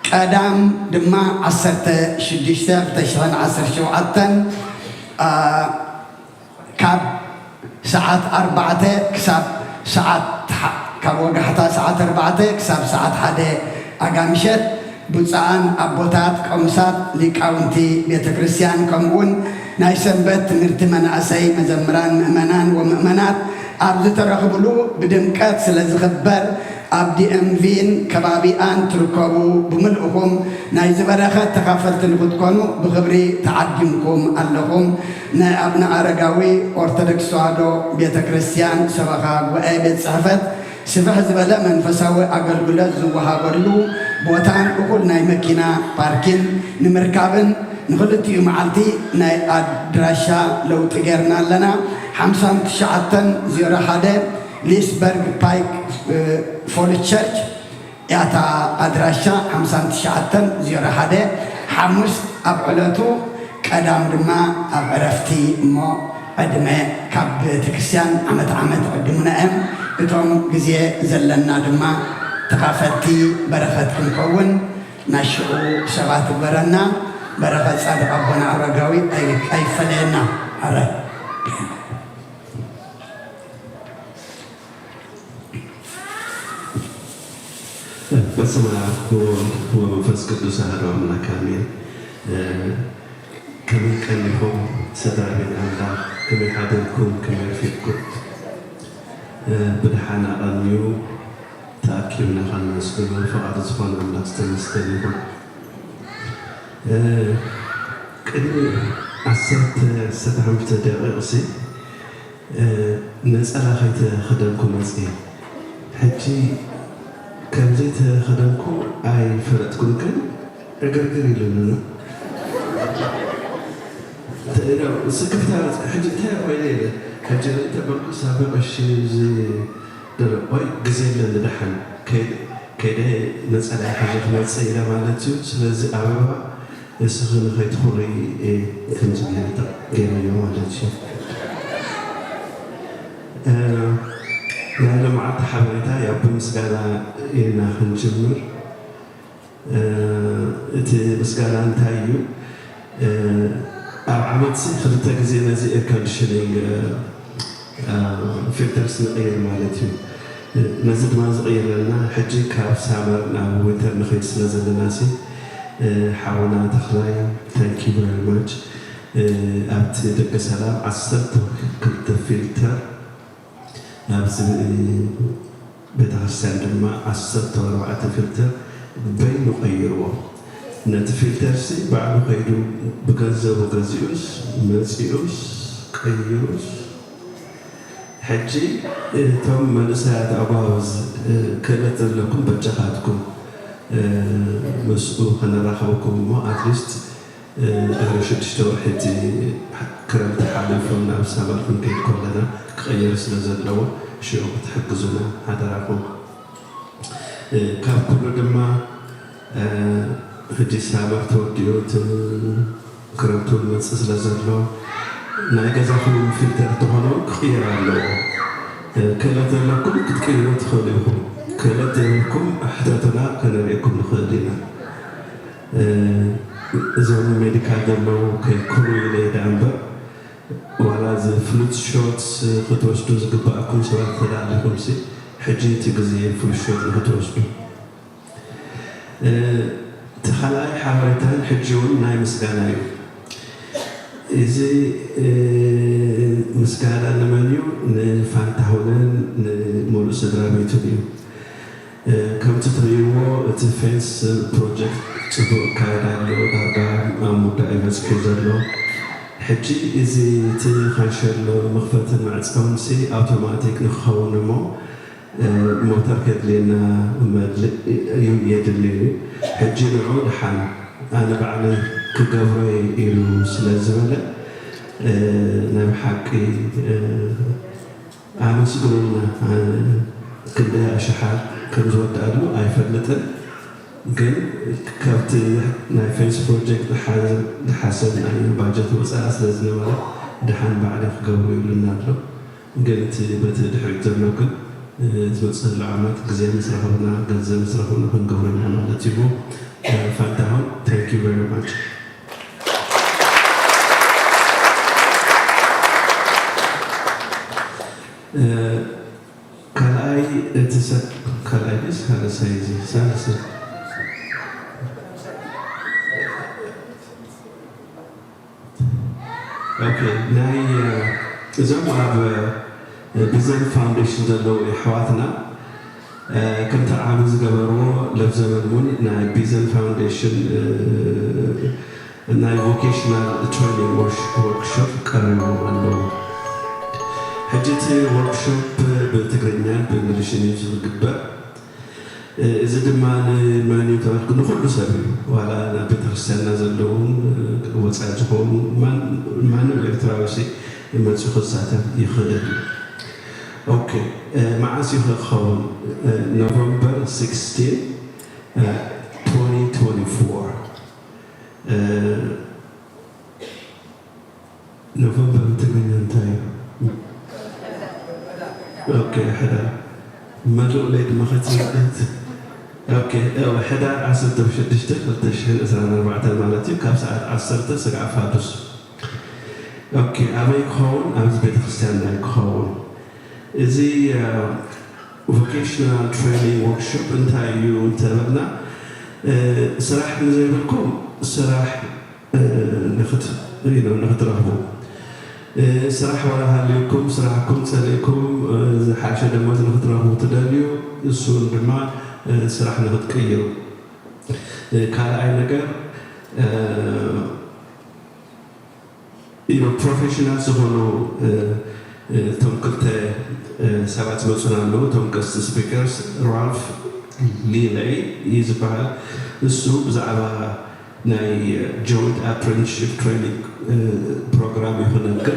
ቀዳም ድማ ዓሰርተ ሽዱሽተ ክልተ ሽሕን ዓሰርተ ሸውዓተን፣ አ፣ ካብ ሰዓት ኣርባዕተ ክሳብ ሰዓት ሓ-፣ ካብ ወጋሕታ ሰዓት ኣርባዕተ ክሳብ ሰዓት ሓደ ኣጋምሸት ብፁዓን ኣቦታት፣ ቆምሳት፣ ሊቃውንቲ ቤተ ክርስቲያን፣ ከምኡውን ናይ ሰንበት ትምህርቲ መናእሰይ፣ መዘምራን፣ ምእመናን ወምእመናት ኣብ ዝተረኽብሉ ብድምቀት ስለ ዝኽበር፣ ኣብ ዲኤምቪን ከባቢኣን ትርከቡ ብምልእኹም ናይዚ በረኸት ተኻፈልቲ ንኽትኮኑ ብኽብሪ ተዓዲምኩም ኣለኹም። ናይ ኣቡነ ኣረጋዊ ኦርቶዶክስ ተዋህዶ ቤተ ክርስቲያን ሰበኻ ጉባኤ ቤት ጽሕፈት ስፍሕ ዝበለ መንፈሳዊ ኣገልግሎት ዝወሃበሉ ቦታን እኹል ናይ መኪና ፓርኪን ንምርካብን ንኽልቲኡ መዓልቲ ናይ ኣድራሻ ለውጢ ጌርና ኣለና። ሓምሳን ትሽዓተን ዜሮ ሓደ ሊስበርግ ፓይክ ፎልስ ቸርች ያታ ኣድራሻ ሓምሳን ትሽዓተን ዜሮ ሓደ ሓሙስ ኣብ ዕለቱ ቀዳም ድማ ኣብ ዕረፍቲ እሞ ዕድመ ካብ ቤተ ክርስቲያን ዓመት ዓመት ዕድሙና እዮም። እቶም ግዜ ዘለና ድማ ተኻፈልቲ በረኸት ክንከውን ናይ ሽዑ ሰባት ይግበረና። በረኸት ጻድቕ ኣቦና ኣረጋዊ ኣይ- ኣይፈለየና። ኣረ በስመ አብ ወወልድ ወመንፈስ ቅዱስ አሐዱ አምላክ አሜን። ከመይ ቀኒኹም ስድራ ቤት ኣምላኽ? ከመይ ሓደርኩም? ከመይ ኣርፊድኩም? ብድሓን ኣቐንዩ ተኣኪብና ከነመስግኖ ፍቓዱ ዝኾነ ኣምላኽ ዝተመስገነ ይኹን። ቅድሚ ዓሰርተ ዓሰርተ ሓሙሽተ ደቂቕ ሲ ነፀላ ከይተኸደንኩ መፅየ። ሕጂ ከምዘይተኸደንኩ ኣይፈለጥኩን፣ ግን ዕግርግር ኢሉኒ። ስክፍታ መፅእ። ሕጂ እንታይ ኮይነ ኢለ ሕጂ ርኢ ተበልኩ ሳበ ቀሺ እዚ ደረቕ ወይ ግዜ ኣለኒ ደሓን ከይደ ነፀላ ሒዘ ክመፅእ ኢለ ማለት እዩ። ስለዚ ኣበባ እስኺ ንኸይትኹሪ ከምዚ ገይረ ገይረዮ ማለት እዩ። ናይ ሎምዓንቲ ሓበሬታ ያቡ ምስጋና ኢልና ክንጅምር። እቲ ምስጋና እንታይ እዩ? ኣብ ዓመት ክልተ ግዜ ነዚ ኤር ኮንዲሽኒንግ ፊልተርስ ንቕይር ማለት እዩ። ነዚ ድማ ዝቕይረልና ሕጂ ካብ ሳመር ናብ ዊንተር ንኸይድ ስለ ዘለና ሲ ሓውና ተኽላይ thank you very much ኣብቲ ደቂ ሰላም ዓሰርተ ክልተ ፊልተር ኣብዚ ቤተክርስትያን ድማ ዓሰርተ ኣርባዕተ ፊልተር በይኑ ቀይርዎ። ነቲ ፊልተር ሲ ባዕሉ ከይዱ ብገንዘቡ ገዚኡስ መፂኡስ ቀይሩስ ሕጂ እቶም መንእሰያት ኣጓብዝ ክእለት ዘለኩም በጃኻትኩም ምስኡ ከነራኸብኩም እሞ ኣትሊስት ድሕሪ ሽዱሽተ ወርሒ እቲ ክረምቲ ሓሊፉ ናብ ሳመር ክንከይድ ከለና ክቕየር ስለ ዘለዎ ሽዑ ክትሕግዙና ሓደራኹም። ካብ ኩሉ ድማ ሕጂ ሳመር ተወዲኡ እቲ ክረምቲ እውን መፅእ ስለ ዘሎ ናይ ገዛኹም ፊልተር እንተኾነ ክቕየር ኣለዎ። ክእለት ዘለኩም ክትቅይሩ ትኽእሉ ኢኹም። ክእለት ዘይብልኩም ሕተቱና ከነርእየኩም ንኽእል ኢና። እዞም ሜዲካል ዘለዉ ከይኩኑ ኢለ ደኣ እምበር ዋላ እዚ ፍሉት ሾት ክትወስዱ ዝግባኣኩም ሰባት ተዳሊኹም ሲ ሕጂ እቲ ግዜ ፍሉት ሾት ንክትወስዱ እቲ ካልኣይ ሓበሬታን ሕጂ እውን ናይ ምስጋና እዩ። እዚ ምስጋና ንመን እዩ? ንፋንታሁንን ንሙሉእ ስድራ ቤቱን እዩ። ከምቲ ትርእይዎ እቲ ፌንስ ፕሮጀክት ፅቡቅ ይካየድ ኣሎ። ዳርጋ ኣብ ምውዳእ እዩ በፂሑ ዘሎ። ሕጂ እዚ እቲ ካንሸሎ መኽፈትን መዕፀውን ሲ ኣውቶማቲክ ንክኸውን እሞ ሞተር ከድልየና መድልእ እዩ የድሊ እዩ። ሕጂ ንዑ ድሓን ኣነ ባዕለይ ክገብሮ ኢሉ ስለ ዝበለ ናይ ብሓቂ ኣመስግኑልና። ክንደይ ኣሽሓት ከም ዝወድኣሉ ኣይፈልጥን፣ ግን ካብቲ ናይ ፌንስ ፕሮጀክት ዝሓሰብናዮ ባጀት ወፃኢ ስለ ዝነበረ ድሓን ባዕለይ ክገብሮ ኢሉና ኣሎ። ግን እቲ በቲ ድሕሪት ዘሎ ግን ዝመፅእ ዘሎ ዓመት ግዜ ምስ ረኸብና ገንዘብ ምስ ረኸብና ክንገብሮ ኢና ማለት እዩ። ፋንታሁን thank you very much። ካልኣይ እቲ ሰብ ካልኣይ ድስ ሳልሳይ እዚ ሳልሳይ ናይ እዞም ኣብ ቢዘን ፋውንዴሽን ዘለዉ ኣሕዋትና ከምቲ ዓቢ ዝገበርዎ ለብዘበን እውን ናይ ቢዘን ፋውንዴሽን ናይ ቮኬሽናል ትሬኒንግ ወርክሾፕ ቀሪቦም ኣለዉ። ሕጂ እቲ ወርክሾፕ ብትግርኛን ብእንግሊሽን እዩ ዝግበር። እዚ ድማ ንመን እዩ ተባልኩ ንኩሉ ሰብ እዩ። ዋላ ናብ ቤተክርስትያንና ዘለውን ወፃኢ ዝኾኑ ማንም ኤርትራዊ ሲ መፂኡ ክሳተፍ ይኽእል እዩ። ኦኬ፣ መዓስ እዩ ክኸውን? ኖቨምበር ስክስቲን፣ ትወንቲ ትወንቲ ፎር። ኖቨምበር ብትግርኛ እንታይ እዩ? ኦኬ፣ ሕዳር መሉእ ለይ ድማ ከትዝበት። ኦኬ፣ ሕዳር ዓሰርተ ሽዱሽተ ክልተ ሽሕን ዕስራን ኣርባዕተን ማለት እዩ፣ ካብ ሰዓት ዓሰርተ ስጋዕ ፋዱስ። ኦኬ፣ ኣበይ ክኸውን? ኣብዚ ቤተክርስትያን ናይ ክኸውን። እዚ ቮኬሽናል ትሬኒንግ ወርክሾፕ እንታይ እዩ እንተበልና፣ ስራሕ ንዘይብልኩም ስራሕ ንክትረኽቡ፣ ስራሕ ዋላ ሃልዩኩም፣ ስራሕኩም ፀሊእኩም፣ ዝሓሸ ደሞዝ ንክትረኽቡ ትደልዩ፣ እሱን ድማ ስራሕ ንክትቅይሩ። ካልኣይ ነገር ፕሮፌሽናል ዝኾኑ እቶም ክልተ ሰባት ዝመፁና ኣለዉ። እቶም ገስት ስፒከርስ ራልፍ ሊለይ እዩ ዝበሃል። እሱ ብዛዕባ ናይ ጆይንት ኣፕረንቲስሺፕ ትሬኒንግ ፕሮግራም እዩ ክነግር።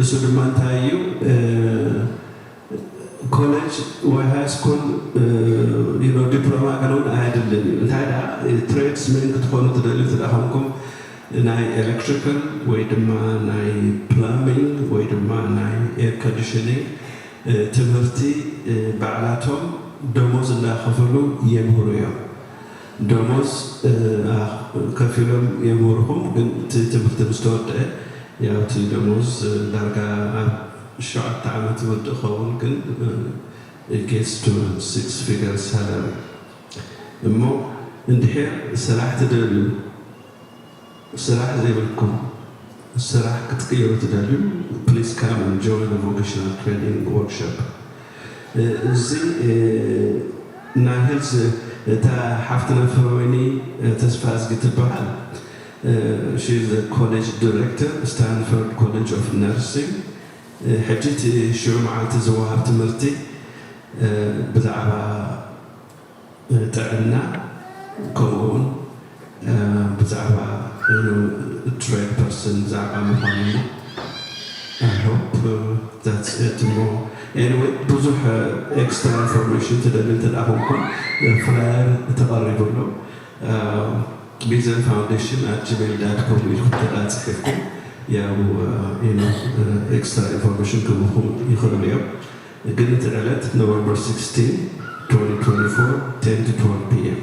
እሱ ድማ እንታይ እዩ፣ ኮሌጅ ወይ ሃይ ስኩል ዲፕሎማ ገለውን ኣየድልን እዩ። እንታይ ደኣ ትሬድስሜን ክትኾኑ ትደልዩ እንተ ደኣ ኮንኩም፣ ናይ ኤሌክትሪካል ወይ ድማ ናይ ፕላሚንግ ወይ ድማ ናይ ኤር ኮንዲሽኒንግ ትምህርቲ ባዕላቶም ደሞዝ እንዳኸፈሉ የምህሩ እዮም። ደሞዝ ከፊሎም የምህርኹም፣ ግን እቲ ትምህርቲ ምስ ተወደአ ያው እቲ ደሞዝ ዳርጋ ኣብ ሸውዓተ ዓመት ይወድእ ኸውን፣ ግን ጌትስ ቱ ሲክስ ፊገር ሳላሪ። እሞ እንድሕር ስራሕ ትደልዩ፣ ስራሕ ዘይብልኩም፣ ስራሕ ክትቅይሩ ትደልዩ፣ please come and join the vocational training workshop። እዚ ናይ ሄልዝ እታ ሓፍትና ፍረወይኒ ተስፋ እዝጊ ትበሃል። She is the college director, Stanford College of Nursing። ሕጂ እቲ ሽዑ መዓልቲ ዝወሃብ ትምህርቲ ብዛዕባ ጥዕና፣ ከምኡ እውን ብዛዕባ ትሬድ ፐርሰን ብዛዕባ ምዃኑ እዩ። I hope that's it። እሞ anyway፣ ብዙሕ ኤክስትራ ኢንፎርሜሽን ትደሊ እንተ ደኣ ኮንኩም፣ ፍላየር ተቐሪቡ ኣሎ። ቢዘን ፋውንዴሽን ኣት ጂሜል ዳት ኮም ኢልኩም ተዳኣ ጽሒፍኩም፣ ያው ኤክስትራ ኢንፎርሜሽን ክህቡኹም ይኽእሉ እዮም። ግን እቲ ዕለት ኖቨምበር ስክስቲን፣ ትወንቲ ትወንቲ ፎር፣ ቴን ቱ ትወልቭ ፒ ኤም።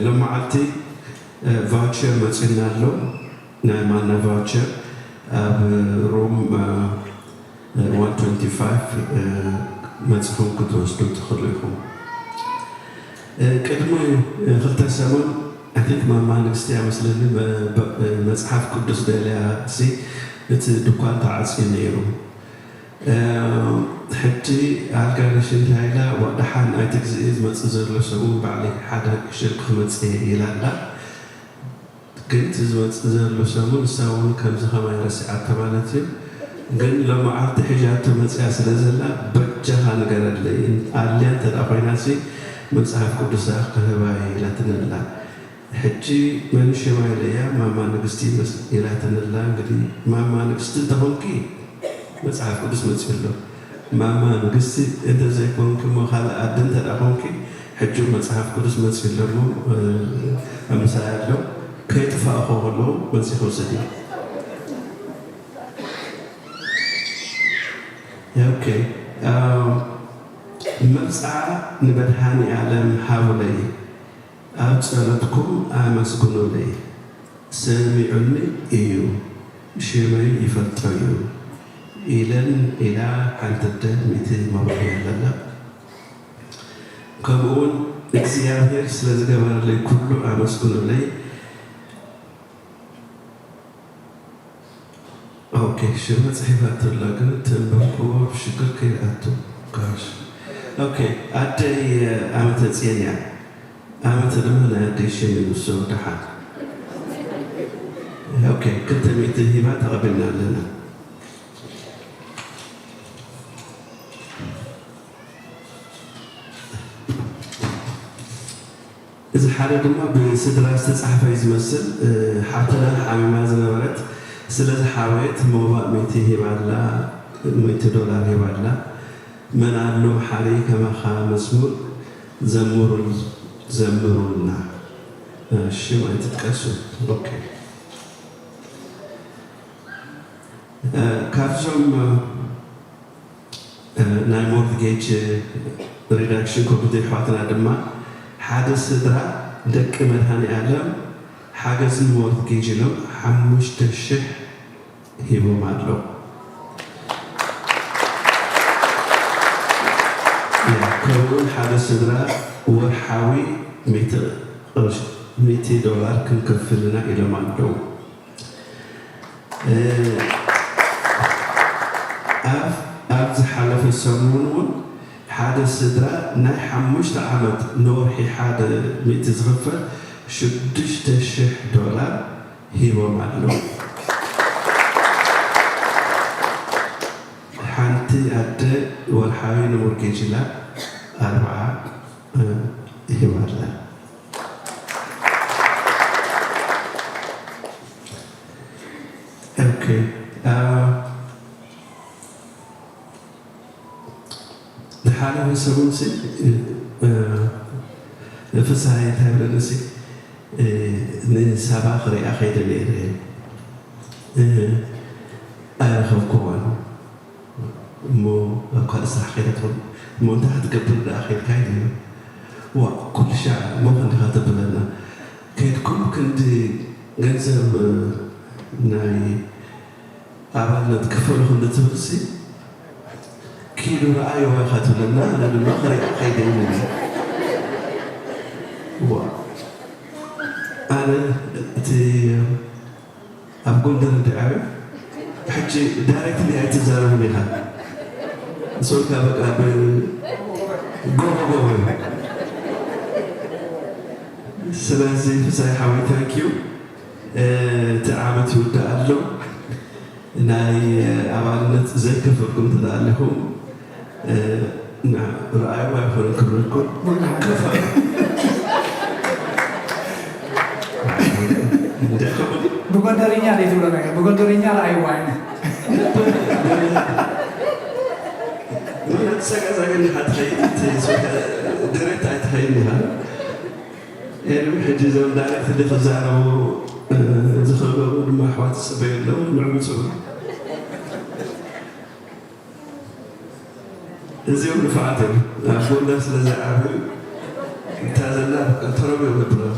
ሎመዓልቲ ቫውቸር መፂና ኣሎ። ናይ ማና ቫውቸር ኣብ ሩም ዋን ትወንቲ ፋይቭ መፂኹም ክትወስዱ ትኽእሉ ኢኹም። ቅድሚ ክልተ ሰሙን፣ I think ማማ ንግስቲ እያ መስለኒ፣ መፅሓፍ ቅዱስ ደልያ ሲ እቲ ድኳን ተዓፅዩ ነይሩ። ሕጂ ኣልጋነሽ እንታይ ኢላ፣ ደሓን ኣይትግዝኢ፣ ዝመፅእ ዘሎ ሰሙን ባዕለይ ሓደ ሽርኪ ክመፅእ እየ ኢላ ኣላ። ግን እቲ ዝመፅእ ዘሎ ሰሙን ንሳ እውን ከምዚ ከማይ ረሲዓቶ ማለት እዩ። ግን ሎመዓልቲ ሒዛቶ መፅያ ስለ ዘላ በጃኻ ንገረለይ፣ ኣልያ እንተ ደኣ ኮይናሲ መፅሓፍ ቅዱሳ ክህባ እየ ኢላትኒ ኣላ። ሕጂ መንሽዋ ኢለያ፣ ማማ ንግስቲ ኢላትኒ ኣላ። እንግዲህ ማማ ንግስቲ እንተኾንኪ መፅሓፍ ቅዱስ መፅዩ ኣሎ። ማማ ንግስቲ እንተዘይኮንኪ እሞ ካልእ ኣደ እንተ ደኣ ኮንኪ ሕጂ እውን መፅሓፍ ቅዱስ መፅዩ ኣሎ እሞ ምሳይ ኣሎ። ከይጥፋእኹ ከለዉ መፂኹ ውሰድዮ። ኦኬ፣ መብፅዓ ንመድሃኔ ኣለም ሃቡለይ፣ ኣብ ፀሎትኩም ኣመስግኑለይ። ሰሚዑኒ እዩ፣ ሽመይ ይፈልጦ እዩ ኢለን ኢላ ሓንቲ ኣደ ሚእቲ መብርሂ ኣለና። ከምኡውን እግዚኣብሔር ስለ ዝገበረለይ ኩሉ ኣመስግኑለይ። ኦ፣ ኦኬ፣ ሽማ ጽሒፋቶ ኣላ፣ ግን ተንበብክዎ ሽግር ከይኣቱ። ጋሽ። ኦኬ፣ ኣደይ ኣመተ ጽዮን እያ። ኣመተ ድማ ናይ ኣደይ ሽም እዩ፣ ንሱ ደሓን። ኦኬ፣ ክልተ ሚእቲ ሂባ ተቐቢልና ኣለና። እዚ ሓደ ድማ ብስድራ ዝተጻሕፈ እዩ ዝመስል። እ፣ ሓብትና ሓሚማ ዝነበረት፣ ስለዚ ሓወየት ሞባእ ሚእቲ ሂባላ፣ ሚእቲ ዶላር ሂባላ። መን ኣሎ መሓሪ ከማኻ መዝሙር ዘምሩል-፣ ዘምሩልና። እ፣ ሽም ኣይትጥቀሱ። ኦኬ። እ፣ ካብዞም፣ እ፣ ናይ ሞርትጌጅ ሪዳክሽን ኮሚቴ ኣሕዋትና ድማ ሓደ ስድራ ደቂ መድሃኔ ኣለም ሓገዝ ንሞርትጌጅ ኢሎም ሓሙሽተ ሽሕ ሂቦም ኣለዉ። ያ፣ ከምኡውን ሓደ ስድራ ወርሓዊ ሚእቲ ቅርሺ፣ ሚእቲ ዶላር ክንከፍል ኢና ኢሎም ኣለዉ። እ፣ ኣብ፣ ኣብ ዝሓለፈ ሰሙን እውን ሓደ ስድራ ናይ ሓሙሽተ ዓመት ንወርሒ ሓደ ሚእቲ ዝኽፈል ሽዱሽተ ሽሕ ዶላር ሂቦም ኣለዉ። ሓንቲ ኣደ ወርሓዊ ንሞርጌጅ ኢላ ኣርብዓ፣ እ፣ ሂባ ኣላ። ኦኬ። አ፣ ዝሓለፈ ሰሙን ሲ፣ እ፣ እ፣ ፍስሃየ እንታይ ብለኒ ሲ፣ እ፣ ንሳባ ክሪኣ ከይደ ነይረ። እ፣ ኣይረኸብኩዋን። እሞ ኣብ ካልእ ስራሕ ከይዳ ትኸውን። እሞ እንታይ ክትገብር ደኣ ከይድካ ኢለዮ። ዋ፣ ኩሉ ሻዕ እሞ ክንዲኻ ተብለና። ከይድኩም ክንዲ ገንዘብ፣ እ፣ ናይ ኣባልነት ክፈሉ ክንዲ ትብልሲ፣ ኪዱ ረኣይዋ ኢኻ ትብለና፣ ኣነ ድማ ክሪኣ ከይደ ኢሉኒ። ዋ፣ ኣነ እቲ ኣብ ጎንደር እንዲ ዓብዩ፣ ሕጂ ዳይሬክትሊ ኣይትዛረብን ኢኻ። ንስኻ በቃ ብ-፣ ጎቦ ጎቦ እዩ። ስለዚ ፍሳይ ሓወይ፣ ታንኪዩ። እ፣ እቲ ዓመት ይውዳእ ኣሎ። ናይ ኣባልነት ዘይከፈልኩም እንተ ደኣ ኣለኹም፣ እ፣ ና-፣ ረኣይዋ ኣይኮነን ክብለኩም። ክፈሉ። እንደ ከመዲ? ብጎንደርኛ ደይ ትብሎ ነገር፣ ብጎንደርኛ ረኣይዋ ኣይነ። ማለት ሰጋዛገን ሓትኸይድ፣ እቲ ደረት ኣይትኸይድ ኢኻ። ኤርሚ፣ ሕጂ እዞም ዳይሬክትሊ ክዛረቡ፣ እ፣ ዝኸበሩ ድማ ኣሕዋት ዝጽበዩ ኣለዉ። ንዕኡ ጽበዩ። እዚኦም ንፉዓት እዮም። ኣብ ጎንደር ስለ ዝዓበዩ፣ እታ ዘላ በቃ ተረብዮም ነብሎም።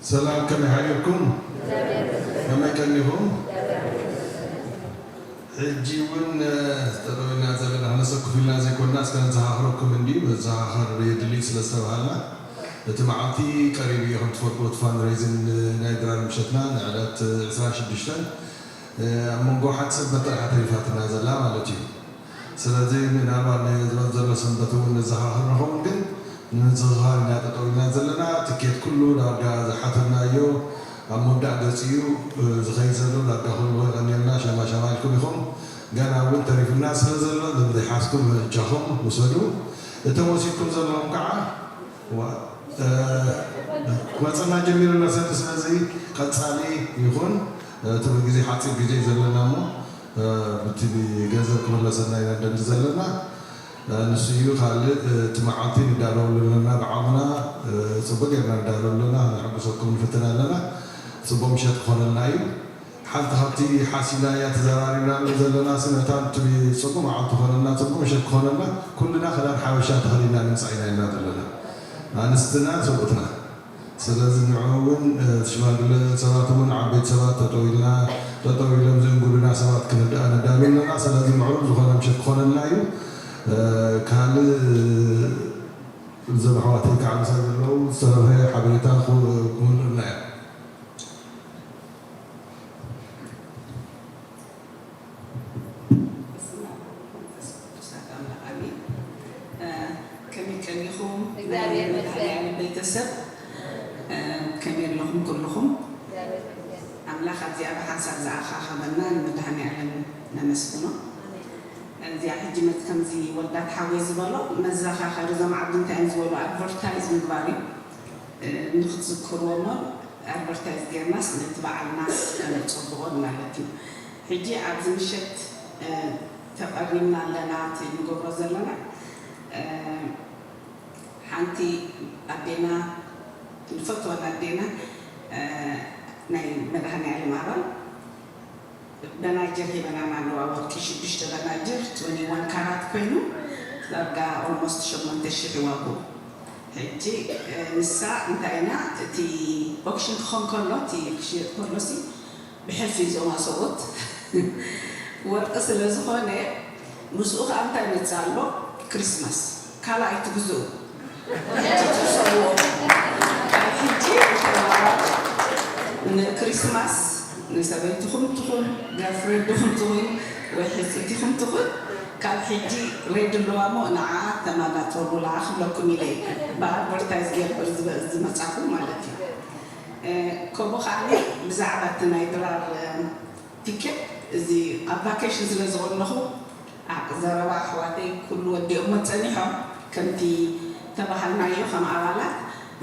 ሰላም፣ ከመይ ሓዲርኩም? ከመይ ቀኒኹም? ሕጂ እውን፣ እ፣ ጠጠው ኢልና ዘለና፣ ክነሰኩፍ ኢልና ዘይኮንና፣ እስከ ነዘኻኽረኩም እንድዩ፣ መዘኻኸር የድሊ ስለ ዝተባሃልና፣ እቲ መዓልቲ ቀሪቡ እዩ። ከም ትፈልጥዎ፣ እቲ ፋንድሬይዚንግ ናይ ድራር ምሸትና ንዕለት ዕስራን ሽዱሽተን፣ እ፣ ኣብ መንጎ ሓንቲ ሰንበት ጥራሕ ተሪፋትና ዘላ ማለት እዩ። ስለዚ ምናልባት ናይ ዝበን ዘሎ ሰንበት እውን ንዘኻኽር ንኸውን፣ ግን ንምዝኽኻር ኢና ጠጠው ኢልና ዘለና። ትኬት ኩሉ ዳርጋ ዝሓተናዮ ኣብ ምውዳእ ገጽ እዩ፣ እ፣ ዝኸይድ ዘሎ። ዳርጋ ኩሉ የቐንየልና፣ ሸማ ሸማ ኢልኩም ኢኹም። ገና እውን ተሪፉና ስለ ዘሎ፣ ነዚ ዘይሓዝኩም እጃኹም ውሰዱ። እቶም ወሲድኩም ዘለኹም ከዓ፣ ዋ፣ እ፣ ክመጸና ጀሚሩ ኣሎ ሰቲ። ስለዚ ቀጻሊ ይኹን፣ እቲ ግዜ ሓጺር ግዜ እዩ ዘለና እሞ፣ እ፣ ብቲ ገንዘብ ክመለሰና ኢና እንደሊ ዘለና። እ፣ ንሱ እዩ ካልእ፣ እ፣ እቲ መዓልቲ ንዳለወሉ ኣለና ብዓቕምና፣ እ፣ ጽቡቅ ጌርና ንዳለወሉ ኣለና፣ ነሐጉሰኩም ንፍትን ኣለና። ጽቡቅ ምሸት ክኾነልና እዩ። ሓንቲ ካብቲ ሓሲናያ ተዘራሪብናሉ ዘለና ስነታ፣ እቲ ጽቡቅ መዓልቲ ክኾነልና፣ ጽቡቅ ምሸት ክኾነልና፣ ኩልና ክዳን ሓበሻ ተኸዲና ንምጻእ ኢና ኢልና ዘለና። ኣንስትና፣ ሰብኡትና። ስለዚ ንዑ እውን ሽማግለ ሰባት እውን ዓበይቲ ሰባት ጠጠው ኢልና ጠጠው ኢሎም ዘንግዱና ሰባት ክንዳኣ ነዳሉ ኣለና። ስለዚ ምዕሩግ ዝኾነ ምሸት ክኾነልና እዩ። ካልእ እዞም ኣሕዋተይ ከዓ ምሳይ ዘለዉ ዝተረፈ ሓበሬታ ክህሉና እዮም። ከመይ ቀኒኹም? ቤተሰብ ከመይ ኣለኹም ኩልኹም? ኣምላኽ ኣብዚኣ ብሓንሳብ ዝኣኻኸበና ንመድሃኒኣለም ነመስግኖ። እዚኣ ሕጂ መት ከምዚ ወዳት ሓወይ ዝበሎ መዘኻኸሪ እዞም ዓዲ እንታይ እዮም ዝበሉ ኣድቨርታይዝ ምግባር እዩ። ንክትዝክርዎሞን ኣድቨርታይዝ ጌርናስ ነቲ በዓልናስ ከነፅብቖን ማለት እዩ። ሕጂ ኣብዚ ምሸት ተቐሪብና ኣለና እቲ ንገብሮ ዘለና ሓንቲ ኣዴና ንፈትወን ኣዴና ናይ መድሃኒኣለም ኣባል በናጅር ሂበናና ኣለዋ ወርቂ ሽዱሽተ በናጅር ትወኒ ዋን ካራት ኮይኑ ዳርጋ ኦልሞስት ሸሞንተ ሽሕ ዋጉ ሕጂ ንሳ እንታይ ኢና እቲ ኦክሽን ክኾን ከሎ እቲ ክሽየጥ ከሎ ሲ ብሕልፊ እዞም ኣሰብኡት ወርቂ ስለ ዝኾነ ምስኡ ከዓ እንታይ መፅእ ኣሎ ክሪስማስ ካልኣይ ትግዝኡ ሕጂ ትሕሰብዎ ካብ ሕጂ ንክሪስማስ ንሰበይትኹም ትኹን ገርፍሬንድኹም ትኹን ወይ ሕፅይትኹም ትኹን ካብ ሕጂ ሬድ ኣለዋ እሞ ንዓ ተማጋፀሉላ ክብለኩም ኢለ ብኣድቨርታይዝ ገርበር ዝመፃኹ ማለት እዩ ከምኡ ከዓ ብዛዕባ እቲ ናይ ድራር ቲኬት እዚ ኣብ ቫኬሽን ስለ ዝቐነኹ ዘረባ ኣሕዋተይ ኩሉ ወዲኦሞ ፀኒሖም ከምቲ ተባሃልናዮ ከም ኣባላት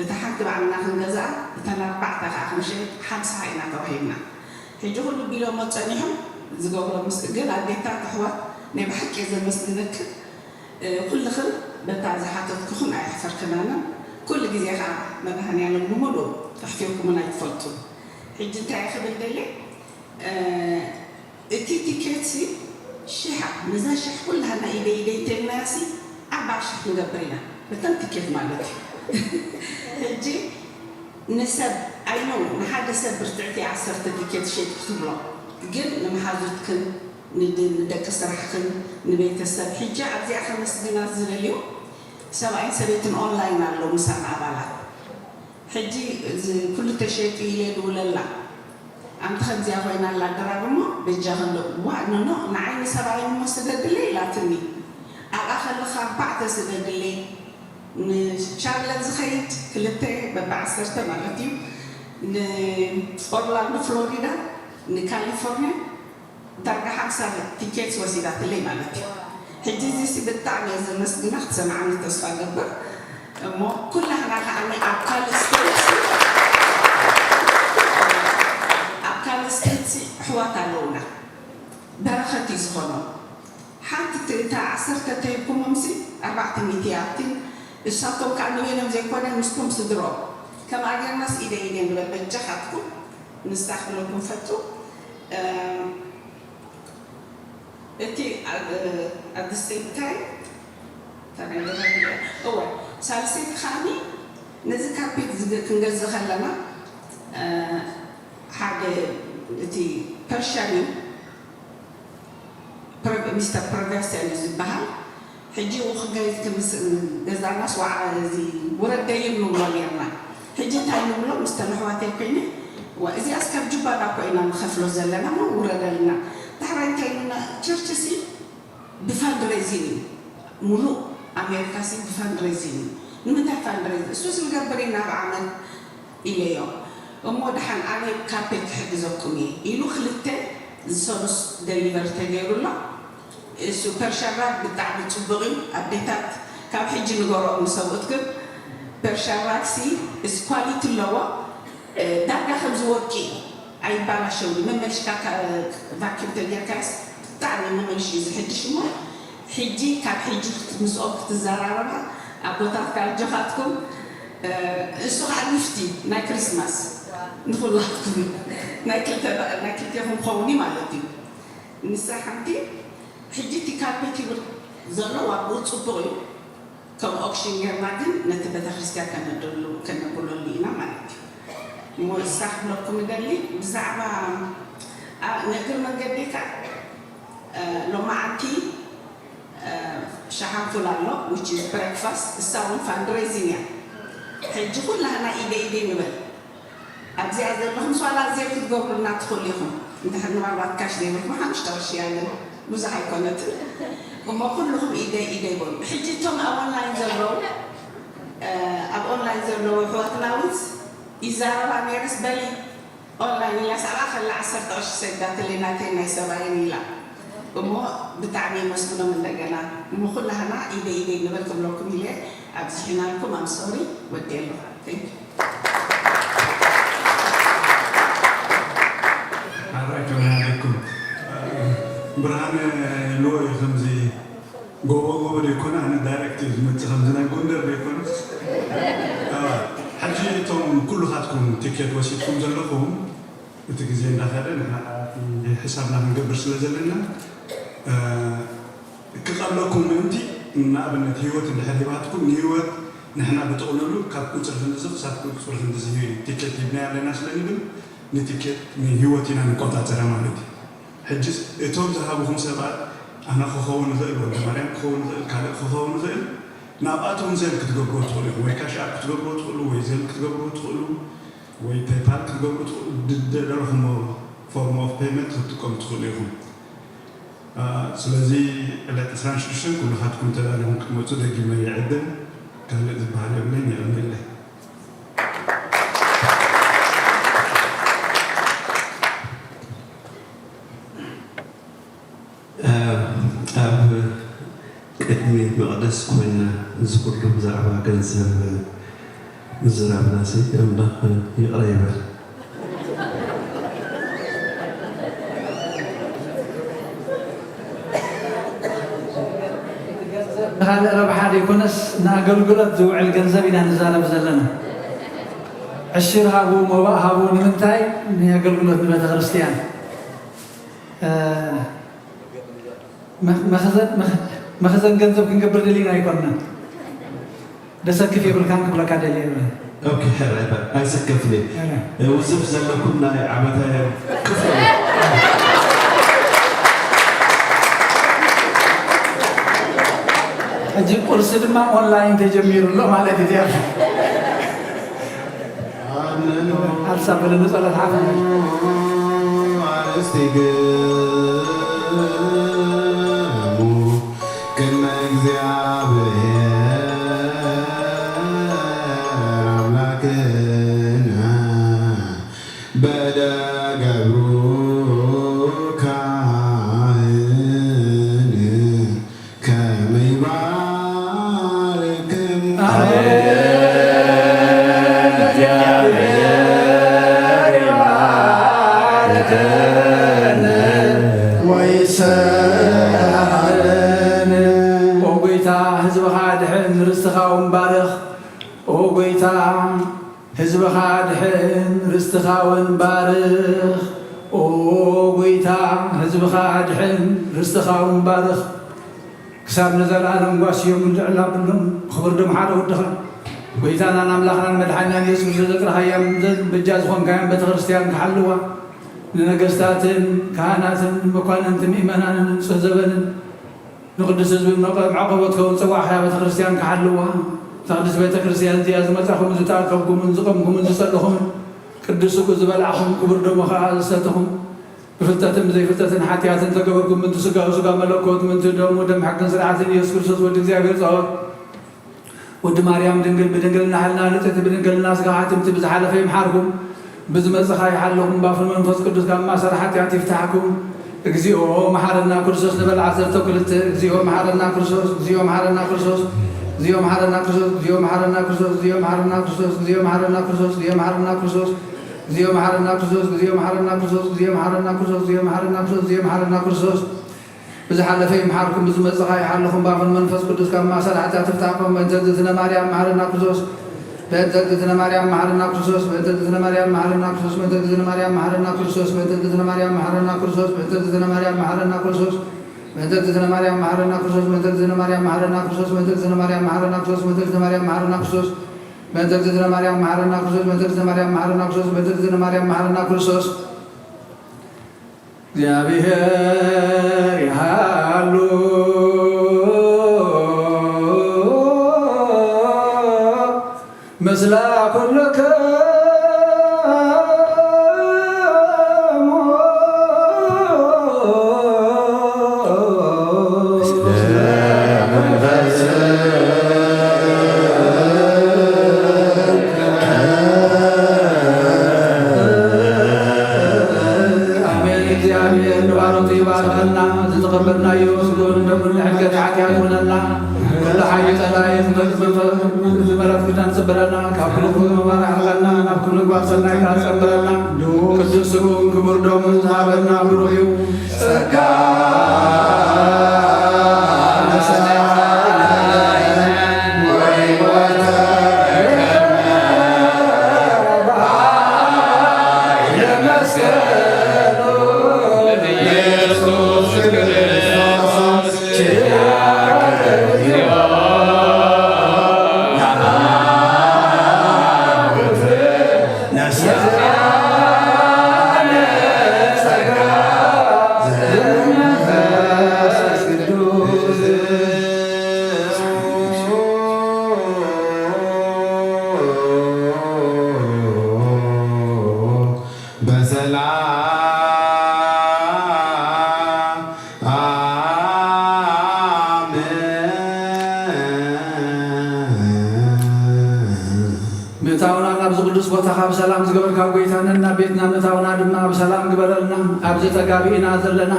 እታ ሓንቲ ባዕልና ክንገዝኣ እተን ኣርባዕተ ከዓ ክንሸይጥ ሓምሳ ኢና ተዋሂብና ሕጂ ኩሉ ቢሎሞ ፀኒሖም ዝገብሮ ምስ ግን ኣዴታት ኣሕዋት ናይ ብሓቂ እየ ዘመስግነክን ኩልኽን በታ ዝሓተትኩኽን ኣየሕፈርክናንን ኩሉ ግዜ ከዓ መድሃኒኣለም ብምሉእ ኣሕፊርኩምና ኣይትፈልጡን ሕጂ እንታይ ክብል ደልየ እቲ ቲኬት ሲ ሽሕ ነዛ ሽሕ ኩላህና ኢደይ ኢደይ እንተልናያ ሲ ኣርባዓ ሽሕ ክንገብር ኢና በተን ቲኬት ማለት እዩ ሕጂ ንሰብ ኣይነው ንሓደ ሰብ ብርትዕቲ ዓሰርተ ቲኬት ሸጥ ክትብሎ ግን ንመሓዙትክን ንደቂ ስራሕክን ንቤተሰብ ሕጂ ኣብዚኣ ከመስግና ዝደልዩ ሰብኣይን ሰበይትን ኦንላይን ኣለዉ ምሳና ኣባላት ሕጂ እዚ ኩሉ ተሸይጡ ኢለ ድውለላ ኣንቲ ከምዚኣ ኮይና ኣላ ድራር እሞ በጃ ከሎ ዋ ኖኖ ንዓይ ንሰብኣይ እሞ ስደድለይ ኢላትኒ ኣብኣ ከለካ ኣርባዕተ ስደድለይ ንቻርለት ዝኸይድ ክልተ በብዓሰርተ ማለት እዩ ንኦርላንዶ ፍሎሪዳ ንካሊፎርኒያ ዳርጋ ሓምሳ ቲኬትስ ወሲዳትለይ ማለት እዩ። ሕጂ እዚሲ ብጣዕሚ እየ ዘመስግና ክትሰምዓኒ ተስፋ እገብር እሞ ኩላህና ከዓኒ ኣብ ካልእ ስቴትሲ ኣብ ካልእ ስቴትሲ ኣሕዋት ኣለውና በረኸት እዩ ዝኾኖም ሓንቲ እታ ዓሰርተ ተሂብኩሞምሲ ኣርባዕተ ሚእቲ ይኣቲ እሳቶም ከዓ ንበይኖም ዘይኮነ ምስቶም ስድርኦም ከምኣ ጌርናስ ኢደ ኢደ ንበል በጃኻትኩም ንሳ ክብለኩም ፈቱ እቲ at the same time እወ ሳልሰይቲ ከዓኒ ነዚ ካርፔት ክንገዝእ ከለና ሓደ እቲ ፐርሻን እዩ ሚስተር ፕረቨርሰን እዩ ዝበሃል ሕጂ ው ክንገይዝ ክምስ ገዛናስ ዋዓ እዚ ውረደይም ንብሎ ኔርና ሕጂ እንታይ ንብሎ ምስ ተነሕዋተይ ኮይነ እዚኣስ ካብ ጁባና እኮ ኢና ንኸፍሎ ዘለና ሞ ውረደልና ዳሕራይ እንታይ ኢሉና ቸርችሲ ብፋንድሬዚን እዩ ሙሉእ ኣሜሪካ ሲ ብፋንድሬዚን እዩ ንምንታይ ፋንድሬዚን እሱስ ንገብር ኢና ኣብ ዓመት ኢለዮ እሞ ደሓን ኣነ ካርፔት ክሕግዘኩም እየ ኢሉ ክልተ ዝሰሉስ ደሊቨር ተገይሩሎ ሱፐር ሸራብ ብጣዕሚ ፅቡቅ እዩ ኣዴታት ካብ ሕጂ ንገርኦም ንሰብኡት ግን ፐርሻን ራክሲ እስ ኳሊቲ ኣለዎ ዳርጋ ከምዚ ወርቂ ኣይባላሸው መመልሽካ ቫኪም ተጌርካስ ብጣዕሚ መመልሽ እዩ ዝሕድሽ እሞ ሕጂ ካብ ሕጂ ምስኦም ክትዘራረባ ኣቦታት ካርጆኻትኩም እሱ ከዓ ጊፍቲ ናይ ክሪስማስ ንኩላትኩም ናይ ክልተ ናይ ክልቴኹም ክኸውን እዩ ማለት እዩ ንሳ ሓንቲ ሕጂ እቲ ካርፔት ይብል ዘሎ ዋግኡ ፅቡቕ እዩ እቶም ኦክሽን ጌርና ግን ነቲ ቤተክርስትያን ከነድሉ ከነብለሉ ኢና ማለት እዩ። እሞ እሳ ክብለኩም እደሊ ብዛዕባ፣ ኣ፣ ንእግሪ መንገዲ ከኣ፣ እ፣ ሎማዓንቲ፣ እ፣ ሸሓን ፉል ኣሎ፣ which is breakfast፣ እሳ እውን fundraising እያ። ሕጂ ኩላህና ኢደ ኢደ ንበል። ኣብዚኣ ዘለኹም ሷላ ዜር ክትገብሩልና ትኽእሉ ኢኹም። እንድሕር ምናልባት ካሽ ዘይብልኩም ሓሙሽተ ቅርሺ እያ ግን ብዙሕ ኣይኮነትን። እሞ ኩልኹም ኢደ ኢደ ይበሉ። ሕጂ እቶም ኣብ ኦንላይን ዘለዉ፣ እ፣ ኣብ ኦንላይን ዘለዉ ኣሕዋትና እውን ይዛረባ ነይረስ በሊ ኦንላይን ኢላ ሳላ ከላ ዓሰርተ ቅርሺ ሰዳትለይ ናተይ ናይ ሰብኣየን ኢላ። እሞ ብጣዕሚ የመስግኖም እንደገና። እሞ ኩላህና ኢደ ኢደ ንበል ክብለኩም ኢለ ኣብዚሕናልኩም። ኣም ሶሪ ወዲ ኣለኹ። Thank you። ሓራይ ከመይ ኣለኩም? ብርሃነ ልዎ እዩ ከምዚ ጎቦ ጎቦ ዘይኮነ ኣነ ዳይሬክት እዩ ዝመጽእ ከምዚ ናይ ጎንደር ዘይኮነ። ኣዋ፣ ሕጂ እቶም ኩሉኻትኩም ቲኬት ወሲድኩም ዘለኹም እቲ ግዜ እንዳኸደ ንሕና እቲ ሕሳብና ክንገብር ስለ ዘለና፣ እ፣ ክቐለኩም ምእንቲ ንኣብነት ህይወት እንድሕር ሂባትኩም ንህይወት ንሕና ብጥቕልሉ ካብ ቁጽሪ ክንድዚ ክሳብ ቁጽሪ ክንድዚ ቲኬት ሂብና ኣለና ስለ ንብል ንቲኬት ንህይወት ኢና ንቆጻጸራ ማለት እዩ። ሕጂ እቶም ዝሃብኹም ሰባት ኣነ ክኸውን ይኽእል፣ ወልደ ማርያም ክኸውን ይኽእል፣ ካልእ ክኸውን ይኽእል፣ ናብኣቶም ዜል ክትገብርዎ ትኽእሉ ኢኹም፣ ወይ ካሽ ኣፕ ክትገብርዎ ትኽእሉ፣ ወይ ዜል ክትገብርዎ ትኽእሉ፣ ወይ ፔፓል ክትገብሩ ትኽእሉ፣ ዝደለኹሞ ፎርም ኦፍ ፔመንት ክትጥቀሙ ትኽእሉ ኢኹም። አ፣ ስለዚ ዕለት ዕስራን ሽዱሽተን ኩልኻትኩም ተዳሊኹም ክትመጹ ደጊመ ይዕድም። ካልእ ዝበሃል የብለይን፣ የቐንየለይ። ኣብ ቅድሚ መቕደስ ኮይና እዚ ኩሉ ብዛዕባ ገንዘብ ምዝራብናሲ ኣምላኽ ይቕረ ይበል። ንኻልእ ረብሓ ዘይኮነስ ንኣገልግሎት ዝውዕል ገንዘብ ኢና ንዛረብ ዘለና። ዕሽር ሃቡ፣ መባእ ሃቡ፣ ንምንታይ? ንኣገልግሎት ንቤተ ክርስቲያን። እ፣ መ-፣ መኽዘን፣ መኽ-፣ መኽዘን ገንዘብ ክንገብር ደሊና ኣይኮንና። ደሰክፍ የብልካን ክብለካ ደልየ እየ። ኦኬ፣ ሕራይ በል፣ ኣይስከፍን እየ። ሕራይ። እ፣ ውዝፍ ዘለኩም ናይ ዓመታውያን ክፍሎ። ሕጂ ቁርሲ ድማ ኦንላይን ተጀሚሩ ኣሎ ማለት እዩ። ሓሳብ በለኒ ጸሎት ሓፍ። ኣርእስቲ ግሙ ቅድመ እግዚኣብሔር ኣምላክና በደ ገብሩ ካህን ከመ ይባርክም። ኣሜን። እግዚኣብሔር ይባርክን ወይሰሃለን። ኦ ጎይታ፣ ህዝብኻ ድሕን፣ ርስትኻ እውን ባርኽ። ኦ ጎይታ፣ ህዝብኻ ድሕን፣ ርስትኻ እውን ባርኽ። ኦ ጎይታ፣ ህዝብኻ ድሕን፣ ርስትኻ እውን ባርኽ። ክሳብ ንዘለኣለም ጓስዮም ልዕል ኣብሎም፣ ብኽብሪ ደም ሓደ ወድኻ፣ ጎይታናን ኣምላኽናን መድሓኒናን የሱስ ክርስቶስ ዘጥራኻዮም ዘ-፣ በጃ ዝኾንካዮም ቤተ ክርስቲያን ክሓልዋ፣ ንነገስታትን ካህናትን መኳንንትን ምእመናንን ንጹህ ዘበንን ንቅዱስ ህዝቢ መቀ-፣ መዕቆቦ ትኸውን ጽዋዕኻያ ቤተ ክርስቲያን ክሓልዋ። እታ ቅድስት ቤተ ክርስቲያን እዚኣ ዝመጻኹምን ዝተኣከብኩምን ዝቐምኩምን ዝጸለኹምን ቅዱስ ስግኡ ዝበላዕኹም ክቡር ደሙ ኸኣ ዝሰተኹም ብፍልጠትን ብዘይፍልጠትን ሓጢኣትን ተገበርኩም ምእንቲ ስጋኡ ስጋ መለኮት ምእንቲ ደሙ ደም ሕግን ስርዓትን ኢየሱስ ክርስቶስ ወዲ እግዚኣብሔር ጸወት ወዲ ማርያም ድንግል ብድንግልና ሕልና ንጽሕቲ ብድንግልና ስጋ ሓትምቲ ብዝሓለፈ ይምሓርኩም። ብዝመጽእ ከኣ ይሓለኹም። ባፍሪ መንፈስ ቅዱስ ካብ ማእሰር ሓጢኣት ይፍታሕኩም። እግዚኦ መሓረና ክርስቶስ ንበል ዓሰርተ ክልተ። እግዚኦ መሓረና ክርስቶስ፣ እግዚኦ መሓረና ክርስቶስ፣ እግዚኦ መሓረና ክርስቶስ፣ እግዚኦ መሓረና ክርስቶስ፣ እግዚኦ መሓረና ክርስቶስ፣ እግዚኦ መሓረና ክርስቶስ፣ እግዚኦ መሓረና ክርስቶስ፣ እግዚኦ መሓረና ክርስቶስ፣ እግዚኦ መሓረና ክርስቶስ፣ እግዚኦ መሓረና ክርስቶስ፣ እግዚኦ መሓረና ክርስቶስ፣ እግዚኦ መሓረና ክርስቶስ። ብዝሓለፈ ይምሓርኩም፣ ብዝመጽእ ከኣ ይሓልኹም። ባፍን መንፈስ ቅዱስ ካብ ማእሰር ሓጢኣት ይፍታሕኩም። በእንተ እግዝእትነ ማርያም መሓረና ክርስቶስ፣ በእንተ እግዝእትነ ማርያም መሓረና ክርስቶስ፣ በእንተ እግዝእትነ ማርያም መሓረና ክርስቶስ፣ በእንተ እግዝእትነ ማርያም መሓረና ክርስቶስ፣ በእንተ እግዝእትነ ማርያም መሓረና ክርስቶስ፣ በእንተ እግዝእትነ ማርያም መሓረና ክርስቶስ። በእንተ እግዝእትነ ማርያም መሐረና ክርስቶስ፣ በእንተ እግዝእትነ ማርያም መሐረና ክርስቶስ፣ በእንተ እግዝእትነ ማርያም መሐረና ክርስቶስ፣ በእንተ እግዝእትነ ማርያም መሐረና ክርስቶስ፣ በእንተ እግዝእትነ ማርያም መሐረና ክርስቶስ፣ በእንተ እግዝእትነ ማርያም መሐረና ክርስቶስ። እግዚኣብሔር ይሃሉ ምስለ ኩልክሙ። ኣሜን። እግዚኣብሔር ንባሮቱ ይባርኸልና። ዝተቐበልናዮ ስግኡን ደሙን ንሕድገት ሓጢኣት ይኹነልና። ኩሉ ሓዩ ጸላኢ ዝበረትክና ንጽበለና፣ ካብ ኩሉ ክፉእ መባርዓልና፣ ናብ ኩሉ ምግባር ሰናይ ከኣ ጸንብረና። ቅዱስ ስግኡን ክቡር ደሙን ዝሃበና ብሩኽ እዩ። ጸጋ በሰላም ምእታውና ናብዚ ቅዱስ ቦታኻ ብሰላም ዝገበርካ ጎይታ፣ ነና ቤትና ምእታውና ድማ ብሰላም ግበረልና። ኣብዚ ተጋቢእና ዘለና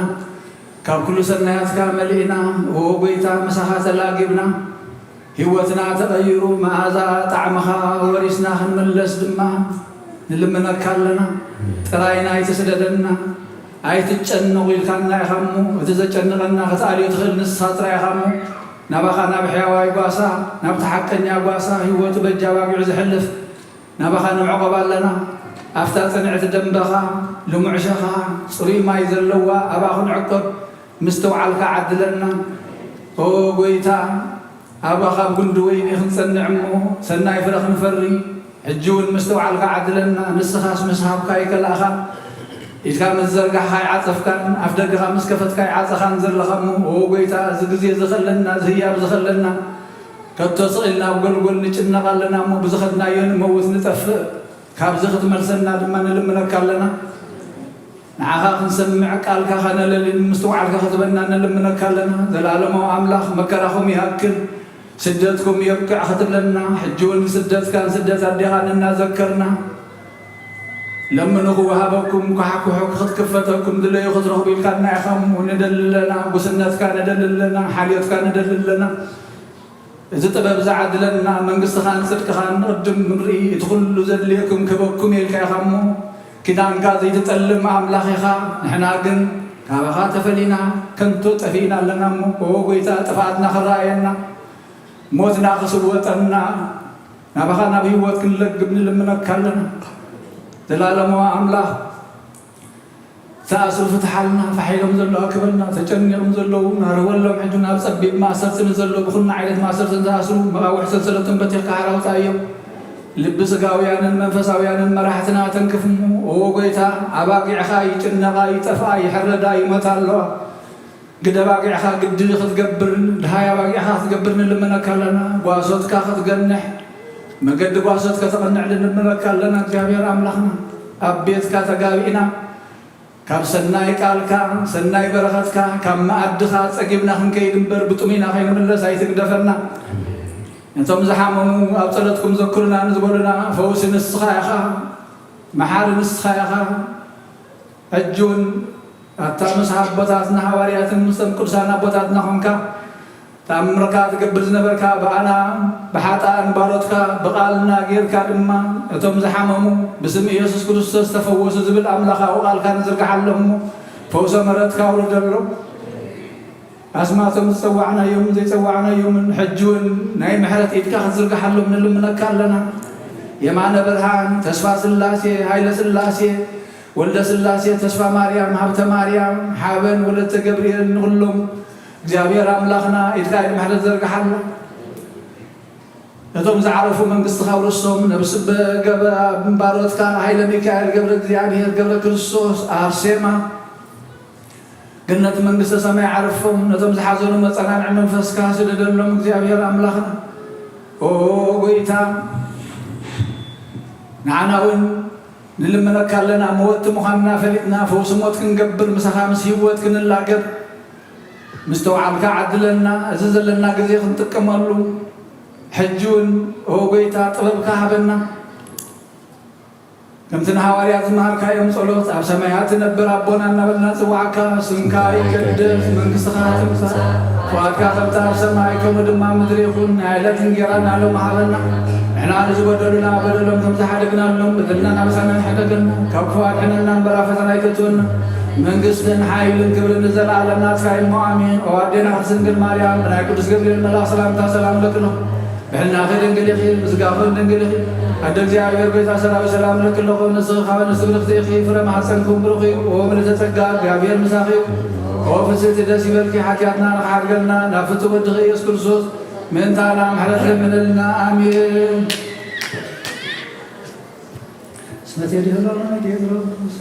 ካብ ኩሉ ሰናያትካ መሊእና፣ ኦ ጎይታ፣ ምሳኻ ተላጊብና፣ ህይወትና ተቐይሩ፣ መኣዛ ጣዕምኻ ወሪስና ክንምለስ ድማ ንልምነካ ኣለና። ጥራይና ኣይትስደደና፣ ኣይትጨነቑ ኢልካና ኢኻ እሞ፣ እቲ ዘጨንቐና ክትኣልዮ ትኽእል ንስኻ ጥራይ ኢኻ እሞ፣ ናባኻ ናብ ሕያዋይ ጓሳ፣ ናብቲ ሓቀኛ ጓሳ፣ ህይወቱ በጃ ባጊዑ ዝሕልፍ ናባኻ ንምዕቆብ ኣለና። ኣብታ ጽንዕቲ ደንበኻ፣ ልሙዕ ሸኻ፣ ጽሩይ ማይ ዘለዋ ኣባኹ ንዕቆብ፣ ምስትውዓልካ ዓድለና። ኦ ጎይታ፣ ኣባኻ ኣብ ጉንዲ ወይኒ ክንጸንዕ እሞ፣ ሰናይ ፍረ ክንፈሪ፣ ሕጂ እውን ምስትውዓልካ ዓድለና። ንስኻስ ምስ ሃብካ ኣይከላእኻን፣ ኢድካ ምስ ዘርጋሕካ ኣይዓጸፍካን፣ ኣፍ ደገኻ ምስ ከፈትካ ኣይዓጸኻን ዘለኻ እሞ፣ ኦ ጎይታ፣ እዚ ግዜ እዚ ከለና፣ እዚ ህያብ እዚ ከለና፣ ከቶ ስቕ ኢልና ኣብ ጎልጎል ንጭነቕ ኣለና እሞ፣ ብዝኸድናዮ ንመውት ንጠፍእ። ካብዚ ክትመልሰና ድማ ንልምነካ ኣለና። ንዓኻ ክንሰምዕ፣ ቃልካ ከነለሊ፣ ምስትውዓልካ ክትበና ንልምነካ ኣለና። ዘላለማዊ ኣምላኽ፣ መከራኹም ይሃክል፣ ስደትኩም የብቅዕ ክትብለና፣ ሕጂ እውን ስደትካን ስደት ኣዴኻን እናዘከርና፣ ለምኑ ክወሃበኩም፣ ኳሕኩሑ ክትክፈተኩም፣ ድለዩ ክትረኽቡ ኢልካና ኢኻ እሞ ንደሊ ኣለና። ጉስነትካ ንደሊ ኣለና፣ ሓልዮትካ ንደሊ ኣለና። እዚ ጥበብ ዝዓድለና፣ መንግስትኻን ጽድቅኻን ንቕድም ክንርኢ፣ እቲ ኩሉ ዘድልየኩም ክህበኩም ኢልካ ኢኻ እሞ፣ ኪዳንካ ዘይትጠልም ኣምላኽ ኢኻ። ንሕና ግን ካባኻ ተፈሊና፣ ከንቱ ጠፊእና ኣለና እሞ፣ ኦ ጎይታ፣ ጥፍኣትና ክረኣየና፣ ሞትና ክስወጠና፣ ናባኻ ናብ ህይወት ክንለግብ ንልምነካ ኣለና። ዘላለማዊ ኣምላኽ፣ ዝተኣስሩ ፍትሓልና፣ ፋሕ ኢሎም ዘለዉ ኣክበልና፣ ተጨኒቖም ዘለዉ ናርወሎም፣ ሕጂ ናብ ጸቢብ ማእሰርቲ ንዘለዉ፣ ብኹሉ ዓይነት ማእሰርቲ ንዝኣስሩ፣ መቓውሕ ሰንሰለቶም በቲኽካ ሓራ ውጻእዮም። ልቢ ስጋውያንን መንፈሳውያንን መራሕትና ተንክፍሞ። ኦ ጎይታ፣ ኣባጊዕኻ ይጭነቓ፣ ይጠፍኣ፣ ይሕረዳ፣ ይሞታ ኣለዋ። ግደ ኣባጊዕኻ ግዲ ክትገብር፣ ድሃይ ኣባጊዕኻ ክትገብር ንልምነካ ኣለና። ጓሶትካ ክትገንሕ፣ መገዲ ጓሶት ከተቕንዕ ንልምነካ ኣለና። እግዚኣብሔር ኣምላኽና፣ ኣብ ቤትካ ተጋቢእና፣ ካብ ሰናይ ቃልካ፣ ሰናይ በረኸትካ፣ ካብ መኣድኻ ጸጊብና ክንከይድ እምበር፣ ብጥሙይና ከይንምለስ ኣይትግደፈና። ነቶም ዝሓመሙ፣ ኣብ ጸሎትኩም ዘክሩና ንዝበሉና፣ ፈውሲ ንስኻ ኢኻ፣ መሓሪ ንስኻ ኢኻ። ሕጂ እውን ኣታ ምስ ኣቦታትና ሃዋርያትን ምስቶም ቅዱሳን ኣቦታትና ኾንካ፣ ተኣምርካ ትገብር ዝነበርካ፣ ብኣና ብሓጥኣን ባሮትካ ብቓልና ጌርካ ድማ፣ እቶም ዝሓመሙ ብስም ኢየሱስ ክርስቶስ ተፈወሱ ዝብል ኣምላኻዊ ቃልካ ንዝርግሓሎም እሞ፣ ፈውሰ ምሕረትካ ኣውርደሎም። ኣስማቶም ዝጸዋዕናዮምን ዘይጸዋዕናዮምን፣ ሕጂ እውን ናይ ምሕረት ኢድካ ክትዝርግሓሎም ንልምነካ ኣለና። የማነ ብርሃን፣ ተስፋ ስላሴ፣ ሃይለ ስላሴ፣ ወልደ ስላሴ፣ ተስፋ ማርያም፣ ሃብተ ማርያም፣ ሓበን፣ ወለተ ገብርኤል፣ ንኹሎም እግዚኣብሔር ኣምላኽና ኢድካ ኢድ ምሕረት ዘርግሓሎም። ነቶም ዝዓረፉ መንግስትኻ ውርሶም፣ ነብሲ በገበ ባሮትካ ኃይለ ሚካኤል ገብረ እግዚኣብሔር ገብረ ክርስቶስ ኣርሴማ ገነት መንግስተ ሰማይ ዓርፎም፣ ነቶም ዝሓዘኑ መጸናንዒ መንፈስካ ስደደሎም እግዚኣብሔር ኣምላኽና። ኦ ጎይታ፣ ንዓና እውን ንልምነካ ኣለና። መወቲ ምዃንና ፈሊጥና ፈውሲ ሞት ክንገብር፣ ምሳኻ ምስ ህይወት ክንላገብ ምስተውዓልካ ዓድለና። እዚ ዘለና ግዜ ክንጥቀመሉ ሕጂ እውን ኦ ጎይታ ጥበብካ ሃበና። ከምቲ ንሃዋርያት ዝመሃርካዮም ጸሎት፣ ኣብ ሰማያት ትነብር ኣቦና እናበልና ጽዋዕካ፣ ስምካ ይቀደስ፣ መንግስትኻ ትምጻእ፣ ፍቓድካ ከምቲ ኣብ ሰማይ ከምኡ ድማ ኣብ ምድሪ ይኹን። ናይ ዕለት እንጌራና ሎሚ ሃበና። ንሕና ንዝበደሉና በደሎም ከም ዝሓደግናሎም፣ በደልና እናበሳና ንሕደገልና፣ ካብ ክፉ ኣድሕነና እምበር ኣብ ፈተና ኣይተእትወና። መንግስትን ሓይልን ክብርን ንዘለኣለም ናትካ እሞ ኣሜን። ኦ ኣዴና ቅድስት ድንግል ማርያም፣ ብናይ ቅዱስ ገብርኤል መልኣኽ ሰላምታ ሰላም እለኪ ኣለኹ። ብሕልናኺ ድንግል ኢኺ፣ ብስጋኺ እውን ድንግል ኢኺ። ኣደ እግዚኣብሔር ጎይታ ሰራዊት ሰላም እለኪ ኣለኹ። ንስኺ ካብ ኣንስቲ ብርኽቲ ኢኺ፣ ፍረ ማሕፀንኩም ብሩኽ እዩ። ኦ ምልዕተ ጸጋ፣ እግዚኣብሔር ምሳኺ እዩ። ኦ ፍስሕቲ ደስ ይበልኪ፣ ሓጢኣትና ንኽሓድገልና ናብ ፍትው ወድኺ ኢየሱስ ክርስቶስ ምእንታና ምሕረት ለምነልና። ኣሜን። እስመ ቴድህሎነ ጴጥሮስ